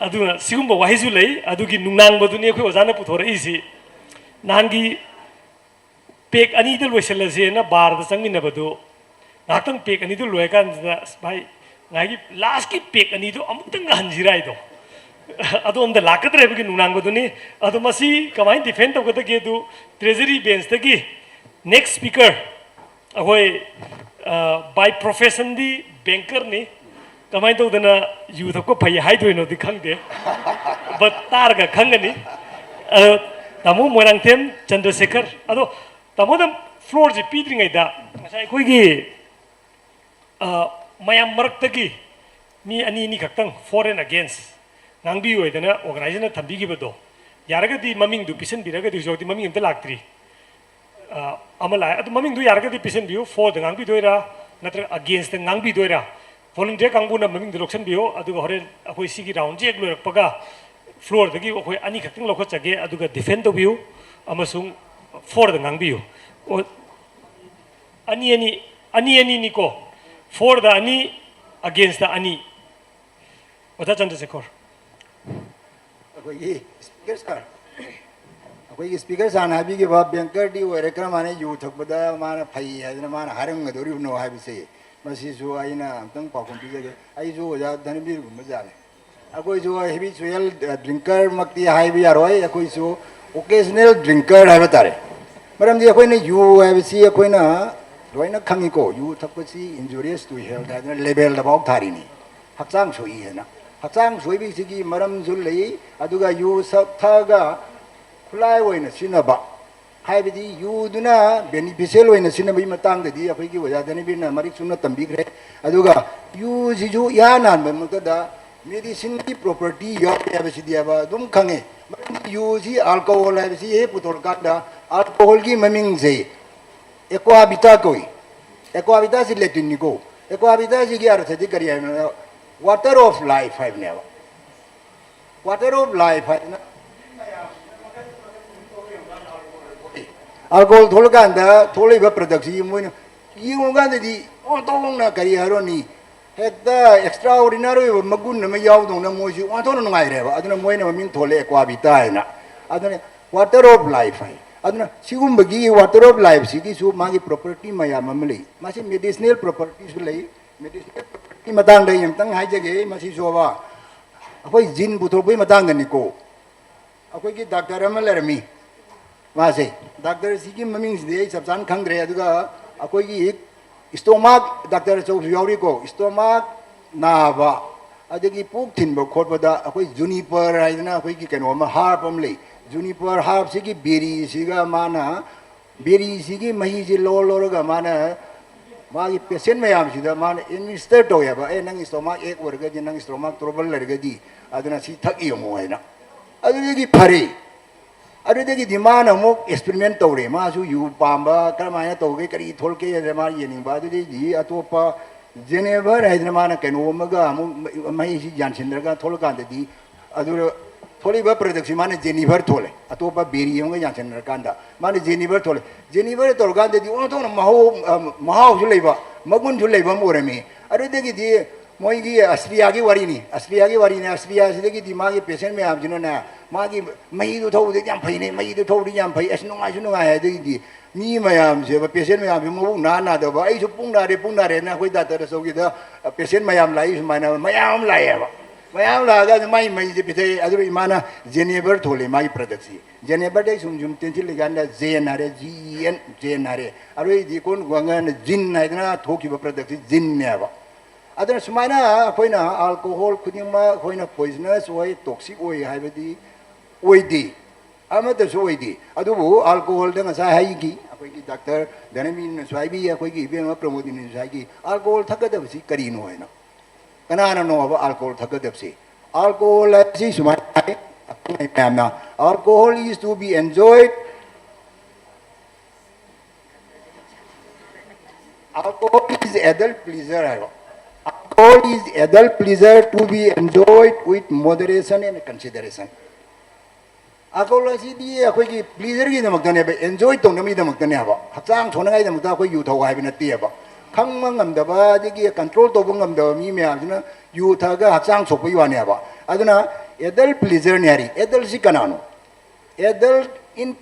ꯑꯗꯨꯅ ꯁꯤꯒꯨꯝꯕ ꯋꯥꯍꯩꯁꯨ ꯂꯩ꯫ ꯑꯗꯨꯒꯤ ꯅꯨꯡꯅꯥꯡꯕꯗꯨꯅꯤ ꯑꯩꯈꯣꯏ ꯑꯣꯖꯥꯅ ꯄꯨꯊꯣꯔꯛꯏꯁꯤ꯫ ꯅꯍꯥꯟꯒꯤ ꯄꯦꯛ ꯑꯅꯤꯗ ꯂꯣꯏꯁꯤꯜꯂꯁꯦꯅ ꯕꯥꯔꯗ ꯆꯪꯃꯤꯟꯅꯕꯗꯨ, ꯉꯥꯏꯍꯥꯛꯇꯪ ꯄꯦꯛ ꯑꯅꯤꯗꯨ ꯂꯣꯏꯔꯀꯥꯟꯁꯤꯗ, "ꯑꯁ ꯚꯥꯏ, ꯉꯥꯏꯒꯤ ꯂꯥꯁꯀꯤ ꯄꯦꯛ ꯑꯅꯤꯗꯨ ꯑꯃꯨꯛꯇꯪꯒ ꯍꯟꯁꯤꯔꯥ?" ꯍꯥꯏꯗꯣ꯫ ꯑꯗꯣꯝꯗ ꯂꯥꯛꯀꯗ꯭ꯔꯦ ꯍꯥꯏꯕꯒꯤ ꯅꯨꯡꯅꯥꯡꯕꯗꯨꯅꯤ꯫ ꯑꯗꯣ ꯃꯁꯤ ꯀꯃꯥꯏꯅ ꯗꯤꯐꯦꯟ ꯇꯧꯒꯗꯒꯦ ꯑꯗꯨ, ꯇ꯭ꯔꯦꯖꯔꯤ ꯕꯦꯟꯁꯇꯒꯤ ꯅꯦꯛꯁ ꯁ꯭ꯄꯤꯀꯔ, ꯑꯩꯈꯣꯏ, ꯑ, by professionꯗꯤ ꯕꯦꯡꯀꯔꯅꯤ꯫ ꯀꯃꯥꯏꯅ ꯇꯧꯗꯅ ꯌꯨ ꯊꯛꯄ ꯐꯩ ꯍꯥꯏꯗꯣꯏꯅꯣꯗꯤ ꯈꯪꯗꯦ꯫ But ꯇꯥꯔꯒ ꯈꯪꯒꯅꯤ꯫ ꯑꯗꯣ ꯇꯥꯃꯣ ꯃꯣꯏꯔꯥꯡꯊꯦꯝ ꯆꯟꯗ꯭ꯔꯁꯦꯈꯔ꯫ ꯑꯗꯣ ꯇꯥꯃꯣꯗ ꯐ꯭ꯂꯣꯔꯁꯤ ꯄꯤꯗ꯭ꯔꯤꯉꯩꯗ ꯉꯁꯥꯏ ꯑꯩꯈꯣꯏꯒꯤ, ꯑ, ꯃꯌꯥꯝ ꯃꯔꯛꯇꯒꯤ ꯃꯤ ꯑꯅꯤ ꯑꯅꯤ ꯈꯛꯇꯪ for and against ꯉꯥꯡꯕꯤꯌꯨ ꯍꯥꯏꯗꯅ ꯑꯣꯔꯒꯅꯥꯏꯖꯔꯅ ꯊꯝꯕꯤꯈꯤꯕꯗꯣ, ꯌꯥꯔꯒꯗꯤ ꯃꯃꯤꯡꯗꯨ ꯄꯤꯁꯟꯕꯤꯔꯒꯗꯤ, ꯍꯧꯖꯤꯛ ꯍꯧꯖꯤꯛꯇꯤ ꯃꯃꯤꯡ ꯑꯝꯇ ꯂꯥꯛꯇ꯭ꯔꯤ꯫ ꯑ, ꯑꯃ ꯂꯥꯛꯑꯦ꯫ ꯑꯗꯨ ꯃꯃꯤꯡꯗꯨ ꯌꯥꯔꯒꯗꯤ ꯄꯤꯁꯟꯕꯤꯌꯨ꯫ Forꯗ ꯉꯥꯡꯕꯤꯗꯣꯏꯔꯥ, ꯅꯠꯇ꯭ꯔꯒ againstꯇ ꯉꯥꯡꯕꯤꯗꯣꯏꯔꯥ? Volunteer ꯀꯥꯡꯕꯨꯅ ꯃꯃꯤꯡꯗꯨ ꯂꯧꯁꯟꯕꯤꯌꯨ, ꯑꯗꯨꯒ ꯍꯣꯔꯦꯟ ꯑꯩꯈꯣꯏ ꯁꯤꯒꯤ ꯔꯥꯎꯟꯁꯤ ꯍꯦꯛ ꯂꯣꯏꯔꯛꯄꯒ ꯐ꯭ꯂꯣꯔꯗꯒꯤ ꯑꯩꯈꯣꯏ ꯑꯅꯤꯈꯛꯇꯪ ꯂꯧꯈꯠꯆꯒꯦ, ꯑꯗꯨꯒ ꯗꯤꯐꯦꯟ ꯇꯧꯕꯤꯌꯨ ꯑꯃꯁꯨꯡ ꯐꯣꯔꯗ ꯉꯥꯡꯕꯤꯌꯨ꯫ ꯑꯣ, ꯑꯅꯤ ꯑꯅꯤ, ꯑꯅꯤ ꯑꯅꯤꯅꯤꯀꯣ, ꯐꯣꯔꯗ ꯑꯅꯤ, againstꯇ ꯑꯅꯤ꯫ ꯑꯣꯖꯥ ꯆꯟꯗ꯭ꯔꯁꯦꯈꯣꯔ꯫ ꯑꯩꯈꯣꯏꯒꯤ ꯁ꯭ꯄꯤꯀꯔ ꯁꯥꯔ, ꯑꯩꯈꯣꯏꯒꯤ ꯁ꯭ꯄꯤꯀꯔ ꯁꯥꯔꯅ ꯍꯥꯏꯕꯤꯈꯤꯕ ꯕꯦꯡꯀꯔꯗꯤ ꯑꯣꯏꯔꯦ, ꯀꯔꯝ ꯍꯥꯏꯅ ꯌꯨ ꯊꯛꯄꯗ ꯃꯥꯅ ꯐꯩ ꯍꯥꯏꯗꯅ ꯃꯥꯅ ꯍꯥꯏꯔꯝꯒꯗꯧꯔꯤꯕꯅꯣ ꯍꯥꯏꯕꯁꯦ, ꯃꯁꯤꯁꯨ ꯑꯩꯅ ꯑꯝꯇꯪ ꯄꯥꯎꯈꯨꯝ ꯄꯤꯖꯒꯦ꯫ ꯑꯩꯁꯨ ꯑꯣꯖꯥ ꯙꯅꯕꯤꯔꯒꯨꯝꯕ ꯖꯥꯠꯅꯤ꯫ ꯑꯩꯈꯣꯏꯁꯨ habitual drinkerꯃꯛꯇꯤ ꯍꯥꯏꯕ ꯌꯥꯔꯣꯏ, ꯑꯩꯈꯣꯏꯁꯨ occasional drinker ꯍꯥꯏꯕ ꯇꯥꯔꯦ꯫ ꯃꯔꯝꯗꯤ ꯑꯩꯈꯣꯏꯅ ꯌꯨ ꯍꯥꯏꯕꯁꯤ ꯑꯩꯈꯣꯏꯅ ꯂꯣꯏꯅ ꯈꯪꯉꯤꯀꯣ, ꯌꯨ ꯊꯛꯄꯁꯤ injurious to health ꯍꯥꯏꯗꯅ ꯂꯦꯕꯦꯜꯗꯐꯥꯎ ꯊꯥꯔꯤꯅꯤ꯫ ꯍꯛꯆꯥꯡ ꯁꯣꯛꯏ ꯍꯥꯏꯅ꯫ ꯍꯛꯆꯥꯡ ꯁꯣꯛꯏꯕꯁꯤꯒꯤ ꯃꯔꯝꯁꯨ ꯂꯩ, ꯑꯗꯨꯒ ꯌꯨ ꯁꯛ ꯊꯛꯑꯒ ꯈꯨꯠꯂꯥꯏ ꯑꯣꯏꯅ ꯁꯤꯖꯤꯟꯅꯕ, ꯍꯥꯏꯕꯗꯤ ꯌꯨꯗꯨꯅ beneficial ꯑꯣꯏꯅ ꯁꯤꯖꯤꯟꯅꯕꯒꯤ ꯃꯇꯥꯡꯗꯗꯤ ꯑꯩꯈꯣꯏꯒꯤ ꯑꯣꯖꯥ ꯙꯅꯕꯤꯔꯅ ꯃꯔꯤꯛ ꯆꯨꯝꯅ ꯇꯝꯕꯤꯈ꯭ꯔꯦ꯫ ꯑꯗꯨꯒ ꯌꯨꯁꯤꯁꯨ ꯏꯍꯥꯟ ꯍꯥꯟꯕ ꯃꯛꯇꯗ medicineꯒꯤ property ꯌꯥꯎꯔꯦ ꯍꯥꯏꯕꯁꯤꯗꯤ ꯍꯥꯏꯕ ꯑꯗꯨꯝ ꯈꯪꯉꯦ꯫ ꯃꯔꯝꯗꯤ ꯌꯨꯁꯤ alcohol ꯍꯥꯏꯕꯁꯤ ꯍꯦꯛ ꯄꯨꯊꯣꯔꯛꯀꯥꯟꯗ alcoholꯒꯤ ꯃꯃꯤꯡꯁꯦ aqua vitae ꯀꯧꯏ꯫ Aqua vitaeꯁꯤ Latinꯅꯤꯀꯣ꯫ Aqua vitaeꯁꯤꯒꯤ ꯑꯔꯊꯗꯤ ꯀꯔꯤ ꯍꯥꯏꯕꯅꯣ? Water of life ꯍꯥꯏꯕꯅꯦꯕ꯫ Water of life ꯍꯥꯏꯗꯅ꯫ Alcohol ꯊꯣꯛꯂꯀꯥꯟꯗ ꯊꯣꯛꯂꯛꯏꯕ productꯁꯤ ꯃꯣꯏꯅ ꯌꯦꯡꯉꯨꯀꯥꯟꯗꯗꯤ ꯑꯣꯟꯊꯣꯛꯅ ꯀꯔꯤ ꯍꯥꯏꯔꯨꯅꯤ, ꯍꯦꯛꯇ ꯑꯦꯛꯁꯇ꯭ꯔꯥ ꯑꯣꯔꯗꯤꯅꯔꯤ ꯑꯣꯏꯕ ꯃꯒꯨꯟ ꯑꯃ ꯌꯥꯎꯗꯧꯅ ꯃꯣꯏꯁꯤ ꯑꯣꯟꯊꯣꯛꯅ ꯅꯨꯡꯉꯥꯏꯔꯦꯕ꯫ ꯑꯗꯨꯅ ꯃꯣꯏꯅ ꯃꯃꯤꯡ ꯊꯣꯜꯂꯦ ꯑꯦꯀ꯭ꯋꯥꯕꯤꯇꯥ ꯍꯥꯏꯅ꯫ ꯑꯗꯨꯅ water of life ꯍꯥꯏ꯫ ꯑꯗꯨꯅ ꯁꯤꯒꯨꯝꯕꯒꯤ water of lifeꯁꯤꯒꯤꯁꯨ ꯃꯥꯒꯤ property ꯃꯌꯥꯝ ꯑꯃ ꯂꯩ꯫ ꯃꯁꯤ medicinal propertyꯁꯨ ꯂꯩ꯫ Medicinal property ꯃꯇꯥꯡꯗ ꯑꯩ ꯑꯃꯇꯪ ꯍꯥꯏꯖꯒꯦ꯫ ꯃꯁꯤꯁꯨꯕ ꯑꯩꯈꯣꯏ ꯖꯤꯟ ꯄꯨꯊꯣꯛꯄꯒꯤ ꯃꯇꯥꯡꯗꯅꯤꯀꯣ꯫ ꯑꯩꯈꯣꯏꯒꯤ ꯗꯥꯛꯇꯔ ꯑꯃ ꯂꯩꯔꯝꯃꯤ꯫ ꯃꯥꯁꯦ, ꯗꯥꯛꯇꯔꯁꯤꯒꯤ ꯃꯃꯤꯡꯁꯤꯗꯤ ꯑꯩ ꯆꯞ ꯆꯥꯅ ꯈꯪꯗ꯭ꯔꯦ꯫ ꯑꯗꯨꯒ ꯑꯩꯈꯣꯏꯒꯤ stomach, ꯗꯥꯛꯇꯔ ꯑꯆꯧꯕꯁꯨ ꯌꯥꯎꯔꯤꯀꯣ, stomach ꯅꯥꯕ, ꯑꯗꯒꯤ ꯄꯨꯛ ꯊꯤꯟꯕ ꯈꯣꯠꯄꯗ ꯑꯩꯈꯣꯏ juniper ꯍꯥꯏꯗꯅ ꯑꯩꯈꯣꯏꯒꯤ ꯀꯩꯅꯣ ꯑꯃ, herb ꯑꯃ ꯂꯩ꯫ Juniper herbꯁꯤꯒꯤ ꯕꯦꯔꯤꯁꯤꯒ ꯃꯥꯅ, ꯕꯦꯔꯤꯁꯤꯒꯤ ꯃꯍꯤꯁꯤ ꯂꯧꯔ ꯂꯧꯔꯒ ꯃꯥꯅ ꯃꯥꯒꯤ patient ꯃꯌꯥꯝꯁꯤꯗ ꯃꯥꯅ administer ꯇꯧꯋꯦꯕ꯫ ꯑꯦ, ꯅꯪ stomach ache ꯑꯣꯏꯔꯒꯗꯤ, ꯅꯪ stomach trouble ꯂꯩꯔꯒꯗꯤ, ꯑꯗꯨꯅ ꯁꯤ ꯊꯛ ꯌꯦꯡꯉꯣ ꯍꯥꯏꯅ꯫ ꯑꯗꯨꯗꯒꯤ ꯐꯔꯦ꯫ ꯑꯗꯨꯗꯒꯤꯗꯤ ꯃꯥꯅ ꯑꯃꯨꯛ experiment ꯇꯧꯔꯦ꯫ ꯃꯥꯁꯨ ꯌꯨ ꯄꯥꯝꯕ, ꯀꯔꯝꯍꯥꯏꯅ ꯇꯧꯒꯦ, ꯀꯔꯤ ꯊꯣꯛꯂꯛꯀꯦ ꯍꯥꯏꯗꯅ ꯃꯥ ꯌꯦꯡꯅꯤꯡꯕ꯫ ꯑꯗꯨꯗꯒꯤꯗꯤ ꯑꯇꯣꯞꯄ Genever ꯍꯥꯏꯗꯅ ꯃꯥꯅ ꯀꯩꯅꯣ ꯑꯃꯒ ꯑꯃꯨꯛ ꯃꯍꯤꯁꯤ ꯌꯥꯟꯁꯤꯟꯅꯔꯒ ꯊꯣꯛꯂꯀꯥꯟꯗꯗꯤ, ꯑꯗꯨ ꯊꯣꯛꯂꯤꯕ productꯁꯤ ꯃꯥꯅ Genever ꯊꯣꯛꯂꯦ, ꯑꯇꯣꯞꯄ ꯕꯦꯔꯤ ꯑꯃꯒ ꯌꯥꯟꯁꯤꯟꯅꯔꯀꯥꯟꯗ ꯃꯥꯅ Genever ꯊꯣꯛꯂꯦ꯫ Genever ꯇꯧꯔꯀꯥꯟꯗꯗꯤ ꯑꯣꯟꯊꯣꯛꯅ ꯃꯍꯥꯎ, ꯑ, ꯃꯍꯥꯎꯁꯨ ꯂꯩꯕ, ꯃꯒꯨꯟꯁꯨ ꯂꯩꯕ ꯑꯃ ꯑꯣꯏꯔꯝꯃꯤ꯫ ꯑꯗꯨꯗꯒꯤꯗꯤ ꯃꯣꯏꯒꯤ ꯑꯁꯇ꯭ꯔꯤꯌꯥꯒꯤ ꯋꯥꯔꯤꯅꯤ, ꯑꯁꯇ꯭ꯔꯤꯌꯥꯒꯤ ꯋꯥꯔꯤꯅꯤ꯫ ꯑꯁꯇ꯭ꯔꯤꯌꯥꯁꯤꯗꯒꯤꯗꯤ ꯃꯥꯒꯤ patient ꯃꯌꯥꯝꯁꯤꯅꯅꯦ, ꯃꯥꯒꯤ ꯃꯍꯤꯗꯨ ꯊꯧꯕꯗꯤ ꯌꯥꯝ ꯐꯩꯅꯦ, ꯃꯍꯤꯗꯨ ꯊꯧꯕꯗꯤ ꯌꯥꯝ ꯐꯩ, ꯑꯁ, ꯅꯨꯡꯉꯥꯏꯁꯨ ꯅꯨꯡꯉꯥꯏ꯫ ꯑꯗꯒꯤꯗꯤ ꯃꯤ ꯃꯌꯥꯝꯁꯦ, patient ꯃꯌꯥꯝꯁꯦ ꯃꯕꯨꯛ ꯅꯥ ꯅꯥꯗꯕ, "ꯑꯩꯁꯨ ꯄꯨꯡ ꯅꯥꯔꯦ, ꯄꯨꯡ ꯅꯥꯔꯦꯅ" ꯑꯩꯈꯣꯏ ꯗꯥꯛꯇꯔ ꯑꯆꯧꯒꯤꯗ patient ꯃꯌꯥꯝ ꯂꯥꯛꯏ, ꯁꯨꯃꯥꯏꯅ ꯃꯌꯥꯝ ꯑꯃ ꯂꯥꯛꯑꯦꯕ꯫ ꯃꯌꯥꯝ ꯂꯥꯛꯑꯒ ꯃꯥꯒꯤ ꯃꯍꯤꯁꯦ ꯄꯤꯊꯛꯑꯦ꯫ ꯑꯗꯨꯒ ꯏꯃꯥꯅ Genever ꯊꯣꯜꯂꯦ ꯃꯥꯒꯤ productꯁꯤ꯫ Geneverꯗꯒꯤ ꯁꯨꯝ ꯁꯨꯝ ꯇꯦꯟꯁꯤꯜꯂꯤꯀꯥꯟꯗ ꯖꯦꯟ ꯍꯥꯏꯔꯦ, G E N, ꯖꯦꯟ ꯍꯥꯏꯔꯦ꯫ ꯑꯔꯣꯏꯗꯤ ꯀꯣꯟ ꯋꯥꯉꯥꯡꯅ ꯖꯤꯟ ꯍꯥꯏꯗꯅ ꯊꯣꯛꯈꯤꯕ productꯁꯤ ꯖꯤꯟꯅꯦꯕ꯫ ꯑꯗꯨꯅ ꯁꯨꯃꯥꯏꯅ ꯑꯩꯈꯣꯏꯅ alcohol ꯈꯨꯗꯤꯡꯃꯛ ꯑꯩꯈꯣꯏꯅ poisonous ꯑꯣꯏ, toxic ꯑꯣꯏ ꯍꯥꯏꯕꯗꯤ ꯑꯣꯏꯗꯦ, ꯑꯃꯠꯇꯁꯨ ꯑꯣꯏꯗꯦ꯫ ꯑꯗꯨꯕꯨ alcoholꯗ ꯉꯁꯥꯏ ꯍꯥꯏꯈꯤ, ꯑꯩꯈꯣꯏꯒꯤ ꯗꯥꯛꯇꯔ ꯙꯅꯃꯤꯅꯁꯨ ꯍꯥꯏꯕꯤ, ꯑꯩꯈꯣꯏꯒꯤ ꯏꯕꯦꯝꯃ ꯄ꯭ꯔꯃꯣꯗꯤꯅꯤꯁꯨ ꯍꯥꯏꯈꯤ, alcohol ꯊꯛꯀꯗꯕꯁꯤ ꯀꯔꯤꯅꯣ ꯍꯥꯏꯅ꯫ ꯀꯅꯥꯅꯅꯣꯕ alcohol ꯊꯛꯀꯗꯕꯁꯤ? Alcohol ꯍꯥꯏꯕꯁꯤ ꯁꯨꯃꯥꯏꯅ ꯍꯥꯏ, ꯑꯩꯈꯣꯏ ꯃꯌꯥꯝꯅ, "Alcohol is to be enjoyed, alcohol is adult pleasure" ꯍꯥꯏꯕ꯫ "Alcohol is adult pleasure to be enjoyed with moderation and consideration." Alcohol ꯑꯁꯤꯗꯤ ꯑꯩꯈꯣꯏꯒꯤ pleasureꯒꯤꯗꯃꯛꯇꯅꯦꯕ, enjoy ꯇꯧꯅꯕꯒꯤꯗꯃꯛꯇꯅꯦꯕ, ꯍꯛꯆꯥꯡ ꯁꯣꯛꯅꯉꯥꯏꯗꯃꯛꯇ ꯑꯩꯈꯣꯏ ꯌꯨ ꯊꯧ ꯍꯥꯏꯕ ꯅꯠꯇꯦꯕ꯫ ꯈꯪꯕ ꯉꯝꯗꯕ, ꯑꯗꯒꯤ control ꯇꯧꯕ ꯉꯝꯗꯕ ꯃꯤ ꯃꯌꯥꯝꯁꯤꯅ ꯌꯨ ꯊꯛꯑꯒ ꯍꯛꯆꯥꯡ ꯁꯣꯛꯄꯒꯤ ꯋꯥꯅꯦꯕ꯫ ꯑꯗꯨꯅ adult pleasureꯅꯦ ꯍꯥꯏꯔꯤ꯫ Adultꯁꯤ ꯀꯅꯥꯅꯣ? Adult in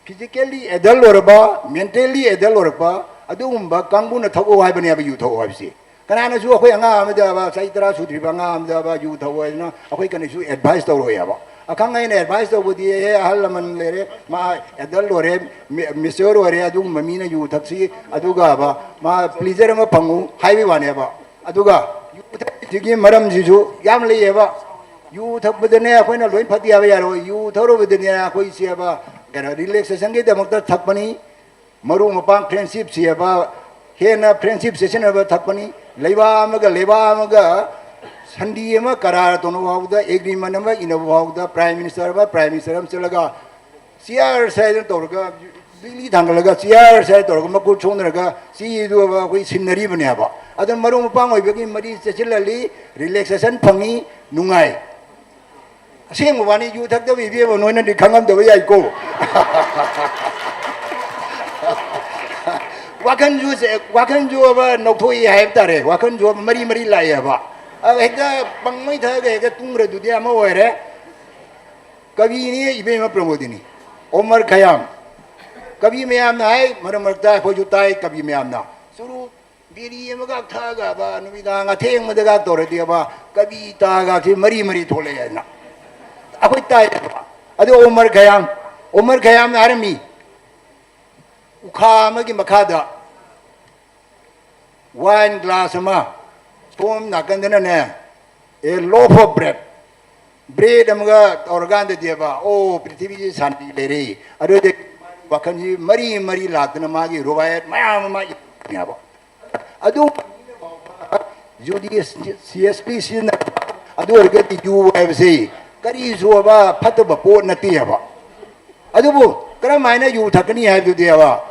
physically adult ꯑꯣꯏꯔꯕ, mentally adult ꯑꯣꯏꯔꯛꯄ, ꯑꯗꯨꯒꯨꯝꯕ ꯀꯥꯡꯕꯨꯅ ꯊꯛꯑꯣ ꯍꯥꯏꯕꯅꯦꯕ ꯌꯨ ꯊꯛꯑꯣ ꯍꯥꯏꯕꯁꯤ꯫ ꯀꯅꯥꯅꯁꯨ ꯑꯩꯈꯣꯏ ꯑꯉꯥꯡ ꯑꯃꯗꯕ, ꯆꯍꯤ ꯇꯔꯥ ꯁꯨꯗ꯭ꯔꯤꯕ ꯑꯉꯥꯡ ꯑꯃꯗꯕ ꯌꯨ ꯊꯛꯑꯣ ꯍꯥꯏꯗꯅ ꯑꯩꯈꯣꯏ ꯀꯅꯥꯁꯨ advice ꯇꯧꯔꯣꯏ ꯍꯥꯏꯕ꯫ ꯑꯈꯪ ꯑꯩꯅ advice ꯇꯧꯕꯗꯤ, "ꯑꯦ, ꯑꯍꯜ ꯂꯃꯟ ꯂꯩꯔꯦ, ꯃꯥ adult ꯑꯣꯏꯔꯦ, ꯃꯦ-, mature ꯑꯣꯏꯔꯦ, ꯑꯗꯨꯒꯨꯝꯕ ꯃꯤꯅ ꯌꯨ ꯊꯛꯁꯤ, ꯑꯗꯨꯒ ꯕ, ꯃꯥ pleasure ꯑꯃ ꯐꯪꯉꯨ" ꯍꯥꯏꯕꯒꯤ ꯋꯥꯅꯦꯕ꯫ ꯑꯗꯨꯒ ꯌꯨ ꯊꯛꯄꯒꯤ ꯃꯔꯝꯁꯤꯁꯨ ꯌꯥꯝ ꯂꯩꯌꯦꯕ꯫ ꯌꯨ ꯊꯛꯄꯗꯅꯦ ꯑꯩꯈꯣꯏꯅ ꯂꯣꯏ ꯐꯠꯇꯦ ꯍꯥꯏꯕ ꯌꯥꯔꯣꯏ꯫ ꯌꯨ ꯊꯛꯔꯨꯕꯗꯅꯦ ꯑꯩꯈꯣꯏ ꯁꯦꯕ, ꯀꯩꯅꯣ, relaxationꯒꯤꯗꯃꯛꯇ ꯊꯛꯄꯅꯤ꯫ ꯃꯔꯨꯞ ꯃꯄꯥꯡ friendship ꯁꯦꯕ, ꯍꯦꯟꯅ friendship ꯆꯦꯁꯤꯟꯅꯕ ꯊꯛꯄꯅꯤ꯫ ꯂꯩꯕꯥꯛ ꯑꯃꯒ ꯂꯩꯕꯥꯛ ꯑꯃꯒ ꯁꯟꯗꯤ ꯑꯃ ꯀꯔꯥꯔ ꯇꯧꯅꯕ ꯐꯥꯎꯕꯗ, agreement ꯑꯃ ꯏꯅꯕ ꯐꯥꯎꯕꯗ, prime minister ꯑꯃ prime minister ꯑꯃ ꯆꯠꯂꯒ ꯆꯤꯌꯔ ꯁꯥꯏꯗꯅ ꯇꯧꯔꯒ, ꯕꯤꯂꯤ ꯊꯥꯡꯒꯠꯂꯒ ꯆꯤꯌꯔ ꯁꯥꯏꯗ ꯇꯧꯔꯒ ꯃꯈꯨꯠ ꯁꯣꯛꯅꯔꯒ ꯆꯤꯗꯨ ꯑꯩꯈꯣꯏ ꯁꯤꯟꯅꯔꯤꯕꯅꯦꯕ꯫ ꯑꯗꯨꯅ ꯃꯔꯨꯞ ꯃꯄꯥꯡ ꯑꯣꯏꯕꯒꯤ ꯃꯔꯤ ꯆꯦꯁꯤꯜꯍꯜꯂꯤ, relaxation ꯐꯪꯉꯤ, ꯅꯨꯡꯉꯥꯏ꯫ ꯑꯁꯦꯡꯕ ꯋꯥꯅꯤ, ꯌꯨ ꯊꯛꯇꯕ ꯏꯕꯦꯝꯃ ꯅꯣꯏꯅꯗꯤ ꯈꯪꯉꯝꯗꯕ ꯌꯥꯏꯀꯣ꯫ ꯋꯥꯈꯜꯁꯨ ꯁꯦ-, ꯋꯥꯈꯜꯁꯨ ꯑꯃ ꯅꯧꯊꯣꯛꯏ ꯍꯥꯏꯕ ꯇꯥꯔꯦ, ꯋꯥꯈꯜꯁꯨ ꯑꯃ ꯃꯔꯤ ꯃꯔꯤ ꯂꯥꯛꯑꯦꯕ꯫ ꯑ, ꯍꯦꯛꯇ ꯄꯪꯃꯩ ꯊꯛꯑꯒ ꯍꯦꯛꯇ ꯇꯨꯝꯈ꯭ꯔꯗꯨꯗꯤ ꯑꯃ ꯑꯣꯏꯔꯦ꯫ ꯀꯕꯤꯅꯤ ꯏꯕꯦꯝꯃ ꯄ꯭ꯔꯃꯣꯗꯤꯅꯤ, ꯑꯣꯃꯔ ꯈꯌꯥꯝ꯫ ꯀꯕꯤ ꯃꯌꯥꯝꯅ ꯍꯥꯏ, ꯃꯔꯛ ꯃꯔꯛꯇ ꯑꯩꯈꯣꯏꯁꯨ ꯇꯥꯏ ꯀꯕꯤ ꯃꯌꯥꯝꯅ꯫ ꯆꯨꯔꯨꯞ ꯕꯤꯔꯤ ꯑꯃꯒ ꯊꯛꯑꯒꯕ, ꯅꯨꯃꯤꯗꯥꯡ ꯑꯊꯦꯡꯕꯗꯒ ꯇꯧꯔꯗꯤꯕ, ꯀꯕꯤ ꯇꯥꯒꯁꯤ ꯃꯔꯤ ꯃꯔꯤ ꯊꯣꯛꯂꯛꯑꯦ ꯍꯥꯏꯅ ꯑꯩꯈꯣꯏ ꯇꯥꯏꯌꯦꯕ꯫ ꯑꯗꯨ ꯑꯣꯃꯔ ꯈꯌꯥꯝ, ꯑꯣꯃꯔ ꯈꯌꯥꯝꯅ ꯍꯥꯏꯔꯝꯃꯤ, ꯎꯈꯥ ꯑꯃꯒꯤ ꯃꯈꯥꯗ wine glass ꯑꯃ, ꯁꯣꯝ ꯅꯥꯀꯟꯗꯅꯅꯦ, a loaf of bread, bread ꯑꯃꯒ ꯇꯧꯔꯀꯥꯟꯗꯗꯤꯕ, ꯑꯣ, ꯄ꯭ꯔꯤꯊꯤꯕꯤꯁꯤ ꯁꯥꯟꯇꯤ ꯂꯩꯔꯦ꯫ ꯑꯗꯨꯗꯤ ꯋꯥꯈꯜꯁꯤ ꯃꯔꯤ ꯃꯔꯤ ꯂꯥꯛꯇꯅ ꯃꯥꯒꯤ ꯔꯨꯕꯥꯌꯠ ꯃꯌꯥꯝ ꯑꯃ ꯏꯕ꯫ ꯑꯗꯨ ꯖꯨꯗꯤ ꯁꯤ ꯑꯦꯁ ꯄꯤ ꯁꯤꯖꯤꯟꯅꯕ, ꯑꯗꯨ ꯑꯣꯏꯔꯒꯗꯤ ꯌꯨ ꯍꯥꯏꯕꯁꯤ ꯀꯔꯤꯁꯨ ꯑꯕ ꯐꯠꯇꯕ ꯄꯣꯠ ꯅꯠꯇꯦ ꯍꯥꯏꯕ꯫ ꯑꯗꯨꯕꯨ ꯀꯔꯝ ꯍꯥꯏꯅ ꯌꯨ ꯊꯛꯀꯅꯤ ꯍꯥꯏꯕꯗꯨꯗꯤ ꯑꯕ,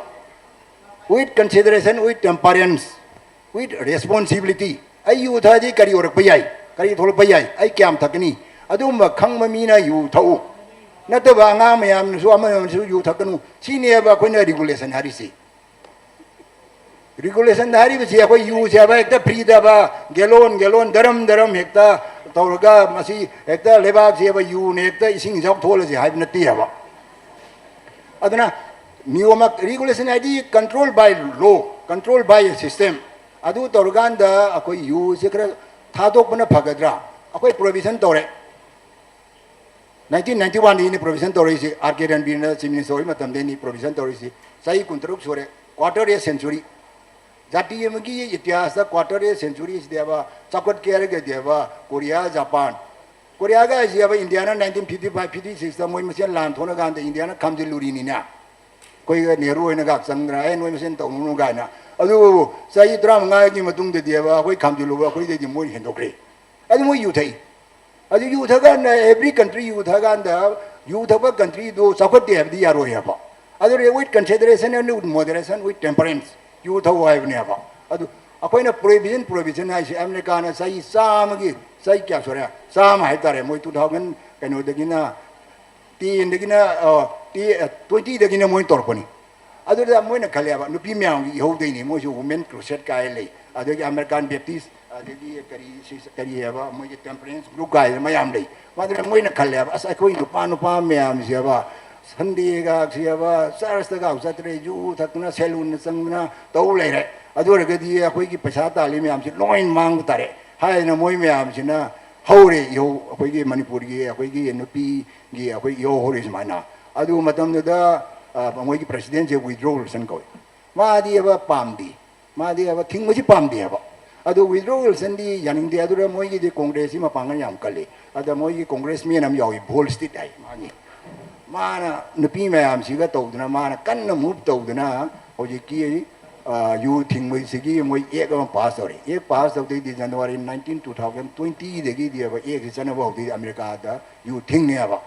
with consideration, with temperance, with responsibility꯫ ꯑꯩ ꯌꯨ ꯊꯛꯑꯗꯤ ꯀꯔꯤ ꯑꯣꯏꯔꯛꯄ ꯌꯥꯏ, ꯀꯔꯤ ꯊꯣꯛꯂꯛꯄ ꯌꯥꯏ, ꯑꯩ ꯀꯌꯥꯝ ꯊꯛꯀꯅꯤ, ꯑꯗꯨꯒꯨꯝꯕ ꯈꯪꯕ ꯃꯤꯅ ꯌꯨ ꯊꯛꯎ꯫ ꯅꯠꯇꯕ ꯑꯉꯥꯡ ꯃꯌꯥꯝꯅꯁꯨ ꯑꯃꯅꯁꯨ ꯌꯨ ꯊꯛꯀꯅꯨ, ꯁꯤꯅꯦꯕ ꯑꯩꯈꯣꯏꯅ regulation ꯍꯥꯏꯔꯤꯁꯤ꯫ Regulation ꯍꯥꯏꯔꯤꯕꯁꯤ ꯑꯩꯈꯣꯏ ꯌꯨꯁꯦ ꯍꯥꯏꯕ ꯍꯦꯛꯇ ꯐ꯭ꯔꯤꯗ ꯍꯥꯏꯕ ꯒꯦꯂꯣꯟ ꯒꯦꯂꯣꯟ ꯗꯔꯝ ꯗꯔꯝ ꯍꯦꯛꯇ ꯇꯧꯔꯒ ꯃꯁꯤ ꯍꯦꯛꯇ ꯂꯩꯕꯥꯛꯁꯦ ꯍꯥꯏꯕ ꯌꯨꯅ ꯍꯦꯛꯇ ꯏꯁꯤꯡ ꯏꯆꯥꯎ ꯊꯣꯛꯍꯜꯂꯁꯤ ꯍꯥꯏꯕ ꯅꯠꯇꯦ ꯍꯥꯏꯕ꯫ ꯑꯗꯨꯅ ꯅꯤꯌꯣꯝ ꯑꯃ, regulation ꯍꯥꯏꯗꯤ control by law, control by system꯫ ꯑꯗꯨ ꯇꯧꯔꯀꯥꯟꯗ ꯑꯩꯈꯣꯏ ꯌꯨꯁꯦ ꯈꯔ ꯊꯥꯗꯣꯛꯄꯅ ꯐꯒꯗ꯭ꯔꯥ? ꯑꯩꯈꯣꯏ provision ꯇꯧꯔꯦ꯫ Nineteen ninety one ꯗꯒꯤꯅꯤ provision ꯇꯧꯔꯛꯏꯁꯤ, ꯑꯥꯔ ꯀꯦ ꯔꯟꯕꯤꯔꯅ chief minister ꯑꯣꯏꯕ ꯃꯇꯝꯗꯒꯤꯅꯤ provision ꯇꯧꯔꯛꯏꯁꯤ꯫ ꯆꯍꯤ ꯀꯨꯟꯇꯔꯨꯛ ꯁꯨꯔꯦ, quarter a century꯫ ꯖꯥꯇꯤ ꯑꯃꯒꯤ ꯏꯇꯤꯍꯥꯁꯇ quarter a century ꯁꯤꯗꯤ ꯍꯥꯏꯕ ꯆꯥꯎꯈꯠꯀꯦ ꯍꯥꯏꯔꯒꯗꯤ ꯍꯥꯏꯕ ꯀꯣꯔꯤꯌꯥ, ꯖꯄꯥꯟ꯫ ꯀꯣꯔꯤꯌꯥꯒ ꯍꯥꯏꯁꯤ ꯍꯥꯏꯕ ꯏꯟꯗꯤꯌꯥꯅ nineteen fifty five fifty six ꯇ ꯃꯣꯏ ꯃꯁꯦꯟ ꯂꯥꯟ ꯊꯣꯛꯅ ꯀꯥꯟꯗ ꯏꯟꯗꯤꯌꯥꯅ ꯈꯥꯝꯖꯤꯜꯂꯨꯔꯤꯅꯤꯅ꯫ ꯑꯩꯈꯣꯏꯒ ꯅꯦꯍꯔꯨ ꯍꯣꯏꯅ ꯉꯥꯏꯍꯥꯛ ꯆꯪꯗꯅ, "ꯑꯦ, ꯅꯣꯏ ꯃꯁꯦꯟ ꯇꯧꯅꯨ" ꯀꯥꯏꯅ꯫ ꯑꯗꯨꯕꯨ ꯆꯍꯤ ꯇꯔꯥꯃꯉꯥꯒꯤ ꯃꯇꯨꯡꯗꯗꯤ ꯍꯥꯏꯕ ꯑꯩꯈꯣꯏ ꯈꯥꯝꯖꯤꯜꯂꯨꯕ ꯑꯩꯈꯣꯏꯗꯩꯗꯤ ꯃꯣꯏꯅ ꯍꯦꯟꯗꯣꯛꯈ꯭ꯔꯦ꯫ ꯑꯗꯨ ꯃꯣꯏ ꯌꯨ ꯊꯛꯏ꯫ ꯑꯗꯨ ꯌꯨ ꯊꯛꯀꯥꯟꯗ every country ꯌꯨ ꯊꯛꯀꯥꯟꯗ ꯌꯨ ꯊꯛꯄ country ꯗꯨ ꯆꯥꯎꯈꯠꯇꯦ ꯍꯥꯏꯕꯗꯤ ꯌꯥꯔꯣꯏ ꯍꯥꯏꯕ꯫ ꯑꯗꯨ with consideration and with moderation, with temperance ꯌꯨ ꯊꯛꯎ ꯍꯥꯏꯕꯅꯦꯕ꯫ ꯑꯗꯨ ꯑꯩꯈꯣꯏꯅ prohibition, prohibition ꯍꯥꯏꯁꯦ ꯑꯃꯦꯔꯤꯀꯥꯅ ꯆꯍꯤ ꯆꯥꯝꯃꯒꯤ, ꯆꯍꯤ ꯀꯌꯥ ꯁꯨꯔꯦ? ꯆꯥꯝꯃ ꯍꯥꯏꯇꯥꯔꯦ꯫ ꯃꯣꯏ two thousand ꯀꯩꯅꯣꯗꯒꯤꯅ, ten ꯗꯒꯤꯅ, ꯑ, ꯇꯤ-, ꯑ, twenty ꯗꯒꯤꯅ ꯃꯣꯏ ꯇꯧꯔꯛꯄꯅꯤ꯫ ꯑꯗꯨꯗ ꯃꯣꯏꯅ ꯈꯜꯂꯦꯕ, ꯅꯨꯄꯤ ꯃꯌꯥꯝꯒꯤ ꯏꯍꯧꯗꯩꯅꯤ, ꯃꯣꯏꯁꯨ Women Crusade ꯀꯥꯏ ꯂꯩ, ꯑꯗꯒꯤ American Baptist, ꯑꯗꯒꯤ ꯀꯔꯤ, ꯁꯤ-, ꯀꯔꯤ ꯍꯥꯏꯕ, ꯃꯣꯏꯒꯤ temperance group ꯀꯥꯏꯗꯅ ꯃꯌꯥꯝ ꯂꯩ꯫ ꯃꯗꯨꯅ ꯃꯣꯏꯅ ꯈꯜꯂꯦꯕ, "ꯑꯁ, ꯑꯩꯈꯣꯏ ꯅꯨꯄꯥ, ꯅꯨꯄꯥ ꯃꯌꯥꯝꯁꯦꯕ, Sunday ꯒꯁꯦꯕ, church ꯇꯒ ꯆꯠꯇ꯭ꯔꯦ, ꯌꯨ ꯊꯛꯇꯅ, saloon ꯗ ꯆꯪꯗꯅ ꯇꯧ ꯂꯩꯔꯦ꯫ ꯑꯗꯨ ꯑꯣꯏꯔꯒꯗꯤ ꯑꯩꯈꯣꯏꯒꯤ ꯄꯩꯁꯥ ꯇꯥꯜꯂꯤ ꯃꯌꯥꯝꯁꯦ ꯂꯣꯏ ꯃꯥꯡꯕ ꯇꯥꯔꯦ" ꯍꯥꯏꯗꯅ ꯃꯣꯏ ꯃꯌꯥꯝꯁꯤꯅ ꯍꯧꯔꯦ ꯏꯍꯧ, ꯑꯩꯈꯣꯏꯒꯤ ꯃꯅꯤꯄꯨꯔꯒꯤ, ꯑꯩꯈꯣꯏꯒꯤ ꯅꯨꯄꯤꯒꯤ ꯑꯩꯈꯣꯏ ꯏꯍꯧ ꯍꯧꯔꯦ ꯁꯨꯃꯥꯏꯅ꯫ ꯑꯗꯨ ꯃꯇꯝꯗꯨꯗ, ꯑ, ꯃꯣꯏꯒꯤ president ꯁꯦ Woodrow Wilson ꯀꯧꯏ꯫ ꯃꯥꯗꯤ ꯍꯥꯏꯕ ꯄꯥꯝꯗꯦ꯫ ꯃꯥꯗꯤ ꯍꯥꯏꯕ ꯊꯤꯡꯕꯁꯤ ꯄꯥꯝꯗꯦ ꯍꯥꯏꯕ꯫ ꯑꯗꯨ Woodrow Wilson ꯗꯤ ꯌꯥꯅꯤꯡꯗꯦ꯫ ꯑꯗꯨꯗ ꯃꯣꯏꯒꯤꯗꯤ Congress ꯁꯤ ꯃꯄꯥꯡꯒꯜ ꯌꯥꯝ ꯀꯜꯂꯤ꯫ ꯑꯗ ꯃꯣꯏꯒꯤ congressman ꯑꯃ ꯌꯥꯎꯏ, Volstead ꯍꯥꯏ ꯃꯥꯒꯤ꯫ ꯃꯥꯅ ꯅꯨꯄꯤ ꯃꯌꯥꯝꯁꯤꯒ ꯇꯧꯗꯅ, ꯃꯥꯅ ꯀꯟꯅ move ꯇꯧꯗꯅ ꯍꯧꯖꯤꯛꯀꯤ, ꯑ, ꯌꯨ ꯊꯤꯡꯕꯁꯤꯒꯤ ꯃꯣꯏ act ꯑꯃ pass ꯇꯧꯔꯦ꯫ Act pass ꯇꯧꯗꯩꯗꯤ January nineteen, two thousand twenty ꯗꯒꯤꯗꯤ ꯍꯥꯏꯕ act ꯁꯤ ꯆꯠꯅꯕ ꯍꯧꯗꯣꯏꯗꯤ ꯑꯃꯦꯔꯤꯀꯥꯗ ꯌꯨ ꯊꯤꯡꯅꯦꯕ꯫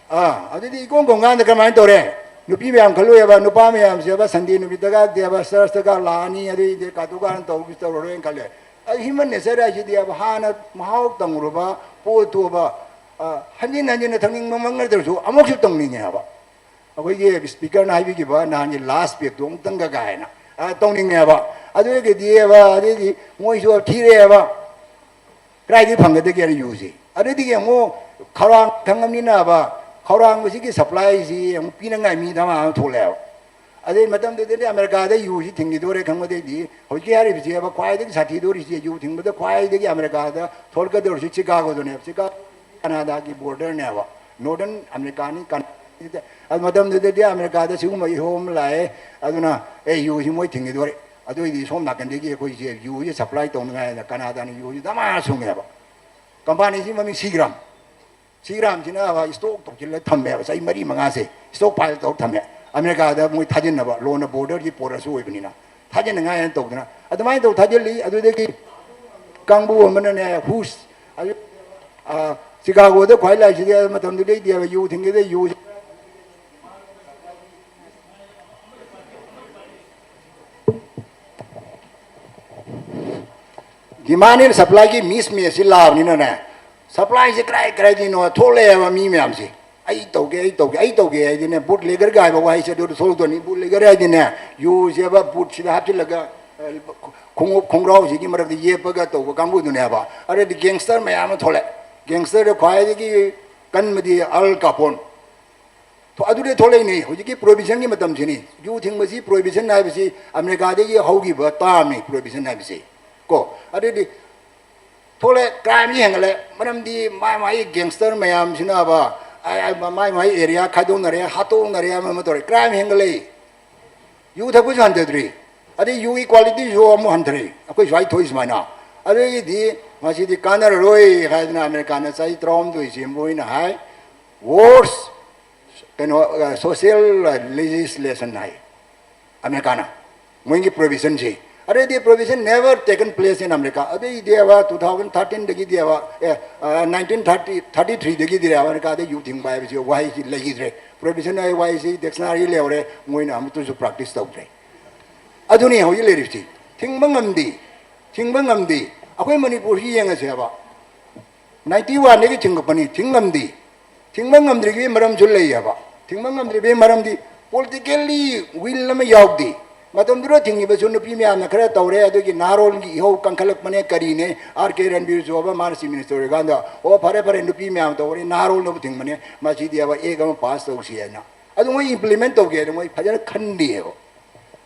ꯑꯥ, ꯑꯗꯨꯗꯤ ꯏꯀꯣꯟ ꯀꯣꯟꯀꯥꯟꯗ ꯀꯃꯥꯏꯅ ꯇꯧꯔꯦ? ꯅꯨꯄꯤ ꯃꯌꯥꯝ ꯈꯜꯂꯨꯏꯕ, ꯅꯨꯄꯥ ꯃꯌꯥꯝꯁꯦꯕ Sunday ꯅꯨꯃꯤꯠꯇꯒꯗꯤꯕ church ꯇꯒ ꯂꯥꯛꯑꯅꯤ, ꯑꯗꯨꯏꯗꯤ ꯀꯥꯇꯨ ꯀꯥꯔꯟ ꯇꯧꯕꯁꯨ ꯇꯧꯔꯔꯣꯏꯅ ꯈꯜꯂꯦ꯫ ꯑꯗꯨ human nature ꯍꯥꯏꯁꯤꯗꯤꯕ ꯍꯥꯟꯅ ꯃꯍꯥꯎ ꯇꯪꯉꯨꯔꯕ ꯄꯣꯠꯇꯨꯕ, ꯑ, ꯍꯟꯖꯤꯟ ꯍꯟꯖꯤꯟꯅ ꯊꯛꯅꯤꯡꯕꯃꯛ ꯅꯠꯇ꯭ꯔꯁꯨ ꯑꯃꯨꯛꯁꯨ ꯇꯧꯅꯤꯡꯉꯦ ꯍꯥꯏꯕ꯫ ꯑꯩꯈꯣꯏꯒꯤ speaker ꯅ ꯍꯥꯏꯕꯤꯈꯤꯕ ꯅꯍꯥꯟꯒꯤ last peg ꯇꯣ ꯑꯃꯨꯛꯇꯪꯒ ꯀꯥꯏꯅ꯫ ꯇꯧꯅꯤꯡꯉꯦꯕ꯫ ꯑꯗꯨꯒꯤꯗꯤꯕ ꯑꯗꯩꯗꯤ ꯃꯣꯏꯁꯨ ꯊꯤꯔꯛꯑꯦꯕ꯫ ꯀꯗꯥꯏꯗꯒꯤ ꯐꯪꯒꯗꯒꯦꯅ ꯌꯨꯁꯤ? ꯑꯗꯨꯗꯒꯤ ꯑꯃꯨꯛ ꯈꯧꯔꯥꯡ ꯊꯪꯉꯝꯅꯤꯅꯕ, ꯈꯧꯔꯥꯡꯕꯁꯤꯒꯤ ꯁꯄ꯭ꯂꯥꯏꯁꯤ ꯑꯃꯨꯛ ꯄꯤꯅꯉꯥꯏ ꯃꯤ ꯗꯃꯥ ꯑꯃ ꯊꯣꯛꯂꯛꯑꯦꯕ꯫ ꯑꯗꯩ ꯃꯇꯝꯗꯨꯗꯗꯤ ꯑꯃꯦꯔꯤꯀꯥꯗ ꯌꯨꯁꯤ ꯊꯤꯡꯈꯤꯗꯣꯔꯦ ꯈꯪꯕꯗꯩꯗꯤ ꯍꯧꯖꯤꯛꯀꯤ ꯍꯥꯏꯔꯤꯕꯁꯤꯕ ꯈ꯭ꯋꯥꯏꯗꯒꯤ ꯁꯥꯊꯤꯗꯣꯔꯤꯁꯤ, ꯌꯨ ꯊꯤꯡꯕꯗ ꯈ꯭ꯋꯥꯏꯗꯒꯤ ꯑꯃꯦꯔꯤꯀꯥꯗ ꯊꯣꯛꯂꯛꯀꯗꯧꯔꯤꯁꯤ ꯆꯤꯀꯥꯒꯣꯗꯨꯅꯦꯕ꯫ Chicago ꯀꯅꯥꯗꯥꯒꯤ ꯕꯣꯔꯗꯔꯅꯦꯕ, northern ꯑꯃꯦꯔꯤꯀꯥꯅꯤ꯫ ꯑꯗꯨ ꯃꯇꯝꯗꯨꯗꯗꯤ ꯑꯃꯦꯔꯤꯀꯥꯗ ꯁꯤꯒꯨꯝꯕ ꯏꯍꯧ ꯑꯃ ꯂꯥꯛꯑꯦ꯫ ꯑꯗꯨꯅ ꯑꯦ, ꯌꯨꯁꯤ ꯃꯣꯏ ꯊꯤꯡꯈꯤꯗꯣꯔꯦ꯫ ꯑꯗꯨꯑꯣꯏꯗꯤ ꯁꯣꯝ ꯅꯥꯀꯟꯗꯒꯤ ꯑꯩꯈꯣꯏꯁꯦ ꯌꯨꯁꯦ ꯁꯄ꯭ꯂꯥꯏ ꯇꯧꯅꯉꯥꯏꯅ ꯀꯅꯥꯗꯥꯅ ꯌꯨꯁꯦ ꯗꯃꯥ ꯁꯨꯡꯉꯦꯕ꯫ ꯀꯝꯄꯅꯤꯁꯤ ꯃꯃꯤꯡ ꯁꯤꯒ꯭ꯔꯥꯝ꯫ ꯁꯤꯒ꯭ꯔꯥꯝꯁꯤꯅ ꯁ꯭ꯇꯣꯛ ꯇꯧꯁꯤꯜꯂ ꯊꯝꯃꯦꯕ꯫ ꯆꯍꯤ ꯃꯔꯤ ꯃꯉꯥꯁꯦ ꯁ꯭ꯇꯣꯛ ꯄꯥꯏꯜ ꯇꯧꯔ ꯊꯝꯃꯦ꯫ ꯑꯃꯦꯔꯤꯀꯥꯗ ꯃꯣꯏ ꯊꯥꯖꯤꯟꯅꯕ, ꯂꯣꯟꯅ ꯕꯣꯔꯗꯔꯒꯤ ꯄꯣꯔꯠꯁꯨ ꯑꯣꯏꯕꯅꯤꯅ ꯊꯥꯖꯤꯟꯅꯉꯥꯏ ꯍꯥꯏꯅ ꯇꯧꯗꯅ ꯑꯗꯨꯃꯥꯏꯅ ꯇꯧ ꯊꯥꯖꯤꯜꯂꯤ꯫ ꯑꯗꯨꯗꯒꯤ ꯀꯥꯡꯕꯨ ꯑꯃꯅꯅꯦ ꯍꯨꯁ, ꯑꯗꯨ, ꯑ, ꯆꯤꯀꯥꯒꯣꯗ ꯈ꯭ꯋꯥꯏ ꯂꯥꯏꯁꯤꯗꯤ ꯃꯇꯝꯗꯨꯗꯩꯗꯤ ꯌꯨ ꯊꯤꯡꯒꯤꯗ ꯌꯨ ꯗꯤꯃꯥꯟ ꯑꯦꯟ ꯁꯄ꯭ꯂꯥꯏꯒꯤ ꯃꯤꯁ ꯃꯦꯠꯁꯁꯤ ꯂꯥꯛꯑꯕꯅꯤꯅꯅꯦ, ꯁꯄ꯭ꯂꯥꯏꯁꯦ ꯀꯗꯥꯏ ꯀꯗꯥꯏꯗꯩꯅꯣ ꯊꯣꯛꯂꯛꯑꯦꯕ ꯃꯤ ꯃꯌꯥꯝꯁꯦ꯫ ꯑꯩ ꯇꯧꯒꯦ, ꯑꯩ ꯇꯧꯒꯦ, ꯑꯩ ꯇꯧꯒꯦ ꯍꯥꯏꯗꯤꯅꯦ, ꯕꯨꯠ ꯂꯦꯒꯔꯒ ꯍꯥꯏꯕ ꯋꯥꯍꯩꯁꯦ ꯑꯗꯨꯗ ꯊꯣꯛꯂꯛꯇꯣꯏꯅꯤ꯫ ꯕꯨꯠ ꯂꯦꯒꯔ ꯍꯥꯏꯗꯤꯅꯦ, ꯌꯨꯁꯦꯕ ꯕꯨꯠꯁꯤꯗ ꯍꯥꯞꯆꯤꯜꯂꯒ, ꯑ, ꯈꯣꯡꯎꯞ ꯈꯣꯡꯒ꯭ꯔꯥꯎꯁꯤꯒꯤ ꯃꯔꯛꯇ ꯌꯦꯞꯄꯒ ꯇꯧꯕ ꯀꯥꯡꯕꯨꯗꯨꯅꯦꯕ꯫ ꯑꯗꯩꯗꯤ ꯒꯦꯡꯁꯇꯔ ꯃꯌꯥꯝ ꯑꯃ ꯊꯣꯛꯂꯛꯑꯦ꯫ ꯒꯦꯡꯁꯇꯔꯗ ꯈ꯭ꯋꯥꯏꯗꯒꯤ ꯀꯟꯕꯗꯤ ꯑꯜ ꯀꯥꯄꯣꯟ꯫ ꯊꯣ-, ꯑꯗꯨꯗꯤ ꯊꯣꯛꯂꯛꯏꯅꯦ꯫ ꯍꯧꯖꯤꯛꯀꯤ ꯄ꯭ꯔꯣꯍꯤꯕꯤꯁꯟꯒꯤ ꯃꯇꯝꯁꯤꯅꯤ꯫ ꯌꯨ ꯊꯤꯡꯕꯁꯤ, ꯄ꯭ꯔꯣꯍꯤꯕꯤꯁꯟ ꯍꯥꯏꯕꯁꯤ ꯑꯃꯦꯔꯤꯀꯥꯗꯒꯤ ꯍꯧꯈꯤꯕ ꯇꯥꯔꯝꯅꯤ, ꯄ꯭ꯔꯣꯍꯤꯕꯤꯁꯟ ꯍꯥꯏꯕꯁꯤ꯫ ꯀꯣ, ꯑꯗꯨꯗꯤ ꯊꯣꯛꯂꯛꯑꯦ, ꯀ꯭ꯔꯥꯏꯝꯁꯤ ꯍꯦꯟꯒꯠꯂꯦ꯫ ꯃꯔꯝꯗꯤ ꯃꯥꯏ ꯃꯥꯏ ꯒꯦꯡꯁꯇꯔ ꯃꯌꯥꯝꯁꯤꯅꯕ, ꯑ, ꯑ, ꯃꯥꯏ ꯃꯥꯏ ꯑꯦꯔꯤꯌꯥ ꯈꯥꯏꯗꯣꯛꯅꯔꯦ, ꯍꯥꯠꯇꯣꯛꯅꯔꯦ, ꯑꯃ ꯑꯃ ꯇꯧꯔꯦ, ꯀ꯭ꯔꯥꯏꯝ ꯍꯦꯟꯒꯠꯂꯛꯏ꯫ ꯌꯨ ꯊꯛꯄꯁꯨ ꯍꯟꯊꯗ꯭ꯔꯤ, ꯑꯗꯩ ꯌꯨꯒꯤ ꯀ꯭ꯋꯥꯂꯤꯇꯤꯁꯨ ꯑꯃꯨꯛ ꯍꯟꯊꯔꯛꯏ꯫ ꯑꯩꯈꯣꯏ ꯁ꯭ꯋꯥꯏ ꯊꯣꯛꯏ ꯁꯨꯃꯥꯏꯅ꯫ ꯑꯗꯒꯤꯗꯤ ꯃꯁꯤꯗꯤ ꯀꯥꯟꯅꯔꯔꯣꯏ ꯍꯥꯏꯗꯅ ꯑꯃꯦꯔꯤꯀꯥꯅ ꯆꯍꯤ ꯇꯔꯥꯍꯨꯝꯗꯣꯏꯁꯤ ꯃꯣꯏꯅ ꯍꯥꯏ, ꯋꯣꯔꯁ ꯀꯩꯅꯣ, ꯑ, ꯁꯣꯁꯤꯌꯦꯜ ꯂꯦꯖꯤꯁꯂꯦꯁꯟ ꯍꯥꯏ ꯑꯃꯦꯔꯤꯀꯥꯅ꯫ ꯃꯣꯏꯒꯤ ꯄ꯭ꯔꯣꯍꯤꯕꯤꯁꯟꯁꯤ꯫ ꯑꯗꯩꯗꯤ prohibition never taken place in America꯫ ꯑꯗꯩꯗꯤꯕ two thousand thirteen ꯗꯒꯤꯗꯤꯕ, ꯑꯦ, ꯑ, nineteen thirty, thirty three ꯗꯒꯤꯗꯤ ꯑꯃꯦꯔꯤꯀꯥꯗ ꯌꯨ ꯊꯤꯡꯕ ꯍꯥꯏꯕꯁꯤ ꯋꯥꯍꯩꯁꯤ ꯂꯩꯈꯤꯗ꯭ꯔꯦ꯫ ꯄ꯭ꯔꯣꯍꯤꯕꯤꯁꯟ ꯍꯥꯏ ꯋꯥꯍꯩꯁꯤ ꯗꯤꯛꯁꯅꯥꯔꯤ ꯂꯩꯍꯧꯔꯦ, ꯃꯣꯏꯅ ꯑꯃꯠꯇꯁꯨ ꯄ꯭ꯔꯦꯛꯇꯤꯁ ꯇꯧꯗ꯭ꯔꯦ꯫ ꯑꯗꯨꯅꯤ ꯍꯧꯖꯤꯛ ꯂꯩꯔꯤꯕꯁꯤ꯫ ꯊꯤꯡꯕ ꯉꯝꯗꯦ, ꯊꯤꯡꯕ ꯉꯝꯗꯦ꯫ ꯑꯩꯈꯣꯏ ꯃꯅꯤꯄꯨꯔꯁꯤ ꯌꯦꯡꯉꯁꯦꯕ, ꯅꯥꯏꯟꯇꯤ ꯋꯥꯟꯗꯒꯤ ꯊꯤꯡꯒꯠꯄꯅꯤ, ꯊꯤꯡ ꯉꯝꯗꯦ꯫ ꯊꯤꯡꯕ ꯉꯝꯗ꯭ꯔꯤꯕꯒꯤ ꯃꯔꯝꯁꯨ ꯂꯩꯌꯦꯕ꯫ ꯊꯤꯡꯕ ꯉꯝꯗ꯭ꯔꯤꯕꯒꯤ ꯃꯔꯝꯗꯤ politically will ꯑꯃ ꯌꯥꯎꯗꯦ꯫ ꯃꯇꯝꯗꯨꯗ ꯊꯤꯡꯉꯤꯕꯁꯨ ꯅꯨꯄꯤ ꯃꯌꯥꯝꯅ ꯈꯔ ꯇꯧꯔꯦ, ꯑꯗꯨꯒꯤ ꯅꯍꯥꯔꯣꯜꯒꯤ ꯏꯍꯧ ꯀꯟꯈꯠꯂꯛꯄꯅꯦ꯫ ꯀꯔꯤꯅꯦ, ꯑꯥꯔ ꯀꯦ ꯔꯟꯕꯤꯔ ꯁꯨ ꯍꯥꯏꯕ, ꯃꯥꯅ ꯆꯤꯐ ꯃꯤꯅꯤꯁꯇꯔ ꯑꯣꯏꯔꯀꯥꯟꯗ, "ꯑꯣ, ꯐꯔꯦ ꯐꯔꯦ, ꯅꯨꯄꯤ ꯃꯌꯥꯝ ꯇꯧꯕꯅꯦ, ꯅꯍꯥꯔꯣꯜꯅꯕꯨ ꯊꯤꯡꯕꯅꯦ, ꯃꯁꯤꯗꯤ" ꯍꯥꯏꯕ, "ꯑꯦꯛ ꯑꯃ ꯄꯥꯁ ꯇꯧꯁꯤ" ꯍꯥꯏꯅ꯫ ꯑꯗꯨ ꯃꯣꯏ ꯏꯝꯄ꯭ꯂꯤꯃꯦꯟ ꯇꯧꯒꯦ ꯍꯥꯏꯅ ꯃꯣꯏ ꯐꯖꯅ ꯈꯟꯗꯦꯕ꯫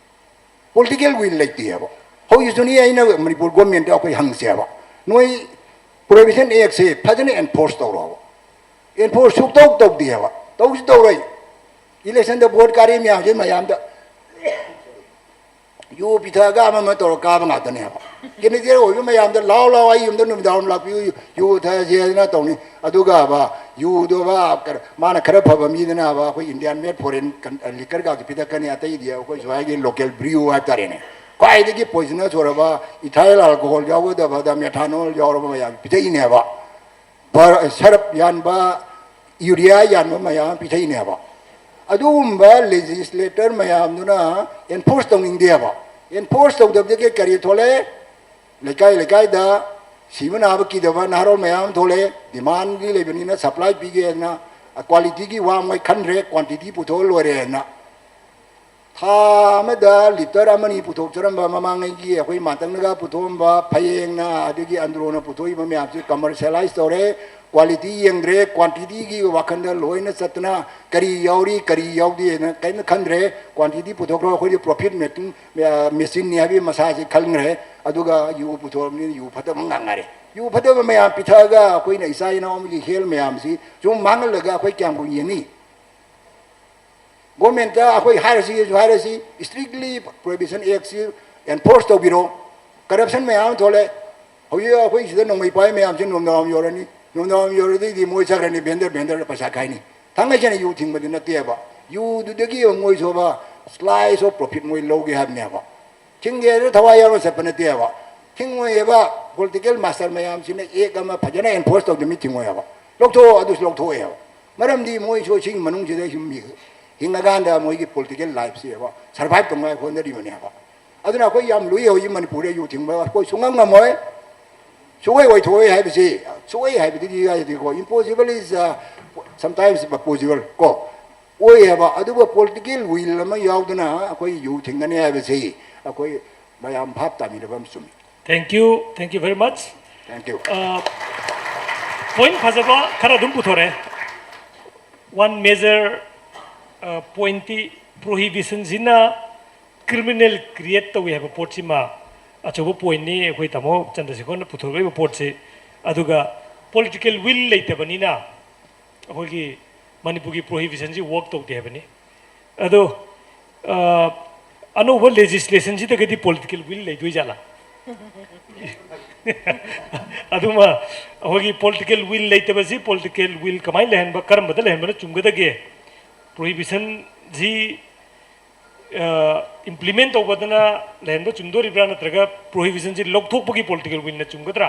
ꯄꯣꯂꯤꯇꯤꯀꯦꯜ ꯋꯤꯜ ꯂꯩꯇꯦꯕ꯫ ꯍꯧꯖꯤꯛꯁꯨꯅꯤ ꯑꯩꯅ ꯃꯅꯤꯄꯨꯔ ꯒꯣꯔꯃꯦꯟꯗ ꯑꯩꯈꯣꯏ ꯍꯪꯁꯦꯕ, ꯅꯣꯏ ꯄ꯭ꯔꯣꯍꯤꯕꯤꯁꯟ ꯑꯦꯛꯁꯦ ꯐꯖꯅ ꯑꯦꯟꯐꯣꯔꯁ ꯇꯧꯔꯣꯕ꯫ ꯑꯦꯟꯐꯣꯔꯁ ꯁꯨꯛꯇꯧ ꯇꯧꯗꯦꯕ, ꯇꯧꯁꯨ ꯇꯧꯔꯣꯏ꯫ ꯏꯂꯦꯛꯁꯟꯗ ꯚꯣꯠ ꯀꯥꯔꯤ ꯃꯌꯥꯝꯁꯦ ꯃꯌꯥꯝꯗ ꯌꯨ ꯄꯤꯊꯛꯑꯒ ꯑꯃ ꯑꯃ ꯇꯧꯔꯒ ꯀꯥꯕ ꯉꯥꯛꯇꯅꯦꯕ꯫ ꯀꯦꯟꯗꯤꯗꯦꯠ ꯑꯣꯏꯕ ꯃꯌꯥꯝꯗ "ꯂꯥꯎ ꯂꯥꯎ, ꯑꯩ ꯌꯨꯝꯗ ꯅꯨꯃꯤꯗꯥꯡ ꯋꯥꯏꯔꯝ ꯂꯥꯛꯄꯤꯌꯨ, ꯌꯨ ꯊꯛꯑꯁꯦ" ꯍꯥꯏꯗꯅ ꯇꯧꯅꯤ꯫ ꯑꯗꯨꯒꯕ ꯌꯨꯗꯨꯕ ꯀ-, ꯃꯥꯅ ꯈꯔ ꯐꯕ ꯃꯤꯗꯨꯅꯕ ꯑꯩꯈꯣꯏ ꯏꯟꯗꯤꯌꯥꯟ ꯃꯦꯗ ꯐꯣꯔꯦꯟ ꯀꯟ-, ꯂꯤꯀꯔꯒꯁꯨ ꯄꯤꯊꯛꯀꯅꯤ, ꯑꯇꯩꯗꯤ ꯑꯩꯈꯣꯏ ꯁ꯭ꯋꯥꯏꯒꯤ ꯂꯣꯀꯦꯜ ꯕ꯭ꯔꯤꯌꯨ ꯍꯥꯏꯕ ꯇꯥꯔꯦꯅꯦ꯫ ꯈ꯭ꯋꯥꯏꯗꯒꯤ ꯄꯣꯏꯖꯅꯁ ꯑꯣꯏꯔꯕ ꯏꯊꯥꯏꯜ ꯑꯜꯀꯣꯍꯣꯜ ꯌꯥꯎꯒꯗꯕꯗ ꯃꯦꯊꯥꯅꯣꯜ ꯌꯥꯎꯔꯕ ꯃꯌꯥꯝ ꯄꯤꯊꯛꯏꯅꯦꯕ꯫ ꯕꯔ-, ꯁꯔꯞ ꯌꯥꯟꯕ, ꯌꯨꯔꯤꯌꯥ ꯌꯥꯟꯕ ꯃꯌꯥꯝ ꯄꯤꯊꯛꯏꯅꯦꯕ꯫ ꯑꯗꯨꯒꯨꯝꯕ ꯂꯦꯖꯤꯁꯂꯦꯇꯔ ꯃꯌꯥꯝꯗꯨꯅ ꯑꯦꯟꯐꯣꯔꯁ ꯇꯧꯅꯤꯡꯗꯦꯕ꯫ ꯑꯦꯟꯐꯣꯔꯁ ꯇꯧꯗꯕꯗꯒꯤ ꯀꯔꯤ ꯊꯣꯛꯂꯛꯑꯦ? ꯂꯩꯀꯥꯏ ꯂꯩꯀꯥꯏꯗ ꯁꯤꯕ ꯅꯥꯕ ꯀꯤꯗꯕ ꯅꯍꯥꯔꯣꯜ ꯃꯌꯥꯝ ꯑꯃ ꯊꯣꯛꯂꯛꯑꯦ꯫ ꯗꯤꯃꯥꯟꯗꯤ ꯂꯩꯕꯅꯤꯅ ꯁꯄ꯭ꯂꯥꯏ ꯄꯤꯒꯦꯅ, ꯀ꯭ꯋꯥꯂꯤꯇꯤꯒꯤ ꯋꯥ ꯃꯣꯏ ꯈꯟꯗ꯭ꯔꯦ, ꯀ꯭ꯋꯥꯟꯇꯤꯇꯤ ꯄꯨꯊꯣꯛꯑ ꯂꯣꯏꯔꯦꯅ꯫ ꯊꯥ ꯑꯃꯗ ꯂꯤꯇꯔ ꯑꯃꯅꯤ ꯄꯨꯊꯣꯛꯆꯔꯝꯕ ꯃꯃꯥꯡꯉꯩꯒꯤ ꯑꯩꯈꯣꯏ ꯃꯥꯇꯪꯅꯒ ꯄꯨꯊꯣꯛꯑꯝꯕ, ꯐꯌꯦꯡꯅ ꯑꯗꯒꯤ ꯑꯟꯗ꯭ꯔꯣꯅ ꯄꯨꯊꯣꯛꯏꯕ ꯃꯌꯥꯝꯁꯤ ꯀꯃꯔꯁꯤꯌꯦꯂꯥꯏꯁ ꯇꯧꯔꯦ꯫ ꯀ꯭ꯋꯥꯂꯤꯇꯤ ꯌꯦꯡꯗ꯭ꯔꯦ, ꯀ꯭ꯋꯥꯟꯇꯤꯇꯤꯒꯤ ꯋꯥꯈꯜꯗ ꯂꯣꯏꯅ ꯆꯠꯇꯅ ꯀꯔꯤ ꯌꯥꯎꯔꯤ, ꯀꯔꯤ ꯌꯥꯎꯗꯦꯅ ꯀꯔꯤꯝꯇ ꯈꯟꯗ꯭ꯔꯦ꯫ ꯀ꯭ꯋꯥꯟꯇꯤꯇꯤ ꯄꯨꯊꯣꯛꯈ꯭ꯔꯣ, ꯑꯩꯈꯣꯏꯗꯤ ꯄ꯭ꯔꯣꯐꯤꯠ ꯃꯦꯀꯤꯡ, ꯑ, ꯃꯦꯆꯤꯟꯅꯤ ꯍꯥꯏꯕꯒꯤ ꯃꯁꯥꯁꯤ ꯈꯟꯈ꯭ꯔꯦ꯫ ꯑꯗꯨꯒ ꯌꯨ ꯄꯨꯊꯣꯛꯑꯕꯅꯤꯅ ꯌꯨ ꯐꯠꯇꯕ ꯉꯥꯡꯅꯔꯦ꯫ ꯌꯨ ꯐꯠꯇꯕ ꯃꯌꯥꯝ ꯄꯤꯊꯛꯑꯒ ꯑꯩꯈꯣꯏꯅ ꯏꯆꯥ ꯏꯅꯥꯎ ꯑꯃꯒꯤ ꯍꯦꯜꯊ ꯃꯌꯥꯝꯁꯤ ꯁꯨꯝ ꯃꯥꯡꯍꯜꯂꯒ ꯑꯩꯈꯣꯏ ꯀꯌꯥꯝ ꯀꯨꯏꯅ ꯌꯦꯡꯅꯤ? ꯒꯣꯔꯃꯦꯟꯇ ꯑꯩꯈꯣꯏ ꯍꯥꯏꯔꯁꯤꯁꯨ ꯍꯥꯏꯔꯁꯤ, ꯏꯁꯇ꯭ꯔꯤꯛꯂꯤ ꯄ꯭ꯔꯣꯍꯤꯕꯤꯁꯟ ꯑꯦꯛꯁꯤ ꯑꯦꯟꯐꯣꯔꯁ ꯇꯧꯕꯤꯔꯣ꯫ ꯀꯔꯞꯁꯟ ꯃꯌꯥꯝ ꯑꯃ ꯊꯣꯛꯂꯦ꯫ ꯍꯧꯖꯤꯛ ꯑꯩꯈꯣꯏ ꯁꯤꯗ ꯅꯣꯡꯃꯩ ꯄꯥꯏ ꯃꯌꯥꯝꯁꯤ ꯅꯣꯡꯗꯥꯝ ꯌꯧꯔꯅꯤ, ꯅꯣꯡꯗꯥꯝ ꯌꯧꯔꯗꯩꯗꯤ ꯃꯣꯏ ꯆꯠꯈ꯭ꯔꯅꯤ, ꯚꯦꯟꯗꯔ ꯚꯦꯟꯗꯔꯗ ꯄꯩꯁꯥ ꯈꯥꯏꯅꯤ꯫ ꯊꯥꯡꯒꯩ ꯁꯦꯡꯅ ꯌꯨ ꯊꯤꯡꯕꯗꯤ ꯅꯠꯇꯦꯕ, ꯌꯨꯗꯨꯗꯒꯤ ꯃꯣꯏꯁꯨ ꯑꯕ ꯁ꯭ꯂꯥꯏꯁ ꯑꯣꯐ ꯄ꯭ꯔꯣꯐꯤꯠ ꯃꯣꯏ ꯂꯧꯒꯦ ꯍꯥꯏꯕꯅꯦꯕ꯫ ꯊꯤꯡꯒꯦ ꯍꯥꯏꯗꯅ ꯊꯋꯥꯏ ꯌꯥꯎꯅ ꯆꯠꯄ ꯅꯠꯇꯦꯕ꯫ ꯊꯤꯡꯉꯣꯏꯑꯕ, ꯄꯣꯂꯤꯇꯤꯀꯦꯜ ꯃꯥꯁꯇꯔ ꯃꯌꯥꯝꯁꯤꯅ ꯑꯦꯛ ꯑꯃ ꯐꯖꯅ ꯑꯦꯟꯐꯣꯔꯁ ꯇꯧꯗ ꯃꯤ ꯊꯤꯡꯉꯣꯏꯑꯕ꯫ ꯂꯧꯊꯣꯛꯑꯣ, ꯑꯗꯨꯁꯨ ꯂꯧꯊꯣꯛꯑꯦꯕ꯫ ꯃꯔꯝꯗꯤ ꯃꯣꯏꯁꯨ ꯁꯤꯒꯤ ꯃꯅꯨꯡꯁꯤꯗ ꯁꯨꯝ ꯍꯤꯡꯉꯀꯥꯟꯗ ꯃꯣꯏꯒꯤ ꯄꯣꯂꯤꯇꯤꯀꯦꯜ ꯂꯥꯏꯐꯁꯦꯕ ꯁꯔꯚꯥꯏꯚ ꯇꯧꯅꯉꯥꯏ ꯍꯣꯠꯅꯔꯤꯕꯅꯦꯕ꯫ ꯑꯗꯨꯅ ꯑꯩꯈꯣꯏ ꯌꯥꯝ ꯂꯨꯏ ꯍꯧꯖꯤꯛ ꯃꯅꯤꯄꯨꯔꯗ ꯌꯨ ꯊꯤꯡꯕ ꯑꯩꯈꯣꯏ ꯁꯨꯡꯉꯝ ꯉꯝꯃꯣꯏ꯫ ꯁꯨꯡꯑꯣꯏ ꯑꯣꯏꯊꯣꯛꯑꯣꯏ ꯍꯥꯏꯕꯁꯤ, ꯁꯨꯡꯑꯣꯏ ꯍꯥꯏꯕꯗꯨꯗꯤ ꯍꯥꯏꯗꯤꯀꯣ, impossible is, uh, sometimes possible ꯀꯣ꯫ ꯑꯣꯏꯌꯦꯕ꯫ ꯑꯗꯨꯒ political will ꯑꯃ ꯌꯥꯎꯗꯅ ꯑꯩꯈꯣꯏ ꯌꯨ ꯊꯤꯡꯒꯅꯤ ꯍꯥꯏꯕꯁꯤ ꯑꯩꯈꯣꯏ ꯃꯌꯥꯝ ꯚꯥꯞ ꯇꯥꯃꯤꯟꯅꯕ ꯑꯃ ꯆꯨꯝꯃꯤ꯫ Thank you, thank you very much. Thank you. Point ꯐꯖꯕ ꯈꯔ ꯑꯗꯨꯝ ꯄꯨꯊꯣꯔꯛꯑꯦ꯫ One major ꯄꯣꯏꯟꯠꯇꯤ, ꯄ꯭ꯔꯣꯍꯤꯕꯤꯁꯟꯁꯤꯅ ꯀ꯭ꯔꯤꯃꯤꯅꯦꯜ ꯀ꯭ꯔꯤꯌꯦꯠ ꯇꯧꯏ ꯍꯥꯏꯕ ꯄꯣꯠꯁꯤꯃ ꯑꯆꯧꯕ ꯄꯣꯏꯟꯠꯅꯤ ꯑꯩꯈꯣꯏ ꯇꯥꯃꯣ ꯆꯟꯗ꯭ꯔꯁꯦꯈꯣꯔꯅ ꯄꯨꯊꯣꯔꯛꯂꯤꯕ ꯄꯣꯠꯁꯤ꯫ ꯑꯗꯨꯒ ꯄꯣꯂꯤꯇꯤꯀꯦꯜ ꯋꯤꯜ ꯂꯩꯇꯕꯅꯤꯅ ꯑꯩꯈꯣꯏꯒꯤ ꯃꯅꯤꯄꯨꯔꯒꯤ ꯄ꯭ꯔꯣꯍꯤꯕꯤꯁꯟꯁꯤ ꯋꯥꯔꯛ ꯇꯧꯗꯦ ꯍꯥꯏꯕꯅꯤ꯫ ꯑꯗꯣ ꯑꯅꯧꯕ ꯂꯦꯖꯤꯁꯂꯦꯁꯟꯁꯤꯗꯒꯗꯤ ꯄꯣꯂꯤꯇꯤꯀꯦꯜ ꯋꯤꯜ ꯂꯩꯗꯣꯏ ꯖꯥꯠꯂꯥ? ꯑꯗꯨꯃ ꯑꯩꯈꯣꯏꯒꯤ ꯄꯣꯂꯤꯇꯤꯀꯦꯜ ꯋꯤꯜ ꯂꯩꯇꯕꯁꯤ, ꯄꯣꯂꯤꯇꯤꯀꯦꯜ ꯋꯤꯜ ꯀꯃꯥꯏꯅ ꯂꯩꯍꯟꯕ, ꯀꯔꯝꯕꯗ ꯂꯩꯍꯟꯕꯅ ꯆꯨꯝꯒꯗꯒꯦ? ꯄ꯭ꯔꯣꯍꯤꯕꯤꯁꯟꯁꯤ ꯏꯝꯄ꯭ꯂꯤꯃꯦꯟ ꯇꯧꯕꯗꯅ ꯂꯩꯍꯟꯕ ꯆꯨꯝꯗꯣꯔꯤꯕ꯭ꯔꯥ, ꯅꯠꯇ꯭ꯔꯒ ꯄ꯭ꯔꯣꯍꯤꯕꯤꯁꯟꯁꯤ ꯂꯧꯊꯣꯛꯄꯒꯤ ꯄꯣꯂꯤꯇꯤꯀꯦꯜ ꯋꯤꯜꯅ ꯆꯨꯝꯒꯗ꯭ꯔꯥ?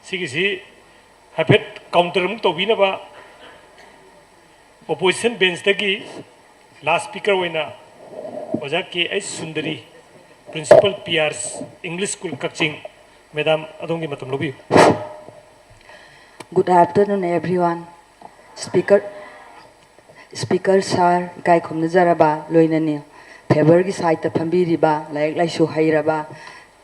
ꯁꯤꯒꯤꯁꯤ ꯍꯥꯏꯐꯦꯠ ꯀꯥꯎꯟꯇꯔ ꯑꯃꯨꯛ ꯇꯧꯕꯤꯅꯕ ꯑꯣꯄꯣꯖꯤꯁꯟ ꯕꯦꯟꯁꯇꯒꯤ ꯂꯥꯁ ꯁ꯭ꯄꯤꯀꯔ ꯑꯣꯏꯅ ꯑꯣꯖꯥ K H Sundari, principal P R English school Kakching, madam ꯑꯗꯣꯝꯒꯤ ꯃꯇꯝ ꯂꯧꯕꯤꯌꯨ꯫ Good afternoon, everyone. Speaker, Speaker Sir, ꯏꯀꯥꯏ ꯈꯨꯝꯅꯖꯔꯕ ꯂꯣꯏꯅꯅꯤ꯫ ꯐꯦꯕꯔꯒꯤ ꯁꯥꯏꯠꯇ ꯐꯝꯕꯤꯔꯤꯕ ꯂꯥꯏꯔꯤꯛ ꯂꯥꯏꯁꯨ ꯍꯩꯔꯕ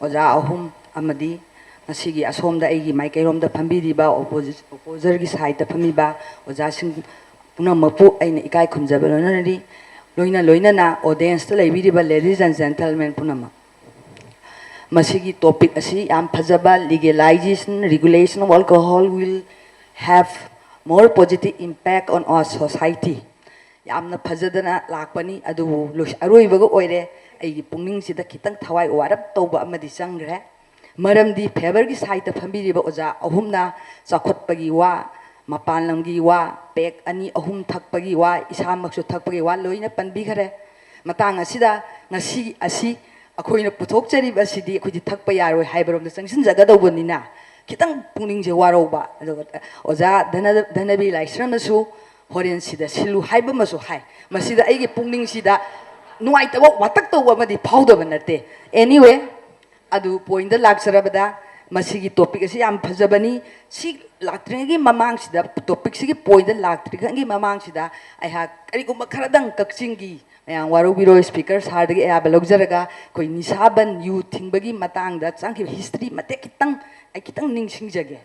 ꯑꯣꯖꯥ ꯑꯍꯨꯝ ꯑꯃꯗꯤ ꯉꯁꯤꯒꯤ ꯑꯁꯣꯝꯗ ꯑꯩꯒꯤ ꯃꯥꯏꯀꯩꯔꯣꯝꯗ ꯐꯝꯕꯤꯔꯤꯕ ꯑꯣꯄꯣꯖꯤ-, ꯑꯣꯄꯣꯖꯔꯒꯤ ꯁꯥꯏꯠꯇ ꯐꯝꯃꯤꯕ ꯑꯣꯖꯥꯁꯤꯡ ꯄꯨꯝꯅꯃꯛꯄꯨ ꯑꯩꯅ ꯏꯀꯥꯏ ꯈꯨꯝꯖꯕ ꯂꯣꯏꯅꯔꯤ꯫ ꯂꯣꯏꯅ ꯂꯣꯏꯅꯅ ꯑꯣꯗꯤꯌꯦꯟꯁꯇ ꯂꯩꯕꯤꯔꯤꯕ ladies and gentlemen ꯄꯨꯝꯅꯃꯛ, ꯃꯁꯤꯒꯤ ꯇꯣꯄꯤꯛ ꯑꯁꯤ ꯌꯥꯝ ꯐꯖꯕ, legalization, regulation of alcohol will have more positive impact on our society꯫ ꯌꯥꯝꯅ ꯐꯖꯗꯅ ꯂꯥꯛꯄꯅꯤ, ꯑꯗꯨꯕꯨ ꯂꯣꯏ-, ꯑꯔꯣꯏꯕꯒ ꯑꯣꯏꯔꯦ꯫ ꯑꯩꯒꯤ ꯄꯨꯛꯅꯤꯡꯁꯤꯗ ꯈꯤꯇꯪ ꯊꯋꯥꯏ ꯋꯥꯔꯞ ꯇꯧꯕ ꯑꯃꯗꯤ ꯆꯪꯈ꯭ꯔꯦ꯫ ꯃꯔꯝꯗꯤ ꯐꯦꯕꯔꯒꯤ ꯁꯥꯏꯠꯇ ꯐꯝꯕꯤꯔꯤꯕ ꯑꯣꯖꯥ ꯑꯍꯨꯝꯅ ꯆꯥꯎꯈꯠꯄꯒꯤ ꯋꯥ, ꯃꯄꯥꯟ ꯂꯝꯒꯤ ꯋꯥ, ꯄꯦꯛ ꯑꯅꯤ ꯑꯍꯨꯝ ꯊꯛꯄꯒꯤ ꯋꯥ, ꯏꯁꯥꯃꯛꯁꯨ ꯊꯛꯄꯒꯤ ꯋꯥ ꯂꯣꯏꯅ ꯄꯟꯕꯤꯈꯔꯦ꯫ ꯃꯇꯥꯡ ꯑꯁꯤꯗ ꯉꯁꯤ ꯑꯁꯤ ꯑꯩꯈꯣꯏꯅ ꯄꯨꯊꯣꯛꯆꯔꯤꯕ ꯑꯁꯤꯗꯤ ꯑꯩꯈꯣꯏꯗꯤ ꯊꯛꯄ ꯌꯥꯔꯣꯏ ꯍꯥꯏꯕꯔꯣꯝꯗ ꯆꯪꯁꯤꯟꯖꯒꯗꯧꯕꯅꯤꯅ, ꯈꯤꯇꯪ ꯄꯨꯛꯅꯤꯡꯁꯦ ꯋꯥꯔꯧꯕ꯫ ꯑꯗꯨꯒ ꯑꯣꯖꯥ ꯙꯅ-, ꯙꯅꯕꯤꯔ ꯂꯥꯏꯁ꯭ꯔꯝꯅꯁꯨ ꯍꯣꯔꯦꯟ ꯁꯤꯗ ꯁꯤꯜꯂꯨ ꯍꯥꯏꯕ ꯑꯃꯁꯨ ꯍꯥꯏ꯫ ꯃꯁꯤꯗ ꯑꯩꯒꯤ ꯄꯨꯛꯅꯤꯡꯁꯤꯗ ꯅꯨꯡꯉꯥꯏꯇꯕ ꯋꯥꯇꯛ ꯇꯧꯕ ꯑꯃꯗꯤ ꯐꯥꯎꯗꯕ ꯅꯠꯇꯦ꯫ Anyway, ꯑꯗꯨ ꯄꯣꯏꯟꯗ ꯂꯥꯛꯆꯔꯕꯗ, ꯃꯁꯤꯒꯤ topic ꯑꯁꯤ ꯌꯥꯝ ꯐꯖꯕꯅꯤ꯫ ꯁꯤ ꯂꯥꯛꯇ꯭ꯔꯤꯉꯩꯒꯤ ꯃꯃꯥꯡꯁꯤꯗ, topicꯁꯤꯒꯤ pointꯇ ꯂꯥꯛꯇ꯭ꯔꯤꯉꯩꯒꯤ ꯃꯃꯥꯡꯁꯤꯗ ꯑꯩꯍꯥꯛ ꯀꯔꯤꯒꯨꯝꯕ ꯈꯔꯗꯪ ꯀꯛꯆꯤꯡꯒꯤ, ꯃꯌꯥꯝ ꯋꯥꯔꯧꯕꯤꯔꯣꯏ, speaker sirꯗꯒꯤ ꯑꯌꯥꯕ ꯂꯧꯖꯔꯒ ꯑꯩꯈꯣꯏ ꯅꯤꯁꯥ ꯕꯟ, ꯌꯨ ꯊꯤꯡꯕꯒꯤ ꯃꯇꯥꯡꯗ ꯆꯪꯈꯤꯕ history ꯃꯇꯦꯛ ꯈꯤꯇꯪ ꯑꯩ ꯈꯤꯇꯪ ꯅꯤꯡꯁꯤꯡꯖꯒꯦ꯫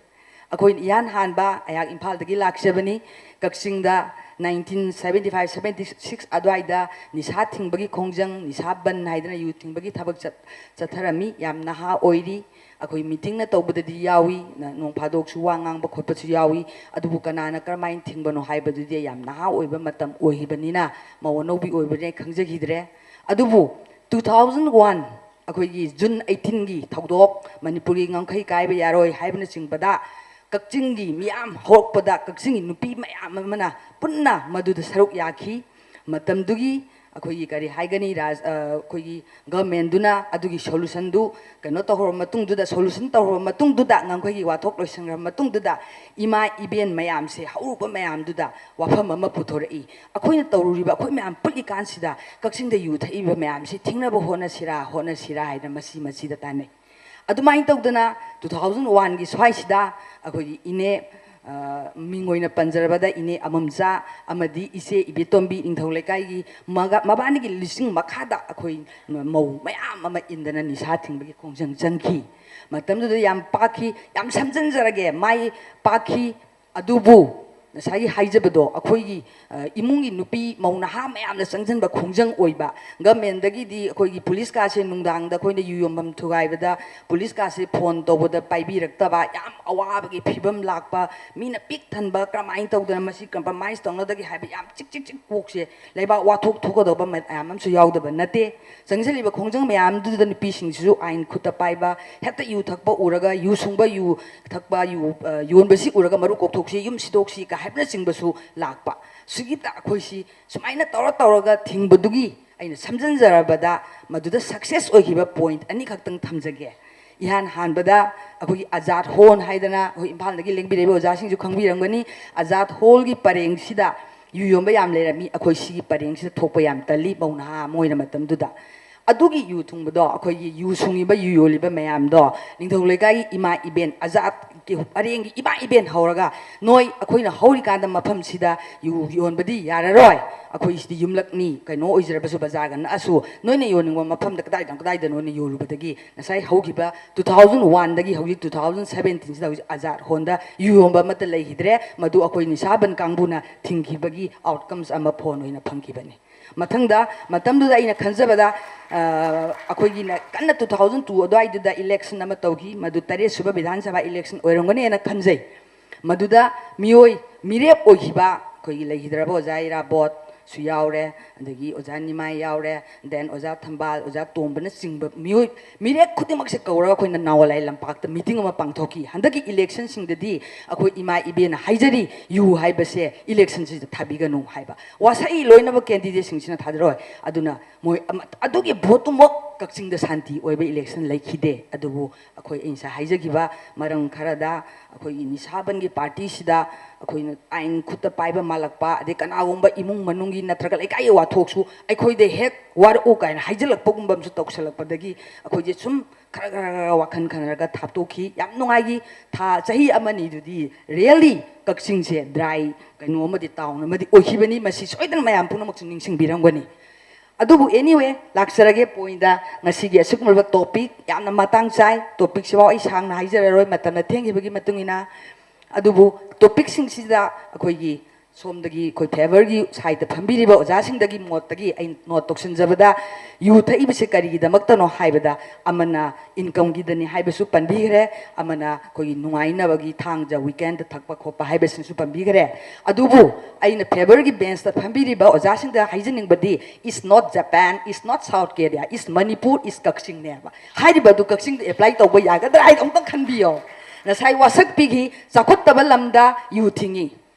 ꯑꯩꯈꯣꯏ ꯏꯍꯥꯟ ꯍꯥꯟꯕ, ꯑꯩꯍꯥꯛ ꯏꯝꯐꯥꯜꯗꯒꯤ ꯂꯥꯛꯆꯕꯅꯤ꯫ ꯀꯛꯆꯤꯡꯗ nineteen seventy five seventy six ꯑꯗꯨꯋꯥꯏꯗ ꯅꯤꯁꯥ ꯊꯤꯡꯕꯒꯤ ꯈꯣꯡꯖꯪ, ꯅꯤꯁꯥ ꯕꯟ ꯍꯥꯏꯗꯅ ꯌꯨ ꯊꯤꯡꯕꯒꯤ ꯊꯕꯛ ꯆꯠ-, ꯆꯠꯊꯔꯝꯃꯤ꯫ ꯌꯥꯝ ꯅꯍꯥ ꯑꯣꯏꯔꯤ꯫ ꯑꯩꯈꯣꯏ meetingꯅ ꯇꯧꯕꯗꯗꯤ ꯌꯥꯎꯏ, ꯅ-, ꯅꯣꯡ ꯐꯥꯗꯣꯛꯁꯨ ꯋꯥ ꯉꯥꯡꯕ ꯈꯣꯠꯄꯁꯨ ꯌꯥꯎꯏ꯫ ꯑꯗꯨꯕꯨ ꯀꯅꯥꯅ ꯀꯔꯝꯍꯥꯏꯅ ꯊꯤꯡꯕꯅꯣ ꯍꯥꯏꯕꯗꯨꯗꯤ ꯌꯥꯝ ꯅꯍꯥ ꯑꯣꯏꯕ ꯃꯇꯝ ꯑꯣꯏꯈꯤꯕꯅꯤꯅ, ꯃꯧ ꯑꯅꯧꯕꯤ ꯑꯣꯏꯕꯅꯤꯅ ꯈꯪꯖꯈꯤꯗ꯭ꯔꯦ꯫ ꯑꯗꯨꯕꯨ two thousand one, ꯑꯩꯈꯣꯏꯒꯤ June eighteenꯒꯤ ꯊꯧꯗꯣꯛ, ꯃꯅꯤꯄꯨꯔꯒꯤ ꯉꯝꯈꯩ ꯀꯥꯏꯕ ꯌꯥꯔꯣꯏ ꯍꯥꯏꯕꯅꯆꯤꯡꯕꯗ, ꯀꯛꯆꯤꯡꯒꯤ ꯃꯤꯌꯥꯝ ꯍꯧꯔꯛꯄꯗ, ꯀꯛꯆꯤꯡꯒꯤ ꯅꯨꯄꯤ ꯃꯌꯥꯝ ꯑꯃꯅ ꯄꯨꯟꯅ ꯃꯗꯨꯗ ꯁꯔꯨꯛ ꯌꯥꯈꯤ꯫ ꯃꯇꯝꯗꯨꯒꯤ ꯑꯩꯈꯣꯏꯒꯤ, ꯀꯔꯤ ꯍꯥꯏꯒꯅꯤ, ꯔꯥꯖ-, ꯑ, ꯑꯩꯈꯣꯏꯒꯤ governmentꯗꯨꯅ ꯑꯗꯨꯒꯤ solutionꯗꯨ ꯀꯩꯅꯣ ꯇꯧꯍꯧꯔꯕ ꯃꯇꯨꯡꯗꯨꯗ, solution ꯇꯧꯍꯧꯔꯕ ꯃꯇꯨꯡꯗꯨꯗ, ꯉꯝꯈꯩꯒꯤ ꯋꯥꯊꯣꯛ ꯂꯣꯏꯁꯤꯟꯈ꯭ꯔꯕ ꯃꯇꯨꯡꯗꯨꯗ, ꯏꯃꯥ ꯏꯕꯦꯟ ꯃꯌꯥꯝꯁꯦ, ꯍꯧꯔꯨꯕ ꯃꯌꯥꯝꯗꯨꯗ ꯋꯥꯐꯝ ꯑꯃ ꯄꯨꯊꯣꯔꯛꯏ꯫ ꯑꯩꯈꯣꯏꯅ ꯇꯧꯔꯨꯔꯤꯕ, ꯑꯩꯈꯣꯏ ꯃꯌꯥꯝ ꯄꯨꯜꯂꯤꯀꯥꯟꯁꯤꯗ ꯀꯛꯆꯤꯡꯗ ꯌꯨ ꯊꯛꯏꯕ ꯃꯌꯥꯝꯁꯤ ꯊꯤꯡꯅꯕ ꯍꯣꯠꯅꯁꯤꯔꯥ, ꯍꯣꯠꯅꯁꯤꯔꯥ ꯍꯥꯏꯅ ꯃꯁꯤ ꯃꯁꯤꯗ ꯇꯥꯟꯅꯩ꯫ ꯑꯗꯨꯃꯥꯏꯅ ꯇꯧꯗꯅ two thousand oneꯒꯤ ꯁ꯭ꯋꯥꯏꯁꯤꯗ ꯑꯩꯈꯣꯏꯒꯤ ꯏꯅꯦ, ꯑ, ꯃꯤꯡ ꯑꯣꯏꯅ ꯄꯟꯖꯔꯕꯗ ꯏꯅꯦ ꯑꯃꯝꯆꯥ ꯑꯃꯗꯤ ꯏꯆꯦ ꯏꯕꯦꯇꯣꯝꯕꯤ, ꯅꯤꯡꯊꯧ ꯂꯩꯀꯥꯏꯒꯤ ꯃꯒ-, ꯃꯕꯥꯅꯤꯒꯤ ꯂꯨꯆꯤꯡ ꯃꯈꯥꯗ ꯑꯩꯈꯣꯏ ꯃꯧ ꯃꯌꯥꯝ ꯑꯃ ꯏꯟꯗꯅ ꯅꯤꯁꯥ ꯊꯤꯡꯕꯒꯤ ꯈꯣꯡꯖꯪ ꯆꯪꯈꯤ꯫ ꯃꯇꯝꯗꯨꯗ ꯌꯥꯝ ꯄꯥꯛꯈꯤ, ꯌꯥꯝ ꯁꯝꯖꯤꯟꯖꯔꯒꯦ, ꯃꯥꯏ ꯄꯥꯛꯈꯤ꯫ ꯑꯗꯨꯕꯨ ꯉꯁꯥꯏꯒꯤ ꯍꯥꯏꯖꯕꯗꯣ, ꯑꯩꯈꯣꯏꯒꯤ, ꯑ, ꯏꯃꯨꯡꯒꯤ ꯅꯨꯄꯤ ꯃꯧ ꯅꯍꯥ ꯃꯌꯥꯝꯅ ꯆꯪꯁꯤꯟꯕ ꯈꯣꯡꯖꯪ ꯑꯣꯏꯕ, governmentꯗꯒꯤꯗꯤ ꯑꯩꯈꯣꯏꯒꯤ policeꯀꯥꯁꯦ ꯅꯨꯡꯗꯥꯡꯗ ꯑꯩꯈꯣꯏꯅ ꯌꯨ ꯌꯣꯟꯐꯝ ꯊꯨꯒꯥꯏꯕꯗ policeꯀꯥꯁꯦ phone ꯇꯧꯕꯗ ꯄꯥꯏꯕꯤꯔꯛꯇꯕ, ꯌꯥꯝ ꯑꯋꯥꯕꯒꯤ ꯐꯤꯕꯝ ꯂꯥꯛꯄ, ꯃꯤꯅ ꯄꯤꯛ ꯊꯟꯕ, ꯀꯔꯝꯍꯥꯏꯅ ꯇꯧꯗꯅ ꯃꯁꯤ compromise ꯇꯧꯅꯗꯒꯦ ꯍꯥꯏꯕ ꯌꯥꯝ ꯆꯤꯛ ꯆꯤꯛ ꯆꯤꯛ ꯀꯣꯛꯁꯦ ꯂꯩꯕꯥꯛ ꯋꯥꯊꯣꯛ ꯊꯣꯛꯀꯗꯧꯕ ꯃꯌꯥꯝ ꯑꯃꯁꯨ ꯌꯥꯎꯗꯕ ꯅꯠꯇꯦ꯫ ꯆꯪꯁꯤꯜꯂꯤꯕ ꯈꯣꯡꯖꯪ ꯃꯌꯥꯝꯗꯨꯗ ꯅꯨꯄꯤꯁꯤꯡꯁꯤꯁꯨ ꯑꯥꯏꯟ ꯈꯨꯠꯇ ꯄꯥꯏꯕ, ꯍꯦꯛꯇ ꯌꯨ ꯊꯛꯄ ꯎꯔꯒ, ꯌꯨ ꯁꯨꯡꯕ, ꯌꯨ ꯊꯛꯄ, ꯌꯨ, ꯑ, ꯌꯣꯟꯕꯁꯤ ꯎꯔꯒ ꯃꯔꯨ ꯀꯣꯛꯊꯣꯛꯁꯤ, ꯌꯨꯝ ꯁꯤꯗꯣꯛꯁꯤ ꯀ ꯍꯥꯏꯕꯅꯆꯤꯡꯕꯁꯨ ꯂꯥꯛꯄ꯫ ꯁꯤꯒꯤꯗ ꯑꯩꯈꯣꯏꯁꯤ ꯁꯨꯃꯥꯏꯅ ꯇꯧꯔ ꯇꯧꯔꯒ ꯊꯤꯡꯕꯗꯨꯒꯤ ꯑꯩꯅ ꯁꯝꯖꯤꯟꯖꯔꯕꯗ ꯃꯗꯨꯗ success ꯑꯣꯏꯈꯤꯕ point ꯑꯅꯤꯈꯛꯇꯪ ꯊꯝꯖꯒꯦ꯫ ꯏꯍꯥꯟ ꯍꯥꯟꯕꯗ ꯑꯩꯈꯣꯏꯒꯤ ꯑꯖꯥꯗ ꯍꯣꯜ ꯍꯥꯏꯗꯅ ꯑꯩꯈꯣꯏ ꯏꯝꯐꯥꯜꯗꯒꯤ ꯂꯦꯡꯕꯤꯔꯛꯏꯕ ꯑꯣꯖꯥꯁꯤꯡꯁꯨ ꯈꯪꯕꯤꯔꯝꯒꯅꯤ꯫ ꯑꯖꯥꯗ ꯍꯣꯜꯒꯤ ꯄꯔꯦꯡꯁꯤꯗ ꯌꯨ ꯌꯣꯟꯕ ꯌꯥꯝ ꯂꯩꯔꯝꯃꯤ꯫ ꯑꯩꯈꯣꯏ ꯁꯤꯒꯤ ꯄꯔꯦꯡꯁꯤꯗ ꯊꯣꯛꯄ ꯌꯥꯝ ꯇꯜꯂꯤ, ꯃꯧ ꯅꯍꯥ ꯑꯃ ꯑꯣꯏꯅ ꯃꯇꯝꯗꯨꯗ꯫ ꯑꯗꯨꯒꯤ ꯌꯨ ꯊꯨꯡꯕꯗꯣ, ꯑꯩꯈꯣꯏꯒꯤ ꯌꯨ ꯁꯨꯡꯉꯤꯕ, ꯌꯨ ꯌꯣꯜꯂꯤꯕ ꯃꯌꯥꯝꯗꯣ, ꯅꯤꯡꯊꯧ ꯂꯩꯀꯥꯏꯒꯤ ꯏꯃꯥ ꯏꯕꯦꯟ, ꯑꯖꯥꯠꯀꯤ ꯑꯔꯦꯡꯒꯤ ꯏꯃꯥ ꯏꯕꯦꯟ ꯍꯧꯔꯒ, "ꯅꯣꯏ, ꯑꯩꯈꯣꯏꯅ ꯍꯧꯔꯤꯀꯥꯟꯗ ꯃꯐꯝꯁꯤꯗ ꯌꯨ ꯌꯣꯟꯕꯗꯤ ꯌꯥꯔꯔꯣꯏ, ꯑꯩꯈꯣꯏ ꯁꯤꯗꯤ ꯌꯨꯝꯂꯛꯅꯤ, ꯀꯩꯅꯣ ꯑꯣꯏꯖꯔꯕꯁꯨ, ꯕꯖꯥꯔꯒ ꯅꯛꯑꯁꯨ, ꯅꯣꯏꯅ ꯌꯣꯟꯅꯤꯡꯕ ꯃꯐꯝꯗ ꯀꯗꯥꯏꯗꯅꯣ ꯀꯗꯥꯏꯗꯅꯣꯅ ꯌꯣꯜꯂꯨꯕꯗꯒꯤ ꯉꯁꯥꯏ ꯍꯧꯈꯤꯕ ꯇꯨ ꯊꯥꯎꯖꯟ ꯋꯥꯟꯗꯒꯤ ꯍꯧꯖꯤꯛ ꯇꯨ ꯊꯥꯎꯖꯟ ꯁꯕꯦꯟꯇꯤꯟꯁꯤꯗ ꯍꯧꯖꯤꯛ ꯑꯖꯥꯠ ꯍꯣꯟꯗ ꯌꯨ ꯌꯣꯟꯕ ꯑꯃꯠꯇ ꯂꯩꯈꯤꯗ꯭ꯔꯦ꯫ ꯃꯗꯨ ꯑꯩꯈꯣꯏ ꯅꯤꯁꯥꯕꯟ ꯀꯥꯡꯕꯨꯅ ꯊꯤꯡꯈꯤꯕꯒꯤ ꯑꯥꯎꯠꯀꯝꯁ ꯑꯃ ꯐꯣꯟ ꯑꯣꯏꯅ ꯐꯪꯈꯤꯕꯅꯤ"꯫ ꯃꯊꯪꯗ, ꯃꯇꯝꯗꯨꯗ ꯑꯩꯅ ꯈꯟꯖꯕꯗ, ꯑ, ꯑꯩꯈꯣꯏꯒꯤꯅ ꯀꯟꯅ ꯇꯨ ꯊꯥꯎꯖꯟ ꯇꯨ ꯑꯗꯨꯋꯥꯏꯗꯨꯗ ꯏꯂꯦꯛꯁꯟ ꯑꯃ ꯇꯧꯈꯤ, ꯃꯗꯨ ꯇꯔꯦꯠ ꯁꯨꯕ ꯕꯤꯙꯥꯟ ꯁꯚꯥ ꯏꯂꯦꯛꯁꯟ ꯑꯣꯏꯔꯝꯒꯅꯦꯅ ꯈꯟꯖꯩ꯫ ꯃꯗꯨꯗ ꯃꯤꯑꯣꯏ ꯃꯤꯔꯦꯞ ꯑꯣꯏꯈꯤꯕ ꯑꯩꯈꯣꯏꯒꯤ ꯂꯩꯈꯤꯗ꯭ꯔꯕ ꯑꯣꯖꯥ ꯏꯔꯥꯕꯣꯠꯁꯨ ꯌꯥꯎꯔꯦ, ꯑꯗꯒꯤ ꯑꯣꯖꯥ ꯅꯤꯃꯥꯏ ꯌꯥꯎꯔꯦ, then ꯑꯣꯖꯥ ꯊꯝꯕꯥꯜ, ꯑꯣꯖꯥ ꯇꯣꯝꯕꯅꯆꯤꯡꯕ ꯃꯤꯑꯣꯏ ꯃꯤꯔꯦꯞ ꯈꯨꯗꯤꯡꯃꯛꯁꯦ ꯀꯧꯔꯒ ꯑꯩꯈꯣꯏꯅ ꯅꯥꯋꯥꯂꯥꯏ ꯂꯝꯄꯥꯛꯇ ꯃꯤꯇꯤꯡ ꯑꯃ ꯄꯥꯡꯊꯣꯛꯈꯤ꯫ "ꯍꯟꯗꯛꯀꯤ ꯏꯂꯦꯛꯁꯟꯁꯤꯡꯗꯗꯤ ꯑꯩꯈꯣꯏ ꯏꯃꯥ ꯏꯕꯦꯟꯅ ꯍꯥꯏꯖꯔꯤ, ꯌꯨ ꯍꯥꯏꯕꯁꯦ ꯏꯂꯦꯛꯁꯟꯁꯤꯗ ꯊꯥꯕꯤꯒꯅꯨ" ꯍꯥꯏꯕ꯫ ꯋꯥꯁꯛꯏ ꯂꯣꯏꯅꯃꯛ ꯀꯦꯟꯗꯤꯗꯦꯠꯁꯤꯡꯁꯤꯅ ꯊꯥꯖꯔꯣꯏ꯫ ꯑꯗꯨꯅ ꯃꯣꯏ ꯑꯃ-, ꯑꯗꯨꯒꯤ ꯚꯣꯠꯇꯨꯃꯛ ꯀꯛꯆꯤꯡꯗ ꯁꯥꯟꯇꯤ ꯑꯣꯏꯕ ꯏꯂꯦꯛꯁꯟ ꯂꯩꯈꯤꯗꯦ꯫ ꯑꯗꯨꯕꯨ ꯑꯩꯈꯣꯏ, ꯑꯩ ꯉꯁꯥꯏ ꯍꯥꯏꯖꯈꯤꯕ ꯃꯔꯝ ꯈꯔꯗ, ꯑꯩꯈꯣꯏꯒꯤ ꯅꯤꯁꯥꯕꯟꯒꯤ ꯄꯥꯔꯇꯤꯁꯤꯗ ꯑꯩꯈꯣꯏꯅ ꯑꯥꯏꯟ ꯈꯨꯠꯇ ꯄꯥꯏꯕ ꯃꯥꯜꯂꯛꯄ, ꯑꯗꯩ ꯀꯅꯥꯒꯨꯝꯕ ꯏꯃꯨꯡ ꯃꯅꯨꯡꯒꯤ ꯅꯠꯇ꯭ꯔꯒ ꯂꯩꯀꯥꯏꯒꯤ ꯋꯥꯊꯣꯛꯁꯨ ꯑꯩꯈꯣꯏꯗ ꯍꯦꯛ ꯋꯥꯔꯛꯎ ꯀꯥꯏꯅ ꯍꯥꯏꯖꯤꯜꯂꯛꯄꯒꯨꯝꯕ ꯑꯃꯁꯨ ꯇꯧꯁꯜꯂꯛꯄꯗꯒꯤ ꯑꯩꯈꯣꯏꯁꯦ ꯁꯨꯝ ꯈꯔ ꯈꯔ ꯈꯔ ꯋꯥꯈꯜ ꯈꯟꯅꯔꯒ ꯊꯥꯞꯇꯣꯛꯈꯤ꯫ ꯌꯥꯝ ꯅꯨꯡꯉꯥꯏꯈꯤ꯫ ꯊꯥ, ꯆꯍꯤ ꯑꯃꯅꯤꯗꯨꯗꯤ really ꯀꯛꯆꯤꯡꯁꯦ ꯗ꯭ꯔꯥꯏ ꯀꯩꯅꯣ ꯑꯃꯗꯤ, ꯇꯥꯎꯟ ꯑꯃꯗꯤ ꯑꯣꯏꯈꯤꯕꯅꯤ꯫ ꯃꯁꯤ ꯁꯣꯏꯗꯅ ꯃꯌꯥꯝ ꯄꯨꯝꯅꯃꯛꯁꯨ ꯅꯤꯡꯁꯤꯡꯕꯤꯔꯝꯒꯅꯤ꯫ ꯑꯗꯨꯕꯨ anyway, ꯂꯥꯛꯆꯔꯒꯦ ꯄꯣꯏꯟꯗ, ꯉꯁꯤꯒꯤ ꯑꯁꯤꯒꯨꯝꯂꯕ ꯇꯣꯄꯤꯛ ꯌꯥꯝꯅ ꯃꯇꯥꯡ ꯆꯥꯏ꯫ ꯇꯣꯄꯤꯛꯁꯤꯐꯥꯎ ꯑꯩ ꯁꯥꯡꯅ ꯍꯥꯏꯖꯔꯔꯣꯏ, ꯃꯇꯝꯅ ꯊꯦꯡꯈꯤꯕꯒꯤ ꯃꯇꯨꯡ ꯏꯟꯅ꯫ ꯑꯗꯨꯕꯨ ꯇꯣꯄꯤꯛꯁꯤꯡꯁꯤꯗ ꯑꯩꯈꯣꯏꯒꯤ ꯁꯣꯝꯗꯒꯤ ꯑꯩꯈꯣꯏ ꯐꯦꯚꯔꯒꯤ ꯁꯥꯏꯠꯇ ꯐꯝꯕꯤꯔꯤꯕ ꯑꯣꯖꯥꯁꯤꯡꯗꯒꯤ ꯃꯣꯠꯇꯒꯤ ꯑꯩ ꯅꯣꯠ ꯇꯧꯁꯤꯟꯖꯕꯗ, ꯌꯨ ꯊꯛꯏꯕꯁꯤ ꯀꯔꯤꯒꯤꯗꯃꯛꯇꯅꯣ ꯍꯥꯏꯕꯗ, ꯑꯃꯅ ꯏꯟꯀꯝꯒꯤꯗꯅꯤ ꯍꯥꯏꯕꯁꯨ ꯄꯟꯕꯤꯈ꯭ꯔꯦ, ꯑꯃꯅ ꯑꯩꯈꯣꯏꯒꯤ ꯅꯨꯡꯉꯥꯏꯅꯕꯒꯤ ꯊꯥꯡꯖ ꯋꯤꯀꯦꯟꯗ ꯊꯛꯄ ꯈꯣꯠꯄ ꯍꯥꯏꯕꯁꯤꯡꯁꯨ ꯄꯟꯕꯤꯈ꯭ꯔꯦ꯫ ꯑꯗꯨꯕꯨ ꯑꯩꯅ ꯐꯦꯚꯔꯒꯤ ꯕꯦꯟꯁꯇ ꯐꯝꯕꯤꯔꯤꯕ ꯑꯣꯖꯥꯁꯤꯡꯗ ꯍꯥꯏꯖꯅꯤꯡꯕꯗꯤ, "It's not Japan, it's not South Korea, it's Manipur, it's ꯀꯛꯆꯤꯡꯅꯦꯕ"꯫ ꯍꯥꯏꯔꯤꯕ ꯑꯗꯨ ꯀꯛꯆꯤꯡꯗ ꯑꯦꯄ꯭ꯂꯥꯏ ꯇꯧꯕ ꯌꯥꯒꯗ꯭ꯔꯥ ꯍꯥꯏꯗꯣ ꯑꯃꯨꯛꯇꯪ ꯈꯟꯕꯤꯌꯣ꯫ ꯉꯁꯥꯏ ꯋꯥꯁꯛꯄꯤꯈꯤ, ꯆꯥꯎꯈꯠꯇꯕ ꯂꯝꯗ ꯌꯨ ꯊꯤꯡꯉꯤ꯫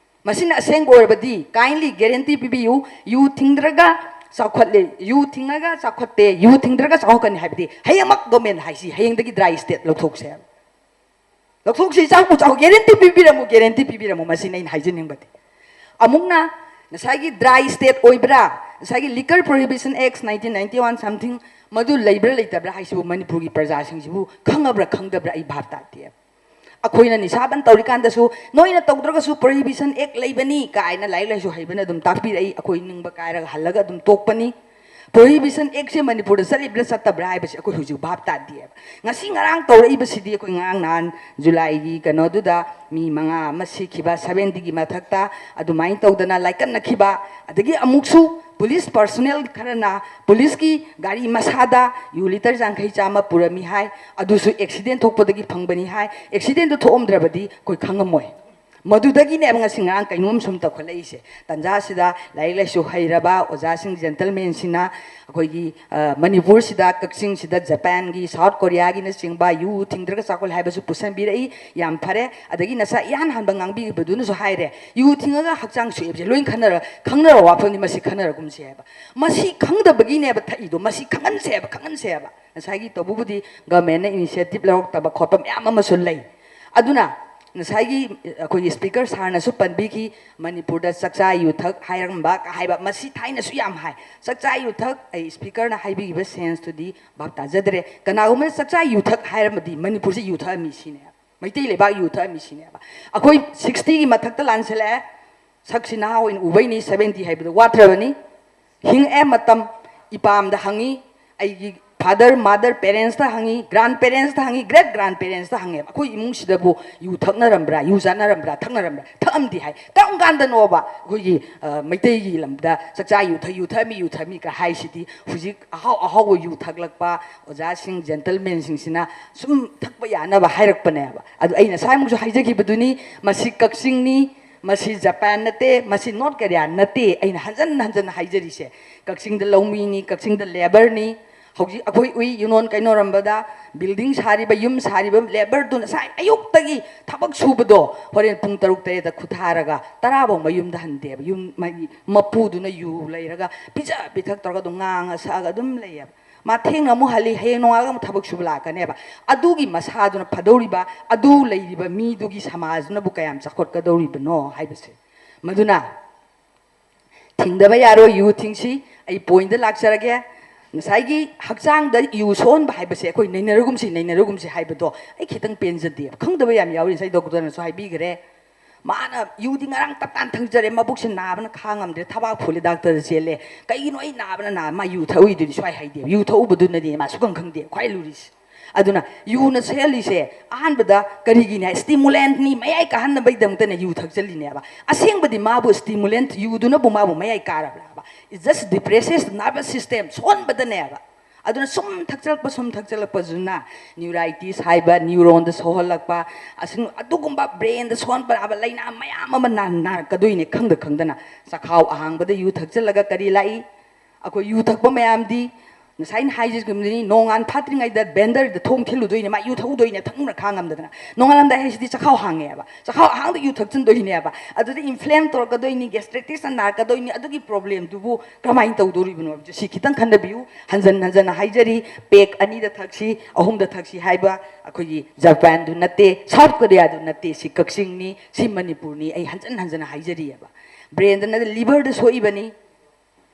ꯃꯁꯤꯅ ꯑꯁꯦꯡꯕ ꯑꯣꯏꯔꯕꯗꯤ kindly guarantee ꯄꯤꯕꯤꯌꯨ, ꯌꯨ ꯊꯤꯡꯗ꯭ꯔꯒ ꯆꯥꯎꯈꯠꯂꯦ, ꯌꯨ ꯊꯤꯡꯉꯒ ꯆꯥꯎꯈꯠꯇꯦ, ꯌꯨ ꯊꯤꯡꯗ꯭ꯔꯒ ꯆꯥꯎꯈꯠꯀꯅꯤ ꯍꯥꯏꯕꯗꯤ ꯍꯌꯦꯡꯃꯛ ꯒꯣꯔꯃꯦꯟ ꯍꯥꯏꯁꯤ ꯍꯌꯦꯡꯗꯒꯤ ꯗ꯭ꯔꯥꯏ ꯁ꯭ꯇꯦꯠ ꯂꯧꯊꯣꯛꯁꯦ ꯍꯥꯏꯕ꯫ ꯂꯧꯊꯣꯛꯁꯤ, ꯆꯥꯎꯕꯨ ꯆꯥꯎ, ꯒꯦꯔꯦꯟꯇꯤ ꯄꯤꯕꯤꯔꯝꯃꯨ, ꯒꯦꯔꯦꯟꯇꯤ ꯄꯤꯕꯤꯔꯝꯃꯨ, ꯃꯁꯤꯅꯤ ꯑꯩꯅ ꯍꯥꯏꯖꯅꯤꯡꯕꯗꯤ꯫ ꯑꯃꯨꯛꯅ ꯉꯁꯥꯏꯒꯤ ꯗ꯭ꯔꯥꯏ ꯁ꯭ꯇꯦꯠ ꯑꯣꯏꯕ꯭ꯔꯥ, ꯉꯁꯥꯏꯒꯤ Liquor Prohibition Act nineteen ninety one something, ꯃꯗꯨ ꯂꯩꯕ꯭ꯔꯥ ꯂꯩꯇꯕ꯭ꯔꯥ ꯍꯥꯏꯁꯤꯕꯨ ꯃꯅꯤꯄꯨꯔꯒꯤ ꯄ꯭ꯔꯖꯥꯁꯤꯡꯁꯤꯕꯨ ꯈꯪꯉꯕ꯭ꯔꯥ ꯈꯪꯗꯕ꯭ꯔꯥ ꯑꯩ ꯚꯥꯞ ꯇꯥꯗꯦ꯫ ꯑꯩꯈꯣꯏꯅ ꯅꯤꯁꯥ ꯕꯟ ꯇꯧꯔꯤꯀꯥꯟꯗꯁꯨ ꯅꯣꯏꯅ ꯇꯧꯗ꯭ꯔꯒꯁꯨ Prohibition Act ꯂꯩꯕꯅꯤ ꯀꯥꯏꯅ ꯂꯥꯏꯔꯤꯛ ꯂꯥꯏꯁꯨ ꯍꯩꯕꯅ ꯑꯗꯨꯝ ꯇꯥꯛꯄꯤꯔꯛꯏ꯫ ꯑꯩꯈꯣꯏ ꯅꯤꯡꯕ ꯀꯥꯏꯔꯒ ꯍꯜꯂꯒ ꯑꯗꯨꯝ ꯇꯣꯛꯄꯅꯤ꯫ Prohibition Actꯁꯦ ꯃꯅꯤꯄꯨꯔꯗ ꯆꯠꯂꯤꯕ꯭ꯔꯥ ꯆꯠꯇꯕ꯭ꯔꯥ ꯍꯥꯏꯕꯁꯤ ꯑꯩꯈꯣꯏ ꯍꯧꯖꯤꯛ ꯚꯥꯞ ꯇꯥꯗꯦꯕ꯫ ꯉꯁꯤ ꯉꯔꯥꯡ ꯇꯧꯔꯛꯏꯕꯁꯤꯗꯤ ꯑꯩꯈꯣꯏ ꯉꯔꯥꯡ ꯅꯍꯥꯟ ꯖꯨꯂꯥꯏꯒꯤ ꯀꯩꯅꯣꯗꯨꯗ ꯃꯤ ꯃꯉꯥ ꯑꯃ ꯁꯤꯈꯤꯕ, seventyꯒꯤ ꯃꯊꯛꯇ ꯑꯗꯨꯃꯥꯏꯅ ꯇꯧꯗꯅ ꯂꯥꯏꯀꯠꯅꯈꯤꯕ, ꯑꯗꯒꯤ ꯑꯃꯨꯛꯁꯨ police personnel ꯈꯔꯅ policeꯀꯤ ꯒꯥꯔꯤ ꯃꯁꯥꯗ ꯌꯨ litre ꯌꯥꯡꯈꯩ ꯆꯥꯝꯃ ꯄꯨꯔꯝꯃꯤ ꯍꯥꯏ꯫ ꯑꯗꯨꯁꯨ accident ꯊꯣꯛꯄꯗꯒꯤ ꯐꯪꯕꯅꯤ ꯍꯥꯏ꯫ Accidentꯗꯨ ꯊꯣꯛꯑꯝꯗ꯭ꯔꯕꯗꯤ ꯑꯩꯈꯣꯏ ꯈꯪꯉꯝꯃꯣꯏ꯫ ꯃꯗꯨꯗꯒꯤꯅꯦꯕ ꯉꯁꯤ ꯉꯔꯥꯡ ꯀꯩꯅꯣꯝ ꯁꯨꯝ ꯇꯧꯈꯠꯂꯛꯏꯁꯦ꯫ ꯇꯟꯖꯥꯁꯤꯗ ꯂꯥꯏꯔꯤꯛ ꯂꯥꯏꯁꯨ ꯍꯩꯔꯕ ꯑꯣꯖꯥꯁꯤꯡ, gentlemanꯁꯤꯡꯅ ꯑꯩꯈꯣꯏꯒꯤ, ꯑ, ꯃꯅꯤꯄꯨꯔꯁꯤꯗ, ꯀꯛꯆꯤꯡꯁꯤꯗ ꯖꯄꯥꯟꯒꯤ, ꯁꯥꯎꯠ ꯀꯣꯔꯤꯌꯥꯒꯤꯅꯆꯤꯡꯕ ꯌꯨ ꯊꯤꯡꯗ꯭ꯔꯒ ꯆꯥꯎꯈꯠꯂꯦ ꯍꯥꯏꯕꯁꯨ ꯄꯨꯁꯟꯕꯤꯔꯛꯏ꯫ ꯌꯥꯝ ꯐꯔꯦ꯫ ꯑꯗꯒꯤ ꯉꯁꯥꯏ ꯏꯍꯥꯟ ꯍꯥꯟꯕ ꯉꯥꯡꯕꯤꯈꯤꯕꯗꯨꯅꯁꯨ ꯍꯥꯏꯔꯦ, ꯌꯨ ꯊꯤꯡꯉꯒ ꯍꯛꯆꯥꯡ ꯁꯣꯛꯑꯦꯕꯁꯦ ꯂꯣꯏ ꯈꯟꯅꯔ, ꯈꯪꯅꯔ ꯋꯥꯐꯝꯅꯤ, ꯃꯁꯤ ꯈꯟꯅꯔꯒꯨꯝꯁꯦ ꯍꯥꯏꯕ꯫ ꯃꯁꯤ ꯈꯪꯗꯕꯒꯤꯅꯦꯕ ꯊꯛꯏꯗꯣ, ꯃꯁꯤ ꯈꯪꯍꯟꯁꯦ ꯍꯥꯏꯕ, ꯈꯪꯍꯟꯁꯦ ꯍꯥꯏꯕ꯫ ꯉꯁꯥꯏꯒꯤ ꯇꯧꯕꯕꯨꯗꯤ governmentꯅ initiative ꯂꯧꯔꯛꯇꯕ ꯈꯣꯠꯄ ꯃꯌꯥꯝ ꯑꯃꯁꯨ ꯂꯩ꯫ ꯑꯗꯨꯅ ꯉꯁꯥꯏꯒꯤ ꯑꯩꯈꯣꯏꯒꯤ speaker sirꯅꯁꯨ ꯄꯟꯕꯤꯈꯤ, ꯃꯅꯤꯄꯨꯔꯗ ꯆꯥꯛꯆꯥ ꯌꯨꯊꯛ ꯍꯥꯏꯔꯝꯕ ꯍꯥꯏꯕ, ꯃꯁꯤ ꯊꯥꯏꯅꯁꯨ ꯌꯥꯝ ꯍꯥꯏ꯫ ꯆꯥꯛꯆꯥ ꯌꯨꯊꯛ, ꯑꯩ speakerꯅ ꯍꯥꯏꯕꯤꯈꯤꯕ senseꯇꯨꯗꯤ ꯚꯥꯞ ꯇꯥꯖꯗ꯭ꯔꯦ꯫ ꯀꯅꯥꯒꯨꯝꯕꯅ ꯆꯥꯛꯆꯥ ꯌꯨꯊꯛ ꯍꯥꯏꯔꯝꯃꯗꯤ ꯃꯅꯤꯄꯨꯔꯁꯦ ꯌꯨꯊꯛꯑꯝꯃꯤ ꯁꯤꯅꯦꯕ, ꯃꯩꯇꯩ ꯂꯩꯕꯥꯛ ꯌꯨꯊꯛꯑꯝꯃꯤ ꯁꯤꯅꯦꯕ꯫ ꯑꯩꯈꯣꯏ sixtyꯒꯤ ꯃꯊꯛꯇ ꯂꯥꯟꯁꯤꯜꯂꯛꯑꯦ, ꯁꯛꯁꯤ ꯅꯍꯥ ꯑꯣꯏꯅ ꯎꯕꯩꯅꯤ, seventy ꯍꯥꯏꯕꯗꯣ ꯋꯥꯠꯇ꯭ꯔꯕꯅꯤ꯫ ꯍꯤꯡꯉꯛꯑꯦ ꯃꯇꯝ, ꯏꯄꯥꯝꯗ ꯍꯪꯉꯤ, ꯑꯩꯒꯤ father, mother, parentsꯇ ꯍꯪꯉꯤ, grandparentsꯇ ꯍꯪꯉꯤ, great grandparentsꯇ ꯍꯪꯉꯦꯕ, ꯑꯩꯈꯣꯏ ꯏꯃꯨꯡꯁꯤꯗꯕꯨ ꯌꯨ ꯊꯛꯅꯔꯝꯕ꯭ꯔꯥ, ꯌꯨ ꯆꯥꯅꯔꯝꯕ꯭ꯔꯥ, ꯊꯛꯅꯔꯝꯕ꯭ꯔꯥ? ꯊꯛꯑꯝꯗꯤ ꯍꯥꯏ꯫ ꯀꯔꯝ ꯀꯥꯟꯗꯅꯣꯕ ꯑꯩꯈꯣꯏꯒꯤ, ꯑ, ꯃꯩꯇꯩꯒꯤ ꯂꯝꯗ ꯆꯥꯛꯆꯥ ꯌꯨꯊꯛ, ꯌꯨ ꯊꯛꯑꯝꯃꯤ, ꯌꯨ ꯊꯛꯑꯝꯃꯤ ꯀ ꯍꯥꯏꯁꯤꯗꯤ? ꯍꯧꯖꯤꯛ ꯑꯍꯥꯎ ꯑꯍꯥꯎꯕ ꯌꯨ ꯊꯛꯂꯛꯄ ꯑꯣꯖꯥꯁꯤꯡ, gentlemanꯁꯤꯡꯁꯤꯅ ꯁꯨꯝ ꯊꯛꯄ ꯌꯥꯅꯕ ꯍꯥꯏꯔꯛꯄꯅꯦꯕ꯫ ꯑꯗꯨ ꯑꯩ ꯉꯁꯥꯏꯃꯨꯛꯁꯨ ꯍꯥꯏꯖꯈꯤꯕꯗꯨꯅꯤ, ꯃꯁꯤ ꯀꯛꯆꯤꯡꯅꯤ, ꯃꯁꯤ ꯖꯄꯥꯟ ꯅꯠꯇꯦ, ꯃꯁꯤ ꯅꯣꯔꯠ ꯀꯣꯔꯤꯌꯥ ꯅꯠꯇꯦ꯫ ꯑꯩꯅ ꯍꯟꯖꯟ ꯍꯟꯖꯟꯅ ꯍꯥꯏꯖꯔꯤꯁꯦ, ꯀꯛꯆꯤꯡꯗ ꯂꯧꯃꯤꯅꯤ, ꯀꯛꯆꯤꯡꯗ labourꯅꯤ꯫ ꯍꯧꯖꯤꯛ ꯑꯩꯈꯣꯏ ꯎꯏ, ꯌꯨꯅꯣꯟ ꯀꯩꯅꯣꯔꯝꯕꯗ building ꯁꯥꯔꯤꯕ, ꯌꯨꯝ ꯁꯥꯔꯤꯕ labourꯗꯨ ꯉꯁꯥꯏ ꯑꯌꯨꯛꯇꯒꯤ ꯊꯕꯛ ꯁꯨꯕꯗꯣ ꯍꯣꯔꯦꯟ ꯄꯨꯡ ꯇꯔꯨꯛ ꯇꯔꯦꯠꯇ ꯈꯨꯊꯥꯔꯒ ꯇꯔꯥꯐꯧ ꯃꯌꯨꯝꯗ ꯍꯟꯗꯦꯕ꯫ ꯌꯨꯝ, ꯃꯥꯒꯤ ꯃꯄꯨꯗꯨꯅ ꯌꯨ ꯂꯩꯔꯒ ꯄꯤꯖ ꯄꯤꯊꯛ ꯇꯧꯔꯒ ꯑꯗꯨꯝ ꯉꯥꯡꯉ ꯁꯛꯑꯒ ꯑꯗꯨꯝ ꯂꯩꯌꯦꯕ꯫ ꯃꯥ ꯊꯦꯡꯅ ꯑꯃꯨꯛ ꯍꯜꯂꯤ, ꯍꯌꯦꯡ ꯅꯣꯡꯉꯥꯜꯂꯒ ꯑꯃꯨꯛ ꯊꯕꯛ ꯁꯨꯕ ꯂꯥꯛꯀꯅꯦꯕ꯫ ꯑꯗꯨꯒꯤ ꯃꯁꯥꯗꯨꯅ ꯐꯗꯧꯔꯤꯕ, ꯑꯗꯨ ꯂꯩꯔꯤꯕ ꯃꯤꯗꯨꯒꯤ ꯁꯃꯥꯖꯗꯨꯅꯕꯨ ꯀꯌꯥꯝ ꯆꯥꯎꯈꯠꯀꯗꯧꯔꯤꯕꯅꯣ ꯍꯥꯏꯕꯁꯦ꯫ ꯃꯗꯨꯅ ꯊꯤꯡꯗꯕ ꯌꯥꯔꯣꯏ ꯌꯨ ꯊꯤꯡꯁꯤ꯫ ꯑꯩ ꯄꯣꯏꯟꯗ ꯂꯥꯛꯆꯔꯒꯦ꯫ ꯉꯁꯥꯏꯒꯤ ꯍꯛꯆꯥꯡꯗ ꯌꯨ ꯁꯣꯛꯍꯟꯕ ꯍꯥꯏꯕꯁꯦ ꯑꯩꯈꯣꯏ ꯅꯩꯅꯔꯒꯨꯝꯁꯤ, ꯅꯩꯅꯔꯒꯨꯝꯁꯤ ꯍꯥꯏꯕꯗꯣ ꯑꯩ ꯈꯤꯇꯪ ꯄꯦꯟꯖꯗꯦꯕ꯫ ꯈꯪꯗꯕ ꯌꯥꯝ ꯌꯥꯎꯔꯤ, ꯉꯁꯥꯏ ꯗꯣꯛꯇꯔꯅꯁꯨ ꯍꯥꯏꯕꯤꯈ꯭ꯔꯦ꯫ ꯃꯥꯅ ꯌꯨꯗꯤ ꯉꯔꯥꯡ ꯇꯞ ꯇꯥꯅ ꯊꯛꯆꯔꯦ, ꯃꯕꯨꯛꯁꯦ ꯅꯥꯕꯅ ꯈꯥꯡ ꯉꯝꯗ꯭ꯔꯦ, ꯊꯕꯥꯛ ꯐꯨꯜꯂꯦ, ꯗꯥꯛꯇꯔꯗ ꯆꯦꯜꯂꯦ꯫ "ꯀꯩꯒꯤꯅꯣ ꯑꯩ ꯅꯥꯕꯅ ꯅꯥꯕ?" ꯃꯥ ꯌꯨ ꯊꯛꯎꯏꯗꯨꯗꯤ ꯁ꯭ꯋꯥꯏ ꯍꯥꯏꯗꯦꯕ, ꯌꯨ ꯊꯛꯎꯕꯗꯨꯅꯗꯤ ꯃꯥ ꯁꯨꯈꯪ ꯈꯪꯗꯦ, ꯈ꯭ꯋꯥꯏ ꯂꯨꯔꯤꯁꯦ꯫ ꯑꯗꯨꯅ ꯌꯨꯅ ꯁꯦꯜꯂꯤꯁꯦ ꯑꯍꯥꯟꯕꯗ ꯀꯔꯤꯒꯤꯅꯤ ꯍꯥꯏ, ꯁ꯭ꯇꯤꯃꯨꯂꯦꯟꯠꯅꯤ, ꯃꯌꯥꯏ ꯀꯥꯍꯟꯅꯕꯒꯤꯗꯃꯛꯇꯅꯦ ꯌꯨ ꯊꯛꯆꯜꯂꯤꯅꯦꯕ꯫ ꯑꯁꯦꯡꯕꯗꯤ ꯃꯥꯕꯨ ꯁ꯭ꯇꯤꯃꯨꯂꯦꯟꯠ, ꯌꯨꯗꯨꯅꯕꯨ ꯃꯥꯕꯨ ꯃꯌꯥꯏ ꯀꯥꯔꯕ꯭ꯔꯥꯕ? It just depresses the nervous system, ꯁꯣꯟꯕꯗꯅꯦꯕ꯫ ꯑꯗꯨꯅ ꯁꯨꯝ ꯊꯛꯆꯜꯂꯛꯄ, ꯁꯨꯝ ꯊꯛꯆꯜꯂꯛꯄꯁꯤꯅ ꯅ꯭ꯌꯨꯔꯥꯏꯇꯤꯁ ꯍꯥꯏꯕ, ꯅ꯭ꯌꯨꯔꯣꯟꯗ ꯁꯣꯛꯍꯜꯂꯛꯄ, ꯑꯁꯤꯒꯨꯝ-, ꯑꯗꯨꯒꯨꯝꯕ ꯕ꯭ꯔꯦꯟꯗ ꯁꯣꯛꯍꯟꯕ ꯌꯥꯕ ꯂꯥꯏꯅꯥ ꯃꯌꯥꯝ ꯑꯃ ꯅꯥ-, ꯅꯥꯔꯛꯀꯗꯣꯏꯅꯦ ꯈꯪꯗ ꯈꯪꯗꯅ꯫ ꯆꯈꯥꯎ ꯑꯍꯥꯡꯕꯗ ꯌꯨ ꯊꯛꯆꯜꯂꯒ ꯀꯔꯤ ꯂꯥꯛꯏ? ꯑꯩꯈꯣꯏ ꯌꯨ ꯊꯛꯄ ꯃꯌꯥꯝꯗꯤ ꯉꯁꯥꯏ ꯑꯩꯅ ꯍꯥꯏꯖꯈꯤꯕꯗꯨꯅꯤ, ꯅꯣꯡꯉꯥꯟ ꯐꯥꯠꯇ꯭ꯔꯤꯉꯩꯗ ꯕꯦꯟꯗꯔꯗ ꯊꯣꯡ ꯊꯤꯜꯂꯨꯗꯣꯏꯅꯦ, ꯃꯥ ꯌꯨ ꯊꯛꯎꯗꯣꯏꯅꯦ, ꯊꯛꯅꯤꯡꯕꯅ ꯈꯥꯡ ꯉꯝꯗꯗꯅ꯫ ꯅꯣꯡꯉꯥꯜꯂꯝꯗꯥꯏ ꯍꯥꯏꯁꯤꯗꯤ ꯆꯈꯥꯎ ꯍꯥꯡꯉꯦꯕ, ꯆꯈꯥꯎ ꯑꯍꯥꯡꯗ ꯌꯨ ꯊꯛꯆꯤꯟꯗꯣꯏꯅꯦꯕ, ꯑꯗꯨꯗ ꯏꯟꯐ꯭ꯂꯦꯝ ꯇꯧꯔꯛꯀꯗꯣꯏꯅꯤ, ꯒꯦꯁꯇ꯭ꯔꯦꯛꯇꯤꯁꯅ ꯅꯥꯔꯛꯀꯗꯣꯏꯅꯤ꯫ ꯑꯗꯨꯒꯤ ꯄ꯭ꯔꯣꯕ꯭ꯂꯦꯝꯗꯨꯕꯨ ꯀꯃꯥꯏꯅ ꯇꯧꯗꯣꯔꯤꯕꯅꯣ ꯍꯥꯏꯕꯁꯦ ꯁꯤ ꯈꯤꯇꯪ ꯈꯟꯊꯕꯤꯌꯨ꯫ ꯍꯟꯖꯟ ꯍꯟꯖꯟꯅ ꯍꯥꯏꯖꯔꯤ, ꯄꯦꯛ ꯑꯅꯤꯗ ꯊꯛꯁꯤ, ꯑꯍꯨꯝꯗ ꯊꯛꯁꯤ ꯍꯥꯏꯕ ꯑꯩꯈꯣꯏꯒꯤ ꯖꯄꯥꯟꯗꯨ ꯅꯠꯇꯦ, ꯁꯥꯎꯠ ꯀꯣꯔꯤꯌꯥꯗꯨ ꯅꯠꯇꯦ, ꯁꯤ ꯀꯛꯆꯤꯡꯅꯤ, ꯁꯤ ꯃꯅꯤꯄꯨꯔꯅꯤ꯫ ꯑꯩ ꯍꯟꯖꯟ ꯍꯟꯖꯟꯅ ꯍꯥꯏꯖꯔꯤꯑꯕ, ꯕ꯭ꯔꯦꯟꯗ ꯅꯠꯇꯦ, ꯂꯤꯚꯔꯗ ꯁꯣꯛꯏꯕꯅꯤ꯫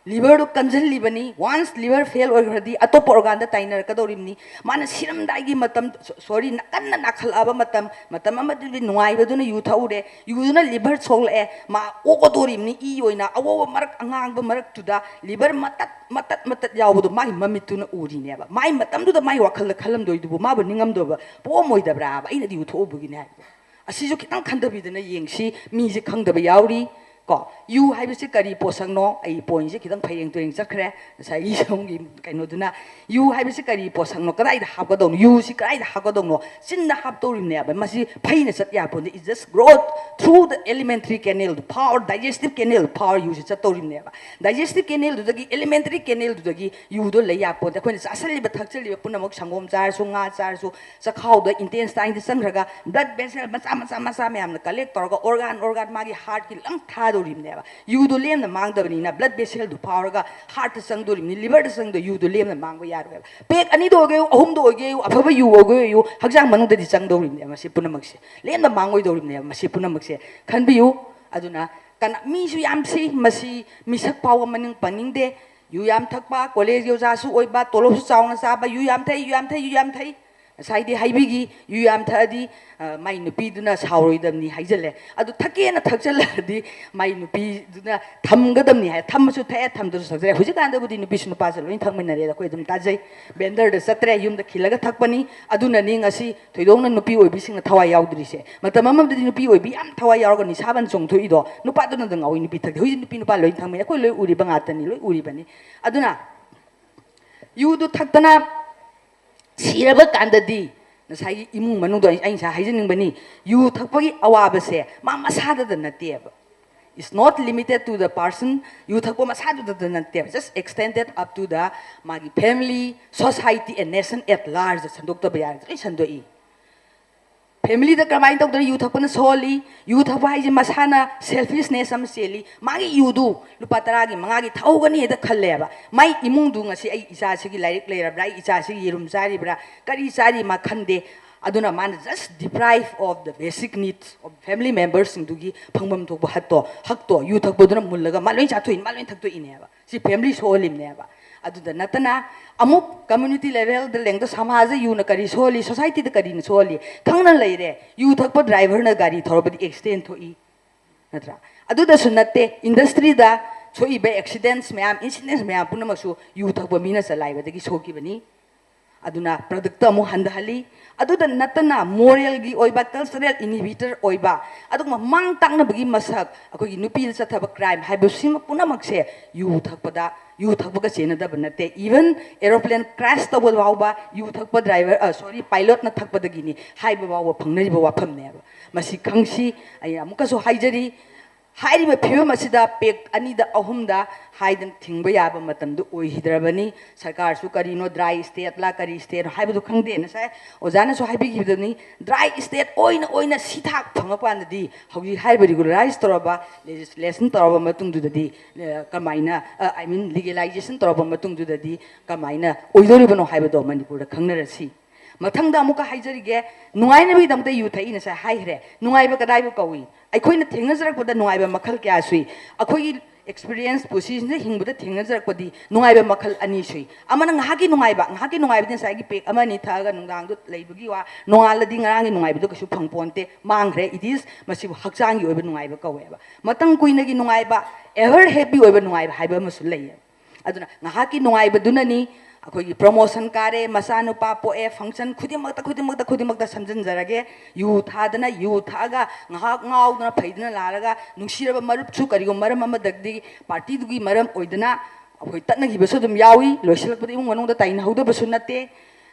ꯂꯤꯚꯔꯗꯨ ꯀꯟꯁꯤꯜꯂꯤꯕꯅꯤ꯫ ꯋꯥꯟꯁ ꯂꯤꯚꯔ ꯐꯦꯜ ꯑꯣꯏꯈ꯭ꯔꯗꯤ ꯑꯇꯣꯞꯄ ꯑꯣꯔꯒꯥꯟꯗ ꯇꯥꯏꯅꯔꯛꯀꯗꯧꯔꯤꯕꯅꯤ꯫ ꯃꯥꯅ ꯁꯤꯔꯝꯗꯥꯏꯒꯤ ꯃꯇꯝ, ꯁꯣ-, ꯁꯣꯔꯤ, ꯀꯟꯅ ꯅꯥꯈꯠꯂꯛꯑꯕ ꯃꯇꯝ, ꯃꯇꯝ ꯑꯃꯗꯨꯗꯤ ꯅꯨꯡꯉꯥꯏꯕꯗꯨꯅ ꯌꯨ ꯊꯛꯎꯔꯦ, ꯌꯨꯗꯨꯅ ꯂꯤꯚꯔ ꯁꯣꯛꯂꯛꯑꯦ, ꯃꯥ ꯑꯣꯛꯀꯗꯧꯔꯤꯕꯅꯤ꯫ ꯏ ꯑꯣꯏꯅ ꯑꯉꯧꯕ ꯃꯔꯛ, ꯑꯉꯥꯡꯕ ꯃꯔꯛꯇꯨꯗ ꯂꯤꯚꯔ ꯃꯇꯠ ꯃꯇꯠ ꯃꯇꯠ ꯌꯥꯎꯕꯗꯣ ꯃꯥꯒꯤ ꯃꯃꯤꯠꯇꯨꯅ ꯎꯔꯤꯅꯦꯕ꯫ ꯃꯥꯒꯤ ꯃꯇꯝꯗꯨꯗ ꯃꯥꯒꯤ ꯋꯥꯈꯜꯗ ꯈꯜꯂꯝꯗꯣꯏꯗꯨꯕꯨ ꯃꯥꯕꯨ ꯅꯤꯡꯉꯝꯗꯕ ꯄꯣꯛꯑꯝꯃꯣꯏꯗꯕ꯭ꯔꯥꯕ? "ꯑꯩꯅꯗꯤ ꯌꯨ ꯊꯛꯎꯕꯒꯤꯅꯦ" ꯍꯥꯏꯕꯗꯣ꯫ ꯑꯁꯤꯁꯨ ꯈꯤꯇꯪ ꯈꯟꯊꯕꯤꯗꯅ ꯌꯦꯡꯁꯤ꯫ ꯃꯤꯁꯦ ꯈꯪꯗꯕ ꯌꯥꯎꯔꯤ꯫ ꯀꯣ, ꯌꯨ ꯍꯥꯏꯕꯁꯤ ꯀꯔꯤ ꯄꯣꯠꯁꯛꯅꯣ? ꯑꯩ ꯄꯣꯏꯟꯁꯦ ꯈꯤꯇꯪ ꯐꯩꯔꯦꯡ ꯇꯨꯔꯦꯡ ꯆꯠꯈ꯭ꯔꯦ ꯉꯁꯥꯏꯒꯤ ꯁꯣꯝꯒꯤ ꯀꯩꯅꯣꯗꯨꯅ꯫ ꯌꯨ ꯍꯥꯏꯕꯁꯤ ꯀꯔꯤ ꯄꯣꯠꯁꯛꯅꯣ? ꯀꯗꯥꯏꯗ ꯍꯥꯞꯀꯗꯧꯅꯣ? ꯌꯨꯁꯤ ꯀꯗꯥꯏꯗ ꯍꯥꯞꯀꯗꯧꯅꯣ? ꯆꯤꯟꯗ ꯍꯥꯞꯇꯧꯔꯤꯕꯅꯦꯕ꯫ ꯃꯁꯤ ꯐꯩꯅ ꯆꯠ ꯌꯥꯄꯣꯟꯇꯦ꯫ It just growth through the alimentary canal, power, digestive canal power ꯌꯨꯁꯤ ꯆꯠꯇꯧꯔꯤꯕꯅꯦꯕ꯫ ꯗꯥꯏꯖꯦꯁꯇꯤꯞ ꯀꯦꯅꯦꯜꯗꯨꯗꯒꯤ, ꯑꯦꯂꯤꯃꯦꯟꯇꯔꯤ ꯀꯦꯅꯦꯜꯗꯨꯗꯒꯤ ꯌꯨꯗꯣ ꯂꯩ ꯌꯥꯄꯣꯟꯇꯦ꯫ ꯑꯩꯈꯣꯏꯅ ꯆꯥꯁꯜꯂꯤꯕ, ꯊꯛꯆꯜꯂꯤꯕ ꯄꯨꯝꯅꯃꯛ, ꯁꯪꯒꯣꯝ ꯆꯥꯔꯁꯨ, ꯉꯥ ꯆꯥꯔꯁꯨ, ꯆꯈꯥꯎꯗ, ꯏꯟꯇꯦꯁꯇꯥꯏꯟꯗ ꯆꯪꯈ꯭ꯔꯒ ꯕ꯭ꯂꯗ ꯚꯦꯁꯦꯜ ꯃꯆꯥ ꯃꯆꯥ ꯃꯆꯥ ꯃꯌꯥꯝꯅ ꯀꯂꯦꯛ ꯇꯧꯔꯒ ꯑꯣꯔꯒꯥꯟ ꯑꯣꯔꯒꯥꯟ ꯃꯥꯒꯤ ꯍꯥꯔꯠꯀꯤ ꯂꯪ ꯊꯥꯗꯧꯔꯤꯕꯅꯦꯕ꯫ ꯌꯨꯗꯣ ꯂꯦꯝꯅ ꯃꯥꯡꯗꯕꯅꯤꯅ ꯕ꯭ꯂꯗ ꯚꯦꯁꯦꯜꯗꯨ ꯐꯥꯎꯔꯒ ꯍꯥꯔꯠꯇ ꯆꯪꯗꯣꯔꯤꯕꯅꯤ, ꯂꯤꯚꯔꯗ ꯆꯪꯗꯣ, ꯌꯨꯗꯣ ꯂꯦꯝꯅ ꯃꯥꯡꯕ ꯌꯥꯔꯣꯏꯕ꯫ ꯄꯦꯛ ꯑꯅꯤꯗ ꯑꯣꯏꯒꯦꯌꯨ, ꯑꯍꯨꯝꯗ ꯑꯣꯏꯒꯦꯌꯨ, ꯑꯐꯕ ꯌꯨ ꯑꯣꯏꯒꯦꯌꯨ, ꯍꯛꯆꯥꯡ ꯃꯅꯨꯡꯗꯗꯤ ꯆꯪꯗꯧꯔꯤꯕꯅꯦꯕ ꯃꯁꯤ ꯄꯨꯝꯅꯃꯛꯁꯦ꯫ ꯂꯦꯝꯅ ꯃꯥꯡꯉꯣꯏꯗꯧꯔꯤꯕꯅꯦꯕ ꯃꯁꯤ ꯄꯨꯝꯅꯃꯛꯁꯦ꯫ ꯈꯟꯕꯤꯌꯨ꯫ ꯑꯗꯨꯅ ꯀꯅꯥ, ꯃꯤꯁꯨ ꯌꯥꯝ ꯁꯤ, ꯃꯁꯤ ꯃꯤꯁꯛ ꯐꯥꯎꯕ ꯃꯅꯤꯡ ꯄꯟꯅꯤꯡꯗꯦ꯫ ꯌꯨ ꯌꯥꯝ ꯊꯛꯄ, ꯀꯣꯂꯦꯖꯀꯤ ꯑꯣꯖꯥꯁꯨ ꯑꯣꯏꯕ, ꯇꯣꯂꯣꯞꯁꯨ ꯆꯥꯎꯅ ꯆꯥꯕ, ꯌꯨ ꯌꯥꯝ ꯊꯛꯏ, ꯌꯨ ꯌꯥꯝ ꯊꯛꯏ, ꯌꯨ ꯌꯥꯝ ꯊꯛꯏ꯫ ꯉꯁꯥꯏꯗꯤ ꯍꯥꯏꯕꯤꯈꯤ, ꯌꯨ ꯌꯥꯝ ꯊꯛꯑꯗꯤ, ꯑ, ꯃꯥꯏ ꯅꯨꯄꯤꯗꯨꯅ ꯁꯥꯎꯔꯣꯏꯗꯕꯅꯤ ꯍꯥꯏꯖꯜꯂꯦ꯫ ꯑꯗꯨ ꯊꯛꯀꯦꯅ ꯊꯛꯆꯜꯂꯛꯑꯗꯤ ꯃꯥꯏ ꯅꯨꯄꯤꯗꯨꯅ ꯊꯝꯒꯗꯕꯅꯤ ꯍꯥꯏ, ꯊꯝꯃꯁꯨ ꯊꯛꯑꯦ, ꯊꯝꯗ꯭ꯔꯁꯨ ꯊꯛꯆꯔꯦ꯫ ꯍꯧꯖꯤꯛꯀꯥꯟꯗꯕꯨꯗꯤ ꯅꯨꯄꯤꯁꯨ ꯅꯨꯄꯥꯁꯨ ꯂꯣꯏ ꯊꯛꯃꯤꯟꯅꯔꯦ, ꯑꯩꯈꯣꯏ ꯑꯗꯨꯝ ꯇꯥꯖꯩ꯫ ꯕꯦꯟꯗꯔꯗ ꯆꯠꯇ꯭ꯔꯦ, ꯌꯨꯝꯗ ꯈꯤꯜꯂꯒ ꯊꯛꯄꯅꯤ꯫ ꯑꯗꯨꯅꯅꯤ ꯉꯁꯤ ꯊꯣꯏꯗꯣꯛꯅ ꯅꯨꯄꯤ ꯑꯣꯏꯕꯤꯁꯤꯡꯅ ꯊꯋꯥꯏ ꯌꯥꯎꯗ꯭ꯔꯤꯁꯦ꯫ ꯃꯇꯝ ꯑꯃꯗꯗꯤ ꯅꯨꯄꯤ ꯑꯣꯏꯕꯤ ꯌꯥꯝ ꯊꯋꯥꯏ ꯌꯥꯎꯔꯒ ꯅꯤꯁꯥꯕꯟ ꯆꯣꯡꯊꯣꯛꯏꯗꯣ, ꯅꯨꯄꯥꯗꯨꯅꯗ ꯉꯥꯎꯏ, ꯅꯨꯄꯤ ꯊꯛꯇꯦ꯫ ꯍꯧꯖꯤꯛ ꯅꯨꯄꯤ ꯅꯨꯄꯥ ꯂꯣꯏ ꯊꯛꯃꯤꯟꯅꯩ, ꯑꯩꯈꯣꯏ ꯂꯣꯏ ꯎꯔꯤꯕ ꯉꯥꯛꯇꯅꯤ, ꯂꯣꯏ ꯎꯔꯤꯕꯅꯤ꯫ ꯑꯗꯨꯅ ꯌꯨꯗꯨ ꯊꯛꯇꯅ ꯁꯤꯔꯕ ꯀꯥꯟꯗꯗꯤ ꯉꯁꯥꯏꯒꯤ ꯏꯃꯨꯡ ꯃꯅꯨꯡꯗꯣ ꯑꯩ, ꯑꯩ ꯉꯁꯥꯏ ꯍꯥꯏꯖꯅꯤꯡꯕꯅꯤ, ꯌꯨ ꯊꯛꯄꯒꯤ ꯑꯋꯥꯕꯁꯦ ꯃꯥ ꯃꯁꯥꯗꯗ ꯅꯠꯇꯦꯕ꯫ It's not limited to the person, ꯌꯨ ꯊꯛꯄ ꯃꯁꯥꯗꯨꯗꯗ ꯅꯠꯇꯦꯕ, just extended up to the ꯃꯥꯒꯤ family, society and nation at large ꯁꯟꯗꯣꯛꯇꯕ ꯌꯥꯔꯗꯤ ꯂꯣꯏ ꯁꯟꯗꯣꯛꯏ꯫ ꯐꯦꯃꯤꯂꯤꯗ ꯀꯔꯝꯍꯥꯏꯅ ꯇꯧꯗꯅ ꯌꯨ ꯊꯛꯄꯅ ꯁꯣꯛꯍꯜꯂꯤ? ꯌꯨ ꯊꯛꯄ ꯍꯥꯏꯁꯦ ꯃꯁꯥꯅ selfishness ꯑꯃ ꯆꯦꯜꯂꯤ꯫ ꯃꯥꯒꯤ ꯌꯨꯗꯨ ꯂꯨꯄꯥ ꯇꯔꯥꯒꯤ, ꯃꯉꯥꯒꯤ ꯊꯛꯍꯧꯒꯅꯤ ꯍꯦꯛꯇ ꯈꯜꯂꯦꯕ꯫ ꯃꯥꯏ ꯏꯃꯨꯡꯗꯨ ꯉꯁꯤ ꯑꯩ ꯏꯆꯥꯁꯤꯒꯤ ꯂꯥꯏꯔꯤꯛ ꯂꯩꯔꯕ꯭ꯔꯥ, ꯑꯩ ꯏꯆꯥꯁꯤꯒꯤ ꯌꯦꯔꯨꯝ ꯆꯥꯔꯤꯕ꯭ꯔꯥ, ꯀꯔꯤ ꯆꯥꯔꯤ ꯃꯥ ꯈꯟꯗꯦ꯫ ꯑꯗꯨꯅ ꯃꯥꯅ just deprive of the basic needs of family membersꯁꯤꯡꯗꯨꯒꯤ ꯐꯪꯐꯝ ꯊꯣꯛꯄ ꯍꯠꯇꯣ, ꯍꯛꯇꯣ ꯌꯨ ꯊꯛꯄꯗꯨꯅ ꯃꯨꯜꯂꯒ ꯃꯥ ꯂꯣꯏ ꯆꯥꯊꯣꯛꯏꯅꯤ, ꯃꯥ ꯂꯣꯏ ꯊꯛꯇꯣꯛꯏꯅꯦꯕ꯫ ꯁꯤ ꯐꯦꯃꯤꯂꯤ ꯁꯣꯛꯍꯜꯂꯤꯕꯅꯦꯕ꯫ ꯑꯗꯨꯗ ꯅꯠꯇꯅ ꯑꯃꯨꯛ community levelꯗ ꯂꯦꯡꯗ ꯁꯃꯥꯖꯗ ꯌꯨꯅ ꯀꯔꯤ ꯁꯣꯛꯍꯜꯂꯤ, societyꯗ ꯀꯔꯤꯅ ꯁꯣꯛꯍꯜꯂꯤ ꯈꯪꯅ ꯂꯩꯔꯦ꯫ ꯌꯨ ꯊꯛꯄ driverꯅ ꯒꯥꯔꯤ ꯊꯧꯔꯕꯗꯤ accident ꯊꯣꯛꯏ, ꯅꯠꯇ꯭ꯔꯥ? ꯑꯗꯨꯗꯁꯨ ꯅꯠꯇꯦ, industryꯗ ꯊꯣꯛꯏꯕ accidents ꯃꯌꯥꯝ, incidents ꯃꯌꯥꯝ ꯄꯨꯝꯅꯃꯛꯁꯨ ꯌꯨ ꯊꯛꯄ ꯃꯤꯅ ꯆꯂꯥꯏꯕꯗꯒꯤ ꯁꯣꯛꯈꯤꯕꯅꯤ꯫ ꯑꯗꯨꯅ productꯇ ꯑꯃꯨꯛ ꯍꯟꯊꯍꯜꯂꯤ꯫ ꯑꯗꯨꯗ ꯅꯠꯇꯅ moralꯒꯤ ꯑꯣꯏꯕ, cultural inhibitor ꯑꯣꯏꯕ, ꯑꯗꯨꯒꯨꯝꯕ ꯃꯥꯡ ꯇꯥꯛꯅꯕꯒꯤ ꯃꯁꯛ, ꯑꯩꯈꯣꯏꯒꯤ ꯅꯨꯄꯤꯗ ꯆꯠꯊꯕ crime ꯍꯥꯏꯕꯁꯤꯃ ꯄꯨꯝꯅꯃꯛꯁꯦ ꯌꯨ ꯊꯛꯄꯗ, ꯌꯨ ꯊꯛꯄꯒ ꯆꯦꯟꯅꯗꯕ ꯅꯠꯇꯦ꯫ Even aeroplane crash ꯇꯧꯕ ꯐꯥꯎꯕ ꯌꯨ ꯊꯛꯄ driver, ꯑ, sorry, pilotꯅ ꯊꯛꯄꯗꯒꯤꯅꯤ ꯍꯥꯏꯕ ꯐꯥꯎꯕ ꯐꯪꯅꯔꯤꯕ ꯋꯥꯐꯝꯅꯦꯕ꯫ ꯃꯁꯤ ꯈꯪꯁꯤ꯫ ꯑꯩ ꯑꯃꯨꯛꯀꯁꯨ ꯍꯥꯏꯖꯔꯤ, ꯍꯥꯏꯔꯤꯕ ꯐꯤꯕꯝ ꯑꯁꯤꯗ pact ꯑꯅꯤꯗ ꯑꯍꯨꯝꯗ ꯍꯥꯏꯗꯅ ꯊꯤꯡꯕ ꯌꯥꯕ ꯃꯇꯝꯗꯨ ꯑꯣꯏꯈꯤꯗ꯭ꯔꯕꯅꯤ꯫ ꯁꯔꯀꯥꯔꯁꯨ ꯀꯔꯤꯅꯣ, dry stateꯂ ꯀꯔꯤ stateꯅꯣ ꯍꯥꯏꯕꯗꯨ ꯈꯪꯗꯦ꯫ ꯉꯁꯥꯏ ꯑꯣꯖꯥꯅꯁꯨ ꯍꯥꯏꯕꯤꯈꯤꯕꯗꯨꯅꯤ, dry state ꯑꯣꯏꯅ ꯑꯣꯏꯅ ꯁꯤ ꯊꯥꯛ ꯐꯪꯉꯛꯄ ꯀꯥꯟꯗꯗꯤ ꯍꯧꯖꯤꯛ ꯍꯥꯏꯔꯤꯕ regularize ꯇꯧꯔꯕ, legislation ꯇꯧꯔꯕ ꯃꯇꯨꯡꯗꯨꯗꯗꯤ, ꯑ, ꯀꯃꯥꯏꯅ, ꯑ, I mean legalization ꯇꯧꯔꯕ ꯃꯇꯨꯡꯗꯨꯗꯗꯤ ꯀꯃꯥꯏꯅ ꯑꯣꯏꯗꯣꯔꯤꯕꯅꯣ ꯍꯥꯏꯕꯗꯣ ꯃꯅꯤꯄꯨꯔꯗ ꯈꯪꯅꯔꯁꯤ꯫ ꯃꯊꯪꯗ ꯑꯃꯨꯛꯀ ꯍꯥꯏꯖꯔꯤꯒꯦ, ꯅꯨꯡꯉꯥꯏꯅꯕꯒꯤꯗꯃꯛꯇ ꯌꯨ ꯊꯛꯏ ꯉꯁꯥꯏ ꯍꯥꯏꯈ꯭ꯔꯦ꯫ ꯅꯨꯡꯉꯥꯏꯕ ꯀꯗꯥꯏꯕꯨ ꯀꯧꯏ? ꯑꯩꯈꯣꯏꯅ ꯊꯦꯡꯅꯖꯔꯛꯄꯗ ꯅꯨꯡꯉꯥꯏꯕ ꯃꯈꯜ ꯀꯌꯥ ꯁꯨꯏ꯫ ꯑꯩꯈꯣꯏꯒꯤ ꯑꯦꯛꯁꯄꯤꯔꯤꯌꯦꯟꯁ, ꯄꯨꯟꯁꯤꯁꯤꯗ ꯍꯤꯡꯕꯗ ꯊꯦꯡꯅꯖꯔꯛꯄꯗꯤ ꯅꯨꯡꯉꯥꯏꯕ ꯃꯈꯜ ꯑꯅꯤ ꯁꯨꯏ꯫ ꯑꯃꯅ ꯉꯥꯏꯍꯥꯛꯀꯤ ꯅꯨꯡꯉꯥꯏꯕ, ꯉꯥꯏꯍꯥꯛꯀꯤ ꯅꯨꯡꯉꯥꯏꯕꯗꯤ ꯉꯁꯥꯏꯒꯤ ꯄꯦꯛ ꯑꯃ ꯑꯅꯤ ꯊꯛꯑꯒ ꯅꯨꯡꯗꯥꯡꯗꯣ ꯂꯩꯕꯒꯤ ꯋꯥ, ꯅꯣꯡꯉꯥꯜꯂꯗꯤ ꯉꯔꯥꯡꯒꯤ ꯅꯨꯡꯉꯥꯏꯕꯗꯣ ꯀꯩꯁꯨ ꯐꯪꯄꯣꯟꯇꯦ, ꯃꯥꯡꯈ꯭ꯔꯦ, it is, ꯃꯁꯤꯕꯨ ꯍꯛꯆꯥꯡꯒꯤ ꯑꯣꯏꯕ ꯅꯨꯡꯉꯥꯏꯕ ꯀꯧꯋꯦꯕ꯫ ꯃꯇꯝ ꯀꯨꯏꯅꯒꯤ ꯅꯨꯡꯉꯥꯏꯕ, ever happy ꯑꯣꯏꯕ ꯅꯨꯡꯉꯥꯏꯕ ꯍꯥꯏꯕ ꯑꯃꯁꯨ ꯂꯩꯌꯦꯕ꯫ ꯑꯗꯨꯅ ꯉꯥꯏꯍꯥꯛꯀꯤ ꯅꯨꯡꯉꯥꯏꯕꯗꯨꯅꯅꯤ, ꯑꯩꯈꯣꯏꯒꯤ ꯄ꯭ꯔꯣꯃꯣꯁꯟ ꯀꯥꯔꯦ, ꯃꯆꯥꯅꯨꯄꯥ ꯄꯣꯛꯑꯦ, ꯐꯪꯁꯟ ꯈꯨꯗꯤꯡꯃꯛꯇ, ꯈꯨꯗꯤꯡꯃꯛꯇ, ꯈꯨꯗꯤꯡꯃꯛꯇ ꯁꯝꯖꯤꯟꯖꯔꯒꯦ꯫ ꯌꯨ ꯊꯥꯗꯅ, ꯌꯨ ꯊꯛꯑꯒ ꯉꯥꯏꯍꯥꯛ ꯉꯥꯎꯗꯅ ꯐꯩꯗꯅ ꯂꯥꯜꯂꯒ, ꯅꯨꯡꯁꯤꯔꯕ ꯃꯔꯨꯞꯁꯨ ꯀꯔꯤꯒꯨꯝꯕ ꯃꯔꯝ ꯑꯃꯗꯒꯤ, ꯄꯥꯔꯇꯤꯗꯨꯒꯤ ꯃꯔꯝ ꯑꯣꯏꯗꯅ ꯑꯩꯈꯣꯏ ꯇꯠꯅꯈꯤꯕꯁꯨ ꯑꯗꯨꯝ ꯌꯥꯎꯏ꯫ ꯂꯣꯏꯁꯤꯜꯂꯛꯄꯗ ꯏꯃꯨꯡ ꯃꯅꯨꯡꯗ ꯇꯥꯏꯅꯍꯧꯗꯕꯁꯨ ꯅꯠꯇꯦ꯫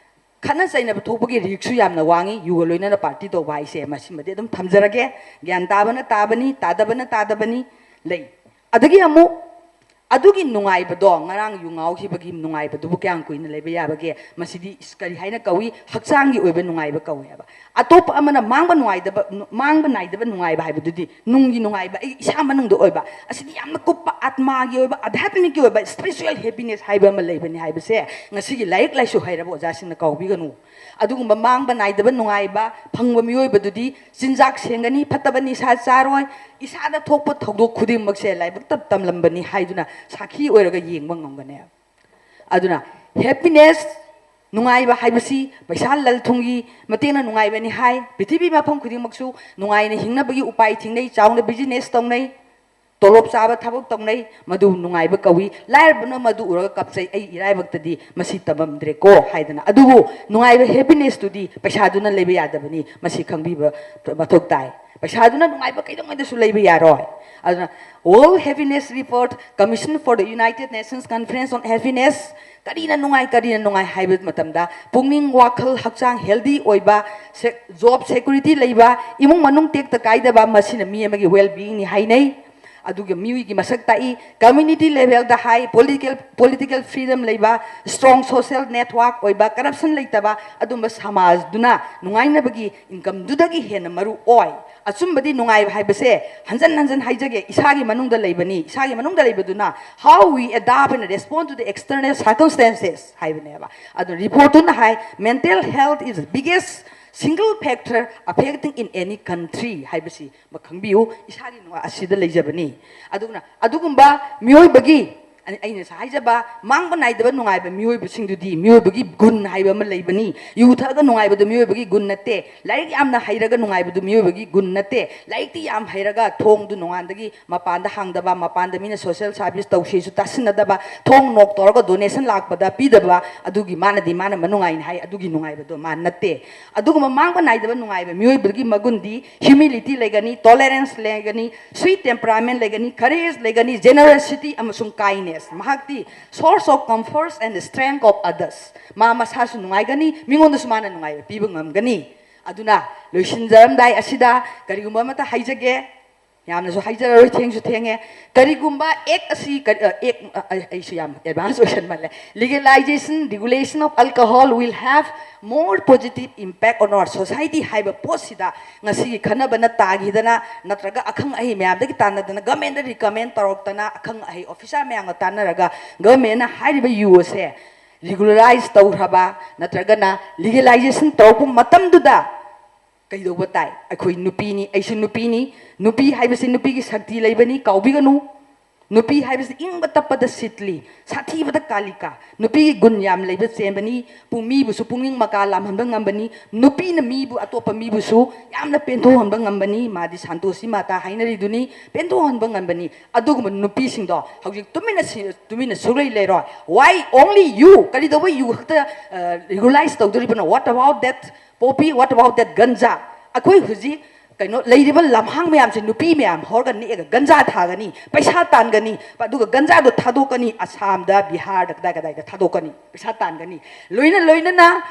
ꯈꯠꯅ ꯆꯩꯅꯕ ꯊꯣꯛꯄꯒꯤ ꯔꯤꯛꯁꯁꯨ ꯌꯥꯝꯅ ꯋꯥꯡꯉꯤ ꯌꯨꯒ ꯂꯣꯏꯅꯅ ꯄꯥꯔꯇꯤ ꯇꯧꯕ ꯍꯥꯏꯁꯦ꯫ ꯃꯁꯤꯃꯗꯤ ꯑꯗꯨꯝ ꯊꯝꯖꯔꯒꯦ꯫ ꯒ꯭ꯌꯥꯟ ꯇꯥꯕꯅ ꯇꯥꯕꯅꯤ, ꯇꯥꯗꯕꯅ ꯇꯥꯗꯕꯅꯤ ꯂꯩ꯫ ꯑꯗꯒꯤ ꯑꯃꯨꯛ ꯑꯗꯨꯒꯤ ꯅꯨꯡꯉꯥꯏꯕꯗꯣ, ꯉꯔꯥꯡ ꯌꯨ ꯉꯥꯎꯈꯤꯕꯒꯤ ꯅꯨꯡꯉꯥꯏꯕꯗꯨꯕꯨ ꯀꯌꯥꯝ ꯀꯨꯏꯅ ꯂꯩꯕ ꯌꯥꯕꯒꯦ? ꯃꯁꯤꯗꯤ ꯏꯁ-, ꯀꯔꯤ ꯍꯥꯏꯅ ꯀꯧꯏ? ꯍꯛꯆꯥꯡꯒꯤ ꯑꯣꯏꯕ ꯅꯨꯡꯉꯥꯏꯕ ꯀꯧꯋꯦꯕ꯫ ꯑꯇꯣꯞꯄ ꯑꯃꯅ ꯃꯥꯡꯕ ꯅꯨꯡꯉꯥꯏꯗꯕ, ꯃꯥꯡꯕ ꯅꯥꯏꯗꯕ ꯅꯨꯡꯉꯥꯏꯕ ꯍꯥꯏꯕꯗꯨꯗꯤ ꯅꯨꯡꯒꯤ ꯅꯨꯡꯉꯥꯏꯕ, ꯑꯩ ꯏꯁꯥ ꯃꯅꯨꯡꯗ ꯑꯣꯏꯕ꯫ ꯑꯁꯤꯗꯤ ꯌꯥꯝꯅ ꯀꯨꯞꯄ ꯑꯥꯠꯃꯥꯒꯤ ꯑꯣꯏꯕ, spiritual happiness ꯍꯥꯏꯕ ꯑꯃ ꯂꯩꯕꯅꯤ ꯍꯥꯏꯕꯁꯦ ꯉꯁꯤꯒꯤ ꯂꯥꯏꯔꯤꯛ ꯂꯥꯏꯁꯨ ꯍꯩꯔꯕ ꯑꯣꯖꯥꯁꯤꯡꯅ ꯀꯥꯎꯕꯤꯒꯅꯨ꯫ ꯑꯗꯨꯒꯨꯝꯕ ꯃꯥꯡꯕ ꯅꯥꯏꯗꯕ ꯅꯨꯡꯉꯥꯏꯕ ꯐꯪꯕ ꯃꯤꯑꯣꯏꯕꯗꯨꯗꯤ ꯆꯤꯟꯖꯥꯛ ꯁꯦꯡꯒꯅꯤ, ꯐꯠꯇꯕ ꯅꯤꯁꯥ ꯆꯥꯔꯣꯏ, ꯏꯁꯥꯗ ꯊꯣꯛꯄ ꯊꯧꯗꯣꯛ ꯈꯨꯗꯤꯡꯃꯛꯁꯦ ꯂꯥꯏꯕꯛꯇ ꯇꯝꯂꯝꯕꯅꯤ ꯍꯥꯏꯗꯨꯅ ꯁꯥꯈꯤ ꯑꯣꯏꯔꯒ ꯌꯦꯡꯕ ꯉꯝꯒꯅꯤ꯫ ꯑꯗꯨꯅ happiness, ꯅꯨꯡꯉꯥꯏꯕ ꯍꯥꯏꯕꯁꯤ ꯄꯩꯁꯥ ꯂꯟ ꯊꯨꯝꯒꯤ ꯃꯇꯦꯡꯅ ꯅꯨꯡꯉꯥꯏꯕꯅꯤ ꯍꯥꯏ꯫ ꯄ꯭ꯔꯤꯊꯤꯕꯤ ꯃꯐꯝ ꯈꯨꯗꯤꯡꯃꯛꯁꯨ ꯅꯨꯡꯉꯥꯏꯅ ꯍꯤꯡꯅꯕꯒꯤ ꯎꯄꯥꯏ ꯊꯤꯅꯩ, ꯆꯥꯎꯅ business ꯇꯧꯅꯩ, ꯇꯣꯂꯣꯞ ꯆꯥꯕ ꯊꯕꯛ ꯇꯧꯅꯩ, ꯃꯗꯨ ꯅꯨꯡꯉꯥꯏꯕ ꯀꯧꯏ꯫ ꯂꯥꯏꯔꯕꯅ ꯃꯗꯨ ꯎꯔꯒ ꯀꯞꯆꯩ, "ꯑꯩ ꯏꯔꯥꯏꯕꯛꯇꯗꯤ ꯃꯁꯤ ꯇꯝꯃꯝꯗ꯭ꯔꯦꯀꯣ" ꯍꯥꯏꯗꯅ꯫ ꯑꯗꯨꯕꯨ ꯅꯨꯡꯉꯥꯏꯕ, happinessꯇꯨꯗꯤ ꯄꯩꯁꯥꯗꯨꯅ ꯂꯩꯕ ꯌꯥꯗꯕꯅꯤ, ꯃꯁꯤ ꯈꯪꯕꯤꯕ ꯃꯊꯧ ꯇꯥꯏ꯫ ꯄꯩꯁꯥꯗꯨꯅ ꯅꯨꯡꯉꯥꯏꯕ ꯀꯩꯗꯧꯉꯩꯗꯁꯨ ꯂꯩꯕ ꯌꯥꯔꯣꯏ꯫ ꯑꯗꯨꯅ World Happiness Report, Commission for the United Nations Conference on Happiness, ꯀꯔꯤꯅ ꯅꯨꯡꯉꯥꯏ, ꯀꯔꯤꯅ ꯅꯨꯡꯉꯥꯏ ꯍꯥꯏꯕ ꯃꯇꯝꯗ ꯄꯨꯛꯅꯤꯡ, ꯋꯥꯈꯜ, ꯍꯛꯆꯥꯡ healthy ꯑꯣꯏꯕ, ꯁꯦ-, job security ꯂꯩꯕ, ꯏꯃꯨꯡ ꯃꯅꯨꯡ ꯇꯦꯛꯇ ꯀꯥꯏꯗꯕ, ꯃꯁꯤꯅ ꯃꯤ ꯑꯃꯒꯤ well beingꯅꯤ ꯍꯥꯏꯅꯩ꯫ ꯑꯗꯨꯒ ꯃꯤꯑꯣꯏꯒꯤ ꯃꯁꯛ ꯇꯥꯛꯏ꯫ Community levelꯗ ꯍꯥꯏ, political political freedom ꯂꯩꯕ, strong social network ꯑꯣꯏꯕ, corruption ꯂꯩꯇꯕ ꯑꯗꯨꯝꯕ ꯁꯃꯥꯖꯗꯨꯅ ꯅꯨꯡꯉꯥꯏꯅꯕꯒꯤ incomeꯗꯨꯗꯒꯤ ꯍꯦꯟꯅ ꯃꯔꯨ ꯑꯣꯏ꯫ ꯑꯆꯨꯝꯕꯗꯤ ꯅꯨꯡꯉꯥꯏꯕ ꯍꯥꯏꯕꯁꯦ, ꯍꯟꯖꯟ ꯍꯟꯖꯟ ꯍꯥꯏꯖꯒꯦ, ꯏꯁꯥꯒꯤ ꯃꯅꯨꯡꯗ ꯂꯩꯕꯅꯤ꯫ ꯏꯁꯥꯒꯤ ꯃꯅꯨꯡꯗ ꯂꯩꯕꯗꯨꯅ, how we adapt and respond to the external circumstances ꯍꯥꯏꯕꯅꯦꯕ꯫ ꯑꯗꯣ reportꯇꯨꯅ ꯍꯥꯏ, mental health is the biggest single factor affecting in any country ꯍꯥꯏꯕꯁꯤ ꯃ-, ꯈꯪꯕꯤꯌꯨ꯫ ꯏꯁꯥꯒꯤ ꯅꯨꯡꯉꯥꯏ ꯑꯁꯤꯗ ꯂꯩꯖꯕꯅꯤ꯫ ꯑꯗꯨꯅ ꯑꯗꯨꯒꯨꯝꯕ ꯃꯤꯑꯣꯏꯕꯒꯤ, ꯑꯩ-, ꯑꯩꯅ ꯉꯁꯥꯏ ꯍꯥꯏꯖꯕ ꯃꯥꯡꯕ ꯅꯥꯏꯗꯕ ꯅꯨꯡꯉꯥꯏꯕ ꯃꯤꯑꯣꯏꯕꯁꯤꯡꯗꯨꯗꯤ ꯃꯤꯑꯣꯏꯕꯒꯤ ꯒꯨꯟ ꯍꯥꯏꯕ ꯑꯃ ꯂꯩꯕꯅꯤ꯫ ꯌꯨ ꯊꯛꯑꯒ ꯅꯨꯡꯉꯥꯏꯕꯗꯨ ꯃꯤꯑꯣꯏꯕꯒꯤ ꯒꯨꯟ ꯅꯠꯇꯦ꯫ ꯂꯥꯏꯔꯤꯛ ꯌꯥꯝꯅ ꯍꯩꯔꯒ ꯅꯨꯡꯉꯥꯏꯕꯗꯨ ꯃꯤꯑꯣꯏꯕꯒꯤ ꯒꯨꯟ ꯅꯠꯇꯦ꯫ ꯂꯥꯏꯔꯤꯛꯇꯤ ꯌꯥꯝ ꯍꯩꯔꯒ ꯊꯣꯡꯗꯨ ꯅꯣꯡꯉꯥꯟꯗꯒꯤ ꯃꯄꯥꯟꯗ ꯍꯥꯡꯗꯕ, ꯃꯄꯥꯟꯗ ꯃꯤꯅ social service ꯇꯧꯁꯤꯁꯨ ꯇꯥꯁꯤꯟꯅꯗꯕ, ꯊꯣꯡ knock ꯇꯧꯔꯒ donation ꯂꯥꯛꯄꯗ ꯄꯤꯗꯕ, ꯑꯗꯨꯒꯤ ꯃꯥꯅꯗꯤ ꯃꯥꯅ ꯃꯅꯨꯡꯉꯥꯏꯅꯤ ꯍꯥꯏ, ꯑꯗꯨꯒꯤ ꯅꯨꯡꯉꯥꯏꯕꯗꯣ ꯃꯥ ꯅꯠꯇꯦ꯫ ꯑꯗꯨꯒꯨꯝꯕ ꯃꯥꯡꯕ ꯅꯥꯏꯗꯕ ꯅꯨꯡꯉꯥꯏꯕ ꯃꯤꯑꯣꯏꯕꯒꯤ ꯃꯒꯨꯟꯗꯤ humility ꯂꯩꯒꯅꯤ, tolerance ꯂꯩꯒꯅꯤ, sweet temperament ꯂꯩꯒꯅꯤ, courage ꯂꯩꯒꯅꯤ, generosity ꯑꯃꯁꯨꯡ kindness꯫ ꯃꯍꯥꯛꯇꯤ source of comfort and strength of others꯫ ꯃꯥ ꯃꯁꯥꯁꯨ ꯅꯨꯡꯉꯥꯏꯒꯅꯤ, ꯃꯤꯉꯣꯟꯗꯁꯨ ꯃꯥꯅ ꯅꯨꯡꯉꯥꯏꯕ ꯄꯤꯕ ꯉꯝꯒꯅꯤ꯫ ꯑꯗꯨꯅ ꯂꯣꯏꯁꯤꯟꯖꯔꯝꯗꯥꯏ ꯑꯁꯤꯗ ꯀꯔꯤꯒꯨꯝꯕ ꯑꯃꯠꯇ ꯍꯥꯏꯖꯒꯦ, ꯌꯥꯝꯅꯁꯨ ꯍꯥꯏꯖꯔꯔꯣꯏ, ꯊꯦꯡꯁꯨ ꯊꯦꯡꯉꯦ꯫ ꯀꯔꯤꯒꯨꯝꯕ act ꯑꯁꯤ ꯀꯔꯤ, ꯑ, act, ꯑ, ꯑ, ꯑꯩꯁꯨ ꯌꯥꯝ advance ꯑꯣꯏꯁꯟꯃꯜꯂꯦ꯫ Legalization, regulation of alcohol will have more positive impact on our society ꯍꯥꯏꯕ ꯄꯣꯠꯁꯤꯗ ꯉꯁꯤꯒꯤ ꯈꯟꯅꯕꯅ ꯇꯥꯈꯤꯗꯅ, ꯅꯠꯇ꯭ꯔꯒ ꯑꯈꯪ ꯑꯍꯩ ꯃꯌꯥꯝꯗꯒꯤ ꯇꯥꯟꯅꯗꯅ, governmentꯗ recommend ꯇꯧꯔꯛꯇꯅ, ꯑꯈꯪ ꯑꯍꯩ officer ꯃꯌꯥꯝꯒ ꯇꯥꯟꯅꯔꯒ governmentꯅ ꯍꯥꯏꯔꯤꯕ ꯌꯨ ꯑꯁꯦ regularize ꯇꯧꯈ꯭ꯔꯕ ꯅꯠꯇ꯭ꯔꯒꯅ legalization ꯇꯧꯔꯛꯄ ꯃꯇꯝꯗꯨꯗ ꯀꯩꯗꯧꯕ ꯇꯥꯏ? ꯑꯩꯈꯣꯏ ꯅꯨꯄꯤꯅꯤ, ꯑꯩꯁꯨ ꯅꯨꯄꯤꯅꯤ꯫ ꯅꯨꯄꯤ ꯍꯥꯏꯕꯁꯤ ꯅꯨꯄꯤꯒꯤ ꯁꯛꯇꯤ ꯂꯩꯕꯅꯤ, ꯀꯥꯎꯕꯤꯒꯅꯨ꯫ ꯅꯨꯄꯤ ꯍꯥꯏꯕꯁꯤ ꯏꯪꯕ ꯇꯞꯄꯗ ꯁꯤꯠꯂꯤ, ꯁꯥꯊꯤꯕꯗ ꯀꯥꯂꯤꯀꯥ꯫ ꯅꯨꯄꯤꯒꯤ ꯒꯨꯟ ꯌꯥꯝ ꯂꯩꯕ ꯆꯦꯟꯕꯅꯤ, ꯄꯨꯡ ꯃꯤꯕꯨꯁꯨ ꯄꯨꯛꯅꯤꯡ ꯃꯀꯥ ꯂꯥꯝꯍꯟꯕ ꯉꯝꯕꯅꯤ꯫ ꯅꯨꯄꯤꯅ ꯃꯤꯕꯨ, ꯑꯇꯣꯞꯄ ꯃꯤꯕꯨꯁꯨ ꯌꯥꯝꯅ ꯄꯦꯟꯊꯣꯛꯍꯟꯕ ꯉꯝꯕꯅꯤ꯫ ꯃꯥꯗꯤ ꯁꯟꯇꯣꯁꯤ ꯃꯥꯇꯥ ꯍꯥꯏꯅꯔꯤꯗꯨꯅꯤ, ꯄꯦꯟꯊꯣꯛꯍꯟꯕ ꯉꯝꯕꯅꯤ꯫ ꯑꯗꯨꯒꯨꯝꯕ ꯅꯨꯄꯤꯁꯤꯡꯗꯣ ꯍꯧꯖꯤꯛ ꯇꯨꯃꯤꯟꯅ ꯁꯤ-, ꯇꯨꯃꯤꯟꯅ ꯁꯨꯛꯂꯩ ꯂꯩꯔꯣꯏ꯫ Why only you? ꯀꯔꯤꯗꯧꯕ ꯌꯨ ꯈꯛꯇ, ꯑ, regularize ꯇꯧꯗꯣꯔꯤꯕꯅꯣ? What about that poppy? What about that ganja? ꯑꯩꯈꯣꯏ ꯍꯧꯖꯤꯛ ꯀꯩꯅꯣ ꯂꯩꯔꯤꯕ ꯂꯝꯍꯥꯡ ꯃꯌꯥꯝꯁꯦ ꯅꯨꯄꯤ ꯃꯌꯥꯝ ꯍꯧꯔꯒ ꯅꯦꯛꯑꯒ ꯒꯟꯖꯥ ꯊꯥꯒꯅꯤ, ꯄꯩꯁꯥ ꯇꯥꯟꯒꯅꯤ, ꯑꯗꯨꯒ ꯒꯟꯖꯥꯗꯣ ꯊꯥꯗꯣꯛꯀꯅꯤ ꯑꯁꯥꯝꯗ, ꯕꯤꯍꯥꯔꯗ, ꯀꯗꯥꯏ ꯀꯗꯥꯏꯗ ꯊꯥꯗꯣꯛꯀꯅꯤ, ꯄꯩꯁꯥ ꯇꯥꯟꯒꯅꯤ꯫ ꯂꯣꯏꯅ ꯂꯣꯏꯅꯅ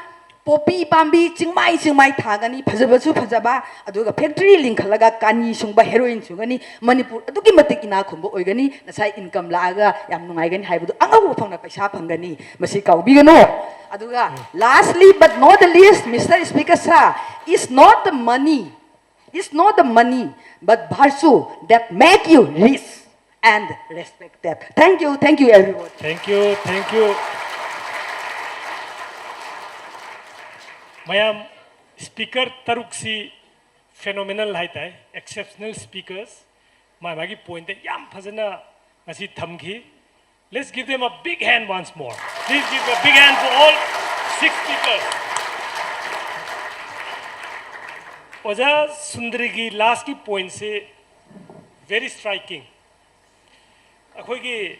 ꯄꯣꯄꯤ ꯄꯥꯝꯕꯤ ꯆꯤꯡꯃꯥꯏ ꯆꯤꯡꯃꯥꯏ ꯊꯥꯒꯅꯤ, ꯐꯖꯕꯁꯨ ꯐꯖꯕ, ꯑꯗꯨꯒ ꯐꯦꯛꯇꯔꯤ ꯂꯤꯡꯈꯠꯂꯒ ꯀꯥꯅꯤ ꯁꯨꯡꯕ ꯍꯦꯔꯣꯏꯟ ꯁꯨꯡꯒꯅꯤ, ꯃꯅꯤꯄꯨꯔ ꯑꯗꯨꯛꯀꯤ ꯃꯇꯤꯛ ꯏꯅꯥꯛ ꯈꯨꯟꯕ ꯑꯣꯏꯒꯅꯤ, ꯉꯁꯥꯏ ꯏꯟꯀꯝ ꯂꯥꯛꯑꯒ ꯌꯥꯝ ꯅꯨꯡꯉꯥꯏꯒꯅꯤ ꯍꯥꯏꯕꯗꯨ ꯑꯉꯧꯕ ꯐꯪꯅ ꯄꯩꯁꯥ ꯐꯪꯒꯅꯤ, ꯃꯁꯤ ꯀꯥꯎꯕꯤꯒꯅꯨ꯫ ꯑꯗꯨꯒ lastly but not the least, Mister Speaker sir, is not the money, is not the money but virtue that make you rich and respected. Thank you, thank you everyone. Thank you, thank you. ꯃꯌꯥꯝ, speaker ꯇꯔꯨꯛꯁꯤ phenomenal ꯍꯥꯏꯇꯥꯏ, exceptional speakers, ꯃꯥ ꯃꯥꯒꯤ point ꯌꯥꯝ ꯐꯖꯅ ꯉꯁꯤ ꯊꯝꯈꯤ꯫ Let's give them a big hand once more. Please give a big hand for all six speakers. ꯑꯣꯖꯥ ꯁꯨꯟꯗꯔꯤꯒꯤ last ꯀꯤ point ꯁꯤ very striking. ꯑꯩꯈꯣꯏꯒꯤ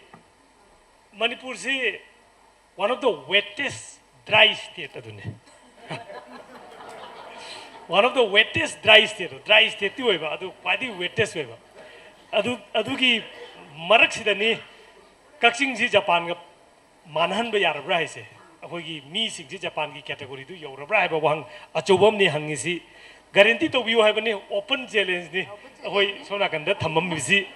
ꯃꯅꯤꯄꯨꯔꯁꯤ one of the wettest dry state ꯑꯗꯨꯅꯤ꯫ One of the wettest dry state, dry state T ꯑꯣꯏꯕ, ꯑꯗꯨ ꯈ꯭ꯋꯥꯏꯗꯒꯤ wettest ꯑꯣꯏꯕ꯫ ꯑꯗꯨ, ꯑꯗꯨꯒꯤ ꯃꯔꯛꯁꯤꯗꯅꯤ ꯀꯛꯆꯤꯡꯁꯤ ꯖꯄꯥꯟꯒ ꯃꯥꯟꯅꯍꯟꯕ ꯌꯥꯔꯕ꯭ꯔꯥ ꯍꯥꯏꯁꯦ꯫ ꯑꯩꯈꯣꯏꯒꯤ ꯃꯤꯁꯤꯡꯁꯤ ꯖꯄꯥꯟꯒꯤ category ꯗꯨ ꯌꯧꯔꯕ꯭ꯔꯥ ꯍꯥꯏꯕ ꯋꯥꯍꯪ ꯑꯆꯧꯕ ꯑꯃꯅꯤ ꯍꯪꯉꯤꯁꯤ꯫ Guarantee ꯇꯧꯕꯤꯌꯨ ꯍꯥꯏꯕꯅꯤ, open challenge ꯅꯤ꯫ ꯑꯩꯈꯣꯏ ꯁꯣꯝ ꯅꯥꯀꯟꯗ ꯊꯝꯃꯝꯃꯤꯁꯤ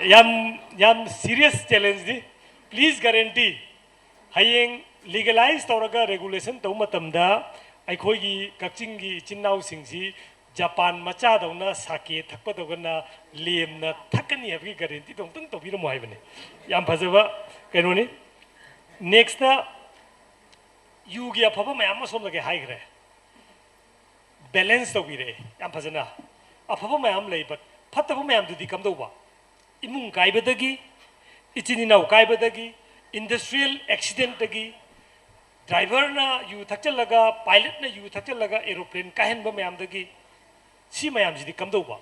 ꯌꯥꯝ, ꯌꯥꯝ serious challenge ꯅꯤ꯫ Please guarantee꯫ ꯍꯌꯦꯡ legalize ꯇꯧꯔꯒ regulation ꯇꯧꯕ ꯃꯇꯝꯗ ꯑꯩꯈꯣꯏꯒꯤ ꯀꯛꯆꯤꯡꯒꯤ ꯏꯆꯤꯟ ꯏꯅꯥꯎꯁꯤꯡꯁꯤ ꯖꯄꯥꯟ ꯃꯆꯥꯗꯧꯅ ꯁꯥꯀꯦ ꯊꯛꯄꯗꯧꯅ ꯂꯦꯝꯅ ꯊꯛꯀꯅꯤ ꯍꯥꯏꯕꯒꯤ guarantee ꯗꯣ ꯑꯃꯨꯛꯇꯪ ꯇꯧꯕꯤꯔꯝꯃꯣ ꯍꯥꯏꯕꯅꯤ꯫ ꯌꯥꯝ ꯐꯖꯕ ꯀꯩꯅꯣꯅꯤ꯫ Next ꯇ ꯌꯨꯒꯤ ꯑꯐꯕ ꯃꯌꯥꯝ ꯑꯃ ꯁꯣꯝꯗꯒꯤ ꯍꯥꯏꯈ꯭ꯔꯦ, balance ꯇꯧꯕꯤꯔꯛꯑꯦ ꯌꯥꯝ ꯐꯖꯅ꯫ ꯑꯐꯕ ꯃꯌꯥꯝ ꯂꯩ, but ꯐꯠꯇꯕ ꯃꯌꯥꯝꯗꯨꯗꯤ ꯀꯝꯗꯧꯕ? ꯏꯃꯨꯡ ꯀꯥꯏꯕꯗꯒꯤ, ꯏꯆꯤꯟ ꯏꯅꯥꯎ ꯀꯥꯏꯕꯗꯒꯤ, industrial accident ꯇꯒꯤ, driver ꯅ ꯌꯨ ꯊꯛꯆꯜꯂꯒ, pilot ꯅ ꯌꯨ ꯊꯛꯆꯜꯂꯒ aeroplane ꯀꯥꯏꯍꯟꯕ ꯃꯌꯥꯝꯗꯒꯤ, ꯁꯤ ꯃꯌꯥꯝꯁꯤꯗꯤ ꯀꯝꯗꯧꯕ?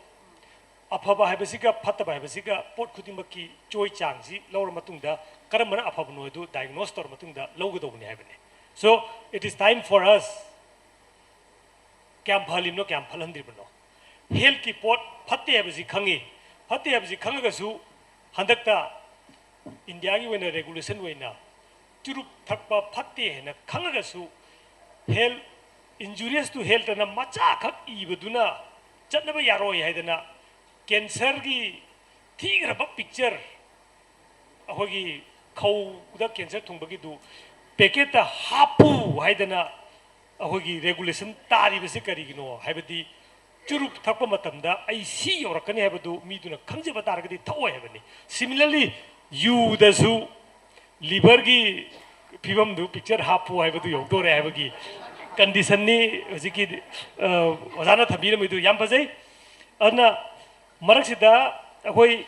ꯑꯐꯕ ꯍꯥꯏꯕꯁꯤꯒ ꯐꯠꯇꯕ ꯍꯥꯏꯕꯁꯤꯒ ꯄꯣꯠ ꯈꯨꯗꯤꯡꯃꯛꯀꯤ ꯆꯣꯏ ꯆꯥꯡꯁꯤ ꯂꯧꯔ ꯃꯇꯨꯡꯗ ꯀꯔꯝꯕꯅ ꯑꯐꯕꯅꯣ ꯍꯥꯏꯗꯨ diagnose ꯇꯧꯔ ꯃꯇꯨꯡꯗ ꯂꯧꯒꯗꯧꯕꯅꯤ ꯍꯥꯏꯕꯅꯤ꯫ So it is time for us, ꯀꯌꯥꯝ ꯐꯍꯜꯂꯤꯕꯅꯣ, ꯀꯌꯥꯝ ꯐꯠꯍꯟꯗ꯭ꯔꯤꯕꯅꯣ? Health ꯀꯤ ꯄꯣꯠ ꯐꯠꯇꯦ ꯍꯥꯏꯕꯁꯤ ꯈꯪꯉꯤ꯫ ꯐꯠꯇꯦ ꯍꯥꯏꯕꯁꯤ ꯈꯪꯉꯒꯁꯨ ꯍꯟꯗꯛꯇ ꯏꯟꯗꯤꯌꯥꯒꯤ ꯑꯣꯏꯅ regulation ꯑꯣꯏꯅ ꯆꯨꯔꯨꯞ ꯊꯛꯄ ꯐꯠꯇꯦ ꯍꯥꯏꯅ ꯈꯪꯉꯒꯁꯨ health, injurious to health ꯑꯅ ꯃꯆꯥꯈꯛ ꯏꯕꯗꯨꯅ ꯆꯠꯅꯕ ꯌꯥꯔꯣꯏ ꯍꯥꯏꯗꯅ cancer ꯒꯤ ꯊꯤꯈ꯭ꯔꯕ picture ꯑꯩꯈꯣꯏꯒꯤ ꯈꯧꯗ cancer ꯊꯨꯡꯕꯒꯤꯗꯨ packet ꯇ ꯍꯥꯞꯄꯨ ꯍꯥꯏꯗꯅ ꯑꯩꯈꯣꯏꯒꯤ regulation ꯇꯥꯔꯤꯕꯁꯤ ꯀꯔꯤꯒꯤꯅꯣ ꯍꯥꯏꯕꯗꯤ ꯆꯨꯔꯨꯞ ꯊꯛꯄ ꯃꯇꯝꯗ ꯑꯩ ꯁꯤ ꯌꯧꯔꯛꯀꯅꯤ ꯍꯥꯏꯕꯗꯨ ꯃꯤꯗꯨꯅ ꯈꯪꯖꯕ ꯇꯥꯔꯒꯗꯤ ꯊꯛꯑꯣꯏ ꯍꯥꯏꯕꯅꯤ꯫ Similarly ꯌꯨꯗꯁꯨ liver ꯒꯤ ꯐꯤꯕꯝꯗꯨ picture ꯍꯥꯞꯄꯨ ꯍꯥꯏꯕꯗꯨ ꯌꯧꯗꯣꯔꯦ ꯍꯥꯏꯕꯒꯤ condition ꯅꯤ ꯍꯧꯖꯤꯛꯀꯤ ꯑ, ꯑꯣꯖꯥꯅ ꯊꯝꯕꯤꯔꯝꯃꯤꯗꯨ ꯌꯥꯝ ꯐꯖꯩ꯫ ꯑꯗꯨꯅ ꯃꯔꯛꯁꯤꯗ ꯑꯩꯈꯣꯏ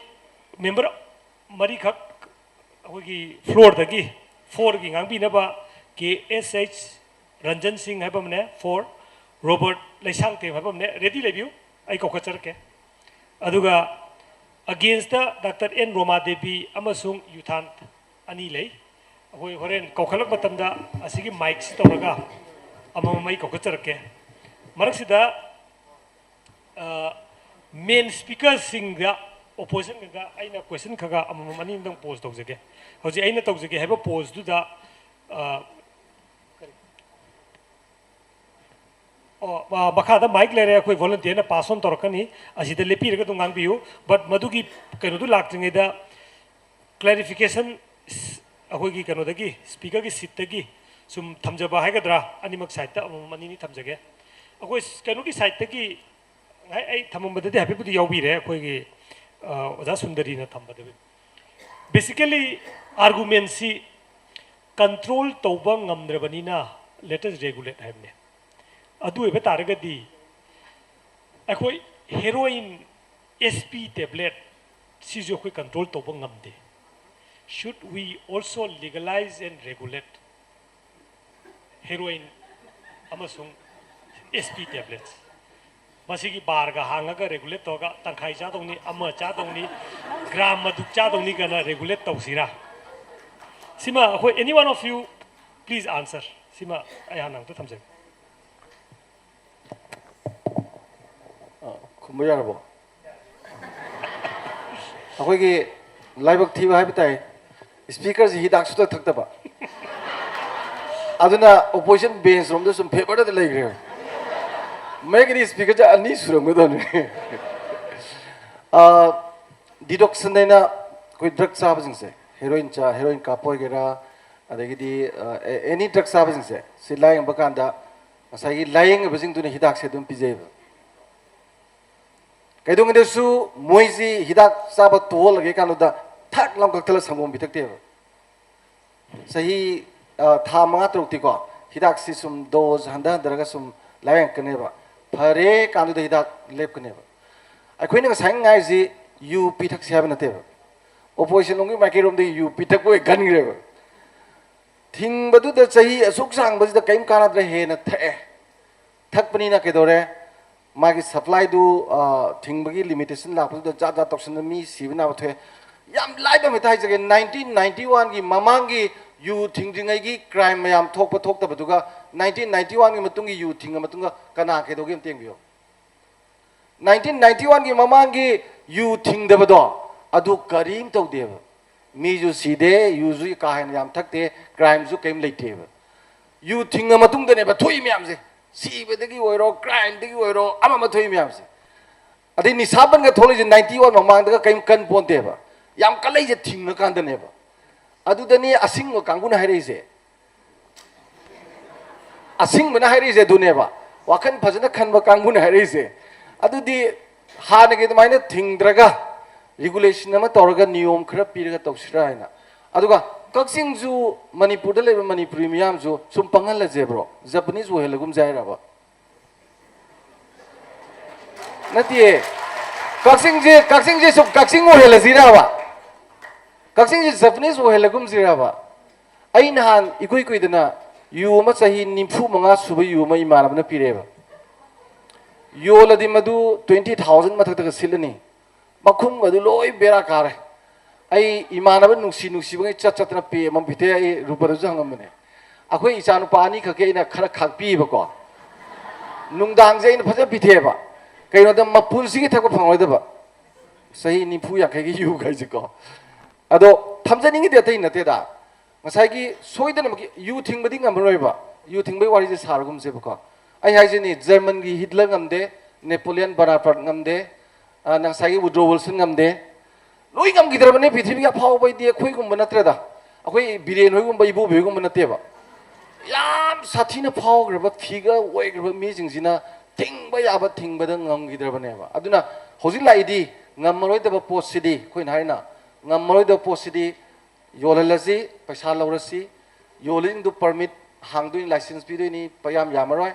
member ꯃꯔꯤꯈꯛ ꯑꯩꯈꯣꯏꯒꯤ floor ꯗꯒꯤ four ꯒꯤ ꯉꯥꯡꯕꯤꯅꯕ ꯀꯦ ꯑꯦꯁ ꯑꯩꯆ ꯔꯟꯖꯟ ꯁꯤꯡ ꯍꯥꯏꯕ ꯑꯃꯅꯦ, four, ꯔꯣꯕꯔꯠ ꯂꯩꯁꯥꯡꯊꯦꯝ ꯍꯥꯏꯕ ꯑꯃꯅꯦ꯫ Ready ꯂꯩꯕꯤꯌꯨ, ꯑꯩ ꯀꯧꯈꯠꯆꯔꯛꯀꯦ꯫ ꯑꯗꯨꯒ against the doctor N Roma Devi ꯑꯃꯁꯨꯡ ꯌꯨꯊꯥꯟ ꯑꯅꯤ ꯂꯩ꯫ ꯑꯩꯈꯣꯏ ꯍꯣꯔꯦꯟ ꯀꯧꯈꯠꯂꯛꯄ ꯃꯇꯝꯗ ꯑꯁꯤꯒꯤ mic ꯁꯤ ꯇꯧꯔꯒ ꯑꯃꯃꯝ ꯑꯩ ꯀꯧꯈꯠꯆꯔꯛꯀꯦ꯫ ꯃꯔꯛꯁꯤꯗ main speaker ꯁꯤꯡꯗ opposition ꯈꯔ ꯑꯩꯅ question ꯈꯔ ꯑꯃꯃꯝ ꯑꯅꯤ ꯑꯃꯗꯪ pose ꯇꯧꯖꯒꯦ꯫ ꯍꯧꯖꯤꯛ ꯑꯩꯅ ꯇꯧꯖꯒꯦ ꯍꯥꯏꯕ pose ꯗꯨꯗ ꯑ, ꯀꯔꯤ? ꯑꯣ, ꯃ-, ꯃꯈꯥꯗ mic ꯂꯩꯔꯦ, ꯑꯩꯈꯣꯏ volunteer ꯅ pass on ꯇꯧꯔꯛꯀꯅꯤ꯫ ꯑꯁꯤꯗ ꯂꯦꯞꯄꯤꯔꯒ ꯑꯗꯨꯝ ꯉꯥꯡꯕꯤꯌꯨ꯫ But ꯃꯗꯨꯒꯤ ꯀꯩꯅꯣꯗꯨ ꯂꯥꯛꯇ꯭ꯔꯤꯉꯩꯗ clarification ꯑꯩꯈꯣꯏꯒꯤ ꯀꯩꯅꯣꯗꯒꯤ, speaker ꯒꯤ seat ꯇꯒꯤ ꯁꯨꯝ ꯊꯝꯖꯕ ꯍꯥꯏꯒꯗ꯭ꯔꯥ, ꯑꯅꯤꯃꯛ side ꯇ ꯑꯃꯃꯝ ꯑꯅꯤꯅꯤ ꯊꯝꯖꯒꯦ꯫ ꯑꯩꯈꯣꯏ ꯀꯩꯅꯣꯒꯤ side ꯇꯒꯤ ꯉꯁꯥꯏ ꯑꯩ ꯊꯝꯃꯝꯕꯗꯗꯤ ꯍꯥꯏꯐꯦꯠꯄꯨꯗꯤ ꯌꯥꯎꯕꯤꯔꯦ, ꯑꯩꯈꯣꯏꯒꯤ ꯑ, ꯑꯣꯖꯥ ꯁꯨꯟꯗꯔꯤꯅ ꯊꯝꯕꯗꯒꯤ꯫ Basically argument ꯁꯤ control ꯇꯧꯕ ꯉꯝꯗ꯭ꯔꯕꯅꯤꯅ let us regulate ꯍꯥꯏꯕꯅꯦ꯫ ꯑꯗꯨ ꯑꯣꯏꯕ ꯇꯥꯔꯒꯗꯤ ꯑꯩꯈꯣꯏ heroin, S P tablet ꯁꯤꯁꯨ ꯑꯩꯈꯣꯏ control ꯇꯧꯕ ꯉꯝꯗꯦ꯫ Should we also legalize and regulate heroin ꯑꯃꯁꯨꯡ S P tablets? ꯃꯁꯤꯒꯤ bar ꯒ ꯍꯥꯡꯉꯒ regulate ꯇꯧꯔꯒ ꯇꯪꯈꯥꯏ ꯆꯥꯗꯧꯅꯤ, ꯑꯃ ꯆꯥꯗꯧꯅꯤ, gram ꯑꯗꯨꯛ ꯆꯥꯗꯧꯅꯤ ꯀꯥꯏꯅ regulate ꯇꯧꯁꯤꯔꯥ? ꯁꯤꯃ ꯑꯩꯈꯣꯏ, any one of you, please answer꯫ ꯁꯤꯃ ꯑꯩ ꯍꯥꯟꯅ ꯑꯝꯇ ꯊꯝꯖꯒꯦ꯫ ꯑ, ꯈꯨꯝꯕ ꯌꯥꯔꯕꯣ? ꯑꯩꯈꯣꯏꯒꯤ ꯂꯥꯏꯕꯛ ꯊꯤꯕ ꯍꯥꯏꯕ ꯇꯥꯏ, speaker ꯁꯤ ꯍꯤꯗꯥꯛ ꯁꯨꯊꯛ ꯊꯛꯇꯕ꯫ ꯑꯗꯨꯅ opposition bench ꯔꯣꯝꯗ ꯁꯨꯝ favour ꯗ ꯂꯩꯈ꯭ꯔꯦꯕ꯫ ꯃꯌꯦꯛꯀꯤꯗꯤ speaker ꯁꯦ ꯑꯅꯤ ꯁꯨꯔꯝꯒꯗꯕꯅꯤ꯫ ꯑ, detoxin ꯍꯥꯏꯅ ꯑꯩꯈꯣꯏ drug ꯆꯥꯕꯁꯤꯡꯁꯦ, heroin ꯆꯥ heroin ꯀꯥꯞꯄ ꯑꯣꯏꯒꯦꯔꯥ, ꯑꯗꯒꯤꯗꯤ ꯑ, any drug ꯆꯥꯕꯁꯤꯡꯁꯦ, ꯁꯤ ꯂꯥꯌꯦꯡꯕ ꯀꯥꯟꯗ ꯉꯁꯥꯏꯒꯤ ꯂꯥꯌꯦꯡꯉꯤꯕꯁꯤꯡꯗꯨꯅ ꯍꯤꯗꯥꯛꯁꯦ ꯑꯗꯨꯝ ꯄꯤꯖꯩꯕ꯫ ꯀꯩꯗꯧꯉꯩꯗꯁꯨ ꯃꯣꯏꯁꯤ ꯍꯤꯗꯥꯛ ꯆꯥꯕ ꯇꯣꯛꯍꯜꯂꯒꯦ ꯀꯥꯟꯗꯨꯗ ꯊꯛ ꯂꯥꯎ ꯀꯛꯊꯠꯂ ꯁꯪꯒꯣꯝ ꯄꯤꯊꯛꯇꯦꯕ꯫ ꯆꯍꯤ, ꯑ, ꯊꯥ ꯃꯉꯥ ꯇꯔꯨꯛꯇꯤꯀꯣ, ꯍꯤꯗꯥꯛꯁꯤ ꯁꯨꯝ dose ꯍꯟꯊ ꯍꯟꯊꯔꯒ ꯁꯨꯝ ꯂꯥꯌꯦꯡꯉꯛꯀꯅꯦꯕ꯫ ꯐꯔꯦ ꯀꯥꯟꯗꯨꯗ ꯍꯤꯗꯥꯛ ꯂꯦꯞꯀꯅꯦꯕ꯫ ꯑꯩꯈꯣꯏꯅ ꯉꯁꯥꯏ ꯉꯥꯏꯔꯤꯁꯤ ꯌꯨ ꯄꯤꯊꯛꯁꯤ ꯍꯥꯏꯕ ꯅꯠꯇꯦꯕ꯫ Opposition ꯂꯣꯝꯒꯤ ꯃꯥꯏꯀꯩꯔꯣꯝꯗꯒꯤ ꯌꯨ ꯄꯤꯊꯛꯄ ꯑꯣꯏ ꯈꯟꯈ꯭ꯔꯦꯕ꯫ ꯊꯤꯡꯕꯗꯨꯗ ꯆꯍꯤ ꯑꯁꯨꯛ ꯁꯥꯡꯕꯁꯤꯗ ꯀꯔꯤꯝ ꯀꯥꯟꯅꯗ꯭ꯔꯦ, ꯍꯦꯟꯅ ꯊꯛꯑꯦ꯫ ꯊꯛꯄꯅꯤꯅ ꯀꯩꯗꯧꯔꯦ? ꯃꯥꯒꯤ supply ꯗꯨ, ꯑ, ꯊꯤꯡꯕꯒꯤ limitation ꯂꯥꯛꯄꯗꯨꯗ ꯖꯥꯠ ꯖꯥꯠ ꯇꯧꯁꯟꯗꯅ ꯃꯤ ꯁꯤꯕ ꯅꯥꯕ ꯊꯣꯛꯑꯦ꯫ ꯌꯥꯝ ꯂꯥꯏꯕ ꯑꯃ ꯍꯦꯛꯇ ꯍꯥꯏꯖꯒꯦ, nineteen ninety one ꯒꯤ ꯃꯃꯥꯡꯒꯤ ꯌꯨ ꯊꯤꯡꯗ꯭ꯔꯤꯉꯩꯒꯤ crime ꯃꯌꯥꯝ ꯊꯣꯛꯄ ꯊꯣꯛꯇꯕꯗꯨꯒ nineteen ninety one ꯒꯤ ꯃꯇꯨꯡꯒꯤ ꯌꯨ ꯊꯤꯡꯉ ꯃꯇꯨꯡꯗ ꯀꯅꯥ ꯀꯩꯗꯧꯒꯦ ꯑꯝꯇ ꯌꯦꯡꯕꯤꯌꯨ꯫ Nineteen ninety one ꯒꯤ ꯃꯃꯥꯡꯒꯤ ꯌꯨ ꯊꯤꯡꯗꯕꯗꯣ ꯑꯗꯨ ꯀꯔꯤꯝ ꯇꯧꯗꯦꯕ꯫ ꯃꯤꯁꯨ ꯁꯤꯗꯦ, ꯌꯨꯁꯨ ꯀꯥ ꯍꯦꯟꯅ ꯌꯥꯝ ꯊꯛꯇꯦ, crime ꯁꯨ ꯀꯔꯤꯝ ꯂꯩꯇꯦꯕ꯫ ꯌꯨ ꯊꯤꯡꯉ ꯃꯇꯨꯡꯗꯅꯦꯕ ꯊꯣꯛꯏ ꯃꯌꯥꯝꯁꯦ, ꯁꯤꯕꯗꯒꯤ ꯑꯣꯏꯔꯣ, crime ꯗꯒꯤ ꯑꯣꯏꯔꯣ, ꯑꯃ ꯑꯃ ꯊꯣꯛꯏ ꯃꯌꯥꯝꯁꯦ꯫ ꯑꯗꯩ ꯅꯤꯁꯥ ꯕꯟꯒ ꯊꯣꯛꯂꯛꯏꯁꯦ ninety one ꯃꯃꯥꯡꯗꯒ ꯀꯔꯤꯝ ꯀꯟ ꯄꯣꯟꯇꯦꯕ꯫ ꯌꯥꯝ ꯀꯜꯂꯛꯏꯁꯦ ꯊꯤꯡꯉꯀꯥꯟꯗꯅꯦꯕ꯫ ꯑꯗꯨꯗꯅꯤ ꯑꯁꯤꯡꯕ ꯀꯥꯡꯕꯨꯅ ꯍꯥꯏꯔꯛꯏꯁꯦ꯫ ꯑꯁꯤꯡꯕꯅ ꯍꯥꯏꯔꯛꯏꯁꯦ ꯑꯗꯨꯅꯦꯕ, ꯋꯥꯈꯜ ꯐꯖꯅ ꯈꯟꯕ ꯀꯥꯡꯕꯨꯅ ꯍꯥꯏꯔꯛꯏꯁꯦ꯫ ꯑꯗꯨꯗꯤ ꯍꯥꯟꯅꯒꯤ ꯑꯗꯨꯃꯥꯏꯅ ꯊꯤꯡꯗ꯭ꯔꯒ, regulation ꯑꯃ ꯇꯧꯔꯒ, ꯅꯤꯌꯣꯝ ꯈꯔ ꯄꯤꯔꯒ ꯇꯧꯁꯤꯔꯥ ꯍꯥꯏꯅ꯫ ꯑꯗꯨꯒ ꯀꯛꯆꯤꯡꯁꯨ, ꯃꯅꯤꯄꯨꯔꯗ ꯂꯩꯕ ꯃꯅꯤꯄꯨꯔꯤ ꯃꯤꯌꯥꯝꯁꯨ ꯁꯨꯝ ꯄꯪꯍꯜꯂꯁꯦꯕ꯭ꯔꯣ? Japanese ꯑꯣꯏꯍꯜꯂꯒꯨꯝꯁꯦ ꯍꯥꯏꯔꯕ? ꯅꯠꯇꯦ꯫ ꯀꯛꯆꯤꯡꯁꯦ, ꯀꯛꯆꯤꯡꯁꯦ ꯁꯨꯝ ꯀꯛꯆꯤꯡ ꯑꯣꯏꯍꯜꯂꯁꯤꯔꯕ? ꯀꯛꯆꯤꯡꯁꯦ Japanese ꯑꯣꯏꯍꯜꯂꯒꯨꯝꯁꯤꯔꯕ? ꯑꯩ ꯅꯍꯥꯟ ꯏꯀꯨꯏ ꯀꯨꯏꯗꯅ ꯌꯨ ꯑꯃ, ꯆꯍꯤ ꯅꯤꯐꯨ ꯃꯉꯥ ꯁꯨꯕ ꯌꯨ ꯑꯃ ꯏꯃꯥꯟꯅꯕꯅ ꯄꯤꯔꯛꯑꯦꯕ꯫ ꯌꯣꯜꯂꯗꯤ ꯃꯗꯨ twenty thousand ꯃꯊꯛꯇꯒ ꯁꯤꯠꯂꯅꯤ꯫ ꯃꯈꯨꯝꯒꯗꯨ ꯂꯣꯏ ꯕꯦꯔꯥ ꯀꯥꯔꯦ꯫ ꯑꯩ ꯏꯃꯥꯟꯅꯕ ꯅꯨꯡꯁꯤ ꯅꯨꯡꯁꯤꯕꯉꯩ ꯆꯠ ꯆꯠꯇꯅ ꯄꯦ ꯑꯃ ꯄꯤꯊꯦ꯫ ꯑꯩ ꯔꯨꯕꯔꯗꯁꯨ ꯍꯪꯉꯝꯕꯅꯦ꯫ ꯑꯩꯈꯣꯏ ꯏꯆꯥꯅꯨꯄꯥ ꯑꯅꯤꯈꯛꯀꯤ ꯑꯩꯅ ꯈꯔ ꯈꯥꯛꯄꯤꯕꯀꯣ꯫ ꯅꯨꯡꯗꯥꯡꯁꯦ ꯑꯩꯅ ꯐꯖꯅ ꯄꯤꯊꯦꯕ꯫ ꯀꯩꯅꯣꯗ ꯃꯄꯨꯟꯁꯤꯒꯤ ꯊꯛꯄ ꯐꯪꯉꯣꯏꯗꯕ꯫ ꯆꯍꯤ ꯅꯤꯐꯨ ꯌꯥꯡꯈꯩꯒꯤ ꯌꯨ ꯍꯥꯏꯁꯦꯀꯣ꯫ ꯑꯗꯣ ꯊꯝꯖꯅꯤꯡꯉꯤꯗꯤ ꯑꯇꯩ ꯅꯠꯇꯦꯗ꯫ ꯉꯁꯥꯏꯒꯤ ꯁꯣꯏꯗꯅꯃꯛꯀꯤ ꯌꯨ ꯊꯤꯡꯕꯗꯤ ꯉꯝꯃꯔꯣꯏꯕ꯫ ꯌꯨ ꯊꯤꯡꯕꯒꯤ ꯋꯥꯔꯤꯁꯦ ꯁꯥꯔꯒꯨꯝꯁꯦꯕꯀꯣ꯫ ꯑꯩ ꯍꯥꯏꯁꯤꯅꯤ, ꯖꯔꯃꯟꯒꯤ ꯍꯤꯠꯂꯔ ꯉꯝꯗꯦ, ꯅꯦꯄꯣꯂꯤꯌꯟ ꯕꯣꯅꯥꯄꯥꯔꯠ ꯉꯝꯗꯦ, ꯑ, ꯉꯁꯥꯏꯒꯤ ꯋꯨꯗ꯭ꯔꯣ ꯋꯤꯜꯁꯟ ꯉꯝꯗꯦ꯫ ꯂꯣꯏ ꯉꯝꯈꯤꯗ꯭ꯔꯕꯅꯦ ꯄ꯭ꯔꯤꯊꯤꯕꯤꯒꯤ ꯑꯐꯥꯎꯕ ꯍꯥꯏꯗꯤ ꯑꯩꯈꯣꯏꯒꯨꯝꯕ ꯅꯠꯇ꯭ꯔꯦꯗ꯫ ꯑꯩꯈꯣꯏ ꯕꯤꯔꯦꯟ ꯍꯣꯏꯒꯨꯝꯕ, ꯏꯕꯣꯕꯤ ꯍꯣꯏꯒꯨꯝꯕ ꯅꯠꯇꯦꯕ꯫ ꯌꯥꯝ ꯁꯥꯊꯤꯅ ꯐꯥꯎꯈ꯭ꯔꯕ, ꯐꯤꯒꯔ ꯑꯣꯏꯈ꯭ꯔꯕ ꯃꯤꯁꯤꯡꯁꯤꯅ ꯊꯤꯡꯕ ꯌꯥꯕ ꯊꯤꯡꯕꯗ ꯉꯝꯈꯤꯗ꯭ꯔꯕꯅꯦꯕ꯫ ꯑꯗꯨꯅ ꯍꯧꯖꯤꯛ ꯂꯥꯛꯏꯗꯤ ꯉꯝꯃꯔꯣꯏꯗꯕ ꯄꯣꯠꯁꯤꯗꯤ, ꯑꯩꯈꯣꯏꯅ ꯍꯥꯏꯅ ꯉꯝꯃꯔꯣꯏꯗꯕ ꯄꯣꯠꯁꯤꯗꯤ ꯌꯣꯜꯍꯜꯂꯁꯤ, ꯄꯩꯁꯥ ꯂꯧꯔꯁꯤ, ꯌꯣꯜꯂꯤꯁꯤꯡꯗꯨ ꯄꯔꯃꯤꯠ ꯍꯥꯡꯗꯣꯏꯅꯤ, ꯂꯥꯏꯁꯦꯟꯁ ꯄꯤꯗꯣꯏꯅꯤ, ꯄꯩꯌꯥꯝ ꯌꯥꯝꯃꯔꯣꯏ꯫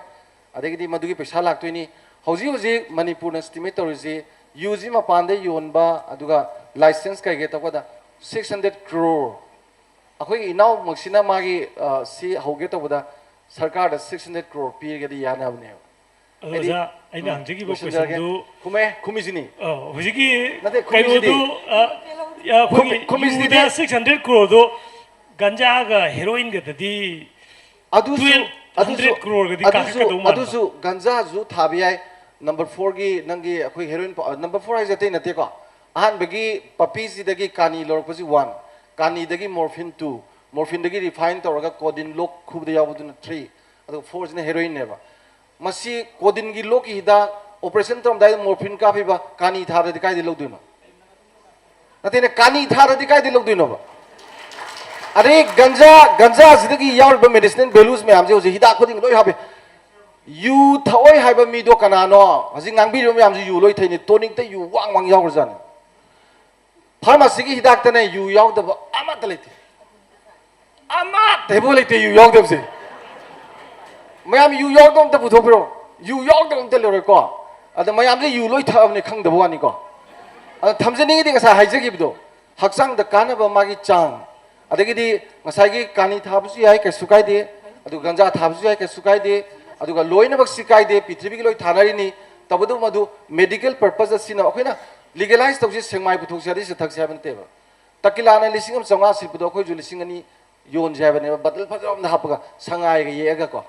ꯑꯗꯒꯤꯗꯤ ꯃꯗꯨꯒꯤ ꯄꯩꯁꯥ ꯂꯥꯛꯇꯣꯏꯅꯤ꯫ ꯍꯧꯖꯤꯛ ꯍꯧꯖꯤꯛ ꯃꯅꯤꯄꯨꯔꯅ ꯏꯁꯇꯤꯃꯦꯠ ꯇꯧꯔꯤꯁꯤ, ꯌꯨꯁꯤ ꯃꯄꯥꯟꯗ ꯌꯣꯟꯕ, ꯑꯗꯨꯒ ꯂꯥꯏꯁꯦꯟꯁ ꯀꯩꯀꯩ ꯇꯧꯕꯗ six hundred crore꯫ ꯑꯩꯈꯣꯏꯒꯤ ꯏꯅꯥꯎꯃꯛꯁꯤꯅ ꯃꯥꯒꯤ, ꯑ, ꯁꯤ ꯍꯧꯒꯦ ꯇꯧꯕꯗ ꯁꯔꯀꯥꯔꯗ six hundred crore ꯄꯤꯔꯒꯗꯤ ꯌꯥꯅꯕꯅꯦꯕ꯫ ꯑꯗꯣ ꯍꯥꯏꯗꯤ, ꯑꯣꯖꯥ, ꯑꯩꯅ ꯎꯝ, ꯍꯪꯖꯈꯤꯕ ꯂꯣꯏꯁꯤꯟꯖꯔꯒꯦ꯫ Question ꯗꯨ, ꯈꯨꯝꯃꯦ, ꯈꯨꯝꯃꯤꯁꯤꯅꯤ꯫ ꯑ, ꯍꯧꯖꯤꯛꯀꯤ ꯅꯠꯇꯦ, ꯈꯨꯝꯃꯤꯁꯤꯗꯤ꯫ ꯀꯩꯅꯣꯗꯨ, ꯑ, ꯑ, ꯑꯩꯈꯣꯏꯒꯤ ꯈꯨꯝꯃꯤ-, ꯈꯨꯝꯃꯤꯁꯤꯗꯤ꯫ ꯌꯨꯗ six hundred crore ꯗꯣ ꯒꯟꯖꯥꯒ ꯍꯦꯔꯣꯏꯟꯒꯗꯗꯤ ꯑꯗꯨꯁꯨ, twelve hundred ꯑꯗꯨꯁꯨ, crore ꯒꯗꯤ ꯑꯗꯨꯁꯨ, ꯀꯥꯈꯠꯀꯗꯧ ꯃꯥꯟꯕ꯫ ꯑꯗꯨꯁꯨ ꯒꯟꯖꯥꯁꯨ ꯊꯥꯕ ꯌꯥꯏ꯫ Number four ꯒꯤ ꯅꯪꯒꯤ ꯑꯩꯈꯣꯏ ꯍꯦꯔꯣꯏꯟ ꯄ-, number four ꯍꯥꯏꯁꯦ ꯑꯇꯩ ꯅꯠꯇꯦꯀꯣ꯫ ꯑꯍꯥꯟꯕꯒꯤ ꯄꯄꯤꯁꯤꯗꯒꯤ ꯀꯥꯅꯤ ꯂꯧꯔꯛꯄꯁꯤ one, ꯀꯥꯅꯤꯗꯒꯤ morphine two, morphine ꯗꯒꯤ refine ꯇꯧꯔꯒ codeine ꯂꯣꯛ ꯈꯨꯕꯗ ꯌꯥꯎꯕꯗꯨꯅ three, ꯑꯗꯨꯒ four ꯁꯤꯅ ꯍꯦꯔꯣꯏꯟꯅꯦꯕ꯫ ꯃꯁꯤ codeine ꯒꯤ ꯂꯣꯛꯀꯤ ꯍꯤꯗꯥꯛ, operation ꯇꯧꯔꯝꯗꯥꯏꯗ morphine ꯀꯥꯞꯄꯤꯕ, ꯀꯥꯅꯤ ꯊꯥꯗ꯭ꯔꯗꯤ ꯀꯥꯏꯗꯩ ꯂꯧꯗꯣꯏꯅꯣ? ꯅꯠꯇꯦꯅꯦ, ꯀꯥꯅꯤ ꯊꯥꯗ꯭ꯔꯗꯤ ꯀꯥꯏꯗꯩ ꯂꯧꯗꯣꯏꯅꯣꯕ? ꯑꯗꯩ ꯒꯟꯖꯥ, ꯒꯟꯖꯥꯁꯤꯗꯒꯤ ꯌꯥꯎꯔꯤꯕ medicinal values ꯃꯌꯥꯝꯁꯦ ꯍꯧꯖꯤꯛ ꯍꯤꯗꯥꯛ ꯈꯨꯗꯤꯡ ꯂꯣꯏ ꯍꯥꯞꯄꯤ꯫ ꯌꯨ ꯊꯛꯑꯣꯏ ꯍꯥꯏꯕ ꯃꯤꯗꯣ ꯀꯅꯥꯅꯣ? ꯍꯧꯖꯤꯛ ꯉꯥꯡꯕꯤꯔꯤꯕ ꯃꯌꯥꯝꯁꯤ ꯌꯨ ꯂꯣꯏ ꯊꯛꯏꯅꯤ, tonic ꯇ ꯌꯨ ꯋꯥꯡ ꯋꯥꯡ ꯌꯥꯎꯈ꯭ꯔꯖꯥꯠꯅꯤ꯫ Pharmacy ꯒꯤ ꯍꯤꯗꯥꯛꯇꯅ ꯌꯨ ꯌꯥꯎꯗꯕ ꯑꯃꯠꯇ ꯂꯩꯇꯦ꯫ ꯑꯃꯠꯇ ꯍꯦꯛꯐꯥꯎ ꯂꯩꯇꯦ ꯌꯨ ꯌꯥꯎꯗꯕꯁꯦ꯫ ꯃꯌꯥꯝ ꯌꯨ ꯌꯥꯎꯗꯕ ꯑꯝꯇ ꯄꯨꯊꯣꯛꯄꯤꯔꯣ꯫ ꯌꯨ ꯌꯥꯎꯗꯕ ꯑꯝꯇ ꯂꯩꯔꯣꯏꯀꯣ꯫ ꯑꯗ ꯃꯌꯥꯝꯁꯦ ꯌꯨ ꯂꯣꯏ ꯊꯛꯑꯕꯅꯦ ꯈꯪꯗꯕ ꯋꯥꯅꯤꯀꯣ꯫ ꯑꯗ ꯊꯝꯖꯅꯤꯡꯉꯤꯗꯤ ꯉꯁꯥꯏ ꯍꯥꯏꯖꯈꯤꯕꯗꯣ, ꯍꯛꯆꯥꯡꯗ ꯀꯥꯟꯅꯕ ꯃꯥꯒꯤ ꯆꯥꯡ, ꯑꯗꯒꯤꯗꯤ ꯉꯁꯥꯏꯒꯤ ꯀꯥꯅꯤ ꯊꯥꯕꯁꯨ ꯌꯥꯏ, ꯀꯩꯁꯨ ꯀꯥꯏꯗꯦ, ꯑꯗꯨꯒ ꯒꯟꯖꯥ ꯊꯥꯕꯁꯨ ꯌꯥꯏ, ꯀꯩꯁꯨ ꯀꯥꯏꯗꯦ, ꯑꯗꯨꯒ ꯂꯣꯏꯅꯃꯛꯁꯤ ꯀꯥꯏꯗꯦ, ꯄ꯭ꯔꯤꯊꯤꯕꯤꯒꯤ ꯂꯣꯏ ꯊꯥꯅꯔꯤꯅꯤ꯫ ꯇꯧꯕꯇꯕꯨ ꯃꯗꯨ medical purpose ꯇ ꯁꯤꯖꯤꯟꯅꯕ, ꯑꯩꯈꯣꯏꯅ legalize ꯇꯧꯁꯤ, ꯁꯦꯛꯃꯥꯏ ꯄꯨꯊꯣꯛꯁꯤ ꯍꯥꯏꯗꯤ ꯁꯤ ꯊꯛꯁꯤ ꯍꯥꯏꯕ ꯅꯠꯇꯦꯕ꯫ ꯇꯀꯤꯂꯥꯅ ꯂꯤꯁꯤꯡ ꯑꯃ ꯆꯥꯝꯃꯉꯥ ꯁꯤꯠꯄꯗꯣ ꯑꯩꯈꯣꯏꯁꯨ ꯂꯤꯁꯤꯡ ꯑꯅꯤ ꯌꯣꯟꯁꯦ ꯍꯥꯏꯕꯅꯦꯕ, bottle ꯐꯖꯕ ꯑꯃꯗ ꯍꯥꯞꯄꯒ ꯁꯉꯥꯏꯒ ꯌꯦꯛꯑꯒꯀꯣ꯫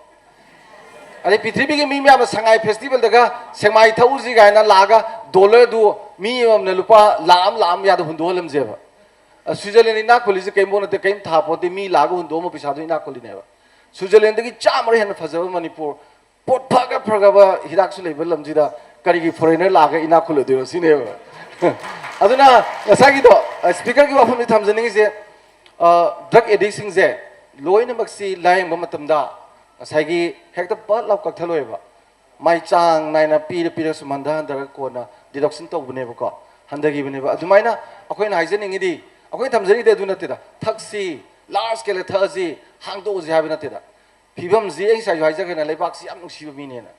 ꯑꯗꯩ ꯄ꯭ꯔꯤꯊꯤꯕꯤꯒꯤ ꯃꯤ ꯃꯌꯥꯝꯅ ꯁꯉꯥꯏ festival ꯗꯒ ꯁꯦꯛꯃꯥꯏ ꯊꯛꯎꯁꯤ ꯀꯥꯏꯅ ꯂꯥꯛꯑꯒ dollar ꯗꯨ ꯃꯤ ꯑꯃꯃꯝꯅ ꯂꯨꯄꯥ ꯂꯥꯛ ꯑꯃ, ꯂꯥꯛ ꯑꯃ ꯃꯌꯥꯗ ꯍꯨꯟꯗꯣꯛꯍꯜꯂꯝꯁꯦꯕ꯫ ꯁ꯭ꯋꯤꯖꯔꯂꯦꯟ ꯏꯅꯥꯛ ꯈꯨꯜꯂꯤꯁꯦ ꯀꯔꯤꯝ ꯅꯠꯇꯦ, ꯀꯔꯤꯝ ꯊꯥꯄꯣꯠꯇꯦ, ꯃꯤ ꯂꯥꯛꯑꯒ ꯍꯨꯟꯗꯣꯛꯑꯝꯕ ꯄꯩꯁꯥꯗꯨ ꯏꯅꯥꯛ ꯈꯨꯜꯂꯤꯅꯦꯕ꯫ ꯁ꯭ꯋꯤꯖꯔꯂꯦꯟꯗꯒꯤ ꯆꯥꯝꯃꯔꯛ ꯍꯦꯟꯅ ꯐꯖꯕ ꯃꯅꯤꯄꯨꯔ, ꯄꯣꯠ ꯐꯒ ꯐꯒꯕ ꯍꯤꯗꯥꯛꯁꯨ ꯂꯩꯕ ꯂꯝꯁꯤꯗ ꯀꯔꯤꯒꯤ ꯐꯣꯔꯦꯅꯔ ꯂꯥꯛꯑꯒ ꯏꯅꯥꯛ ꯈꯨꯜꯂꯨꯗꯣꯏꯅꯣ ꯁꯤꯅꯦꯕ꯫ ꯑꯗꯨꯅ ꯉꯁꯥꯏꯒꯤꯗꯣ, ꯁ꯭ꯄꯤꯀꯔꯒꯤ ꯋꯥꯐꯝꯁꯤ ꯊꯝꯖꯅꯤꯡꯉꯤꯁꯦ, ꯗ꯭ꯔꯒ ꯑꯦꯗꯤꯛꯁꯤꯡꯁꯦ ꯂꯣꯏꯅꯃꯛꯁꯤ ꯂꯥꯌꯦꯡꯕ ꯃꯇꯝꯗ ꯉꯁꯥꯏꯒꯤ ꯍꯦꯛꯇ ꯄꯠ ꯂꯥꯎ ꯀꯛꯊꯠꯂꯣꯏꯕ꯫ ꯃꯥꯏ ꯆꯥꯡ ꯅꯥꯏꯅ ꯄꯤꯔ ꯄꯤꯔ ꯁꯨꯝ ꯍꯟꯊ ꯍꯟꯊꯔꯒ ꯀꯣꯟꯅ ꯗꯤꯗꯛꯁꯟ ꯇꯧꯕꯅꯦꯕꯀꯣ, ꯍꯟꯊꯈꯤꯕꯅꯦꯕ꯫ ꯑꯗꯨꯃꯥꯏꯅ ꯑꯩꯈꯣꯏꯅ ꯍꯥꯏꯖꯅꯤꯡꯉꯤꯗꯤ, ꯑꯩꯈꯣꯏꯅ ꯊꯝꯖꯔꯤꯗꯤ ꯑꯗꯨ ꯅꯠꯇꯦꯗ, ꯊꯛꯁꯤ, ꯂꯥꯔꯖ ꯁ꯭ꯀꯦꯜꯗ ꯊꯛꯑꯁꯤ, ꯍꯥꯡꯗꯣꯛꯑꯁꯤ ꯍꯥꯏꯕ ꯅꯠꯇꯦꯗ꯫ ꯐꯤꯕꯝꯁꯤ ꯑꯩ ꯉꯁꯥꯏꯁꯨ ꯍꯥꯏꯖꯈ꯭ꯔꯦꯅ, ꯂꯩꯕꯥꯛꯁꯤ ꯌꯥꯝ ꯅꯨꯡꯁꯤꯕ ꯃꯤꯅꯦꯅ꯫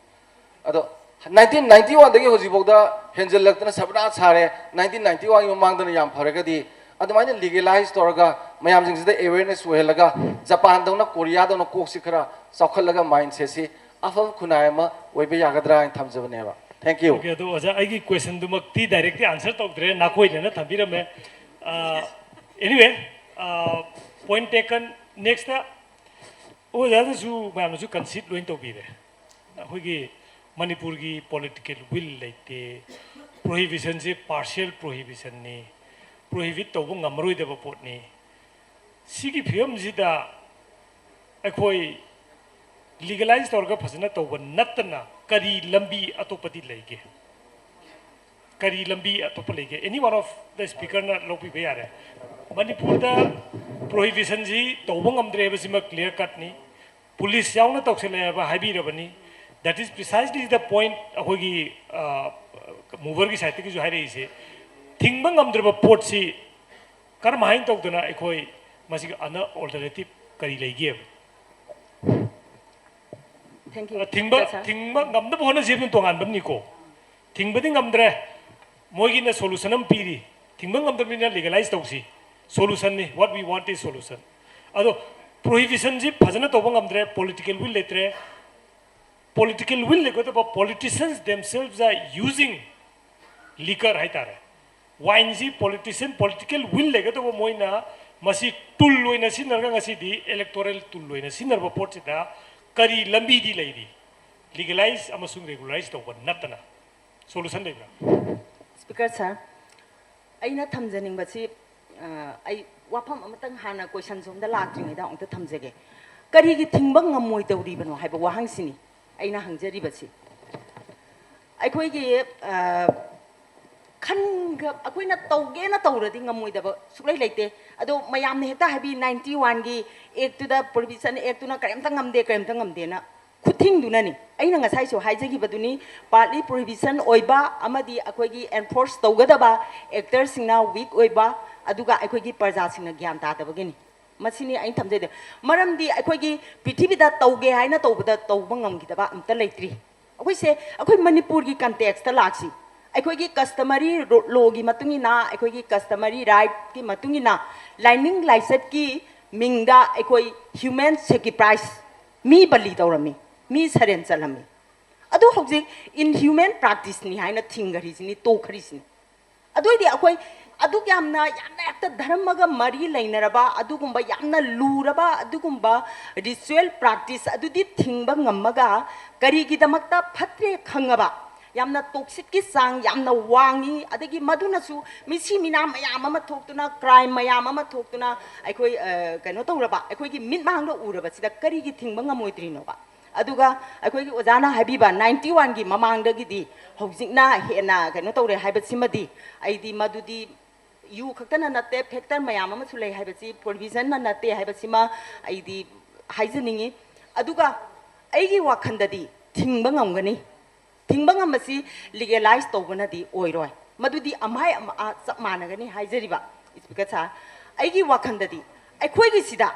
ꯑꯗꯣ ꯅꯥꯏꯟꯇꯤꯟ ꯅꯥꯏꯟꯇꯤ ꯋꯥꯟꯗꯒꯤ ꯍꯧꯖꯤꯛꯐꯥꯎꯗ ꯍꯦꯟꯖꯜꯂꯛꯇꯅ ꯁꯕꯅꯥ ꯁꯥꯔꯦ꯫ ꯅꯥꯏꯟꯇꯤꯟ ꯅꯥꯏꯟꯇꯤ ꯋꯥꯟꯒꯤ ꯃꯃꯥꯡꯗꯅ ꯌꯥꯝ ꯐꯔꯒꯗꯤ, ꯑꯗꯨꯃꯥꯏꯅ ꯂꯤꯒꯦꯂꯥꯏꯁ ꯇꯧꯔꯒ ꯃꯌꯥꯝꯁꯤꯡꯁꯤꯗ ꯑꯦꯋꯦꯔꯅꯦꯁ ꯑꯣꯏꯍꯜꯂꯒ, ꯖꯄꯥꯟꯗꯧꯅ, ꯀꯣꯔꯤꯌꯥꯗꯧꯅ ꯀꯣꯛꯁꯤ ꯈꯔ ꯆꯥꯎꯈꯠꯂꯒ ꯃꯥꯏꯟꯁꯦꯠꯁꯤ ꯑꯐꯕ ꯈꯨꯟꯅꯥꯏ ꯑꯃ ꯑꯣꯏꯕ ꯌꯥꯒꯗ꯭ꯔꯥ ꯍꯥꯏꯅ ꯊꯝꯖꯕꯅꯦꯕ꯫ Thank you꯫ Okay, ꯑꯗꯣ ꯑꯣꯖꯥ, ꯑꯩꯒꯤ ꯀꯣꯏꯁꯟꯗꯨꯃꯛꯇꯤ ꯗꯥꯏꯔꯦꯛꯇꯤ ꯑꯟꯁꯔ ꯇꯧꯗ꯭ꯔꯦ, ꯅꯥꯀꯣꯏꯗꯅ ꯊꯝꯕꯤꯔꯝꯃꯦ꯫ Anyway, point taken. ꯅꯦꯛꯁꯇ ꯑꯣꯖꯥꯅꯁꯨ ꯃꯌꯥꯝꯅꯁꯨ ꯀꯟꯁꯤꯠ ꯂꯣꯏ ꯇꯧꯕꯤꯔꯦ꯫ ꯑꯩꯈꯣꯏꯒꯤ ꯃꯅꯤꯄꯨꯔꯒꯤ ꯄꯣꯂꯤꯇꯤꯀꯦꯜ ꯋꯤꯜ ꯂꯩꯇꯦ꯫ ꯄ꯭ꯔꯣꯍꯤꯕꯤꯁꯟꯁꯤ ꯄꯥꯔꯁꯤꯌꯦꯜ ꯄ꯭ꯔꯣꯍꯤꯕꯤꯁꯟꯅꯤ, ꯄ꯭ꯔꯣꯍꯤꯕꯤꯠ ꯇꯧꯕ ꯉꯝꯃꯔꯣꯏꯗꯕ ꯄꯣꯠꯅꯤ꯫ ꯁꯤꯒꯤ ꯐꯤꯕꯝꯁꯤꯗ ꯑꯩꯈꯣꯏ ꯂꯤꯒꯦꯂꯥꯏꯁ ꯇꯧꯔꯒ ꯐꯖꯅ ꯇꯧꯕ ꯅꯠꯇꯅ ꯀꯔꯤ ꯂꯝꯕꯤ ꯑꯇꯣꯞꯄꯗꯤ ꯂꯩꯒꯦ? ꯀꯔꯤ ꯂꯝꯕꯤ ꯑꯇꯣꯞꯄ ꯂꯩꯒꯦ? Any one of the speakerꯅ ꯂꯧꯕꯤꯕ ꯌꯥꯔꯦ꯫ ꯃꯅꯤꯄꯨꯔꯗ ꯄ꯭ꯔꯣꯍꯤꯕꯤꯁꯟꯁꯤ ꯇꯧꯕ ꯉꯝꯗ꯭ꯔꯦ ꯍꯥꯏꯕꯁꯤꯃ ꯀ꯭ꯂꯤꯌꯔ ꯀꯠꯅꯤ꯫ ꯄꯨꯂꯤꯁ ꯌꯥꯎꯅ ꯇꯧꯁꯤꯜꯂꯦ ꯍꯥꯏꯕ ꯍꯥꯏꯕꯤꯔꯕꯅꯤ꯫ That is precisely the point ꯑꯩꯈꯣꯏꯒꯤ ꯃꯨꯚꯔꯒꯤ ꯁꯥꯏꯠꯇꯒꯤꯁꯨ ꯍꯥꯏꯔꯛꯏꯁꯦ꯫ ꯊꯤꯡꯕ ꯉꯝꯗ꯭ꯔꯕ ꯄꯣꯠꯁꯤ ꯀꯔꯝꯍꯥꯏꯅ ꯇꯧꯗꯅ ꯑꯩꯈꯣꯏ ꯃꯁꯤꯒꯤ ꯑꯅ ꯑꯣꯜꯇꯔꯅꯦꯇꯤꯞ ꯀꯔꯤ ꯂꯩꯒꯦꯕ? Thank you. ꯊꯤꯡꯕ Yes, sir. ꯊꯤꯡꯕ ꯉꯝꯅꯕ ꯍꯣꯠꯅꯁꯤ ꯑꯗꯨꯝ ꯇꯣꯉꯥꯟꯕ ꯑꯃꯅꯤꯀꯣ꯫ ꯊꯤꯡꯕꯗꯤ ꯉꯝꯗ꯭ꯔꯦ, ꯃꯣꯏꯒꯤꯅ ꯁꯣꯂꯨꯁꯟ ꯑꯃ ꯄꯤꯔꯤ꯫ ꯊꯤꯡꯕ ꯉꯝꯗꯕꯅꯤꯅ ꯂꯤꯒꯦꯂꯥꯏꯁ ꯇꯧꯁꯤ꯫ ꯁꯣꯂꯨꯁꯟꯅꯤ, what we want is solution꯫ ꯑꯗꯣ ꯄ꯭ꯔꯣꯍꯤꯕꯤꯁꯟꯁꯤ ꯐꯖꯅ ꯇꯧꯕ ꯉꯝꯗ꯭ꯔꯦ, ꯄꯣꯂꯤꯇꯤꯀꯦꯜ ꯋꯤꯜ ꯂꯩꯇ꯭ꯔꯦ꯫ ꯄꯣꯂꯤꯇꯤꯀꯦꯜ ꯋꯤꯜ ꯂꯩꯒꯗꯕ, politicians themselves are using liquor ꯍꯥꯏꯇꯥꯔꯦ꯫ ꯋꯥꯏꯟꯁꯤ ꯄꯣꯂꯤꯇꯤꯁꯤꯌꯟ, ꯄꯣꯂꯤꯇꯤꯀꯦꯜ ꯋꯤꯜ ꯂꯩꯒꯗꯕ, ꯃꯣꯏꯅ ꯃꯁꯤ ꯇꯨꯜ ꯑꯣꯏꯅ ꯁꯤꯖꯤꯟꯅꯔꯒ ꯉꯁꯤꯗꯤ ꯏꯂꯦꯛꯇꯣꯔꯦꯜ ꯇꯨꯜ ꯑꯣꯏꯅ ꯁꯤꯖꯤꯟꯅꯔꯕ ꯄꯣꯠꯁꯤꯗ ꯀꯔꯤ ꯂꯝꯕꯤꯗꯤ ꯂꯩꯔꯤ? ꯂꯤꯒꯦꯂꯥꯏꯁ ꯑꯃꯁꯨꯡ ꯔꯦꯒꯨꯂꯥꯏꯁ ꯇꯧꯕ ꯅꯠꯇꯅ ꯁꯣꯂꯨꯁꯟ ꯂꯩꯕ꯭ꯔꯥ? Speaker sir, ꯑꯩꯅ ꯊꯝꯖꯅꯤꯡꯕꯁꯤ ꯑ, ꯑꯩ ꯋꯥꯐꯝ ꯑꯃꯇꯪ ꯍꯥꯟꯅ ꯀꯣꯏꯁꯟ ꯁꯣꯝꯗ ꯂꯥꯛꯇ꯭ꯔꯤꯉꯩꯗ ꯑꯃꯨꯛꯇ ꯊꯝꯖꯒꯦ꯫ ꯀꯔꯤꯒꯤ ꯊꯤꯡꯕ ꯉꯝꯃꯣꯏꯗꯧꯔꯤꯕꯅꯣ ꯍꯥꯏꯕ ꯋꯥꯍꯪꯁꯤꯅꯤ ꯑꯩꯅ ꯍꯪꯖꯔꯤꯕꯁꯤ꯫ ꯑꯩꯈꯣꯏꯒꯤ, ꯑ, ꯈꯟꯒ-, ꯑꯩꯈꯣꯏꯅ ꯇꯧꯒꯦꯅ ꯇꯧꯔꯗꯤ ꯉꯝꯃꯣꯏꯗꯕ ꯁꯨꯛꯂꯩ ꯂꯩꯇꯦ꯫ ꯑꯗꯣ ꯃꯌꯥꯝꯅ ꯍꯦꯛꯇ ꯍꯥꯏꯕꯤ, ꯅꯥꯏꯟꯇꯤ ꯋꯥꯟꯒꯤ ꯑꯦꯛꯇꯨꯗ, ꯄ꯭ꯔꯣꯍꯤꯕꯤꯁꯟ ꯑꯦꯛꯇꯨꯅ ꯀꯔꯤꯝꯇ ꯉꯝꯗꯦ, ꯀꯔꯤꯝꯇ ꯉꯝꯗꯦꯅ ꯈꯨꯠꯊꯤꯡꯗꯨꯅꯅꯤ꯫ ꯑꯩꯅ ꯉꯁꯥꯏꯁꯨ ꯍꯥꯏꯖꯈꯤꯕꯗꯨꯅꯤ, partly prohibition ꯑꯣꯏꯕ ꯑꯃꯗꯤ ꯑꯩꯈꯣꯏꯒꯤ enforce ꯇꯧꯒꯗꯕ actorꯁꯤꯡꯅ weak ꯑꯣꯏꯕ, ꯑꯗꯨꯒ ꯑꯩꯈꯣꯏꯒꯤ ꯄ꯭ꯔꯖꯥꯁꯤꯡꯅ ꯒ꯭ꯌꯥꯟ ꯇꯥꯗꯕꯒꯤꯅꯤ꯫ ꯃꯁꯤꯅꯤ ꯑꯩꯅ ꯊꯝꯖꯩꯗꯣ꯫ ꯃꯔꯝꯗꯤ ꯑꯩꯈꯣꯏꯒꯤ ꯄ꯭ꯔꯤꯊꯤꯕꯤꯗ ꯇꯧꯒꯦ ꯍꯥꯏꯅ ꯇꯧꯕꯗ ꯇꯧꯕ ꯉꯝꯈꯤꯗꯕ ꯑꯝꯇ ꯂꯩꯇ꯭ꯔꯤ꯫ ꯑꯩꯈꯣꯏꯁꯦ, ꯑꯩꯈꯣꯏ ꯃꯅꯤꯄꯨꯔꯒꯤ contextꯇ ꯂꯥꯛꯁꯤ꯫ ꯑꯩꯈꯣꯏꯒꯤ customary ro-, lawꯒꯤ ꯃꯇꯨꯡ ꯏꯟꯅ, ꯑꯩꯈꯣꯏꯒꯤ customary rightꯀꯤ ꯃꯇꯨꯡ ꯏꯟꯅ, ꯂꯥꯏꯅꯤꯡ ꯂꯥꯏꯆꯠꯀꯤ ꯃꯤꯡꯗ ꯑꯩꯈꯣꯏ human sacrifice, ꯃꯤ ꯕꯂꯤ ꯇꯧꯔꯝꯃꯤ, ꯃꯤ ꯁꯔꯦꯟ ꯆꯠꯂꯝꯃꯤ꯫ ꯑꯗꯨ ꯍꯧꯖꯤꯛ inhuman practiceꯅꯤ ꯍꯥꯏꯅ ꯊꯤꯡꯈ꯭ꯔꯤꯁꯤꯅꯤ, ꯇꯣꯛꯈ꯭ꯔꯤꯁꯤꯅꯤ꯫ ꯑꯗꯨ ꯑꯣꯏꯗꯤ ꯑꯩꯈꯣꯏ ꯑꯗꯨꯛ ꯌꯥꯝꯅ, ꯌꯥꯝꯅ ꯍꯦꯛꯇ ꯙꯔꯃꯒ ꯃꯔꯤ ꯂꯩꯅꯔꯕ ꯑꯗꯨꯒꯨꯝꯕ ꯌꯥꯝꯅ ꯂꯨꯔꯕ ꯑꯗꯨꯒꯨꯝꯕ ritual practice ꯑꯗꯨꯗꯤ ꯊꯤꯡꯕ ꯉꯝꯃꯒ, ꯀꯔꯤꯒꯤꯗꯃꯛꯇ ꯐꯠꯇ꯭ꯔꯦ ꯈꯪꯉꯕ, ꯌꯥꯝꯅ toxicꯀꯤ ꯆꯥꯡ ꯌꯥꯝꯅ ꯋꯥꯡꯉꯤ, ꯑꯗꯒꯤ ꯃꯗꯨꯅꯁꯨ ꯃꯤꯁꯤ ꯃꯤꯅꯥ ꯃꯌꯥꯝ ꯑꯃ ꯊꯣꯛꯇꯨꯅ, crime ꯃꯌꯥꯝ ꯑꯃ ꯊꯣꯛꯇꯨꯅ ꯑꯩꯈꯣꯏ, ꯑ, ꯀꯩꯅꯣ ꯇꯧꯔꯕ, ꯑꯩꯈꯣꯏꯒꯤ ꯃꯤꯠꯃꯥꯡꯗ ꯎꯔꯕꯁꯤꯗ ꯀꯔꯤꯒꯤ ꯊꯤꯡꯕ ꯉꯝꯃꯣꯏꯗ꯭ꯔꯤꯅꯣꯕ? ꯑꯗꯨꯒ ꯑꯩꯈꯣꯏꯒꯤ ꯑꯣꯖꯥꯅ ꯍꯥꯏꯕꯤꯕ ninety oneꯒꯤ ꯃꯃꯥꯡꯗꯒꯤꯗꯤ ꯍꯧꯖꯤꯛꯅ ꯍꯦꯟꯅ ꯀꯩꯅꯣ ꯇꯧꯔꯦ ꯍꯥꯏꯕꯁꯤꯃꯗꯤ, ꯑꯩꯗꯤ ꯃꯗꯨꯗꯤ ꯌꯨ ꯈꯛꯇꯅ ꯅꯠꯇꯦ, factor ꯃꯌꯥꯝ ꯑꯃꯁꯨ ꯂꯩ ꯍꯥꯏꯕꯁꯤ, prohibitionꯅ ꯅꯠꯇꯦ ꯍꯥꯏꯕꯁꯤꯃ ꯑꯩꯗꯤ ꯍꯥꯏꯖꯅꯤꯡꯉꯤ꯫ ꯑꯗꯨꯒ ꯑꯩꯒꯤ ꯋꯥꯈꯜꯗꯗꯤ ꯊꯤꯡꯕ ꯉꯝꯒꯅꯤ꯫ ꯊꯤꯡꯕ ꯉꯝꯕꯁꯤ legalize ꯇꯧꯕꯅꯗꯤ ꯑꯣꯏꯔꯣꯏ, ꯃꯗꯨꯗꯤ ꯑꯃꯍꯥꯏ ꯑꯃ, ꯑ, ꯆꯞ ꯃꯥꯟꯅꯒꯅꯤ ꯍꯥꯏꯖꯔꯤꯕ Speaker sir꯫ ꯑꯩꯒꯤ ꯋꯥꯈꯜꯗꯗꯤ ꯑꯩꯈꯣꯏꯒꯤꯁꯤꯗ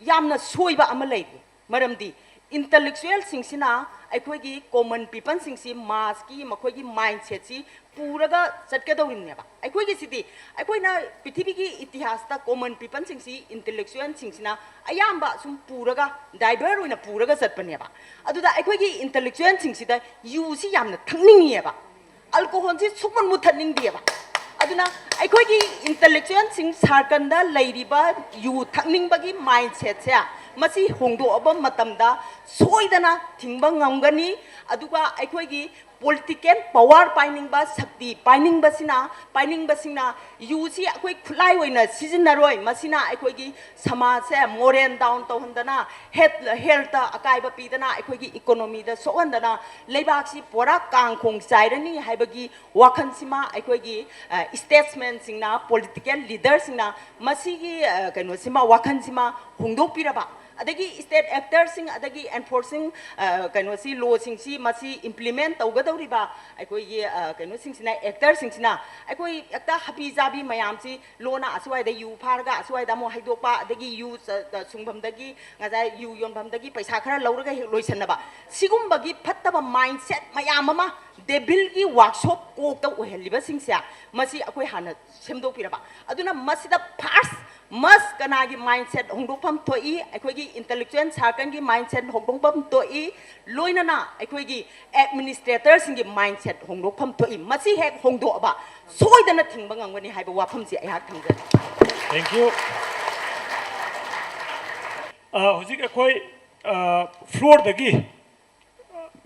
ꯌꯥꯝꯅ ꯁꯣꯏꯕ ꯑꯃ ꯂꯩꯔꯤ꯫ ꯃꯔꯝꯗꯤ intellectualꯁꯤꯡꯁꯤꯅ ꯑꯩꯈꯣꯏꯒꯤ common peopleꯁꯤꯡꯁꯤ, massꯀꯤ ꯃꯈꯣꯏꯒꯤ mindsetꯁꯤ ꯄꯨꯔꯒ ꯆꯠꯀꯗꯧꯔꯤꯕꯅꯦꯕ꯫ ꯑꯩꯈꯣꯏꯒꯤꯁꯤꯗꯤ, ꯑꯩꯈꯣꯏꯅ ꯄ꯭ꯔꯤꯊꯤꯕꯤꯒꯤ ꯏꯇꯤꯍꯥꯁꯇ common peopleꯁꯤꯡꯁꯤ, intellectualꯁꯤꯡꯁꯤꯅ ꯑꯌꯥꯝꯕ ꯁꯨꯝ ꯄꯨꯔꯒ, divert ꯑꯣꯏꯅ ꯄꯨꯔꯒ ꯆꯠꯄꯅꯦꯕ꯫ ꯑꯗꯨꯗ ꯑꯩꯈꯣꯏꯒꯤ intellectualꯁꯤꯡꯁꯤꯗ ꯌꯨꯁꯤ ꯌꯥꯝꯅ ꯊꯛꯅꯤꯡꯉꯤꯑꯕ, alcoholꯁꯤ ꯁꯨꯛꯃꯨꯠ ꯃꯨꯠꯊꯠꯅꯤꯡꯗꯦꯕ꯫ ꯑꯗꯨꯅ ꯑꯩꯈꯣꯏꯒꯤ intellectualꯁꯤꯡ circleꯗ ꯂꯩꯔꯤꯕ ꯌꯨ ꯊꯛꯅꯤꯡꯕꯒꯤ mindsetꯁꯦ, ꯃꯁꯤ ꯍꯣꯡꯗꯣꯛꯑꯕ ꯃꯇꯝꯗ ꯁꯣꯏꯗꯅ ꯊꯤꯡꯕ ꯉꯝꯒꯅꯤ꯫ ꯑꯗꯨꯒ ꯑꯩꯈꯣꯏꯒꯤ ꯄꯣꯂꯤꯇꯤꯀꯦꯜ ꯄꯋꯥꯔ ꯄꯥꯏꯅꯤꯡꯕ, ꯁꯛꯇꯤ ꯄꯥꯏꯅꯤꯡꯕꯁꯤꯅ, ꯄꯥꯏꯅꯤꯡꯕꯁꯤꯡꯅ ꯌꯨꯁꯤ ꯑꯩꯈꯣꯏ ꯈꯨꯠꯂꯥꯏ ꯑꯣꯏꯅ ꯁꯤꯖꯤꯟꯅꯔꯣꯏ, ꯃꯁꯤꯅ ꯑꯩꯈꯣꯏꯒꯤ ꯁꯃꯥꯖꯁꯦ ꯃꯣꯔꯦꯜ ꯗꯥꯎꯟ ꯇꯧꯍꯟꯗꯅ, ꯍꯦꯜꯊ ꯍꯦꯜꯊꯇ ꯑꯀꯥꯏꯕ ꯄꯤꯗꯅ, ꯑꯩꯈꯣꯏꯒꯤ ꯏꯀꯣꯅꯣꯃꯤꯗ ꯁꯣꯛꯍꯟꯗꯅ, ꯂꯩꯕꯥꯛꯁꯤ ꯄꯨꯔꯥ ꯀꯥꯡꯈꯣꯡ ꯆꯥꯏꯔꯅꯤ ꯍꯥꯏꯕꯒꯤ ꯋꯥꯈꯜꯁꯤꯃ ꯑꯩꯈꯣꯏꯒꯤ ꯏꯁꯇꯦꯠꯁꯃꯦꯟꯁꯤꯡꯅ, ꯄꯣꯂꯤꯇꯤꯀꯦꯜ ꯂꯤꯗꯔꯁꯤꯡꯅ ꯃꯁꯤꯒꯤ ꯀꯩꯅꯣꯁꯤꯃ, ꯋꯥꯈꯜꯁꯤꯃ ꯍꯣꯡꯗꯣꯛꯄꯤꯔꯕ, ꯑꯗꯒꯤ ꯏꯁꯇꯦꯠ ꯑꯦꯛꯇꯔꯁꯤꯡ, ꯑꯗꯒꯤ ꯑꯦꯟꯐꯣꯔꯁꯤꯡ ꯀꯩꯅꯣꯁꯤ, ꯂꯣꯁꯤꯡꯁꯤ, ꯃꯁꯤ ꯏꯝꯄ꯭ꯂꯤꯃꯦꯟ ꯇꯧꯒꯗꯧꯔꯤꯕ ꯑꯩꯈꯣꯏꯒꯤ ꯀꯩꯅꯣꯁꯤꯡꯁꯤꯅ, ꯑꯦꯛꯇꯔꯁꯤꯡꯁꯤꯅ ꯑꯩꯈꯣꯏ ꯍꯦꯛꯇ ꯍꯥꯕꯤ ꯖꯥꯕꯤ ꯃꯌꯥꯝꯁꯤ, ꯂꯣꯅ ꯑꯁ꯭ꯋꯥꯏꯗ ꯌꯨ ꯐꯥꯔꯒ ꯑꯁ꯭ꯋꯥꯏꯗ ꯑꯃꯨꯛ ꯍꯩꯗꯣꯛꯄ, ꯑꯗꯒꯤ ꯌꯨ ꯁꯨꯡꯐꯝꯗꯒꯤ ꯉꯁꯥꯏ ꯌꯨ ꯌꯣꯟꯐꯝꯗꯒꯤ ꯄꯩꯁꯥ ꯈꯔ ꯂꯧꯔꯒ ꯍꯦꯛ ꯂꯣꯏꯁꯟꯅꯕ, ꯁꯤꯒꯨꯝꯕꯒꯤ ꯐꯠꯇꯕ ꯃꯥꯏꯟꯁꯦꯠ ꯃꯌꯥꯝ ꯑꯃ ꯗꯦꯚꯤꯜꯒꯤ ꯋꯥꯔꯛꯁꯣꯞ ꯀꯣꯛꯇ ꯑꯣꯏꯍꯜꯂꯤꯕꯁꯤꯡꯁꯦ, ꯃꯁꯤ ꯑꯩꯈꯣꯏ ꯍꯥꯟꯅ ꯁꯦꯝꯗꯣꯛꯄꯤꯔꯕ꯫ ꯑꯗꯨꯅ ꯃꯁꯤꯗ ꯐꯥꯔꯁ ꯃꯁ ꯀꯅꯥꯒꯤ ꯃꯥꯏꯟꯁꯦꯠ ꯍꯣꯡꯗꯣꯛꯐꯝ ꯊꯣꯛꯏ? ꯑꯩꯈꯣꯏꯒꯤ ꯏꯟꯇꯦꯂꯦꯛꯆꯨꯋꯦꯜ ꯁꯥꯔꯀꯜꯒꯤ ꯃꯥꯏꯟꯁꯦꯠ ꯍꯣꯡꯗꯣꯛꯐꯝ ꯊꯣꯛꯏ, ꯂꯣꯏꯅꯅ ꯑꯩꯈꯣꯏꯒꯤ ꯑꯦꯗꯃꯤꯅꯤꯁꯇ꯭ꯔꯦꯇꯔꯁꯤꯡꯒꯤ ꯃꯥꯏꯟꯁꯦꯠ ꯍꯣꯡꯗꯣꯛꯐꯝ ꯊꯣꯛꯏ꯫ ꯃꯁꯤ ꯍꯦꯛ ꯍꯣꯡꯗꯣꯛꯑꯕ ꯁꯣꯏꯗꯅ ꯊꯤꯡꯕ ꯉꯝꯒꯅꯤ ꯍꯥꯏꯕ ꯋꯥꯐꯝꯁꯤ ꯑꯩꯍꯥꯛ ꯊꯝꯖꯔꯤ꯫ Thank you. ꯍꯧꯖꯤꯛ ꯑꯩꯈꯣꯏ ꯐ꯭ꯂꯣꯔꯗꯒꯤ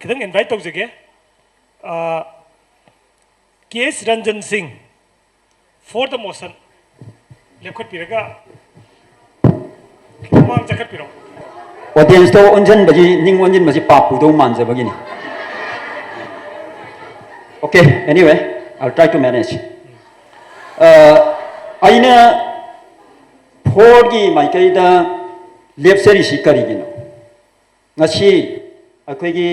ꯈꯤꯇꯪ ꯏꯟꯚꯥꯏꯠ ꯇꯧꯖꯒꯦ꯫ ꯀꯦ ꯑꯦꯁ ꯔꯟꯖꯟ ꯁꯤꯡ, for the motion, ꯂꯦꯞꯈꯠꯄꯤꯔꯒ ꯃꯃꯥꯡ ꯆꯠꯈꯠꯄꯤꯔꯣ꯫ ꯑꯣꯗꯤꯌꯦꯟꯁꯇ ꯑꯣꯟꯁꯤꯟꯕꯁꯤ, ꯅꯤꯡ ꯑꯣꯟꯁꯤꯟꯕꯁꯤ ꯄꯥꯞ ꯄꯨꯗꯧ ꯃꯥꯟꯖꯕꯒꯤꯅꯤ꯫ Okay, anyway, I'll try to manage. ꯑꯩꯅ ꯐꯣꯔꯒꯤ ꯃꯥꯏꯀꯩꯗ ꯂꯦꯞꯆꯔꯤꯁꯤ ꯀꯔꯤꯒꯤꯅꯣ? ꯉꯁꯤ ꯑꯩꯈꯣꯏꯒꯤ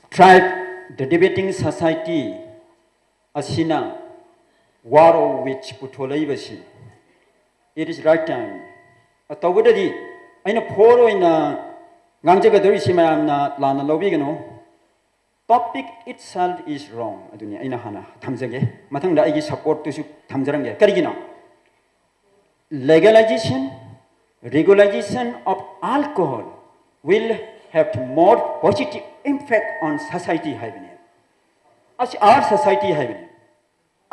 tribe, the debating society ꯑꯁꯤꯅ war of wits ꯄꯨꯊꯣꯂꯛꯏꯕꯁꯤ, it is right time. ꯇꯧꯕꯗꯗꯤ ꯑꯩꯅ ꯐꯣꯔ ꯑꯣꯏꯅ ꯉꯥꯡꯖꯒꯗꯧꯔꯤꯁꯤ ꯃꯌꯥꯝꯅ ꯂꯥꯟꯅ ꯂꯧꯕꯤꯒꯅꯨ꯫ Topic itself is wrong ꯑꯗꯨꯅꯤ ꯑꯩꯅ ꯍꯥꯟꯅ ꯊꯝꯖꯒꯦ꯫ ꯃꯊꯪꯗ ꯑꯩꯒꯤ ꯁꯞꯄꯣꯔꯠꯇꯨꯁꯨ ꯊꯝꯖꯔꯝꯒꯦ꯫ ꯀꯔꯤꯒꯤꯅꯣ? Legalization, regulation of alcohol will have more positive impact on society ꯍꯥꯏꯕꯅꯦ꯫ ꯑꯁꯤ our society ꯍꯥꯏꯕꯅꯦ꯫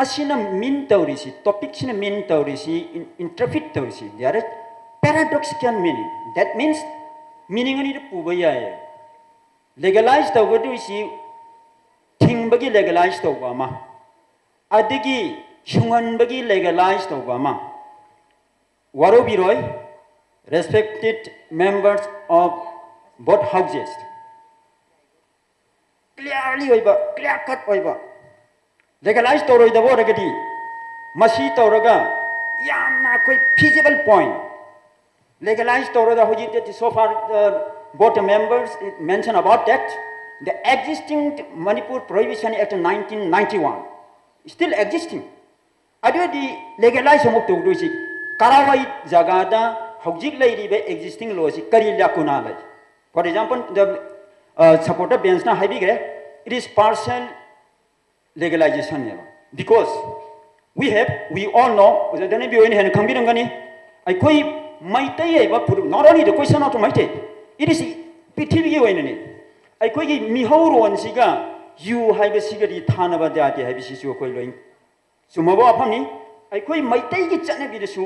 ꯑꯁꯤꯅ ꯃꯤꯟ ꯇꯧꯔꯤꯁꯤ, ꯇꯣꯄꯤꯛꯁꯤꯅ ꯃꯤꯟ ꯇꯧꯔꯤꯁꯤ, ꯏꯟꯇꯔꯄ꯭ꯔꯤꯠ ꯇꯧꯔꯤꯁꯤ, there is paradoxical meaning. That means meaning ꯑꯅꯤꯗ ꯄꯨꯕ ꯌꯥꯏꯌꯦ꯫ Legalize ꯇꯧꯒꯗꯣꯏꯁꯤ ꯊꯤꯡꯕꯒꯤ legalize ꯇꯧꯕ ꯑꯃ, ꯑꯗꯒꯤ ꯁꯨꯡꯍꯟꯕꯒꯤ legalize ꯇꯧꯕ ꯑꯃ꯫ ꯋꯥꯔꯧꯕꯤꯔꯣꯏ, respected members of both houses, clearly ꯑꯣꯏꯕ, clear cut ꯑꯣꯏꯕ, legalize ꯇꯧꯔꯣꯏꯗꯕ ꯑꯣꯏꯔꯒꯗꯤ ꯃꯁꯤ ꯇꯧꯔꯒ ꯌꯥꯝꯅ ꯑꯩꯈꯣꯏ feasible point, legalize ꯇꯧꯔꯒ ꯍꯧꯖꯤꯛꯇꯤ so far, uh, both members mention about that, the existing Manipur Prohibition Act nineteen ninety-one still existing. ꯑꯗꯨꯗꯤ legalize ꯑꯃꯨꯛ ꯇꯧꯗꯣꯏꯁꯤ ꯀꯔꯥꯏꯋꯥꯏ ꯖꯒꯥꯗ ꯍꯧꯖꯤꯛ ꯂꯩꯔꯤꯕ existing law ꯁꯤ ꯀꯔꯤ lacuna ꯂꯩ? For example, the, uh, supporter bench ꯅ ꯍꯥꯏꯕꯤꯈ꯭ꯔꯦ, it is partial legalization ꯅꯦꯕ, because we have, we all know, ꯑꯣꯖꯥ ꯙꯅꯕꯤ ꯍꯣꯏꯅ ꯍꯦꯟꯅ ꯈꯪꯕꯤꯔꯝꯒꯅꯤ, ꯑꯩꯈꯣꯏ ꯃꯩꯇꯩ ꯍꯥꯏꯕ ꯐꯨꯔꯨꯞ, not only the question of Meitei, it is ꯄ꯭ꯔꯤꯊꯤꯕꯤꯒꯤ ꯑꯣꯏꯅꯅꯤ꯫ ꯑꯩꯈꯣꯏꯒꯤ ꯃꯤꯍꯧꯔꯣꯟꯁꯤꯒ ꯌꯨ ꯍꯥꯏꯕꯁꯤꯒꯗꯤ ꯊꯥꯅꯕ ꯌꯥꯗꯦ ꯍꯥꯏꯕꯁꯤꯁꯨ ꯑꯩꯈꯣꯏ ꯂꯣꯏ ꯆꯨꯝꯃꯕ ꯋꯥꯐꯝꯅꯤ꯫ ꯑꯩꯈꯣꯏ ꯃꯩꯇꯩꯒꯤ ꯆꯠꯅꯕꯤꯗꯁꯨ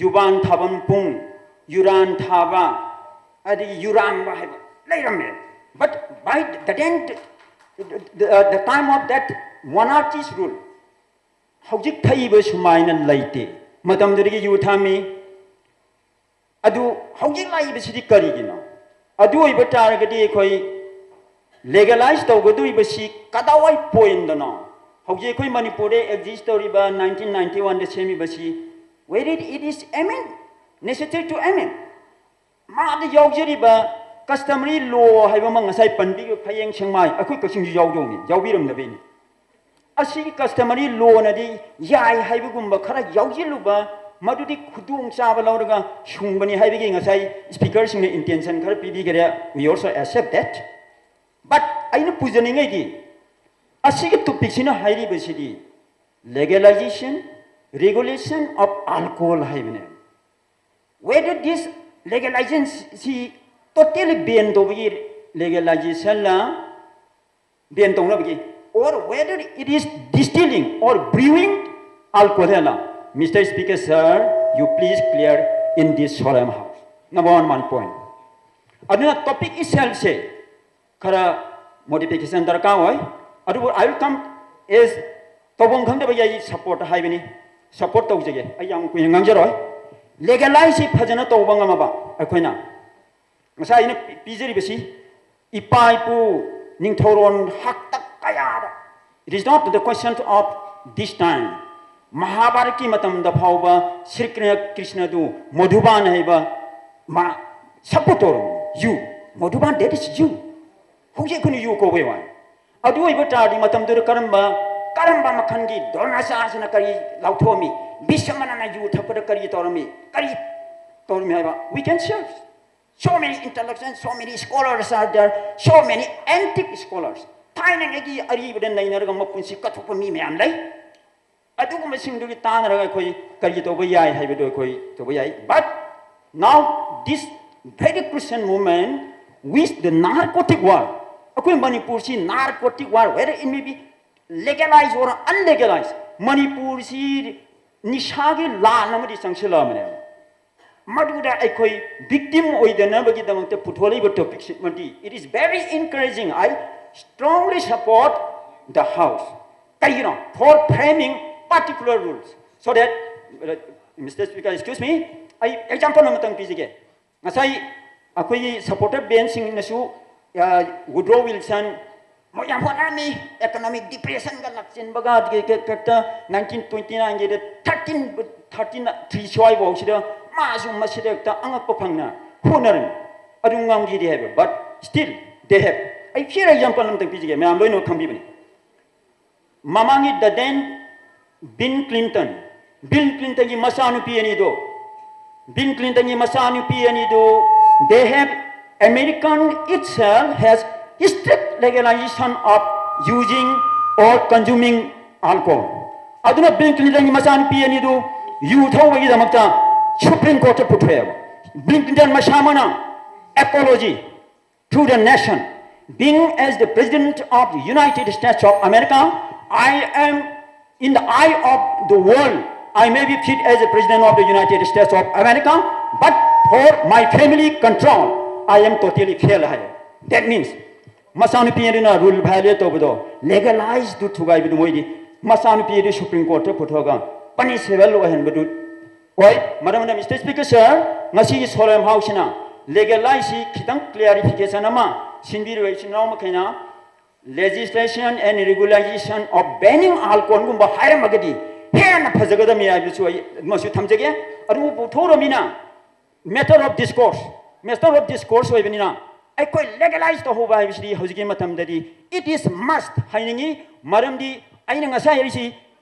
ꯌꯨꯕꯥꯟ ꯊꯥꯕꯝ ꯄꯨꯡ, ꯌꯨꯔꯥꯟ ꯊꯥꯕ, ꯑꯗꯒꯤ ꯌꯨꯔꯥꯟꯕ ꯍꯥꯏꯕ ꯂꯩꯔꯝꯃꯦ꯫ But by the then, the, the, the time of that monarchy's rule, ꯍꯧꯖꯤꯛ ꯊꯛꯏꯕ ꯁꯨꯃꯥꯏꯅ ꯂꯩꯇꯦ꯫ ꯃꯇꯝꯗꯨꯗꯒꯤ ꯌꯨ ꯊꯛꯑꯝꯃꯤ꯫ ꯑꯗꯨ ꯍꯧꯖꯤꯛ ꯂꯥꯛꯏꯕꯁꯤꯗꯤ ꯀꯔꯤꯒꯤꯅꯣ? ꯑꯗꯨ ꯑꯣꯏꯕ ꯇꯥꯔꯒꯗꯤ ꯑꯩꯈꯣꯏ legalize ꯇꯧꯒꯗꯧꯔꯤꯕꯁꯤ ꯀꯗꯥꯋꯥꯏ point ꯗꯅꯣ? ꯍꯧꯖꯤꯛ ꯑꯩꯈꯣꯏ ꯃꯅꯤꯄꯨꯔꯗ exist ꯇꯧꯔꯤꯕ nineteen ninety-one the ꯁꯦꯝꯃꯤꯕꯁꯤ, whether it is amend, necessary to amend, ꯃꯥꯗ ꯌꯥꯎꯖꯔꯤꯕ customary law ꯍꯥꯏꯕ ꯑꯃ ꯉꯁꯥꯏ ꯄꯟꯕꯤꯈꯤꯕ ꯐꯌꯦꯡ ꯁꯦꯡꯃꯥꯏ, ꯑꯩꯈꯣꯏ ꯀꯛꯆꯤꯡꯁꯨ ꯌꯥꯎꯗꯧꯅꯤ, ꯌꯥꯎꯕꯤꯔꯝꯗꯕꯩꯅꯤ꯫ ꯑꯁꯤꯒꯤ customary law ꯅꯗꯤ ꯌꯥꯏ ꯍꯥꯏꯕꯒꯨꯝꯕ ꯈꯔ ꯌꯥꯎꯁꯤꯜꯂꯨꯕ, ꯃꯗꯨꯗꯤ ꯈꯨꯗꯣꯡꯆꯥꯕ ꯂꯧꯔꯒ ꯁꯨꯡꯕꯅꯤ ꯍꯥꯏꯕꯒꯤ ꯉꯁꯥꯏ speaker ꯁꯤꯡꯅ intention ꯈꯔ ꯄꯤꯕꯤꯈꯔꯦ, we also accept that, but ꯑꯩꯅ ꯄꯨꯖꯅꯤꯡꯉꯩꯗꯤ ꯑꯁꯤꯒꯤ topic ꯁꯤꯅ ꯍꯥꯏꯔꯤꯕꯁꯤꯗꯤ legalization, regulation of alcohol ꯍꯥꯏꯕꯅꯦ꯫ Whether this legalization ꯁꯤ totally ban ꯇꯧꯕꯒꯤ legalization ꯂ ban ꯇꯧꯅꯕꯒꯤ, or whether it is distilling or brewing alcohol ꯂ, Mister Speaker, sir, you please clear in this solemn house. Number one, one point. ꯑꯗꯨꯅ topic itself ꯁꯦ ꯈꯔ modification ꯗꯔꯀꯥꯔ ꯑꯣꯏ꯫ ꯑꯗꯨꯕꯨ I will come as ꯇꯧꯐꯝ ꯈꯪꯗꯕꯒꯤ ꯑꯩ ꯁꯞꯄꯣꯔꯠ ꯍꯥꯏꯕꯅꯤ, ꯁꯞꯄꯣꯔꯠ ꯇꯧꯖꯒꯦ꯫ ꯑꯩ ꯌꯥꯝ ꯀꯨꯏꯅ ꯉꯥꯡꯖꯔꯣꯏ꯫ ꯂꯦꯒꯦꯂꯥꯏꯖꯁꯤ ꯐꯖꯅ ꯇꯧꯕ ꯉꯝꯃꯕ ꯑꯩꯈꯣꯏꯅ, ꯉꯁꯥꯏ ꯑꯩꯅ ꯄꯤ- ꯄꯤꯖꯔꯤꯕꯁꯤ ꯏꯄꯥ ꯏꯄꯨ ꯅꯤꯡꯊꯧꯔꯣꯟ ꯍꯥꯛꯇꯛ ꯀꯌꯥꯗ, it is not the question of this time꯫ ꯃꯍꯥꯚꯥꯔꯠꯀꯤ ꯃꯇꯝꯗ ꯐꯥꯎꯕ ꯁ꯭ꯔꯤ ꯀ꯭ꯔꯤꯁꯅ- ꯀ꯭ꯔꯤꯁꯅꯗꯨ ꯃꯙꯨꯕꯥꯟ ꯍꯥꯏꯕ ꯃꯥ ꯁꯞꯄꯣꯔꯠ ꯇꯧꯔꯝꯃꯤ꯫ You, ꯃꯙꯨꯕꯥꯟ, that is you꯫ ꯍꯧꯖꯤꯛ ꯑꯩꯈꯣꯏꯅ ꯌꯨ ꯀꯧꯕꯩ ꯋꯥꯅꯤ꯫ ꯑꯗꯨ ꯑꯣꯏꯕ ꯇꯥꯔꯗꯤ ꯃꯇꯝꯗꯨꯗ ꯀꯔꯝꯕ ꯀꯔꯝꯕ ꯃꯈꯜꯒꯤ ꯗ꯭ꯔꯣꯅꯥꯆꯥꯔꯁꯤꯅ ꯀꯔꯤ ꯂꯥꯎꯊꯣꯛꯑꯝꯃꯤ? ꯚꯤꯁꯃꯅ ꯌꯨ ꯊꯛꯄꯗ ꯀꯔꯤ ꯇꯧꯔꯝꯃꯤ? ꯀꯔꯤ ꯇꯧꯔꯝꯃꯤ ꯍꯥꯏꯕ? We can search. So many intellectuals, so many scholars are there, so many antique scholars꯫ ꯊꯥꯏꯅꯉꯩꯒꯤ ꯑꯔꯤꯕꯗ ꯅꯩꯅꯔꯒ ꯃꯄꯨꯟꯁꯤ ꯀꯠꯊꯣꯛꯄ ꯃꯤ ꯃꯌꯥꯝ ꯂꯩ꯫ ꯑꯗꯨꯒꯨꯝꯕꯁꯤꯡꯗꯨꯒꯤ ꯇꯥꯟꯅꯔꯒ ꯑꯩꯈꯣꯏ ꯀꯔꯤ ꯇꯧꯕ ꯌꯥꯏ ꯍꯥꯏꯕꯗꯨ ꯑꯩꯈꯣꯏ ꯇꯧꯕ ꯌꯥꯏ꯫ But now this very Christian movement with the narcotic war, ꯑꯩꯈꯣꯏ ꯃꯅꯤꯄꯨꯔꯁꯤ narcotic war, whether it may be legalized or unlegalized, ꯃꯅꯤꯄꯨꯔꯁꯤ ꯅꯤꯁꯥꯒꯤ ꯂꯥꯟ ꯑꯃꯗꯤ ꯆꯪꯁꯤꯜꯂꯛꯑꯕꯅꯦꯕ꯫ ꯃꯗꯨꯗ ꯑꯩꯈꯣꯏ ꯚꯤꯛꯇꯤꯝ ꯑꯣꯏꯗꯅꯕꯒꯤꯗꯃꯛꯇ ꯄꯨꯊꯣꯛꯂꯤꯕ ꯇꯣꯄꯤꯛꯁꯤꯃꯗꯤ, it is very encouraging. I strongly support the house꯫ ꯀꯩꯒꯤꯅꯣ? For framing particular rules so that, Mister Speaker, excuse me, ꯑꯩ ꯑꯦꯛꯖꯥꯝꯄꯜ ꯑꯃꯇꯪ ꯄꯤꯖꯒꯦ꯫ ꯉꯁꯥꯏ ꯑꯩꯈꯣꯏꯒꯤ ꯁꯞꯄꯣꯔꯇꯔ ꯕꯦꯟꯁꯁꯤꯡꯅꯁꯨ ꯋꯨꯗ꯭ꯔꯣ ꯋꯤꯜꯁꯟ ꯃꯣꯏ ꯌꯥꯝ ꯍꯣꯠꯅꯔꯝꯃꯤ꯫ ꯏꯀꯣꯅꯣꯃꯤꯛ ꯗꯤꯄ꯭ꯔꯦꯁꯟꯒ ꯂꯥꯛꯁꯤꯟꯕꯒ ꯑꯗꯨꯒꯤ ꯀ- ꯀ- ꯀ- ꯅꯥꯏꯟꯇꯤꯟ ꯇ꯭ꯋꯦꯟꯇꯤ ꯅꯥꯏꯟꯒꯤꯗ ꯊꯥꯔꯇꯤꯟ ꯊꯥꯔꯇꯤꯟ ꯊ꯭ꯔꯤ ꯁ꯭ꯋꯥꯏꯐꯥꯎꯁꯤꯗ ꯃꯥꯁꯨ ꯃꯁꯤꯗ ꯍꯦꯛꯇ ꯑꯉꯛꯄ ꯐꯪꯅ ꯍꯣꯠꯅꯔꯝꯃꯤ꯫ ꯑꯗꯨ ꯉꯝꯈꯤꯗꯦ ꯍꯥꯏꯕ꯫ But still they have, ꯑꯩ ꯐꯤꯌꯔ ꯑꯦꯛꯖꯥꯝꯄꯜ ꯑꯝꯇꯪ ꯄꯤꯖꯒꯦ, ꯃꯌꯥꯝ ꯂꯣꯏꯅꯃꯛ ꯈꯪꯕꯤꯕꯅꯤ꯫ ꯃꯃꯥꯡꯒꯤ ꯗ ꯗꯦꯟ ꯕꯤꯜ ꯀ꯭ꯂꯤꯟꯇꯟ, ꯕꯤꯜ ꯀ꯭ꯂꯤꯟꯇꯟꯒꯤ ꯃꯆꯥꯅꯨꯄꯤ ꯑꯅꯤꯗꯣ, ꯕꯤꯜ ꯀ꯭ꯂꯤꯟꯇꯟꯒꯤ ꯃꯆꯥꯅꯨꯄꯤ ꯑꯅꯤꯗꯣ, they have, American itself has strict legalization of using or consuming alcohol꯫ ꯑꯗꯨꯅ ꯕꯤꯜ ꯀ꯭ꯂꯤꯟꯇꯟꯒꯤ ꯃꯆꯥꯅꯨꯄꯤ ꯑꯅꯤꯗꯨ ꯌꯨ ꯊꯧꯕꯒꯤꯗꯃꯛꯇ ꯁꯨꯄ꯭ꯔꯤꯝ ꯀꯣꯔꯠꯇ ꯄꯨꯊꯣꯛꯑꯦꯕ꯫ ꯕꯤꯜ ꯀ꯭ꯂꯤꯟꯇꯟ ꯃꯁꯥꯃꯛꯅ apology to the nation, being as the President of the United States of America, I am in the eye of the world, I may be fit as the President of the United States of America, but for my family control, I am totally fail ꯍꯥꯏ꯫ That means ꯃꯆꯥꯅꯨꯄꯤ ꯑꯗꯨꯅ rule ꯚꯥꯏꯑꯣꯂꯦꯠ ꯇꯧꯕꯗꯣ, ꯂꯦꯒꯦꯂꯥꯏꯖꯇꯨ ꯊꯨꯒꯥꯏꯕꯗꯨ ꯃꯣꯏꯗꯤ ꯃꯆꯥꯅꯨꯄꯤ ꯑꯗꯨ supreme ꯀꯣꯔꯠꯇ ꯄꯨꯊꯣꯛꯑꯒ ꯄꯅꯤꯁꯦꯕꯜ ꯑꯣꯏꯍꯟꯕꯗꯨ ꯑꯣꯏ꯫ ꯃꯔꯝ ꯑꯗꯨꯅ ꯃꯤꯁꯇꯔ ꯁ꯭ꯄꯤꯀꯔ ꯁꯥꯔ, ꯉꯁꯤꯒꯤ ꯁꯣꯂꯦꯝ ꯍꯥꯎꯁꯁꯤꯅ ꯂꯦꯒꯦꯂꯥꯏꯖꯁꯤ ꯈꯤꯇꯪ ꯀ꯭ꯂꯤꯌꯥꯔꯤꯐꯤꯀꯦꯁꯟ ꯑꯃ ꯁꯤꯟꯕꯤꯔꯤꯕ ꯏꯆꯤꯟ ꯏꯅꯥꯎ ꯃꯈꯩꯅ, legislation and regulation of banning alcoholꯒꯨꯝꯕ ꯍꯥꯏꯔꯝꯃꯒꯗꯤ ꯍꯦꯟꯅ ꯐꯖꯒꯗꯕꯅꯤ ꯍꯥꯏꯕꯁꯨ ꯑꯩ ꯃꯁꯨ ꯊꯝꯖꯒꯦ꯫ ꯑꯗꯨꯕꯨ ꯄꯨꯊꯣꯛꯔꯃꯤꯅ, matter of discourse, matter of discourse ꯑꯣꯏꯕꯅꯤꯅ, ꯑꯩꯈꯣꯏ ꯂꯦꯒꯦꯂꯥꯏꯖ ꯇꯧꯍꯧꯕ ꯍꯥꯏꯕꯁꯤꯗꯤ ꯍꯧꯖꯤꯛꯀꯤ ꯃꯇꯝꯗꯗꯤ it is must ꯍꯥꯏꯅꯤꯡꯉꯤ꯫ ꯃꯔꯝꯗꯤ ꯑꯩꯅ ꯉꯁꯥꯏ ꯍꯥꯏꯔꯤꯁꯤ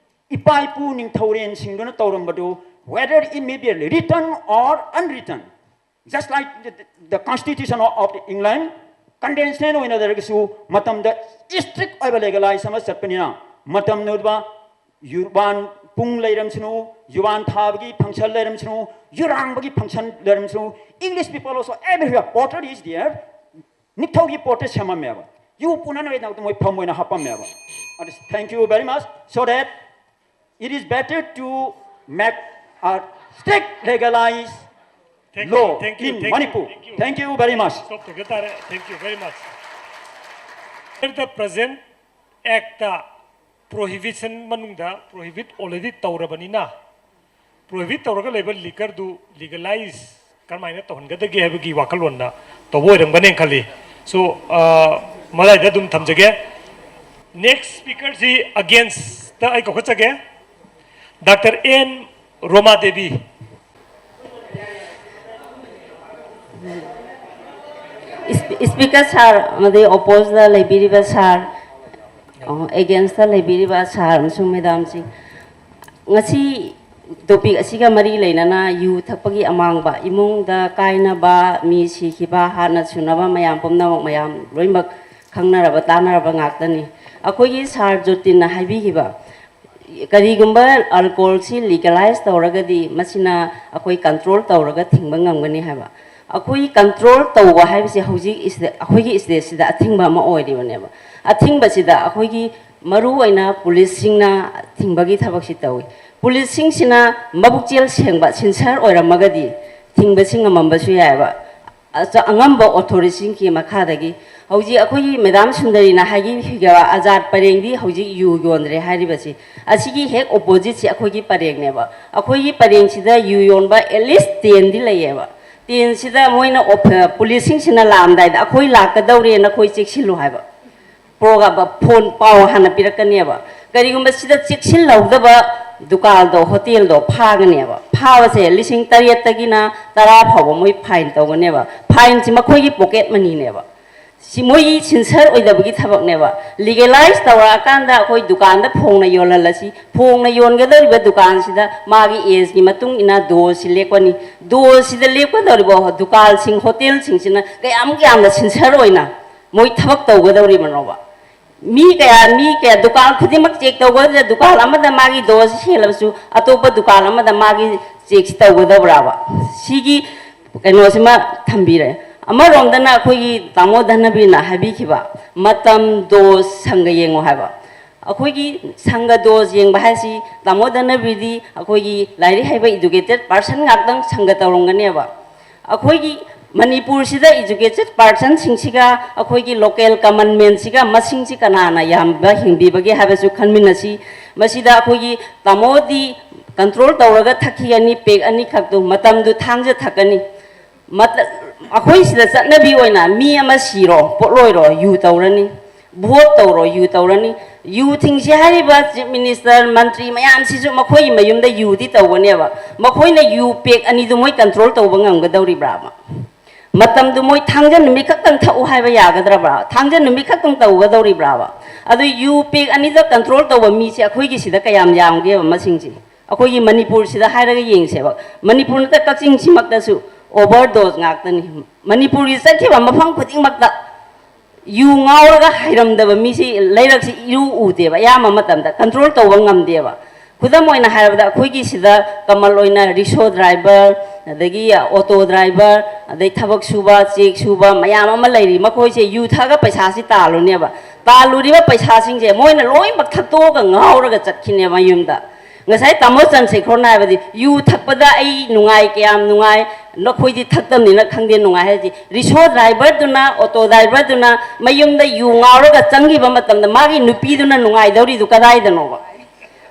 ꯏꯄꯥ ꯏꯄꯨ ꯅꯤꯡꯊꯧꯔꯦꯟꯁꯤꯡꯗꯨꯅ ꯇꯧꯔꯝꯕꯗꯨ, whether it may be written or unwritten, just like the, the Constitution of, of England, condensed ꯑꯣꯏꯅ ꯂꯩꯔꯒꯁꯨ ꯃꯇꯝꯗ ꯏꯁꯇ꯭ꯔꯤꯛ ꯑꯣꯏꯕ ꯂꯦꯒꯦꯂꯥꯏꯖ ꯑꯃ ꯆꯠꯄꯅꯤꯅ, ꯃꯇꯝꯗꯨꯗ ꯌꯨꯔꯕꯥꯟ ꯄꯨꯡ ꯂꯩꯔꯝꯁꯅꯨ, ꯌꯨꯕꯥꯟ ꯊꯥꯕꯒꯤ ꯐꯪꯁꯟ ꯂꯩꯔꯝꯁꯅꯨ, ꯌꯨꯔꯥꯡꯕꯒꯤ ꯐꯪꯁꯟ ꯂꯩꯔꯝꯁꯅꯨ, English people also everywhere, pottery is there. ꯅꯤꯡꯊꯧꯒꯤ ꯄꯣꯠꯇ ꯁꯦꯝꯃꯝꯃꯦꯕ꯫ ꯌꯨ ꯄꯨꯅꯅꯕꯒꯤꯗꯃꯛꯇ ꯃꯣꯏ ꯐꯝ ꯑꯣꯏꯅ ꯍꯥꯞꯄꯝꯃꯦꯕ꯫ ꯑꯗꯨ, thank you very much, so that it is better to make a strict legalize Thank you, law thank you, in thank you, Manipur. thank you. Thank you very much. Stop ꯇꯧꯒꯦ ꯇꯥꯔꯦ꯫ Thank you very much. Under the present Act prohibition ꯃꯅꯨꯡꯗ prohibit already ꯇꯧꯔꯕꯅꯤꯅ, prohibit ꯇꯧꯔꯒ ꯂꯩꯕ liquorꯗꯨ legalize ꯀꯔꯝꯍꯥꯏꯅ ꯇꯧꯍꯟꯒꯗꯒꯦ ꯍꯥꯏꯕꯒꯤ ꯋꯥꯈꯜꯂꯣꯟꯗ ꯇꯧꯕ ꯑꯣꯏꯔꯝꯒꯅꯦꯅ ꯈꯜꯂꯤ꯫ So, ꯃꯗꯥꯏꯗ ꯑꯗꯨꯝ ꯊꯝꯖꯒꯦ꯫ Next speakerꯁꯤ againstꯇ ꯑꯩ ꯀꯧꯈꯠꯆꯒꯦ, Doctor N Roma Devi. Speaker sir ꯑꯃꯗꯤ opposeꯗ ꯂꯩꯕꯤꯔꯤꯕ sir, againstꯇ ꯂꯩꯕꯤꯔꯤꯕ sir ꯑꯃꯁꯨꯡ madamꯁꯤꯡ, ꯉꯁꯤ topic ꯑꯁꯤꯒ ꯃꯔꯤ ꯂꯩꯅꯅ ꯌꯨ ꯊꯛꯄꯒꯤ ꯑꯃꯥꯡꯕ, ꯏꯃꯨꯡꯗ ꯀꯥꯏꯅꯕ, ꯃꯤ ꯁꯤꯈꯤꯕ, ꯍꯥꯠꯅ ꯁꯨꯅꯕ ꯃꯌꯥꯝ ꯄꯨꯝꯅꯃꯛ ꯃꯌꯥꯝ ꯂꯣꯏꯅꯃꯛ ꯈꯪꯅꯔꯕ ꯇꯥꯟꯅꯔꯕ ꯉꯥꯛꯇꯅꯤ꯫ ꯑꯩꯈꯣꯏꯒꯤ sir ꯖꯣꯇꯤꯟꯅ ꯍꯥꯏꯕꯤꯈꯤꯕ, ꯀꯔꯤꯒꯨꯝꯕ alcoholꯁꯤ legalize ꯇꯧꯔꯒꯗꯤ ꯃꯁꯤꯅ ꯑꯩꯈꯣꯏ control ꯇꯧꯔꯒ ꯊꯤꯡꯕ ꯉꯝꯒꯅꯤ ꯍꯥꯏꯕ꯫ ꯑꯩꯈꯣꯏ control ꯇꯧꯕ ꯍꯥꯏꯕꯁꯤ ꯍꯧꯖꯤꯛ ꯑꯩꯈꯣꯏꯒꯤ stateꯁꯤꯗ ꯑꯊꯤꯡꯕ ꯑꯃ ꯑꯣꯏꯔꯤꯕꯅꯦꯕ꯫ ꯑꯊꯤꯡꯕꯁꯤꯗ ꯑꯩꯈꯣꯏꯒꯤ ꯃꯔꯨꯑꯣꯏꯅ policeꯁꯤꯡꯅ ꯊꯤꯡꯕꯒꯤ ꯊꯕꯛꯁꯤ ꯇꯧꯏ꯫ Policeꯁꯤꯡꯁꯤꯅ ꯃꯕꯨꯛꯆꯦꯜ ꯁꯦꯡꯕ, sincere ꯑꯣꯏꯔꯝꯃꯒꯗꯤ ꯊꯤꯡꯕꯁꯤ ꯉꯝꯃꯝꯕꯁꯨ ꯌꯥꯏꯑꯕ꯫ ꯑꯆ-, ꯑꯉꯝꯕ ꯑꯣꯊꯣꯔꯤꯇꯤꯁꯤꯡꯒꯤ ꯃꯈꯥꯗꯒꯤ ꯍꯧꯖꯤꯛ ꯑꯩꯈꯣꯏꯒꯤ ꯃꯦꯗꯥꯝ ꯁꯨꯟꯗꯔꯤꯅ ꯍꯥꯏꯈꯤꯕ ꯑꯖꯥꯠ ꯄꯔꯦꯡꯗꯤ ꯍꯧꯖꯤꯛ ꯌꯨ ꯌꯣꯟꯗ꯭ꯔꯦ ꯍꯥꯏꯔꯤꯕꯁꯤ, ꯑꯁꯤꯒꯤ ꯍꯦꯛ ꯑꯣꯄꯣꯖꯤꯠꯁꯤ ꯑꯩꯈꯣꯏꯒꯤ ꯄꯔꯦꯡꯅꯦꯕ꯫ ꯑꯩꯈꯣꯏꯒꯤ ꯄꯔꯦꯡꯁꯤꯗ ꯌꯨ ꯌꯣꯟꯕ ꯑꯦꯠꯂꯤꯁ ꯇꯦꯟꯗꯤ ꯂꯩꯌꯦꯕ꯫ ꯇꯦꯟꯁꯤꯗ ꯃꯣꯏꯅ ꯑꯣꯐ-, ꯄꯨꯂꯤꯁꯁꯤꯡꯁꯤꯅ ꯂꯥꯛꯑꯝꯗꯥꯏꯗ ꯑꯩꯈꯣꯏ ꯂꯥꯛꯀꯗꯧꯔꯦ, ꯅꯈꯣꯏ ꯆꯦꯛꯁꯤꯜꯂꯨ ꯍꯥꯏꯕ꯫ ꯄ꯭ꯔꯣꯒ꯭ꯔꯥꯝ, ꯐꯣꯟ ꯄꯥꯎ ꯍꯥꯟꯅ ꯄꯤꯔꯛꯀꯅꯦꯕ꯫ ꯀꯔꯤꯒꯨꯝꯕ ꯁꯤꯗ ꯆꯦꯛꯁꯤꯜꯍꯧꯗꯕ ꯗꯨꯀꯥꯟꯗꯣ, ꯍꯣꯇꯦꯜꯗꯣ ꯐꯥꯒꯅꯦꯕ꯫ ꯐꯥꯕꯁꯦ ꯂꯤꯁꯤꯡ ꯇꯔꯦꯠꯇꯒꯤꯅ ꯇꯔꯥ ꯐꯥꯎꯕ ꯃꯣꯏ ꯐꯥꯏꯟ ꯇꯧꯒꯅꯦꯕ꯫ ꯐꯥꯏꯟꯁꯤ ꯃꯈꯣꯏꯒꯤ ꯄꯣꯀꯦꯠ ꯃꯅꯤꯅꯦꯕ꯫ ꯁꯤ ꯃꯣꯏꯒꯤ ꯁꯤꯟꯁꯔ ꯑꯣꯏꯗꯕꯒꯤ ꯊꯕꯛꯅꯦꯕ꯫ ꯂꯤꯒꯦꯂꯥꯏꯁ ꯇꯧꯔꯛꯑꯀꯥꯟꯗ ꯑꯩꯈꯣꯏ ꯗꯨꯀꯥꯟꯗ ꯐꯣꯡꯅ ꯌꯣꯜꯍꯜꯂꯁꯤ꯫ ꯐꯣꯡꯅ ꯌꯣꯟꯒꯗꯧꯔꯤꯕ ꯗꯨꯀꯥꯟꯁꯤꯗ ꯃꯥꯒꯤ ꯑꯦꯖꯀꯤ ꯃꯇꯨꯡ ꯏꯟꯅ ꯗꯣꯁꯁꯤ ꯂꯦꯞꯀꯅꯤ꯫ ꯗꯣꯁꯁꯤꯗ ꯂꯦꯞꯀꯗꯧꯔꯤꯕ ꯗꯨꯀꯥꯟꯁꯤꯡ, ꯍꯣꯇꯦꯜꯁꯤꯡꯁꯤꯅ ꯀꯌꯥꯃꯨꯛ ꯌꯥꯝꯅ ꯁꯤꯟꯁꯔ ꯑꯣꯏꯅ ꯃꯣꯏ ꯊꯕꯛ ꯇꯧꯒꯗꯧꯔꯤꯕꯅꯣꯕ? ꯃꯤ ꯀꯌꯥ, ꯃꯤ ꯀꯌꯥ, ꯗꯨꯀꯥꯟ ꯈꯨꯗꯤꯡꯃꯛ ꯆꯦꯛ ꯇꯧꯒꯗ꯭ꯔꯥ? ꯗꯨꯀꯥꯟ ꯑꯃꯗ ꯃꯥꯒꯤ ꯗꯣꯁ ꯍꯦꯜꯂꯕꯁꯨ ꯑꯇꯣꯞꯄ ꯗꯨꯀꯥꯟ ꯑꯃꯗ ꯃꯥꯒꯤ ꯆꯦꯛꯁꯤ ꯇꯧꯒꯗꯕ꯭ꯔꯥꯕ? ꯁꯤꯒꯤ ꯀꯩꯅꯣꯁꯤꯃ ꯊꯝꯕꯤꯔꯦ꯫ ꯑꯃꯔꯣꯝꯗꯅ ꯑꯩꯈꯣꯏꯒꯤ ꯇꯥꯃꯣ ꯙꯅꯕꯤꯔꯅ ꯍꯥꯏꯕꯤꯈꯤꯕ ꯃꯇꯝ, ꯗꯣꯁ, ꯁꯪꯒ ꯌꯦꯡꯉꯨ ꯍꯥꯏꯕ꯫ ꯑꯩꯈꯣꯏꯒꯤ ꯁꯪꯒ ꯗꯣꯁ ꯌꯦꯡꯕ ꯍꯥꯏꯁꯤ ꯇꯥꯃꯣ ꯙꯅꯕꯤꯔꯗꯤ ꯑꯩꯈꯣꯏꯒꯤ ꯂꯥꯏꯔꯤꯛ ꯍꯩꯕ educated person ꯉꯥꯛꯇꯪ ꯁꯪꯒ ꯇꯧꯔꯝꯒꯅꯦꯕ꯫ ꯑꯩꯈꯣꯏꯒꯤ ꯃꯅꯤꯄꯨꯔꯁꯤꯗ educated personꯁꯤꯡꯁꯤꯒ ꯑꯩꯈꯣꯏꯒꯤ local common manꯁꯤꯒ ꯃꯁꯤꯡꯁꯤ ꯀꯅꯥꯅ ꯌꯥꯝꯕ ꯍꯦꯟꯕꯤꯕꯒꯦ ꯍꯥꯏꯕꯁꯨ ꯈꯟꯃꯤꯟꯅꯁꯤ꯫ ꯃꯁꯤꯗ ꯑꯩꯈꯣꯏꯒꯤ ꯇꯥꯃꯣꯗꯤ control ꯇꯧꯔꯒ ꯊꯛꯈꯤꯒꯅꯤ, ꯄꯦꯛ ꯑꯅꯤꯈꯛꯇꯨ, ꯃꯇꯝꯗꯨ ꯊꯥꯡꯖ ꯊꯛꯀꯅꯤ꯫ ꯃꯇ-, ꯑꯩꯈꯣꯏ ꯁꯤꯗ ꯆꯠꯅꯕꯤ ꯑꯣꯏꯅ ꯃꯤ ꯑꯃ ꯁꯤꯔꯣ, ꯄꯣꯠꯂꯣꯏꯔꯣ, ꯌꯨ ꯇꯧꯔꯅꯤ, ꯚꯣꯠ ꯇꯧꯔꯣ, ꯌꯨ ꯇꯧꯔꯅꯤ꯫ ꯌꯨ ꯊꯤꯡꯁꯤ ꯍꯥꯏꯔꯤꯕ chief minister, ꯃꯟꯇ꯭ꯔꯤ ꯃꯌꯥꯝꯁꯤꯁꯨ ꯃꯈꯣꯏꯒꯤ ꯃꯌꯨꯝꯗ ꯌꯨꯗꯤ ꯇꯧꯒꯅꯦꯕ꯫ ꯃꯈꯣꯏꯅ ꯌꯨ ꯄꯦꯛ ꯑꯅꯤꯗꯨ ꯃꯣꯏ control ꯇꯧꯕ ꯉꯝꯒꯗꯧꯔꯤꯕ꯭ꯔꯥꯕ? ꯃꯇꯝꯗꯨ ꯃꯣꯏ ꯊꯥꯡꯖ ꯅꯨꯃꯤꯠ ꯈꯛꯇꯪ ꯊꯛꯎ ꯍꯥꯏꯕ ꯌꯥꯒꯗ꯭ꯔꯕ꯭ꯔꯥ? ꯊꯥꯡꯖ ꯅꯨꯃꯤꯠ ꯈꯛꯇꯪ ꯇꯧꯒꯗꯧꯔꯤꯕ꯭ꯔꯥꯕ? ꯑꯗꯨ ꯌꯨ ꯄꯦꯛ ꯑꯅꯤꯗ control ꯇꯧꯕ ꯃꯤꯁꯦ ꯑꯩꯈꯣꯏꯒꯤ ꯁꯤꯗ ꯀꯌꯥꯝ ꯌꯥꯝꯒꯦꯕ ꯃꯁꯤꯡꯁꯦ? ꯑꯩꯈꯣꯏꯒꯤ ꯃꯅꯤꯄꯨꯔꯁꯤꯗ ꯍꯥꯏꯔꯒ ꯌꯦꯡꯁꯦꯕ꯫ ꯃꯅꯤꯄꯨꯔ ꯅꯠꯇ, ꯀꯛꯆꯤꯡꯁꯤꯃꯛꯇꯁꯨ overdose ꯉꯥꯛꯇꯅꯤ꯫ ꯃꯅꯤꯄꯨꯔꯒꯤ ꯆꯠꯈꯤꯕ ꯃꯐꯝ ꯈꯨꯗꯤꯡꯃꯛꯇ ꯌꯨ ꯉꯥꯎꯔꯒ ꯍꯩꯔꯝꯗꯕ ꯃꯤꯁꯤ ꯂꯩꯔꯛꯁꯤ ꯏꯎ ꯎꯗꯦꯕ, ꯑꯌꯥꯝꯕ ꯃꯇꯝꯗ control ꯇꯧꯕ ꯉꯝꯗꯦꯕ꯫ ꯈꯨꯗꯝ ꯑꯣꯏꯅ ꯍꯥꯏꯔꯕꯗ, ꯑꯩꯈꯣꯏꯒꯤ ꯁꯤꯗ ꯀꯃꯜ ꯑꯣꯏꯅ ꯔꯤꯛꯁꯣ driver, ꯑꯗꯒꯤ ꯑꯣꯇꯣ driver, ꯑꯗꯩ ꯊꯕꯛ ꯁꯨꯕ, ꯆꯦꯛ ꯁꯨꯕ ꯃꯌꯥꯝ ꯑꯃ ꯂꯩꯔꯤ꯫ ꯃꯈꯣꯏꯁꯦ ꯌꯨ ꯊꯛꯑꯒ ꯄꯩꯁꯥꯁꯤ ꯇꯥꯜꯂꯨꯅꯦꯕ꯫ ꯇꯥꯜꯂꯨꯔꯤꯕ ꯄꯩꯁꯥꯁꯤꯡꯁꯦ ꯃꯣꯏꯅ ꯂꯣꯏꯅꯃꯛ ꯊꯛꯇꯣꯛꯑꯒ ꯉꯥꯎꯔꯒ ꯆꯠꯈꯤꯅꯦꯕ ꯃꯌꯨꯝꯗ꯫ ꯉꯁꯥꯏ ꯇꯥꯃꯣ ꯆꯟꯗ꯭ꯔꯁꯦꯈꯣꯔꯅ ꯍꯥꯏꯕꯗꯤ, ꯌꯨ ꯊꯛꯄꯗ ꯑꯩ ꯅꯨꯡꯉꯥꯏ, ꯀꯌꯥꯝ ꯅꯨꯡꯉꯥꯏ, ꯅꯈꯣꯏꯗꯤ ꯊꯛꯇꯕꯅꯤꯅ ꯈꯪꯗꯦ ꯅꯨꯡꯉꯥꯏ ꯍꯥꯏꯁꯤ꯫ ꯔꯤꯛꯁꯣ ꯗ꯭ꯔꯥꯏꯚꯔꯗꯨꯅ, ꯑꯣꯇꯣ ꯗ꯭ꯔꯥꯏꯚꯔꯗꯨꯅ ꯃꯌꯨꯝꯗ ꯌꯨ ꯉꯥꯎꯔꯒ ꯆꯪꯈꯤꯕ ꯃꯇꯝꯗ ꯃꯥꯒꯤ ꯅꯨꯄꯤꯗꯨꯅ ꯅꯨꯡꯉꯥꯏꯗꯧꯔꯤꯗꯨ ꯀꯗꯥꯏꯗꯅꯣꯕ?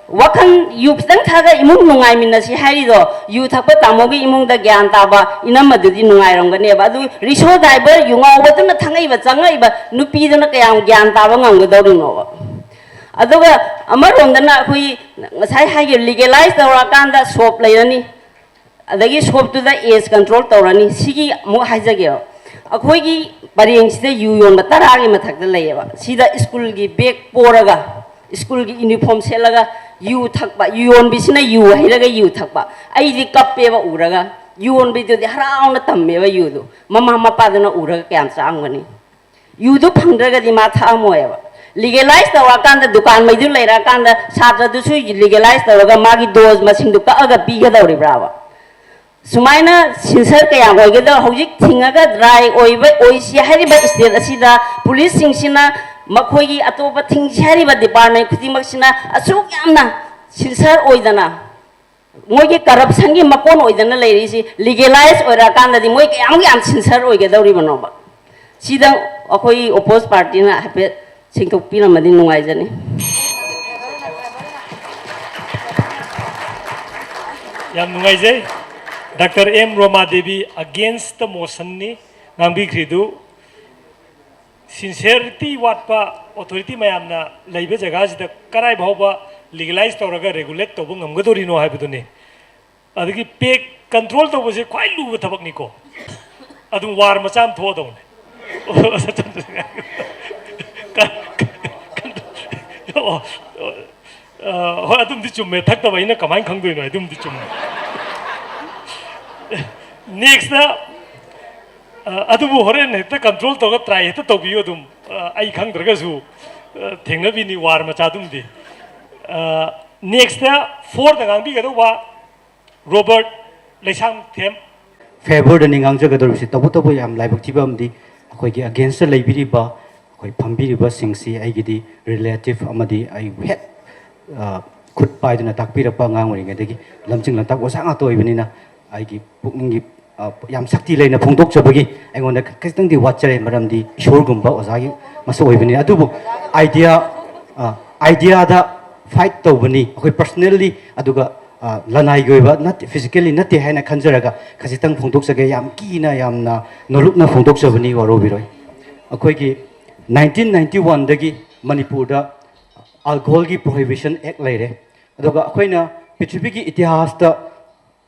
ꯋꯥꯈꯜ ꯌꯨ ꯈꯤꯇꯪ ꯊꯛꯑꯒ ꯏꯃꯨꯡ ꯅꯨꯡꯉꯥꯏꯃꯤꯟꯅꯁꯤ ꯍꯥꯏꯔꯤꯗꯣ, ꯌꯨ ꯊꯛꯄ ꯇꯥꯃꯣꯒꯤ ꯏꯃꯨꯡꯗ ꯒ꯭ꯌꯥꯟ ꯇꯥꯕ ꯏꯅꯝꯃꯗꯨꯗꯤ ꯅꯨꯡꯉꯥꯏꯔꯝꯒꯅꯦꯕ꯫ ꯑꯗꯨ ꯔꯤꯛꯁꯣ ꯗ꯭ꯔꯥꯏꯚꯔ ꯌꯨ ꯉꯥꯎꯕꯗꯨꯅ ꯊꯛꯉꯛꯏꯕ ꯆꯪꯉꯛꯏꯕ ꯅꯨꯄꯤꯗꯨꯅ ꯀꯌꯥꯝ ꯒ꯭ꯌꯥꯟ ꯇꯥꯕ ꯉꯝꯒꯗꯧꯔꯤꯅꯣꯕ? ꯑꯗꯨꯒ ꯑꯃꯔꯣꯝꯗꯅ ꯑꯩꯈꯣꯏ ꯉꯁꯥꯏ ꯍꯥꯏꯈꯤꯕ ꯂꯤꯒꯦꯂꯥꯏꯁ ꯇꯧꯔꯛꯑꯀꯥꯟꯗ ꯁꯣꯞ ꯂꯩꯔꯅꯤ, ꯑꯗꯒꯤ ꯁꯣꯞꯇꯨꯗ ꯑꯦꯖ ꯀꯟꯇ꯭ꯔꯣꯜ ꯇꯧꯔꯅꯤ꯫ ꯁꯤꯒꯤ ꯑꯃꯨꯛ ꯍꯥꯏꯖꯒꯦꯕ, ꯑꯩꯈꯣꯏꯒꯤ ꯄꯔꯦꯡꯁꯤꯗ ꯌꯨ ꯌꯣꯟꯕ ꯇꯔꯥꯒꯤ ꯃꯊꯛꯇ ꯂꯩꯌꯦꯕ꯫ ꯁꯤꯗ ꯁ꯭ꯀꯨꯜꯒꯤ ꯕꯦꯒ ꯄꯣꯔꯒ, ꯁ꯭ꯀꯨꯜꯒꯤ ꯌꯨꯅꯤꯐꯣꯔꯝ ꯁꯦꯠꯂꯒ ꯌꯨ ꯊꯛꯄ, ꯌꯨ ꯌꯣꯟꯕꯤꯁꯤꯅ ꯌꯨ ꯍꯩꯔꯒ ꯌꯨ ꯊꯛꯄ꯫ ꯑꯩꯗꯤ ꯀꯞꯄꯦꯕ ꯎꯔꯒ, ꯌꯨ ꯌꯣꯟꯕꯤꯗꯨꯗꯤ ꯍꯔꯥꯎꯅ ꯇꯝꯃꯦꯕ ꯌꯨꯗꯨ꯫ ꯃꯃꯥ ꯃꯄꯥꯗꯨꯅ ꯎꯔꯒ ꯀꯌꯥꯝ ꯆꯥꯛꯑꯝꯒꯅꯤ? ꯌꯨꯗꯨ ꯐꯪꯗ꯭ꯔꯒꯗꯤ ꯃꯥ ꯊꯛꯑꯝꯃꯣꯏꯕ꯫ ꯂꯤꯒꯦꯂꯥꯏꯁ ꯇꯧꯔꯛꯑꯀꯥꯟꯗ, ꯗꯨꯀꯥꯟ ꯃꯩꯗꯨ ꯂꯩꯔꯛꯑꯀꯥꯟꯗ, ꯁꯥꯇ꯭ꯔꯗꯨꯁꯨ ꯂꯤꯒꯦꯂꯥꯏꯁ ꯇꯧꯔꯒ ꯃꯥꯒꯤ ꯗꯣꯁ ꯃꯁꯤꯡꯗꯨ ꯀꯛꯑꯒ ꯄꯤꯒꯗꯧꯔꯤꯕ꯭ꯔꯥꯕ? ꯁꯨꯃꯥꯏꯅ ꯁꯤꯟꯁꯔ ꯀꯌꯥꯝ ꯑꯣꯏꯒꯗꯧ? ꯍꯧꯖꯤꯛ ꯊꯤꯡꯉꯒ ꯗ꯭ꯔꯥꯏ ꯑꯣꯏꯕ, ꯑꯣꯏꯁꯤ ꯍꯥꯏꯔꯤꯕ ꯁ꯭ꯇꯦꯠ ꯑꯁꯤꯗ ꯄꯨꯂꯤꯁꯁꯤꯡꯁꯤꯅ, ꯃꯈꯣꯏꯒꯤ ꯑꯇꯣꯞꯄ ꯊꯤꯡꯁꯤ ꯍꯥꯏꯔꯤꯕ ꯗꯤꯄꯥꯔꯠꯃꯦꯟ ꯈꯨꯗꯤꯡꯃꯛꯁꯤꯅ ꯑꯁꯨꯛ ꯌꯥꯝꯅ ꯁꯤꯟꯁꯔ ꯑꯣꯏꯗꯅ, ꯃꯣꯏꯒꯤ ꯀꯔꯞꯁꯟꯒꯤ ꯃꯀꯣꯟ ꯑꯣꯏꯗꯅ ꯂꯩꯔꯤꯁꯤ, ꯂꯤꯒꯦꯂꯥꯏꯁ ꯑꯣꯏꯔꯛꯑꯀꯥꯟꯗꯗꯤ ꯃꯣꯏ ꯀꯌꯥꯃꯨꯛ ꯌꯥꯝ ꯁꯤꯟꯁꯔ ꯑꯣꯏꯒꯗꯧꯔꯤꯕꯅꯣꯕ? ꯁꯤꯗ ꯑꯩꯈꯣꯏ ꯑꯣꯄꯣꯖ ꯄꯥꯔꯇꯤꯅ ꯍꯥꯏꯐꯦꯠ ꯁꯦꯡꯗꯣꯛꯄꯤꯔꯝꯃꯗꯤ ꯅꯨꯡꯉꯥꯏꯖꯅꯤ꯫ ꯌꯥꯝ ꯅꯨꯡꯉꯥꯏꯖꯩ꯫ ꯗꯥꯛꯇꯔ ꯑꯦꯝ ꯔꯣꯃꯥ ꯗꯦꯕꯤ ꯑꯒꯦꯟꯁꯇ ꯃꯣꯁꯟꯅꯤ ꯉꯥꯡꯕꯤꯈ꯭ꯔꯤꯗꯨ꯫ ꯁꯤꯟꯁꯤꯌꯔꯤꯇꯤ ꯋꯥꯠꯄ ꯑꯣꯊꯣꯔꯤꯇꯤ ꯃꯌꯥꯝꯅ ꯂꯩꯕ ꯖꯒꯥꯁꯤꯗ ꯀꯔꯥꯏ ꯐꯥꯎꯕ ꯂꯤꯒꯦꯂꯥꯏꯁ ꯇꯧꯔꯒ ꯔꯦꯒꯨꯂꯦꯠ ꯇꯧꯕ ꯉꯝꯒꯗꯧꯔꯤꯅꯣ ꯍꯥꯏꯕꯗꯨꯅꯤ꯫ ꯑꯗꯒꯤ ꯄꯦꯛ ꯀꯟꯇ꯭ꯔꯣꯜ ꯇꯧꯕꯁꯦ ꯈ꯭ꯋꯥꯏ ꯂꯨꯕ ꯊꯕꯛꯅꯤꯀꯣ꯫ ꯑꯗꯨꯝ ꯋꯥꯔ ꯃꯆꯥ ꯑꯃ ꯊꯣꯛꯑꯗꯧꯅꯦ꯫ ꯑꯣ, ꯑ, ꯍꯣꯏ, ꯑꯗꯨꯝꯗꯤ ꯆꯨꯝꯃꯦ꯫ ꯊꯛꯇꯕ ꯑꯩꯅ ꯀꯃꯥꯏꯅ ꯈꯪꯗꯣꯏꯅꯣ? ꯑꯗꯨꯝꯗꯤ ꯆꯨꯝꯃꯦ꯫ ꯅꯦꯛꯁꯇ, ꯑ, ꯑꯗꯨꯕꯨ ꯍꯣꯔꯦꯟ ꯍꯦꯛꯇ ꯀꯟꯇ꯭ꯔꯣꯜ ꯇꯧꯔꯒ ꯇ꯭ꯔꯥꯏ ꯍꯦꯛꯇ ꯇꯧꯕꯤꯌꯨ꯫ ꯑꯗꯨꯝ, ꯑ, ꯑꯩ ꯈꯪꯗ꯭ꯔꯒꯁꯨ, ꯑ, ꯊꯦꯡꯅꯕꯤꯅꯤ ꯋꯥꯔ ꯃꯆꯥꯗꯨꯝꯗꯤ꯫ ꯑ, ꯅꯦꯛꯁꯇ ꯐꯣꯔꯗ ꯉꯥꯡꯕꯤꯒꯗꯧꯕ ꯔꯣꯕꯔꯠ ꯂꯩꯁꯥꯡꯊꯦꯝ꯫ ꯐꯦꯚꯔꯗꯅꯤ ꯉꯥꯡꯖꯒꯗꯧꯔꯤꯕꯁꯤ꯫ ꯇꯧꯕꯇꯕꯨ ꯌꯥꯝ ꯂꯥꯏꯕꯛ ꯊꯤꯕ ꯑꯃꯗꯤ, ꯑꯩꯈꯣꯏꯒꯤ ꯑꯒꯦꯟꯁꯇ ꯂꯩꯕꯤꯔꯤꯕ ꯑꯩꯈꯣꯏ ꯐꯝꯕꯤꯔꯤꯕꯁꯤꯡꯁꯤ ꯑꯩꯒꯤꯗꯤ ꯔꯤꯂꯦꯇꯤꯚ ꯑꯃꯗꯤ ꯑꯩꯕꯨ ꯍꯦꯛ, ꯑ, ꯈꯨꯠ ꯄꯥꯏꯗꯨꯅ ꯇꯥꯛꯄꯤꯔꯛꯄ ꯑꯉꯥꯡ ꯑꯣꯏꯔꯤꯉꯩꯗꯒꯤ ꯂꯝꯖꯤꯡ ꯂꯝꯇꯥꯛꯄ ꯑꯣꯖꯥ ꯉꯥꯛꯇ ꯑꯣꯏꯕꯅꯤꯅ, ꯑꯩꯒꯤ ꯄꯨꯛꯅꯤꯡꯒꯤ ꯑ, ꯌꯥꯝ ꯁꯛꯇꯤ ꯂꯩꯅ ꯐꯣꯡꯗꯣꯛꯆꯕꯒꯤ ꯑꯩꯉꯣꯟꯗ ꯈꯤꯇꯪꯗꯤ ꯋꯥꯠꯆꯔꯦ, ꯃꯔꯝꯗꯤ ꯏꯁꯣꯔꯒꯨꯝꯕ ꯑꯣꯖꯥꯒꯤ ꯃꯁꯛ ꯑꯣꯏꯕꯅꯤ꯫ ꯑꯗꯨꯕꯨ ꯑꯥꯏꯗꯤꯌꯥ, ꯑ, ꯑꯥꯏꯗꯤꯌꯥꯗ ꯐꯥꯏꯠ ꯇꯧꯕꯅꯤ ꯑꯩꯈꯣꯏ ꯄꯔꯁꯅꯦꯜꯂꯤ, ꯑꯗꯨꯒ, ꯑ, ꯂꯅꯥꯏꯒꯤ ꯑꯣꯏꯕ ꯅꯠꯇꯦ, ꯐꯤꯖꯤꯀꯦꯜꯂꯤ ꯅꯠꯇꯦ ꯍꯥꯏꯅ ꯈꯟꯖꯔꯒ ꯈꯖꯤꯛꯇꯪ ꯐꯣꯡꯗꯣꯛꯆꯒꯦ꯫ ꯌꯥꯝ ꯀꯤꯅ, ꯌꯥꯝꯅ ꯅꯣꯂꯨꯛꯅ ꯐꯣꯡꯗꯣꯛꯆꯕꯅꯤ, ꯋꯥꯔꯧꯕꯤꯔꯣꯏ꯫ ꯑꯩꯈꯣꯏꯒꯤ ꯅꯥꯏꯟꯇꯤꯟ ꯅꯥꯏꯟꯇꯤ ꯋꯥꯟꯗꯒꯤ ꯃꯅꯤꯄꯨꯔꯗ ꯑꯜꯀꯣꯍꯣꯜꯒꯤ ꯄ꯭ꯔꯣꯍꯤꯕꯤꯁꯟ ꯑꯦꯛ ꯂꯩꯔꯦ꯫ ꯑꯗꯨꯒ ꯑꯩꯈꯣꯏꯅ ꯄ꯭ꯔꯤꯊꯤꯕꯤꯒꯤ ꯏꯇꯤꯍꯥꯁꯇ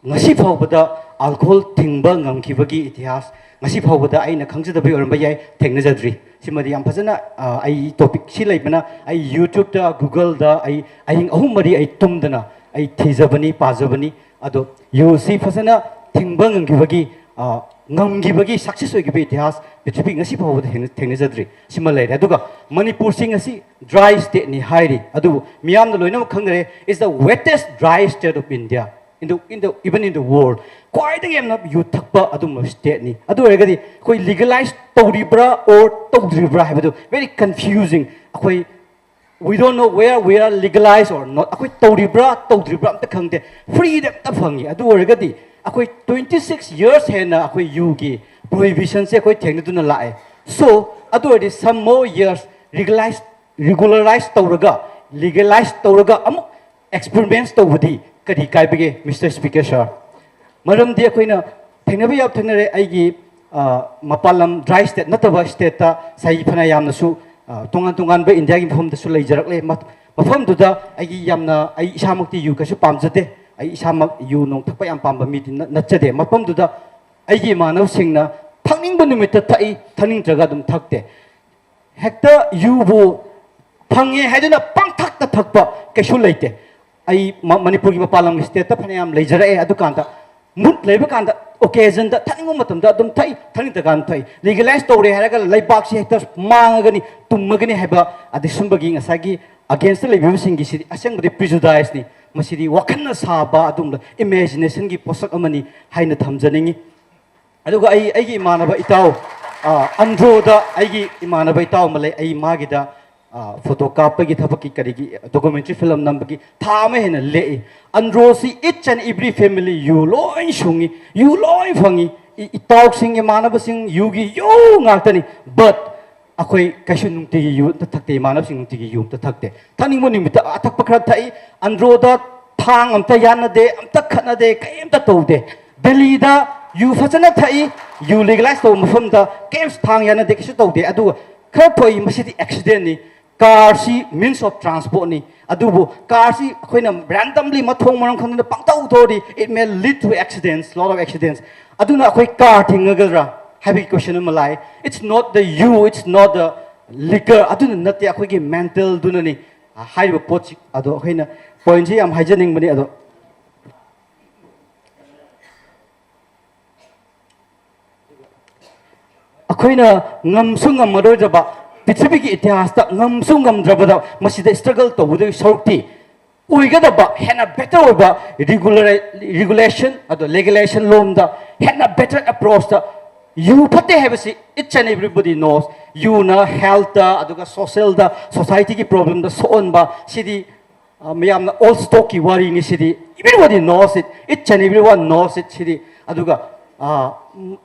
ꯉꯁꯤ ꯐꯥꯎꯕꯗ ꯑꯜꯀꯣꯍꯣꯜ ꯊꯤꯡꯕ ꯉꯝꯈꯤꯕꯒꯤ ꯏꯇꯤꯍꯥꯁ ꯉꯁꯤ ꯐꯥꯎꯕꯗ ꯑꯩꯅ ꯈꯪꯖꯗꯕꯒꯤ ꯑꯣꯏꯔꯝꯕ ꯌꯥꯏ, ꯊꯦꯡꯅꯖꯗ꯭ꯔꯤ꯫ ꯁꯤꯃꯗꯤ ꯌꯥꯝ ꯐꯖꯅ, ꯑ, ꯑꯩ ꯇꯣꯄꯤꯛꯁꯤ ꯂꯩꯕꯅ ꯑꯩ YouTubeꯇ, Googleꯗ ꯑꯩ ꯑꯍꯤꯡ ꯑꯍꯨꯝ ꯃꯔꯤ ꯑꯩ ꯇꯨꯝꯗꯅ ꯑꯩ ꯊꯤꯖꯕꯅꯤ, ꯄꯥꯖꯕꯅꯤ꯫ ꯑꯗꯣ ꯌꯨꯁꯤ ꯐꯖꯅ ꯊꯤꯡꯕ ꯉꯝꯈꯤꯕꯒꯤ, ꯑ, ꯉꯝꯈꯤꯕꯒꯤ ꯁꯛꯁꯦꯁ ꯑꯣꯏꯈꯤꯕ ꯏꯇꯤꯍꯥꯁ ꯄ꯭ꯔꯤꯊꯤꯕꯤ ꯉꯁꯤ ꯐꯥꯎꯕꯗ ꯊꯦꯡꯅ-, ꯊꯦꯡꯅꯖꯗ꯭ꯔꯤ꯫ ꯁꯤꯃ ꯂꯩꯔꯦ꯫ ꯑꯗꯨꯒ ꯃꯅꯤꯄꯨꯔꯁꯤ ꯉꯁꯤ ꯗ꯭ꯔꯥꯏ ꯁ꯭ꯇꯦꯠꯅꯤ ꯍꯥꯏꯔꯤ, ꯑꯗꯨꯕꯨ ꯃꯤꯌꯥꯝꯅ ꯂꯣꯏꯅꯃꯛ ꯈꯪꯅꯔꯦ, is the wettest dry state of India, in the, in the, even in the world꯫ ꯈ꯭ꯋꯥꯏꯗꯒꯤ ꯌꯥꯝꯅ ꯌꯨ ꯊꯛꯄ ꯑꯗꯨꯝꯕ ꯁ꯭ꯇꯦꯠꯅꯤ꯫ ꯑꯗꯨ ꯑꯣꯏꯔꯒꯗꯤ ꯑꯩꯈꯣꯏ ꯂꯤꯒꯦꯂꯥꯏꯁ ꯇꯧꯔꯤꯕ꯭ꯔꯥ or ꯇꯧꯗ꯭ꯔꯤꯕ꯭ꯔꯥ ꯍꯥꯏꯕꯗꯨ very confusing꯫ ꯑꯩꯈꯣꯏ we don't know where we are legalized or not꯫ ꯑꯩꯈꯣꯏ ꯇꯧꯔꯤꯕ꯭ꯔꯥ ꯇꯧꯗ꯭ꯔꯤꯕ꯭ꯔꯥ ꯑꯝꯇ ꯈꯪꯗꯦ, ꯐ꯭ꯔꯤꯗ ꯑꯝꯇ ꯐꯪꯉꯤ꯫ ꯑꯗꯨ ꯑꯣꯏꯔꯒꯗꯤ ꯑꯩꯈꯣꯏ twenty six years ꯍꯦꯟꯅ ꯑꯩꯈꯣꯏ ꯌꯨꯒꯤ ꯄ꯭ꯔꯣꯍꯤꯕꯤꯁꯟꯁꯦ ꯑꯩꯈꯣꯏ ꯊꯦꯡꯅꯗꯨꯅ ꯂꯥꯛꯑꯦ꯫ So ꯑꯗꯨ ꯑꯣꯏꯔꯗꯤ some more years legalize, regularize ꯇꯧꯔꯒ, legalize ꯇꯧꯔꯒ ꯑꯃꯨꯛ experiments ꯇꯧꯕꯗꯤ ꯀꯔꯤ ꯀꯥꯏꯕꯒꯦ, Mister Speaker sir? ꯃꯔꯝꯗꯤ ꯑꯩꯈꯣꯏꯅ ꯊꯦꯡꯅꯕ ꯌꯥꯕ ꯊꯦꯡꯅꯔꯦ꯫ ꯑꯩꯒꯤ, ꯑ, ꯃꯄꯥꯟ ꯂꯝ ꯗ꯭ꯔꯥꯏ ꯁ꯭ꯇꯦꯠ ꯅꯠꯇꯕ ꯁ꯭ꯇꯦꯠꯇ ꯆꯍꯤ ꯐꯅ ꯌꯥꯝꯅꯁꯨ, ꯑ, ꯇꯣꯉꯥꯟ ꯇꯣꯉꯥꯟꯕ ꯏꯟꯗꯤꯌꯥꯒꯤ ꯃꯐꯝꯗꯁꯨ ꯂꯩꯖꯔꯛꯂꯦ꯫ ꯃ-, ꯃꯐꯝꯗꯨꯗ ꯑꯩꯒꯤ ꯌꯥꯝꯅ, ꯑꯩ ꯏꯁꯥꯃꯛꯇꯤ ꯌꯨ ꯀꯩꯁꯨ ꯄꯥꯝꯖꯗꯦ꯫ ꯑꯩ ꯏꯁꯥꯃꯛ ꯌꯨ ꯅꯣꯡ ꯊꯛꯄ ꯌꯥꯝ ꯄꯥꯝꯕ ꯃꯤꯗꯤ ꯅ-, ꯅꯠꯆꯗꯦ꯫ ꯃꯐꯝꯗꯨꯗ ꯑꯩꯒꯤ ꯏꯃꯥꯟꯅꯕꯁꯤꯡꯅ ꯊꯛꯅꯤꯡꯕ ꯅꯨꯃꯤꯠꯇ ꯊꯛꯏ, ꯊꯛꯅꯤꯡꯗ꯭ꯔꯒ ꯑꯗꯨꯝ ꯊꯛꯇꯦ꯫ ꯍꯦꯛꯇ ꯌꯨꯕꯨ ꯐꯪꯉꯦ ꯍꯥꯏꯗꯨꯅ ꯄꯪꯊꯛꯇ ꯊꯛꯄ ꯀꯩꯁꯨ ꯂꯩꯇꯦ꯫ ꯑꯩ ꯃ-, ꯃꯅꯤꯄꯨꯔꯒꯤ ꯃꯄꯥꯟ ꯂꯝꯒꯤ ꯁ꯭ꯇꯦꯠꯇ ꯐꯅꯌꯥꯝ ꯂꯩꯖꯔꯛꯑꯦ꯫ ꯑꯗꯨꯀꯥꯟꯗ ꯃꯨꯠ ꯂꯩꯕ ꯀꯥꯟꯗ, ꯑꯣꯀꯦꯖꯟꯗ ꯊꯛꯅꯤꯡꯕ ꯃꯇꯝꯗ ꯑꯗꯨꯝ ꯊꯛꯏ, ꯊꯛꯅꯤꯡꯗ꯭ꯔꯀꯥꯟꯗ ꯊꯛꯏ꯫ ꯂꯤꯒꯦꯂꯥꯏꯁ ꯇꯧꯔꯦ ꯍꯥꯏꯔꯒ ꯂꯩꯕꯥꯛꯁꯤ ꯍꯦꯛꯇ ꯃꯥꯡꯉꯒꯅꯤ, ꯇꯨꯝꯃꯒꯅꯤ ꯍꯥꯏꯕ, ꯑꯗꯩ ꯁꯨꯝꯕꯒꯤ ꯉꯁꯥꯏꯒꯤ ꯑꯒꯦꯟꯁꯇ ꯂꯩꯕꯤꯕꯁꯤꯡꯒꯤꯁꯤꯗꯤ ꯑꯁꯦꯡꯕꯗꯤ ꯄ꯭ꯔꯤꯖꯨꯗꯥꯏꯁꯅꯤ꯫ ꯃꯁꯤꯗꯤ ꯋꯥꯈꯜꯅ ꯁꯥꯕ ꯑꯗꯨꯒꯨꯝꯕ ꯏꯃꯦꯖꯤꯅꯦꯁꯟꯒꯤ ꯄꯣꯠꯁꯛ ꯑꯃꯅꯤ ꯍꯥꯏꯅ ꯊꯝꯖꯅꯤꯡꯉꯤ꯫ ꯑꯗꯨꯒ ꯑꯩ, ꯑꯩꯒꯤ ꯏꯃꯥꯟꯅꯕ ꯏꯇꯥꯎ, ꯑ, ꯑꯟꯗ꯭ꯔꯣꯗ ꯑꯩꯒꯤ ꯏꯃꯥꯟꯅꯕ ꯏꯇꯥꯎ ꯑꯃ ꯂꯩ꯫ ꯑꯩ ꯃꯥꯒꯤꯗ, ꯐꯣꯇꯣ ꯀꯥꯞꯄꯒꯤ ꯊꯕꯛꯀꯤ ꯀꯔꯤꯒꯤ documentary film ꯅꯝꯕꯒꯤ ꯊꯥ ꯑꯃ ꯍꯦꯟꯅ ꯂꯦꯛꯏ꯫ ꯑꯟꯗ꯭ꯔꯣꯁꯤ each and every family ꯌꯨ ꯂꯣꯏ ꯁꯨꯡꯉꯤ, ꯌꯨ ꯂꯣꯏ ꯐꯪꯉꯤ꯫ ꯏ- ꯏꯇꯥꯎꯁꯤꯡ ꯏꯃꯥꯟꯅꯕꯁꯤꯡ ꯌꯨꯒꯤ ꯌꯨ ꯉꯥꯛꯇꯅꯤ꯫ But ꯑꯩꯈꯣꯏ ꯀꯩꯁꯨ ꯅꯨꯡꯇꯤꯒꯤ ꯌꯨ ꯑꯝꯇ ꯊꯛꯇꯦ, ꯏꯃꯥꯟꯅꯕꯁꯤꯡ ꯅꯨꯡꯇꯤꯒꯤ ꯌꯨ ꯑꯝꯇ ꯊꯛꯇꯦ꯫ ꯊꯛꯅꯤꯡꯕ ꯅꯨꯃꯤꯠꯇ ꯑꯊꯛꯄ ꯈꯔ ꯊꯛꯏ꯫ ꯑꯟꯗ꯭ꯔꯣꯗ ꯊꯥꯡ ꯑꯝꯇ ꯌꯥꯟꯅꯗꯦ, ꯑꯝꯇ ꯈꯠꯅꯗꯦ, ꯀꯩꯝꯇ ꯇꯧꯗꯦ꯫ ꯗꯦꯜꯂꯤꯗ ꯌꯨ ꯐꯖꯅ ꯊꯛꯏ, ꯌꯨ legalize ꯇꯧꯕ ꯃꯐꯝꯗ ꯀꯩꯝꯁꯨ ꯊꯥꯡ ꯌꯥꯟꯅꯗꯦ, ꯀꯩꯁꯨ ꯇꯧꯗꯦ꯫ ꯑꯗꯨꯒ ꯈꯔ ꯊꯣꯛꯏ, ꯃꯁꯤꯗꯤ accident ꯅꯤ꯫ Car ꯁꯤ means of transport ꯅꯤ꯫ ꯑꯗꯨꯕꯨ car ꯁꯤ ꯑꯩꯈꯣꯏꯅ randomly ꯃꯊꯣꯡ ꯃꯔꯝ ꯈꯪꯗꯅ ꯄꯪꯊꯧ ꯊꯧꯔꯗꯤ, it may lead to accidents, lot of accidents꯫ ꯑꯗꯨꯅ ꯑꯩꯈꯣꯏ car ꯊꯤꯡꯉꯒꯗ꯭ꯔꯥ ꯍꯥꯏꯕꯒꯤ question ꯑꯃ ꯂꯥꯛꯑꯦ꯫ It's not the you, it's not the liquor꯫ ꯑꯗꯨꯅ ꯅꯠꯇꯦ, ꯑꯩꯈꯣꯏꯒꯤ mental ꯗꯨꯅꯅꯤ꯫ ꯍꯥꯏꯔꯤꯕ ꯄꯣꯠꯁꯤ ꯑꯗꯣ ꯑꯩꯈꯣꯏꯅ point ꯁꯤ ꯌꯥꯝ ꯍꯥꯏꯖꯅꯤꯡꯕꯅꯤ꯫ ꯑꯗꯣ ꯑꯩꯈꯣꯏꯅ ꯉꯝꯁꯨ ꯉꯝꯃꯔꯣꯏꯗꯕ, ꯄ꯭ꯔꯤꯊꯤꯕꯤꯒꯤ ꯏꯇꯤꯍꯥꯁꯇ ꯉꯝꯁꯨ ꯉꯝꯗ꯭ꯔꯕꯗ ꯃꯁꯤꯗ struggle ꯇꯧꯕꯗꯒꯤ ꯁꯔꯨꯛꯇꯤ ꯑꯣꯏꯒꯗꯕ ꯍꯦꯟꯅ better ꯑꯣꯏꯕ regular- regulation ꯑꯗꯣ legalization ꯂꯣꯝꯗ ꯍꯦꯟꯅ better approach ꯇ ꯌꯨ ꯐꯠꯇꯦ ꯍꯥꯏꯕꯁꯤ each and everybody knows꯫ ꯌꯨꯅ health ꯇ ꯑꯗꯨꯒ social ꯗ, society ꯒꯤ problem ꯗ ꯁꯣꯛꯍꯟꯕ ꯁꯤꯗꯤ ꯑ, ꯃꯌꯥꯝꯅ old stock ꯀꯤ ꯋꯥꯔꯤꯅꯤ ꯁꯤꯗꯤ꯫ Everybody knows it, each and everyone knows it ꯁꯤꯗꯤ꯫ ꯑꯗꯨꯒ ꯑ,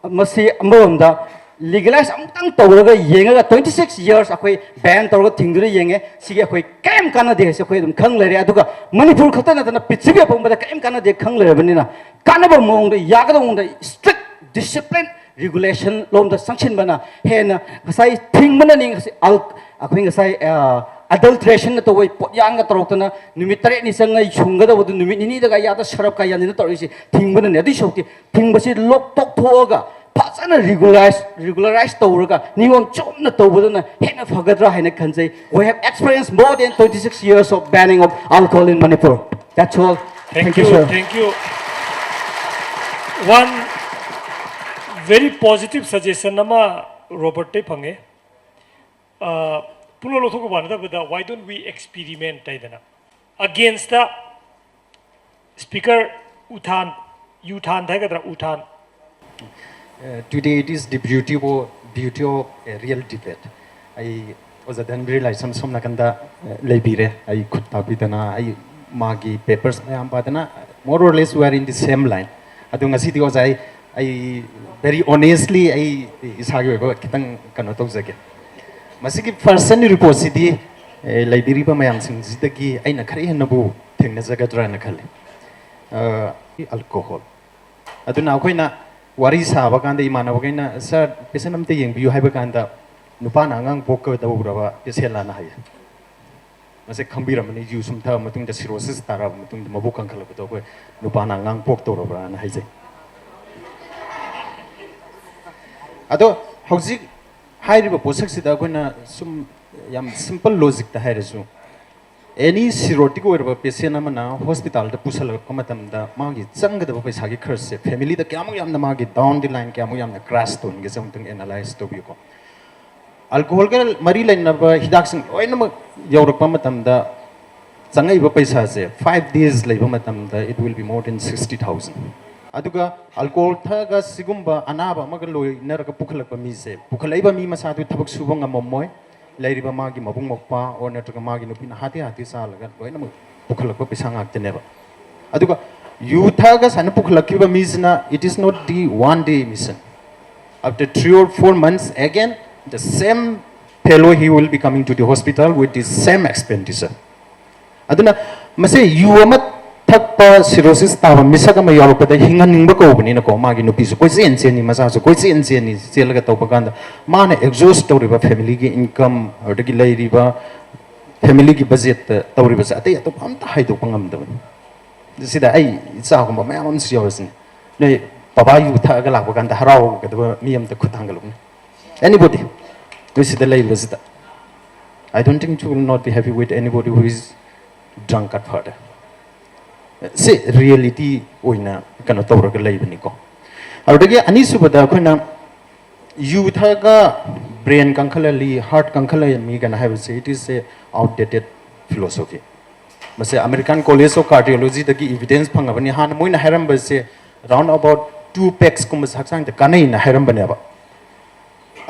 ꯃꯁꯤ ꯑꯃꯔꯣꯝꯗ legalize ꯑꯃꯨꯛꯇꯪ ꯇꯧꯔꯒ ꯌꯦꯡꯉꯒ twenty six years ꯑꯩꯈꯣꯏ ban ꯇꯧꯔꯒ ꯊꯤꯡꯗꯨꯅ ꯌꯦꯡꯉꯦ꯫ ꯁꯤꯒꯤ ꯑꯩꯈꯣꯏ ꯀꯔꯤꯝ ꯀꯥꯟꯅꯗꯦ ꯍꯥꯏꯁꯦ ꯑꯩꯈꯣꯏ ꯑꯗꯨꯝ ꯈꯪ ꯂꯩꯔꯦ꯫ ꯑꯗꯨꯒ ꯃꯅꯤꯄꯨꯔ ꯈꯛꯇ ꯅꯠꯇꯅ ꯄ꯭ꯔꯤꯊꯤꯕꯤ ꯑꯄꯨꯝꯕꯗ ꯀꯔꯤꯝ ꯀꯥꯟꯅꯗꯦ ꯈꯪ ꯂꯩꯔꯕꯅꯤꯅ, ꯀꯥꯟꯅꯕ ꯃꯑꯣꯡꯗ, ꯌꯥꯒꯗꯕ ꯃꯑꯣꯡꯗ strict discipline regulation ꯂꯣꯝꯗ ꯆꯪꯁꯤꯟꯕꯅ ꯍꯦꯟꯅ, ꯉꯁꯥꯏ ꯊꯤꯡꯕꯅꯅꯤ꯫ ꯉꯁꯤ ꯑꯜ- ꯑꯩꯈꯣꯏ ꯉꯁꯥꯏ ꯑ, adulteration ꯅ ꯇꯧꯕ ꯄꯣꯠꯌꯥꯟꯒ ꯇꯧꯔꯛꯇꯅ ꯅꯨꯃꯤꯠ ꯇꯔꯦꯠꯅꯤ ꯆꯪꯉ ꯁꯨꯡꯒꯗꯕꯗꯨ ꯅꯨꯃꯤꯠ ꯅꯤꯅꯤꯗꯒ ꯌꯥꯗ ꯁꯔꯞꯀ ꯌꯥꯟꯁꯤꯟꯅ ꯇꯧꯔꯛꯏꯁꯦ ꯊꯤꯡꯕꯅꯅꯤ꯫ ꯑꯗꯨꯏ ꯁꯔꯨꯛꯇꯤ ꯊꯤꯡꯕꯁꯤ ꯂꯣꯛ ꯇꯣꯛꯊꯣꯛꯑꯒ ꯐꯖꯅ regularize regularize ꯇꯧꯔꯒ ꯅꯤꯌꯣꯝ ꯆꯨꯝꯅ ꯇꯧꯕꯗꯨꯅ ꯍꯦꯟꯅ ꯐꯒꯗ꯭ꯔꯥ ꯍꯥꯏꯅ ꯈꯟꯖꯩ꯫ We have experienced more than twenty six years of banning of alcohol in Manipur. That's all. Thank, Thank you, you, sir. Thank you. One very positive suggestion ꯑꯃ ꯔꯣꯕꯔꯠꯇꯩ ꯐꯪꯉꯦ꯫ ꯑ, ꯄꯨꯡꯂꯣ ꯂꯧꯊꯣꯛꯄ ꯃꯥꯟꯅꯗꯕꯗ, why don't we experiment ꯍꯥꯏꯗꯅ, against the speaker ꯎꯊꯥꯟ, ꯌꯨꯊꯥꯟ ꯍꯥꯏꯒꯗ꯭ꯔꯥ, ꯎꯊꯥꯟ? Uh, today it is the beauty of, beauty of a real debate. I ꯑꯣꯖꯥ ꯙꯟꯕꯤꯔ ꯂꯥꯏꯁ꯭ꯔꯝ ꯁꯣꯝ ꯅꯥꯀꯟꯗ, ꯑ, ꯂꯩꯕꯤꯔꯦ꯫ ꯑꯩ ꯈꯨꯠ ꯇꯥꯛꯄꯤꯗꯅ, ꯑꯩ ꯃꯥꯒꯤ papers ꯃꯌꯥꯝ ꯄꯥꯗꯅ, more or less we are in the same line. ꯑꯗꯨ ꯉꯁꯤꯗꯤ ꯑꯣꯖꯥ, ꯑꯩ, ꯑꯩ very honestly ꯑꯩ ꯏꯁꯥꯒꯤ ꯑꯣꯏꯕ ꯈꯤꯇꯪ ꯀꯩꯅꯣ ꯇꯧꯖꯒꯦ꯫ ꯃꯁꯤꯒꯤ first reportꯁꯤꯗꯤ, ꯑꯦ, ꯂꯩꯕꯤꯔꯤꯕ ꯃꯌꯥꯝꯁꯤꯡꯁꯤꯗꯒꯤ ꯑꯩꯅ ꯈꯔ ꯍꯦꯟꯅꯕꯨ ꯊꯦꯡꯅꯖꯒꯗ꯭ꯔꯅ ꯈꯜꯂꯤ꯫ ꯑ, alcohol꯫ ꯑꯗꯨꯅ ꯑꯩꯈꯣꯏꯅ ꯋꯥꯔꯤ ꯁꯥꯕ ꯀꯥꯟꯗ ꯏꯃꯥꯟꯅꯕꯈꯩꯅ, "Sir, patient ꯑꯝꯇ ꯌꯦꯡꯕꯤꯌꯨ" ꯍꯥꯏꯕ ꯀꯥꯟꯗ, "ꯅꯨꯄꯥꯅ ꯑꯉꯥꯡ ꯄꯣꯛꯀꯗꯧꯔꯕ patientꯂꯥꯅ" ꯍꯥꯏꯌꯦ꯫ ꯃꯁꯤ ꯈꯪꯕꯤꯔꯝꯃꯅꯤ, ꯌꯨ ꯁꯨꯝ ꯊꯛꯑ ꯃꯇꯨꯡꯗ cirrhosis ꯇꯥꯔꯛꯑꯕ ꯃꯇꯨꯡꯗ ꯃꯕꯨꯛ ꯀꯪꯈꯠꯂꯛꯄꯗꯣ ꯑꯩꯈꯣꯏ ꯅꯨꯄꯥꯅ ꯑꯉꯥꯡ ꯄꯣꯛꯇꯧꯔꯕ꯭ꯔꯥꯅ ꯍꯥꯏꯖꯩ꯫ ꯑꯗꯣ ꯍꯧꯖꯤꯛ ꯍꯥꯏꯔꯤꯕ ꯄꯣꯠꯁꯛꯁꯤꯗ ꯑꯩꯈꯣꯏꯅ ꯁꯨꯝ ꯌꯥꯝ simple logicꯇ ꯍꯥꯏꯔꯁꯨ, any cirrhotic ꯑꯣꯏꯔꯕ patient ꯑꯃꯅ hospitalꯗ ꯄꯨꯁꯜꯂꯛꯄ ꯃꯇꯝꯗ ꯃꯥꯒꯤ ꯆꯪꯒꯗꯕ ꯄꯩꯁꯥꯒꯤ ꯈꯔꯁꯦ familyꯗ ꯀꯌꯥꯃꯨꯛ ꯌꯥꯝꯅ ꯃꯥꯒꯤ down the line ꯀꯌꯥꯃꯨꯛ ꯌꯥꯝꯅ crash ꯇꯧꯍꯟꯒꯦꯁꯦ ꯑꯃꯨꯛꯇꯪ analyse ꯇꯧꯕꯤꯌꯨꯀꯣ꯫ Alcoholꯒ ꯃꯔꯤ ꯂꯩꯅꯕ ꯍꯤꯗꯥꯛꯁꯤꯡ ꯂꯣꯏꯅꯃꯛ ꯌꯧꯔꯛꯄ ꯃꯇꯝꯗ ꯆꯪꯉꯛꯏꯕ ꯄꯩꯁꯥꯁꯦ five days ꯂꯩꯕ ꯃꯇꯝꯗ it will be more than sixty thousand꯫ ꯑꯗꯨꯒ alcohol ꯊꯛꯑꯒ ꯁꯤꯒꯨꯝꯕ ꯑꯅꯥꯕ ꯑꯃꯒ ꯂꯣꯏꯅꯔꯒ ꯄꯨꯈꯠꯂꯛꯄ ꯃꯤꯁꯦ, ꯄꯨꯈꯠꯂꯛꯏꯕ ꯃꯤ ꯃꯁꯥꯗꯨ ꯊꯕꯛ ꯁꯨꯕ ꯉꯝꯃꯝꯃꯣꯏ, ꯂꯩꯔꯤꯕ ꯃꯥꯒꯤ ꯃꯕꯨꯡ ꯃꯧꯄ꯭ꯋꯥ or ꯅꯠꯇ꯭ꯔꯒ ꯃꯥꯒꯤ ꯅꯨꯄꯤꯅ ꯍꯥꯠꯇꯤ ꯍꯥꯠꯇꯤ ꯆꯥꯜꯂꯒ ꯂꯣꯏꯅꯃꯛ ꯄꯨꯈꯠꯂꯛꯄ ꯄꯩꯁꯥ ꯉꯥꯛꯇꯅꯦꯕ꯫ ꯑꯗꯨꯒ ꯌꯨ ꯊꯛꯑꯒ ꯁꯨꯃꯥꯏꯅ ꯄꯨꯈꯠꯂꯛꯈꯤꯕ ꯃꯤꯁꯤꯅ, it is not the one day mission. After three or four months, again, the same fellow, he will be coming to the hospital with the same expenditure. ꯑꯗꯨꯅ ꯃꯁꯤ ꯌꯨ ꯑꯃ ꯊꯛꯄ cirrhosis ꯇꯥꯕ ꯃꯤꯁꯛ ꯑꯃ ꯌꯥꯎꯔꯛꯄꯗ ꯍꯤꯡꯍꯟꯅꯤꯡꯕ ꯀꯧꯕꯅꯤꯅꯀꯣ, ꯃꯥꯒꯤ ꯅꯨꯄꯤꯁꯨ ꯀꯣꯏꯆꯦꯟ ꯆꯦꯟꯅꯤ, ꯃꯆꯥꯁꯨ ꯀꯣꯏꯆꯦꯟ ꯆꯦꯟꯅꯤ, ꯆꯦꯜꯂꯒ ꯇꯧꯕ ꯀꯥꯟꯗ ꯃꯥꯅ exhaust ꯇꯧꯔꯤꯕ familyꯒꯤ income, ꯑꯗꯨꯗꯒꯤ ꯂꯩꯔꯤꯕ familyꯒꯤ budgetꯇ ꯇꯧꯔꯤꯕꯁꯦ ꯑꯇꯩ ꯑꯇꯣꯞꯄ ꯑꯝꯇ ꯍꯥꯏꯗꯣꯛꯄ ꯉꯝꯗꯕꯅꯤ꯫ ꯁꯤꯗ ꯑꯩ ꯏꯆꯥꯒꯨꯝꯕ ꯃꯌꯥꯝ ꯑꯃꯁꯨ ꯌꯥꯎꯔꯤꯁꯤꯅꯦ꯫ ꯅꯣꯏ ꯕꯕꯥ ꯌꯨ ꯊꯛꯑꯒ ꯂꯥꯛꯄ ꯀꯥꯟꯗ ꯍꯔꯥꯎꯒꯗꯕ ꯃꯤ ꯑꯝꯇ ꯈꯨꯠ ꯊꯥꯡꯒꯠꯂꯨꯅꯦ꯫ Anybody? ꯅꯣꯏ ꯁꯤꯗ ꯂꯩꯔꯤꯕꯁꯤꯗ꯫ I don't think you will not be happy with anybody who is drunk at further. ꯁꯤ reality ꯑꯣꯏꯅ ꯀꯩꯅꯣ ꯇꯧꯔꯒ ꯂꯩꯕꯅꯤꯀꯣ꯫ ꯑꯗꯨꯗꯒꯤ ꯑꯅꯤꯁꯨꯕꯗ ꯑꯩꯈꯣꯏꯅ ꯌꯨ ꯊꯛꯑꯒ brain ꯀꯟꯈꯠꯍꯜꯂꯤ, heart ꯀꯟꯈꯠꯍꯜꯂꯤ ꯀꯥꯏꯅ ꯍꯥꯏꯕꯁꯦ, it is a outdated philosophy. ꯃꯁꯤ American College of Cardiologyꯗꯒꯤ evidence ꯐꯪꯉꯕꯅꯤ꯫ ꯍꯥꯟꯅ ꯃꯣꯏꯅ ꯍꯥꯏꯔꯝꯕꯁꯦ round about two packsꯀꯨꯝꯕꯁꯦ ꯍꯛꯆꯥꯡꯗ ꯀꯥꯟꯅꯩꯅ ꯍꯥꯏꯔꯝꯕꯅꯦꯕ꯫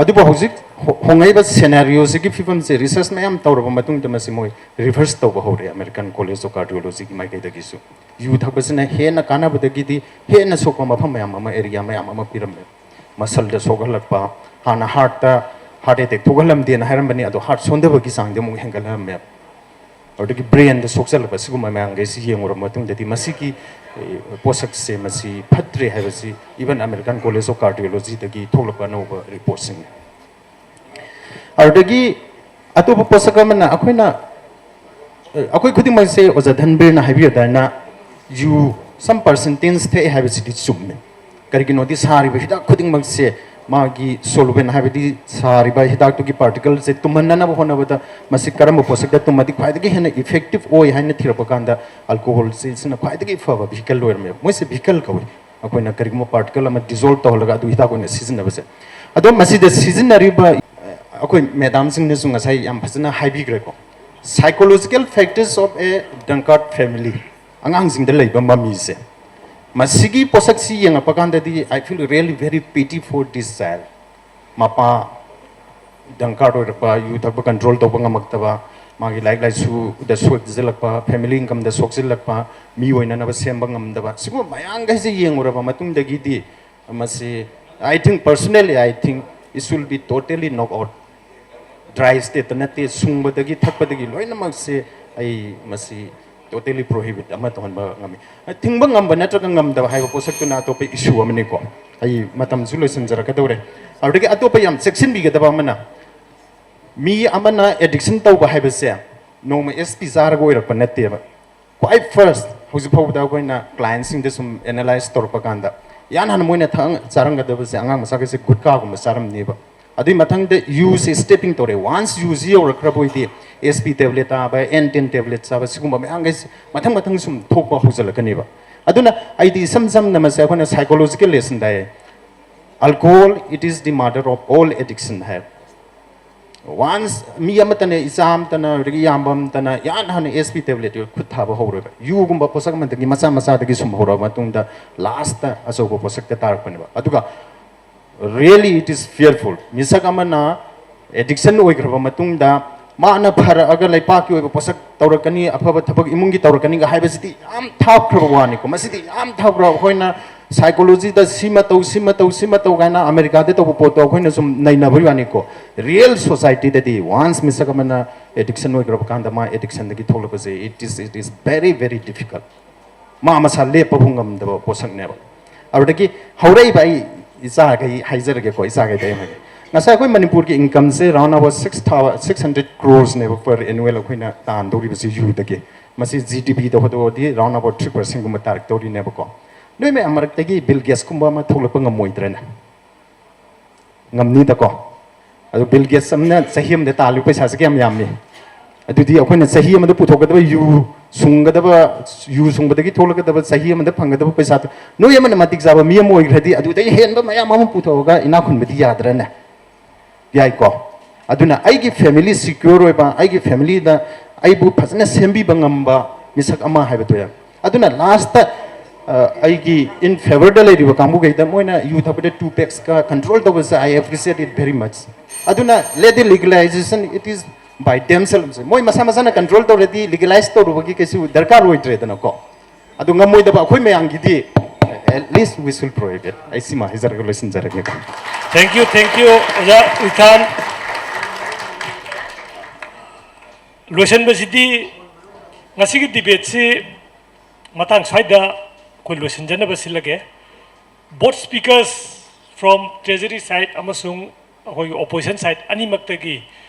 ꯑꯗꯨꯕꯨ ꯍꯧꯖꯤꯛ ꯍꯣ-, ꯍꯣꯡꯉꯛꯏꯕ ꯁꯦꯅꯥꯔꯤꯑꯣꯁꯤꯒꯤ ꯐꯤꯕꯝꯁꯦ ꯔꯤꯁꯔꯁ ꯃꯌꯥꯝ ꯇꯧꯔꯕ ꯃꯇꯨꯡꯗ ꯃꯁꯤ ꯃꯣꯏ ꯔꯤꯚꯔꯁ ꯇꯧꯕ ꯍꯧꯔꯦ ꯑꯃꯦꯔꯤꯀꯥꯟ ꯀꯣꯂꯦꯖ ꯑꯣꯐ ꯀꯥꯔꯗꯤꯑꯣꯂꯣꯖꯤꯒꯤ ꯃꯥꯏꯀꯩꯗꯒꯤꯁꯨ꯫ ꯌꯨ ꯊꯛꯄꯁꯤꯅ ꯍꯦꯟꯅ ꯀꯥꯟꯅꯕꯗꯒꯤꯗꯤ ꯍꯦꯟꯅ ꯁꯣꯛꯄ ꯃꯐꯝ ꯃꯌꯥꯝ ꯑꯃ, ꯑꯦꯔꯤꯌꯥ ꯃꯌꯥꯝ ꯑꯃ ꯄꯤꯔꯝꯃꯦ꯫ ꯃꯁꯜꯗ ꯁꯣꯛꯍꯜꯂꯛꯄ, ꯍꯥꯟꯅ ꯍꯥꯔꯠꯇ ꯍꯥꯔꯠ ꯑꯦꯇꯦꯛ ꯊꯣꯛꯍꯜꯂꯝꯗꯦꯅ ꯍꯥꯏꯔꯝꯕꯅꯤ, ꯑꯗꯣ ꯍꯥꯔꯠ ꯁꯣꯟꯊꯕꯒꯤ ꯆꯥꯡꯗꯤ ꯑꯃꯨꯛ ꯍꯦꯟꯒꯠꯍꯜꯂꯝꯃꯦ꯫ ꯑꯗꯨꯗꯒꯤ ꯕ꯭ꯔꯦꯟꯗ ꯁꯣꯛꯆꯜꯂꯛꯄ, ꯁꯤꯒꯨꯝꯕ ꯃꯌꯥꯝꯈꯩꯁꯤ ꯌꯦꯡꯉꯨꯔꯕ ꯃꯇꯨꯡꯗꯗꯤ ꯃꯁꯤꯒꯤ, ꯑꯦ, ꯄꯣꯠꯁꯛꯁꯦ ꯃꯁꯤ ꯐꯠꯇ꯭ꯔꯦ ꯍꯥꯏꯕꯁꯤ even American College of Cardiologyꯗꯒꯤ ꯊꯣꯛꯂꯛꯄ ꯑꯅꯧꯕ ꯔꯤꯄꯣꯔꯠꯁꯤꯡꯅꯤ꯫ ꯑꯗꯨꯗꯒꯤ ꯑꯇꯣꯞꯄ ꯄꯣꯠꯁꯛ ꯑꯃꯅ ꯑꯩꯈꯣꯏꯅ, ꯑꯦ, ꯑꯩꯈꯣꯏ ꯈꯨꯗꯤꯡꯃꯛꯁꯦ ꯑꯣꯖꯥ ꯙꯟꯕꯤꯔꯅ ꯍꯥꯏꯕꯤꯔꯗꯥꯏꯅ ꯌꯨ some percentage ꯊꯛꯑꯦ ꯍꯥꯏꯕꯁꯤꯗꯤ ꯆꯨꯝꯃꯦ꯫ ꯀꯔꯤꯒꯤꯅꯣꯗꯤ ꯁꯥꯔꯤꯕ ꯍꯤꯗꯥꯛ ꯈꯨꯗꯤꯡꯃꯛꯁꯦ ꯃꯥꯒꯤ solvent, ꯍꯥꯏꯕꯗꯤ ꯁꯥꯔꯤꯕ ꯍꯤꯗꯥꯛꯇꯨꯒꯤ particleꯁꯦ ꯇꯨꯝꯍꯟꯅꯅꯕ ꯍꯣꯠꯅꯕꯗ ꯃꯁꯤ ꯀꯔꯝꯕ ꯄꯣꯠꯁꯛꯇ ꯇꯨꯝꯃꯗꯤ ꯈ꯭ꯋꯥꯏꯗꯒꯤ ꯍꯦꯟꯅ effective ꯑꯣꯏ ꯍꯥꯏꯅ ꯊꯤꯔꯛꯄ ꯀꯥꯟꯗ alcoholꯁꯦ ꯁꯤꯅ ꯈ꯭ꯋꯥꯏꯗꯒꯤ ꯐꯕ vehicle ꯑꯣꯏꯔꯝꯃꯦꯕ꯫ ꯃꯣꯏꯁꯦ vehicle ꯀꯧꯏ, ꯑꯩꯈꯣꯏꯅ ꯀꯔꯤꯒꯨꯝꯕ particle ꯑꯃ dissolve ꯇꯧꯍꯜꯂꯒ ꯑꯗꯨ ꯍꯤꯗꯥꯛ ꯑꯣꯏꯅ ꯁꯤꯖꯤꯟꯅꯕꯁꯦ꯫ ꯑꯗꯣ ꯃꯁꯤꯗ ꯁꯤꯖꯤꯟꯅꯔꯤꯕ, ꯑꯩꯈꯣꯏ ꯃꯦꯗꯥꯝꯁꯤꯡꯅꯁꯨ ꯉꯁꯥꯏ ꯌꯥꯝ ꯐꯖꯅ ꯍꯥꯏꯕꯤꯈ꯭ꯔꯦꯀꯣ, psychological factors of a drunkard family, ꯑꯉꯥꯡꯁꯤꯡꯗ ꯂꯩꯕ ꯃꯃꯤꯁꯦ, ꯃꯁꯤꯒꯤ ꯄꯣꯠꯁꯛꯁꯤ ꯌꯦꯡꯉꯛꯄ ꯀꯥꯟꯗꯗꯤ I feel really very pity for this child꯫ ꯃꯄꯥ drunkard ꯑꯣꯏꯔꯛꯄ, ꯌꯨ ꯊꯛꯄ control ꯇꯧꯕ ꯉꯝꯃꯛꯇꯕ, ꯃꯥꯒꯤ ꯂꯥꯏꯔꯤꯛ ꯂꯥꯏꯁꯨꯗ ꯁꯣꯛꯆꯤꯜꯂꯛꯄ, family incomeꯗ ꯁꯣꯛꯆꯤꯜꯂꯛꯄ, ꯃꯤ ꯑꯣꯏꯅꯅꯕ ꯁꯦꯝꯕ ꯉꯝꯗꯕ, ꯁꯤꯒꯨꯝꯕ ꯃꯌꯥꯝꯈꯩꯁꯦ ꯌꯦꯡꯉꯨꯔꯕ ꯃꯇꯨꯡꯗꯒꯤꯗꯤ ꯃꯁꯤ, I think, personally, I think it should be totally knock out꯫ Dry stateꯇ ꯅꯠꯇꯦ, ꯁꯨꯡꯕꯗꯒꯤ ꯊꯛꯄꯗꯒꯤ ꯂꯣꯏꯅꯃꯛꯁꯦ ꯑꯩ ꯃꯁꯤ totally prohibit ꯑꯃ ꯇꯧꯍꯟꯕ ꯉꯝꯃꯤ꯫ ꯊꯤꯡꯕ ꯉꯝꯕ ꯅꯠꯇ꯭ꯔꯒ ꯉꯝꯗꯕ ꯍꯥꯏꯕ ꯄꯣꯠꯁꯛꯇꯨꯅ ꯑꯇꯣꯞꯄ issue ꯑꯃꯅꯤꯀꯣ꯫ ꯑꯩ ꯃꯇꯝꯁꯨ ꯂꯣꯏꯁꯤꯟꯖꯔꯛꯀꯗꯧꯔꯦ꯫ ꯑꯗꯨꯗꯒꯤ ꯑꯇꯣꯞꯄ ꯌꯥꯝ ꯆꯦꯛꯁꯤꯟꯕꯤꯒꯗꯕ ꯑꯃꯅ, ꯃꯤ ꯑꯃꯅ addiction ꯇꯧꯕ ꯍꯥꯏꯕꯁꯦ ꯅꯣꯡꯃ SP ꯆꯥꯔꯒ ꯑꯣꯏꯔꯛꯄ ꯅꯠꯇꯦꯕ꯫ ꯈ꯭ꯋꯥꯏ first, ꯍꯧꯖꯤꯛ ꯐꯥꯎꯕꯗ ꯑꯩꯈꯣꯏꯅ clientꯁꯤꯡꯗ ꯁꯨꯝ analyse ꯇꯧꯔꯛꯄ ꯀꯥꯟꯗ, ꯏꯍꯥꯟ ꯍꯥꯟꯅ ꯃꯣꯏꯅ ꯊꯛ-, ꯆꯥꯔꯝꯒꯗꯕꯁꯦ, ꯑꯉꯥꯡ ꯃꯆꯥꯈꯩꯁꯦ ꯒꯨꯠꯀꯥꯒꯨꯝꯕ ꯆꯥꯔꯝꯅꯦꯕ꯫ ꯑꯗꯨꯒꯤ ꯃꯊꯪꯗ ꯌꯨꯁꯦ stepping ꯇꯧꯔꯦ꯫ Once ꯌꯨꯁꯤ ꯌꯧꯔꯛꯈ꯭ꯔꯕ ꯑꯣꯏꯗꯤ SP tablet ꯆꯥꯕ, N ten tablet ꯆꯥꯕ, ꯁꯤꯒꯨꯝꯕ ꯃꯌꯥꯝꯈꯩꯁꯦ ꯃꯊꯪ ꯃꯊꯪ ꯁꯨꯝ ꯊꯣꯛꯄ ꯍꯧꯖꯤꯜꯂꯛꯀꯅꯦꯕ꯫ ꯑꯗꯨꯅ ꯑꯩꯗꯤ ꯏꯁꯝ ꯁꯝꯅ ꯃꯁꯦ ꯑꯩꯈꯣꯏꯅ psychological lessonꯗ ꯍꯥꯏꯌꯦ, "Alcohol, it is the mother of all addiction" high. Once ꯃꯤ ꯑꯃꯠꯇꯅ, ꯏꯆꯥ ꯑꯃꯠꯇꯅ, ꯑꯗꯒꯤ ꯏꯌꯥꯝꯕ ꯑꯃꯠꯇꯅ ꯏꯍꯥꯟ ꯍꯥꯟꯅ SP tablet ꯈꯨꯠ ꯊꯥꯕ ꯍꯧꯔꯣꯏꯕ꯫ ꯌꯨꯒꯨꯝꯕ ꯄꯣꯠꯁꯛ ꯑꯃꯗꯒꯤ, ꯃꯆꯥ ꯃꯆꯥꯗꯒꯤ ꯁꯨꯝ ꯍꯧꯔꯛꯑ ꯃꯇꯨꯡꯗ lastꯇ ꯑꯆꯧꯕ ꯄꯣꯠꯁꯛꯇ ꯇꯥꯔꯛꯄꯅꯦꯕ꯫ ꯑꯗꯨꯒ Really, it is fearful. ꯃꯤꯁꯛ ꯑꯃꯅ ꯑꯦꯗꯤꯛꯁꯟ ꯑꯣꯏꯈ꯭ꯔꯕ ꯃꯇꯨꯡꯗ ꯃꯥꯅ ꯐꯔꯛꯑꯒ ꯂꯩꯄꯥꯛꯀꯤ ꯑꯣꯏꯕ ꯄꯣꯠꯁꯛ ꯇꯧꯔꯛꯀꯅꯤ, ꯑꯐꯕ ꯊꯕꯛ ꯏꯃꯨꯡꯒꯤ ꯇꯧꯔꯛꯀꯅꯤꯒ ꯍꯥꯏꯕꯁꯤꯗꯤ ꯌꯥꯝ ꯊꯥꯞꯈ꯭ꯔꯕ ꯋꯥꯅꯤꯀꯣ꯫ ꯃꯁꯤꯗꯤ ꯌꯥꯝ ꯊꯥꯞꯈ꯭ꯔꯕ, ꯑꯩꯈꯣꯏꯅ ꯁꯥꯏꯀꯣꯂꯣꯖꯤꯗ ꯁꯤꯃ ꯇꯧ, ꯁꯤꯃ ꯇꯧ, ꯁꯤꯃ ꯇꯧ ꯀꯥꯏꯅ ꯑꯃꯦꯔꯤꯀꯥꯗ ꯇꯧꯕ ꯄꯣꯠꯇꯣ ꯑꯩꯈꯣꯏꯅ ꯁꯨꯝ ꯅꯩꯅꯕꯒꯤ ꯋꯥꯅꯤꯀꯣ꯫ ꯔꯤꯌꯦꯜ ꯁꯣꯁꯥꯏꯇꯤꯗꯗꯤ ꯋꯥꯟꯁ ꯃꯤꯁꯛ ꯑꯃꯅ ꯑꯦꯗꯤꯛꯁꯟ ꯑꯣꯏꯈ꯭ꯔꯕ ꯀꯥꯟꯗ ꯃꯥ ꯑꯦꯗꯤꯛꯁꯟꯗꯒꯤ ꯊꯣꯛꯂꯛꯄꯁꯦ, it is, it is very, very difficult. ꯃꯥ ꯃꯁꯥ ꯂꯦꯞꯄ ꯉꯝꯗꯕ ꯄꯣꯠꯁꯛꯅꯦꯕ꯫ ꯑꯗꯨꯗꯒꯤ ꯍꯧꯔꯛꯏꯕ ꯑꯩ ꯏꯆꯥꯈꯩ ꯍꯥꯏꯖꯔꯒꯦꯀꯣ, ꯏꯆꯥꯈꯩꯗ ꯑꯩ ꯍꯥꯏꯒꯦ꯫ ꯉꯁꯥꯏ ꯑꯩꯈꯣꯏ ꯃꯅꯤꯄꯨꯔꯒꯤ ꯏꯟꯀꯝꯁꯦ round about six thousand, six hundred crores ꯅꯦꯕ per annual ꯑꯩꯈꯣꯏꯅ ꯇꯥꯟꯗꯧꯔꯤꯕꯁꯤ ꯌꯨꯗꯒꯤ꯫ ꯃꯁꯤ ꯖꯤ ꯗꯤ ꯄꯤꯗ ꯍꯣꯠꯇꯣꯛꯑꯗꯤ round about three percent ꯒꯨꯝꯕ ꯇꯥꯔꯛꯇꯧꯔꯤꯅꯦꯕꯀꯣ꯫ ꯅꯣꯏ ꯃꯌꯥꯝ ꯃꯔꯛꯇꯒꯤ ꯕꯤꯜ ꯒꯦꯠꯁꯀꯨꯝꯕ ꯑꯃ ꯊꯣꯛꯂꯛꯄ ꯉꯝꯃꯣꯏꯗ꯭ꯔꯅꯦ? ꯉꯝꯅꯤꯗꯀꯣ꯫ ꯑꯗꯣ ꯕꯤꯜ ꯒꯦꯠꯁ ꯑꯃꯅ ꯆꯍꯤ ꯑꯃꯗ ꯇꯥꯜꯂꯤꯕ ꯄꯩꯁꯥꯁꯦ ꯀꯌꯥꯝ ꯌꯥꯝꯃꯤ? ꯑꯗꯨꯗꯤ ꯑꯩꯈꯣꯏꯅ ꯆꯍꯤ ꯑꯃꯗ ꯄꯨꯊꯣꯛꯀꯗꯕ ꯌꯨ ꯁꯨꯡꯒꯗꯕ, ꯌꯨ ꯁꯨꯡꯕꯗꯒꯤ ꯊꯣꯛꯂꯛꯀꯗꯕ ꯆꯍꯤ ꯑꯃꯗ ꯐꯪꯒꯗꯕ ꯄꯩꯁꯥꯗꯣ, ꯅꯣꯏ ꯑꯃꯅ ꯃꯇꯤꯛ ꯆꯥꯕ ꯃꯤ ꯑꯃ ꯑꯣꯏꯈ꯭ꯔꯗꯤ ꯑꯗꯨꯗꯒꯤ ꯍꯦꯟꯕ ꯃꯌꯥꯝ ꯑꯃ ꯄꯨꯊꯣꯛꯑꯒ ꯏꯅꯥꯛ ꯈꯨꯟꯕꯗꯤ ꯌꯥꯗ꯭ꯔꯅꯦ? ꯌꯥꯏꯀꯣ? ꯑꯗꯨꯅ ꯑꯩꯒꯤ ꯐꯦꯃꯤꯂꯤ ꯁꯤꯀ꯭ꯌꯣꯔ ꯑꯣꯏꯕ, ꯑꯩꯒꯤ ꯐꯦꯃꯤꯂꯤꯗ ꯑꯩꯕꯨ ꯐꯖꯅ ꯁꯦꯝꯕꯤꯕ ꯉꯝꯕ ꯃꯤꯁꯛ ꯑꯃ ꯍꯥꯏꯕꯗꯨ ꯌꯥꯏ꯫ ꯑꯗꯨꯅ ꯂꯥꯁꯇ ꯑꯩꯒꯤ ꯏꯟ ꯐꯦꯚꯔꯗ ꯂꯩꯔꯤꯕ ꯀꯥꯡꯕꯨꯈꯩꯗ, ꯃꯣꯏꯅ ꯌꯨ ꯊꯛꯄꯗ two packsꯀ control ꯇꯧꯕꯁꯦ, I appreciate it very much. ꯑꯗꯨꯅ let the legalization, it is by themselves. ꯃꯣꯏ ꯃꯁꯥ ꯃꯁꯥꯅ control ꯇꯧꯔꯗꯤ ꯂꯤꯒꯦꯂꯥꯏꯁ ꯇꯧꯔꯨꯕꯒꯤ ꯀꯩꯁꯨ ꯗꯔꯀꯥꯔ ꯑꯣꯏꯗ꯭ꯔꯦꯗꯅꯀꯣ꯫ ꯑꯗꯨ ꯉꯝꯃꯣꯏꯗꯕ ꯑꯩꯈꯣꯏ ꯃꯌꯥꯝꯒꯤꯗꯤ, at least we should prohibit. ꯑꯩ ꯁꯤꯃ ꯍꯥꯏꯖꯔꯒ ꯂꯣꯏꯁꯤꯟꯖꯔꯒꯦꯀꯣ꯫ Thank you, thank you, ꯑꯣꯖꯥ ꯎꯏꯊꯥꯟ꯫ ꯂꯣꯏꯁꯤꯟꯕꯁꯤꯗꯤ, ꯉꯁꯤꯒꯤ ꯗꯤꯕꯦꯠꯁꯤ ꯃꯇꯥꯡ ꯁ꯭ꯋꯥꯏꯗ ꯑꯩꯈꯣꯏ ꯂꯣꯏꯁꯤꯟꯖꯅꯕ ꯁꯤꯜꯂꯒꯦ꯫ Both speakers from treasury side ꯑꯃꯁꯨꯡ ꯑꯩꯈꯣꯏꯒꯤ opposition side ꯑꯅꯤꯃꯛꯇꯒꯤ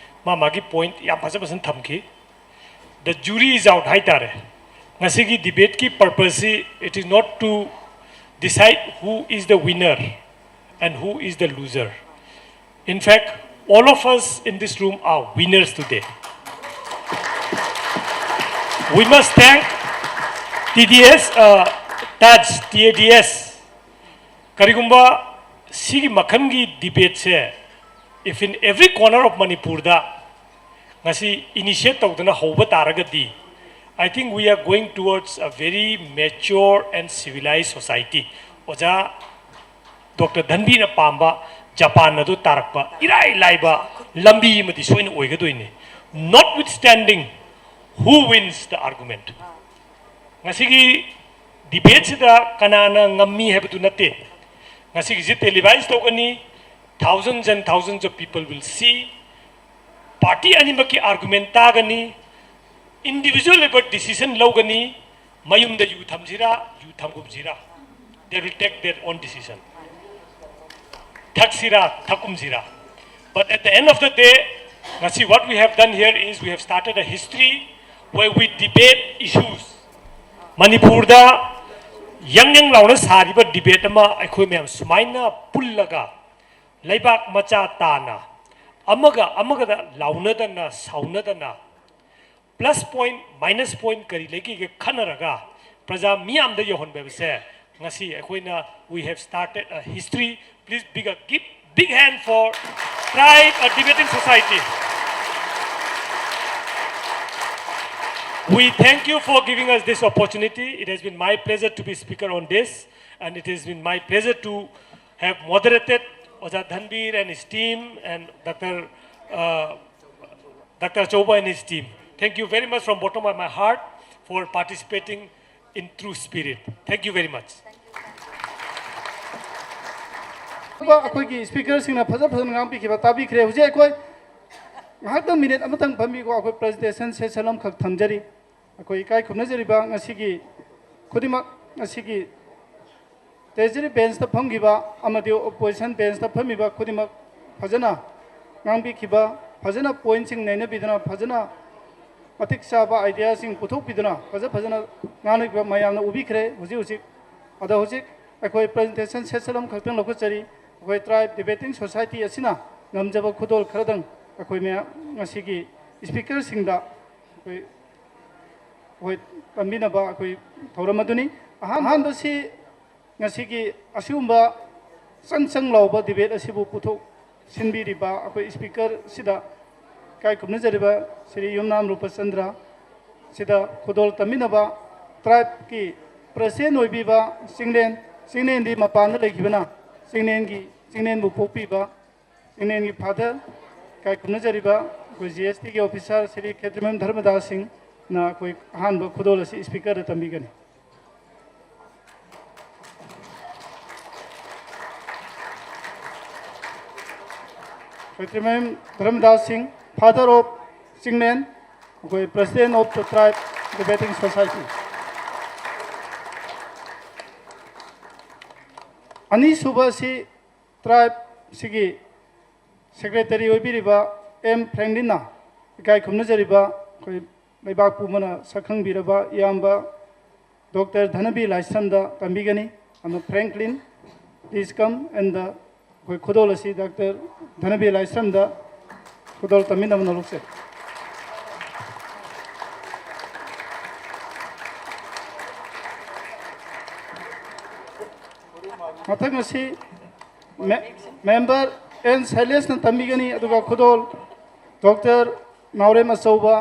ꯃꯥ ꯃꯥꯒꯤ point ꯌꯥꯝ ꯐꯖ ꯐꯖꯅ ꯊꯝꯈꯤ꯫ The jury is out ꯍꯥꯏꯇꯥꯔꯦ꯫ ꯉꯁꯤꯒꯤ ꯗꯤꯕꯦꯠꯀꯤ ꯄꯔꯄꯁꯁꯤ, it is not to decide who is the winner and who is the loser. In fact, all of us in this room are winners today. We must thank T D S, uh, TADS, T A D S. ꯀꯔꯤꯒꯨꯝꯕ ꯁꯤꯒꯤ ꯃꯈꯜꯒꯤ ꯗꯤꯕꯦꯠꯁꯦ, if in every corner of ꯃꯅꯤꯄꯨꯔꯗ ꯉꯁꯤ ꯏꯅꯤꯁꯤꯌꯦꯠ ꯇꯧꯗꯅ ꯍꯧꯕ ꯇꯥꯔꯒꯗꯤ, I think we are going towards a very mature and civilized society. ꯑꯣꯖꯥ doctor ꯙꯟꯕꯤꯔꯅ ꯄꯥꯝꯕ ꯖꯄꯥꯟ ꯑꯗꯨ ꯇꯥꯔꯛꯄ ꯏꯔꯥꯏ ꯂꯥꯏꯕ ꯂꯝꯕꯤ ꯑꯃꯗꯤ ꯁꯣꯏꯅ ꯑꯣꯏꯒꯗꯣꯏꯅꯤ, notwithstanding who wins the argument. ꯉꯁꯤꯒꯤ ꯗꯤꯕꯦꯠꯁꯤꯗ ꯀꯅꯥꯅ ꯉꯝꯃꯤ ꯍꯥꯏꯕꯗꯨ ꯅꯠꯇꯦ꯫ ꯉꯁꯤꯒꯤꯁꯤ ꯇꯦꯂꯤꯚꯥꯏꯁ ꯇꯧꯒꯅꯤ, thousands and thousands of people will see. Party ꯑꯅꯤꯃꯛꯀꯤ ꯑꯥꯔꯒꯨꯃꯦꯟ ꯇꯥꯒꯅꯤ, ꯏꯟꯗꯤꯚꯤꯖꯨꯋꯦꯜ ꯑꯣꯏꯕ ꯗꯤꯁꯤꯖꯟ ꯂꯧꯒꯅꯤ꯫ ꯃꯌꯨꯝꯗ ꯌꯨ ꯊꯝꯁꯤꯔꯥ, ꯌꯨ ꯊꯝꯒꯨꯝꯁꯤꯔꯥ, they will take their own decision. ꯊꯛꯁꯤꯔꯥ, ꯊꯛꯀꯨꯝꯁꯤꯔꯥ. But at the end of the day, ꯉꯁꯤ what we have done here is we have started a history where we debate issues. ꯃꯅꯤꯄꯨꯔꯗ ꯌꯪ ꯌꯪ ꯂꯥꯎꯅ ꯁꯥꯔꯤꯕ ꯗꯤꯕꯦꯠ ꯑꯃ ꯑꯩꯈꯣꯏ ꯃꯌꯥꯝ ꯁꯨꯃꯥꯏꯅ ꯄꯨꯜꯂꯒ ꯂꯩꯕꯥꯛ ꯃꯆꯥ ꯇꯥꯅ ꯑꯃꯒ ꯑꯃꯒꯗ ꯂꯥꯎꯅꯗꯅ ꯁꯥꯎꯅꯗꯅ plus point minus point ꯀꯔꯤ ꯂꯩꯒꯦꯒꯦ ꯈꯟꯅꯔꯒ ꯄ꯭ꯔꯖꯥ ꯃꯤꯌꯥꯝꯗ ꯌꯧꯍꯟꯕ ꯍꯥꯏꯕꯁꯦ ꯉꯁꯤ ꯑꯩꯈꯣꯏꯅ we have started a history. Please big a give big hand for Tribe, a debating society. We thank you for giving us this opportunity. It has been my pleasure to be speaker on this, and it has been my pleasure to have moderated Oja Dhanbir and his team and Doctor Uh, Doctor Choba and his team. Thank you very much from bottom of my heart for participating in true spirit. Thank you very much. ꯑꯩꯈꯣꯏꯒꯤ ꯁ꯭ꯄꯤꯀꯔꯁꯤꯡꯅ ꯐꯖ ꯐꯖꯅ ꯉꯥꯡꯕꯤꯈꯤꯕ ꯇꯥꯕꯤꯈ꯭ꯔꯦ꯫ ꯍꯧꯖꯤꯛ ꯑꯩꯈꯣꯏ ꯉꯥꯏꯍꯥꯛꯇꯪ minute ꯑꯃꯇꯪ ꯐꯝꯕꯤꯀꯣ꯫ ꯑꯩꯈꯣꯏ presentation session ꯑꯃꯈꯛ ꯊꯝꯖꯔꯤ꯫ ꯑꯩꯈꯣꯏ ꯏꯀꯥꯏ ꯈꯨꯝꯅꯖꯔꯤꯕ ꯉꯁꯤꯒꯤ ꯈꯨꯗꯤꯡꯃꯛ, ꯉꯁꯤꯒꯤ ꯇ꯭ꯔꯦꯖꯔꯤ ꯕꯦꯟꯁꯇ ꯐꯝꯈꯤꯕ ꯑꯃꯗꯤ ꯑꯣꯄꯣꯖꯤꯁꯟ ꯕꯦꯟꯁꯇ ꯐꯝꯃꯤꯕ ꯈꯨꯗꯤꯡꯃꯛ ꯐꯖꯅ ꯉꯥꯡꯕꯤꯈꯤꯕ, ꯐꯖꯅ ꯄꯣꯏꯟꯁꯤꯡ ꯅꯩꯅꯕꯤꯗꯨꯅ, ꯐꯖꯅ ꯃꯇꯤꯛ ꯆꯥꯕ ꯑꯥꯏꯗꯤꯌꯥꯁꯤꯡ ꯄꯨꯊꯣꯛꯄꯤꯗꯨꯅ ꯐꯖ ꯐꯖꯅ ꯉꯥꯡꯂꯤꯕ ꯃꯌꯥꯝꯅ ꯎꯕꯤꯈ꯭ꯔꯦ꯫ ꯍꯧꯖꯤꯛ ꯍꯧꯖꯤꯛ, ꯑꯗꯣ ꯍꯧꯖꯤꯛ ꯑꯩꯈꯣꯏ ꯄ꯭ꯔꯖꯦꯟꯇꯦꯁꯟ ꯁꯦꯁꯟ ꯑꯃꯈꯛꯇꯪ ꯂꯧꯈꯠꯆꯔꯤ꯫ ꯑꯩꯈꯣꯏ ꯇ꯭ꯔꯥꯏꯕ ꯗꯤꯕꯦꯇꯤꯡ ꯁꯣꯁꯥꯏꯇꯤ ꯑꯁꯤꯅ ꯉꯝꯖꯕ ꯈꯨꯗꯣꯜ ꯈꯔꯗꯪ ꯑꯩꯈꯣꯏ ꯃꯌꯥꯝ ꯉꯁꯤꯒꯤ ꯁ꯭ꯄꯤꯀꯔꯁꯤꯡꯗ ꯑꯩꯈꯣꯏ, ꯑꯩꯈꯣꯏ ꯇꯝꯕꯤꯅꯕ ꯑꯩꯈꯣꯏ ꯊꯧꯔꯝ ꯑꯗꯨꯅꯤ꯫ ꯑꯍꯥꯟꯕꯁꯤ ꯉꯁꯤꯒꯤ ꯑꯁꯤꯒꯨꯝꯕ ꯆꯪ ꯆꯪ ꯂꯥꯎꯕ ꯗꯤꯕꯦꯠ ꯑꯁꯤꯕꯨ ꯄꯨꯊꯣꯛ ꯁꯤꯟꯕꯤꯔꯤꯕ ꯑꯩꯈꯣꯏ ꯁ꯭ꯄꯤꯀꯔꯁꯤꯗ ꯏꯀꯥꯏ ꯈꯨꯝꯅꯖꯔꯤꯕ ꯁ꯭ꯔꯤ ꯌꯨꯝꯅꯥꯝ ꯔꯨꯄꯆꯟꯗ꯭ꯔ ꯁꯤꯗ ꯈꯨꯗꯣꯜ ꯇꯝꯃꯤꯟꯅꯕ ꯇ꯭ꯔꯥꯏꯕꯀꯤ ꯄ꯭ꯔꯁꯤꯗꯦꯟ ꯑꯣꯏꯕꯤꯕ ꯆꯤꯡꯂꯦꯟ, ꯆꯤꯡꯂꯦꯟꯗꯤ ꯃꯄꯥꯟꯗ ꯂꯩꯈꯤꯕꯅ ꯆꯤꯡꯂꯦꯟꯒꯤ, ꯆꯤꯡꯂꯦꯟꯕꯨ ꯄꯣꯛꯄꯤꯕ ꯆꯤꯡꯂꯦꯟꯒꯤ ꯐꯥꯗꯔ, ꯏꯀꯥꯏ ꯈꯨꯝꯅꯖꯔꯤꯕ ꯑꯩꯈꯣꯏ ꯖꯤ ꯑꯦꯁ ꯇꯤꯒꯤ ꯑꯣꯐꯤꯁꯔ ꯁ꯭ꯔꯤ ꯈꯦꯇ꯭ꯔꯤꯃꯌꯨꯝ ꯙꯔꯃꯗꯥꯁ ꯁꯤꯡꯅ ꯑꯩꯈꯣꯏ ꯑꯍꯥꯟꯕ ꯈꯨꯗꯣꯜ ꯑꯁꯤ ꯏꯁꯄꯤꯀꯔꯗ ꯇꯝꯕꯤꯒꯅꯤ꯫ ꯈꯦꯇ꯭ꯔꯤꯃꯌꯨꯝ ꯙꯔꯃꯗꯥꯁ ꯁꯤꯡ, father of ꯆꯤꯡꯂꯦꯟ, ꯑꯩꯈꯣꯏ president of the tribe debating society꯫ ꯑꯅꯤꯁꯨꯕ ꯑꯁꯤ tribe ꯁꯤꯒꯤ secretary ꯑꯣꯏꯕꯤꯔꯤꯕ ꯑꯦꯝ ꯐ꯭ꯔꯦꯡꯂꯤꯟꯅ ꯏꯀꯥꯏ ꯈꯨꯝꯅꯖꯔꯤꯕ ꯑꯩꯈꯣꯏ ꯂꯩꯕꯥꯛ ꯄꯨꯝꯕꯅ ꯁꯛꯈꯪꯕꯤꯔꯕ ꯏꯌꯥꯝꯕ ꯗꯣꯛꯇꯔ ꯙꯅꯕꯤꯔ ꯂꯥꯏꯁ꯭ꯔꯝꯗ ꯇꯝꯕꯤꯒꯅꯤ꯫ ꯑꯗꯨꯅ Franklin, please come and the, ꯑꯩꯈꯣꯏ ꯈꯨꯗꯣꯜ ꯑꯁꯤ ꯗꯣꯛꯇꯔ ꯙꯅꯕꯤꯔ ꯂꯥꯏꯁ꯭ꯔꯝꯗ ꯈꯨꯗꯣꯜ ꯇꯝꯃꯤꯟꯅꯕ ꯅꯣꯂꯨꯛꯆꯩ꯫ ꯃꯊꯪ ꯑꯁꯤ ꯃꯦ-, member ꯑꯦꯟ ꯁꯩꯂꯦꯁꯅ ꯇꯝꯕꯤꯒꯅꯤ, ꯑꯗꯨꯒ ꯈꯨꯗꯣꯜ ꯗꯣꯛꯇꯔ ꯅꯥꯎꯔꯦꯝ ꯑꯆꯧꯕ,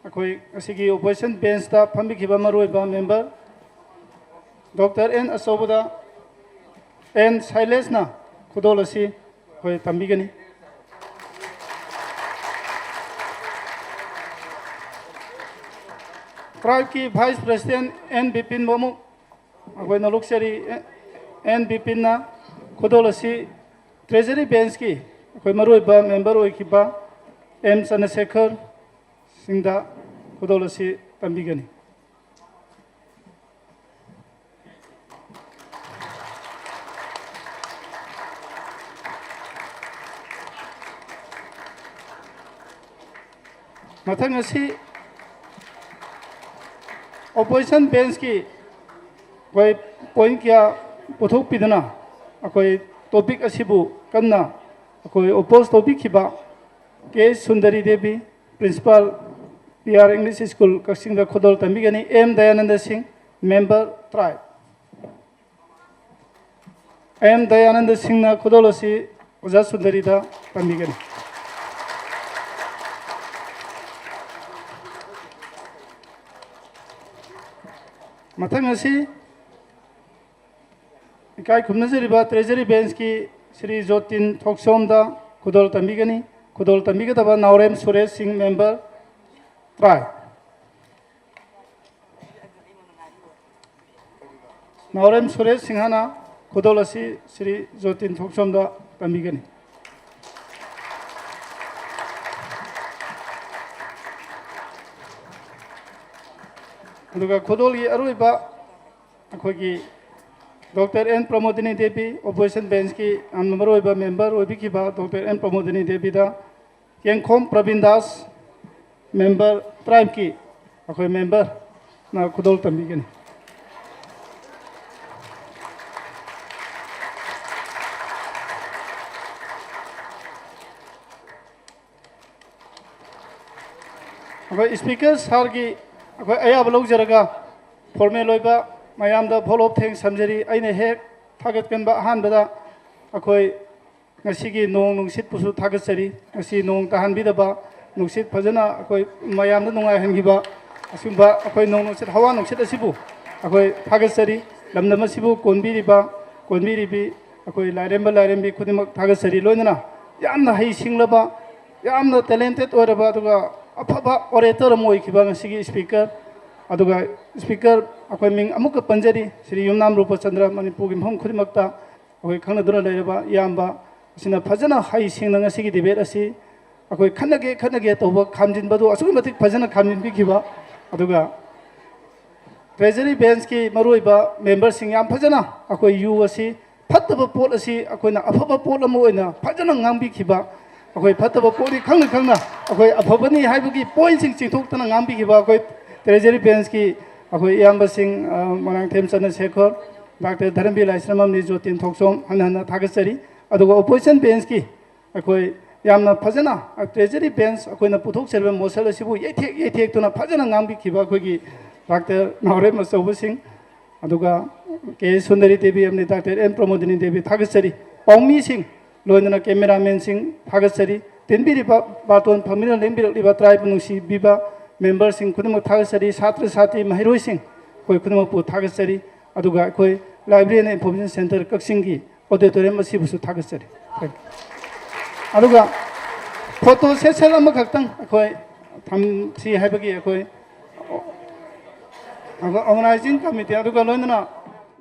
ꯑꯩꯈꯣꯏ ꯉꯁꯤꯒꯤ opposition benchꯇ ꯐꯝꯕꯤꯈꯤꯕ ꯃꯔꯨꯑꯣꯏꯕ member ꯗꯣꯛꯇꯔ ꯑꯦꯟ ꯑꯆꯧꯕꯗ ꯑꯦꯟ ꯁꯩꯂꯦꯁꯅ ꯈꯨꯗꯣꯜ ꯑꯁꯤ ꯑꯩꯈꯣꯏ ꯇꯝꯕꯤꯒꯅꯤ꯫ Tribeꯀꯤ vice president ꯑꯦꯟ ꯕꯤꯄꯤꯟꯕꯨ ꯑꯃꯨꯛ ꯑꯩꯈꯣꯏ ꯅꯣꯂꯨꯛꯆꯔꯤ꯫ ꯑꯦꯟ ꯕꯤꯄꯤꯟꯅ ꯈꯨꯗꯣꯜ ꯑꯁꯤ treasury benchꯀꯤ ꯑꯩꯈꯣꯏ ꯃꯔꯨꯑꯣꯏꯕ member ꯑꯣꯏꯈꯤꯕ ꯑꯦꯝ ꯆꯟꯗ꯭ꯔꯁꯦꯈꯔ ꯁꯤꯡꯗ ꯈꯨꯗꯣꯜ ꯑꯁꯤ ꯇꯝꯕꯤꯒꯅꯤ꯫ ꯃꯊꯪ ꯑꯁꯤ opposition benchꯀꯤ ꯑꯩꯈꯣꯏ point ꯀꯌꯥ ꯄꯨꯊꯣꯛꯄꯤꯗꯨꯅ ꯑꯩꯈꯣꯏ topic ꯑꯁꯤꯕꯨ ꯀꯟꯅ ꯑꯩꯈꯣꯏ oppose ꯇꯧꯕꯤꯈꯤꯕ K Sundari Devi, principal, P R English School, ꯀꯛꯆꯤꯡꯗ ꯈꯨꯗꯣꯜ ꯇꯝꯕꯤꯒꯅꯤ꯫ ꯑꯦꯝ ꯗꯌꯥꯅꯟꯗ ꯁꯤꯡ, member tribe꯫ ꯑꯦꯝ ꯗꯌꯥꯅꯟꯗ ꯁꯤꯡꯅ ꯈꯨꯗꯣꯜ ꯑꯁꯤ ꯑꯣꯖꯥ ꯁꯨꯟꯗꯔꯤꯗ ꯇꯝꯕꯤꯒꯅꯤ꯫ ꯃꯊꯪ ꯑꯁꯤ ꯏꯀꯥꯏ ꯈꯨꯝꯅꯖꯔꯤꯕ ꯇ꯭ꯔꯦꯖꯔꯤ ꯕꯦꯟꯁꯀꯤ ꯁ꯭ꯔꯤ ꯖꯣꯇꯤꯟ ꯊꯣꯛꯆꯣꯝꯗ ꯈꯨꯗꯣꯜ ꯇꯝꯕꯤꯒꯅꯤ꯫ ꯈꯨꯗꯣꯜ ꯇꯝꯕꯤꯒꯗꯕ ꯅꯥꯎꯔꯦꯝ ꯁꯨꯔꯦꯁ ꯁꯤꯡ, ꯃꯦꯝꯕꯔ ꯇꯔꯥꯏꯕ꯫ ꯅꯥꯎꯔꯦꯝ ꯁꯨꯔꯦꯁ ꯁꯤꯡꯍꯅ ꯈꯨꯗꯣꯜ ꯑꯁꯤ ꯁ꯭ꯔꯤ ꯖꯣꯇꯤꯟ ꯊꯣꯛꯆꯣꯝꯗ ꯇꯝꯕꯤꯒꯅꯤ꯫ ꯑꯗꯨꯒ ꯈꯨꯗꯣꯜꯒꯤ ꯑꯔꯣꯏꯕ ꯑꯩꯈꯣꯏꯒꯤ doctor N Pramodini Devi, opposition ꯕꯦꯟꯁꯀꯤ ꯌꯥꯝꯅ ꯃꯔꯨꯑꯣꯏꯕ ꯃꯦꯝꯕꯔ ꯑꯣꯏꯕꯤꯈꯤꯕ ꯗꯣꯛꯇꯔ ꯑꯦꯟ ꯄ꯭ꯔꯃꯣꯗꯤꯅꯤ ꯗꯦꯕꯤꯗ ꯀꯦꯡꯈꯣꯝ ꯄ꯭ꯔꯕꯤꯟ ꯗꯥꯁ, ꯃꯦꯝꯕꯔ ꯇꯔꯥꯏꯕꯀꯤ ꯑꯩꯈꯣꯏ ꯃꯦꯝꯕꯔꯅ ꯈꯨꯗꯣꯜ ꯇꯝꯕꯤꯒꯅꯤ꯫ ꯑꯩꯈꯣꯏ ꯁ꯭ꯄꯤꯀꯔ ꯁꯥꯔꯒꯤ ꯑꯩꯈꯣꯏ ꯑꯌꯥꯕ ꯂꯧꯖꯔꯒ ꯐꯣꯔꯃꯦꯜ ꯑꯣꯏꯕ ꯃꯌꯥꯝꯗ vote of thanks ꯊꯝꯖꯔꯤ꯫ ꯑꯩꯅ ꯍꯦꯛ ꯊꯥꯒꯠꯀꯟꯕ ꯑꯍꯥꯟꯕꯗ ꯑꯩꯈꯣꯏ ꯉꯁꯤꯒꯤ ꯅꯣꯡ ꯅꯨꯡꯁꯤꯠꯄꯨꯁꯨ ꯊꯥꯒꯠꯆꯔꯤ꯫ ꯉꯁꯤ ꯅꯣꯡ ꯇꯥꯍꯟꯕꯤꯗꯕ, ꯅꯨꯡꯁꯤꯠ ꯐꯖꯅ ꯑꯩꯈꯣꯏ ꯃꯌꯥꯝꯗ ꯅꯨꯡꯉꯥꯏꯍꯟꯈꯤꯕ ꯑꯁꯤꯒꯨꯝꯕ ꯑꯩꯈꯣꯏ ꯅꯣꯡ ꯅꯨꯡꯁꯤꯠ, ꯍꯋꯥ ꯅꯨꯡꯁꯤꯠ ꯑꯁꯤꯕꯨ ꯑꯩꯈꯣꯏ ꯊꯥꯒꯠꯆꯔꯤ꯫ ꯂꯝꯗꯝ ꯑꯁꯤꯕꯨ ꯀꯣꯟꯕꯤꯔꯤꯕ, ꯀꯣꯟꯕꯤꯔꯤꯕꯤ ꯑꯩꯈꯣꯏ ꯂꯥꯏꯔꯦꯝꯕ ꯂꯥꯏꯔꯦꯝꯕꯤ ꯈꯨꯗꯤꯡꯃꯛ ꯊꯥꯒꯠꯆꯔꯤ꯫ ꯂꯣꯏꯅꯅ ꯌꯥꯝꯅ ꯍꯩꯁꯤꯡꯂꯕ, ꯌꯥꯝꯅ talented ꯑꯣꯏꯔꯕ, ꯑꯗꯨꯒ ꯑꯐꯕ orator ꯑꯃ ꯑꯣꯏꯈꯤꯕ ꯉꯁꯤꯒꯤ ꯁ꯭ꯄꯤꯀꯔ, ꯑꯗꯨꯒ ꯁ꯭ꯄꯤꯀꯔ ꯑꯩꯈꯣꯏ ꯃꯤꯡ ꯑꯃꯨꯛꯀ ꯄꯟꯖꯔꯤ, ꯁ꯭ꯔꯤ ꯌꯨꯝꯅꯥꯝ ꯔꯨꯄꯆꯟꯗ꯭ꯔ, ꯃꯅꯤꯄꯨꯔꯒꯤ ꯃꯐꯝ ꯈꯨꯗꯤꯡꯃꯛꯇ ꯑꯩꯈꯣꯏ ꯈꯪꯅꯗꯨꯅ ꯂꯩꯔꯕ ꯏꯌꯥꯝꯕ ꯑꯁꯤꯅ ꯐꯖꯅ ꯍꯩꯁꯤꯡꯅ ꯉꯁꯤꯒꯤ debate ꯑꯁꯤ ꯑꯩꯈꯣꯏ ꯈꯠꯅꯒꯦ ꯈꯠꯅꯒꯦ ꯇꯧꯕ ꯈꯥꯝꯖꯤꯟꯕꯗꯨ ꯑꯁꯨꯛꯀꯤ ꯃꯇꯤꯛ ꯐꯖꯅ ꯈꯥꯝꯖꯤꯟꯕꯤꯈꯤꯕ, ꯑꯗꯨꯒ ꯇ꯭ꯔꯦꯖꯔꯤ ꯕꯦꯟꯁꯀꯤ ꯃꯔꯨꯑꯣꯏꯕ ꯃꯦꯝꯕꯔꯁꯤꯡ ꯌꯥꯝ ꯐꯖꯅ ꯑꯩꯈꯣꯏ ꯌꯨ ꯑꯁꯤ ꯐꯠꯇꯕ ꯄꯣꯠ ꯑꯁꯤ ꯑꯩꯈꯣꯏꯅ ꯑꯐꯕ ꯄꯣꯠ ꯑꯃ ꯑꯣꯏꯅ ꯐꯖꯅ ꯉꯥꯡꯕꯤꯈꯤꯕ, ꯑꯩꯈꯣꯏ ꯐꯠꯇꯕ ꯄꯣꯠꯅꯤ ꯈꯪꯅ ꯈꯪꯅ ꯑꯩꯈꯣꯏ ꯑꯐꯕꯅꯤ ꯍꯥꯏꯕꯒꯤ ꯄꯣꯏꯟꯁꯤꯡ ꯆꯤꯡꯊꯣꯛꯇꯅ ꯉꯥꯡꯕꯤꯈꯤꯕ ꯑꯩꯈꯣꯏ ꯇ꯭ꯔꯦꯖꯔꯤ ꯕꯦꯟꯁꯀꯤ ꯑꯩꯈꯣꯏ ꯏꯌꯥꯝꯕꯁꯤꯡ, ꯑ, ꯃꯣꯏꯔꯥꯡꯊꯦꯝ ꯆꯟꯗ꯭ꯔꯁꯦꯈꯔ, ꯗꯥꯛꯇꯔ ꯙꯔꯝꯕꯤꯔ ꯂꯥꯏꯁ꯭ꯔꯝ ꯑꯃꯗꯤ ꯖꯣꯇꯤꯟ ꯊꯣꯛꯆꯣꯝ ꯍꯟꯅ ꯍꯟꯅ ꯊꯥꯒꯠꯆꯔꯤ꯫ ꯑꯗꯨꯒ ꯑꯣꯄꯣꯖꯤꯁꯟ ꯕꯦꯟꯁꯀꯤ ꯑꯩꯈꯣꯏ ꯌꯥꯝꯅ ꯐꯖꯅ, ꯑ, ꯇ꯭ꯔꯦꯖꯔꯤ ꯕꯦꯟꯁ ꯑꯩꯈꯣꯏꯅ ꯄꯨꯊꯣꯛꯆꯔꯤꯕ ꯃꯣꯁꯟ ꯑꯁꯤꯕꯨ ꯌꯩꯊꯦꯛ ꯌꯩꯊꯦꯛꯇꯨꯅ ꯐꯖꯅ ꯉꯥꯡꯕꯤꯈꯤꯕ ꯑꯩꯈꯣꯏꯒꯤ ꯗꯥꯛꯇꯔ ꯅꯥꯎꯔꯦꯝ ꯑꯆꯧꯕꯁꯤꯡ, ꯑꯗꯨꯒ ꯀꯦ ꯑꯦꯁ ꯁꯨꯟꯗꯔꯤ ꯗꯦꯕꯤ ꯑꯃꯗꯤ ꯗꯥꯛꯇꯔ ꯑꯦꯟ ꯄ꯭ꯔꯃꯣꯗꯤꯅꯤ ꯗꯦꯕꯤ ꯊꯥꯒꯠꯆꯔꯤ꯫ ꯄꯥꯎꯃꯤꯁꯤꯡ, ꯂꯣꯏꯅꯅ ꯀꯦꯃꯦꯔꯥꯃꯦꯟꯁꯤꯡ ꯊꯥꯒꯠꯆꯔꯤ꯫ ꯇꯤꯟꯕꯤꯔꯤꯕ, ꯕꯥꯇꯣꯟ ꯐꯝꯃꯤꯟꯅ ꯂꯦꯡꯕꯤꯔꯛꯂꯤꯕ ꯇ꯭ꯔꯥꯏꯕ ꯅꯨꯡꯁꯤꯕꯤꯕ ꯃꯦꯝꯕꯔꯁꯤꯡ ꯈꯨꯗꯤꯡꯃꯛ ꯊꯥꯒꯠꯆꯔꯤ꯫ ꯁꯥꯇ꯭ꯔ ꯁꯥꯇ꯭ꯔꯤ ꯃꯍꯩꯔꯣꯏꯁꯤꯡ, ꯑꯩꯈꯣꯏ ꯈꯨꯗꯤꯡꯃꯛꯄꯨ ꯊꯥꯒꯠꯆꯔꯤ꯫ ꯑꯗꯨꯒ ꯑꯩꯈꯣꯏ Library and Information Centre ꯀꯛꯆꯤꯡꯒꯤ auditorium ꯑꯁꯤꯕꯨꯁꯨ ꯊꯥꯒꯠꯆꯔꯤ꯫ ꯑꯗꯨꯒ photo session ꯑꯃꯈꯛꯇꯪ ꯑꯩꯈꯣꯏ ꯊꯝꯁꯤ ꯍꯥꯏꯕꯒꯤ ꯑꯩꯈꯣꯏ organizing committee ꯑꯗꯨꯒ ꯂꯣꯏꯅꯅ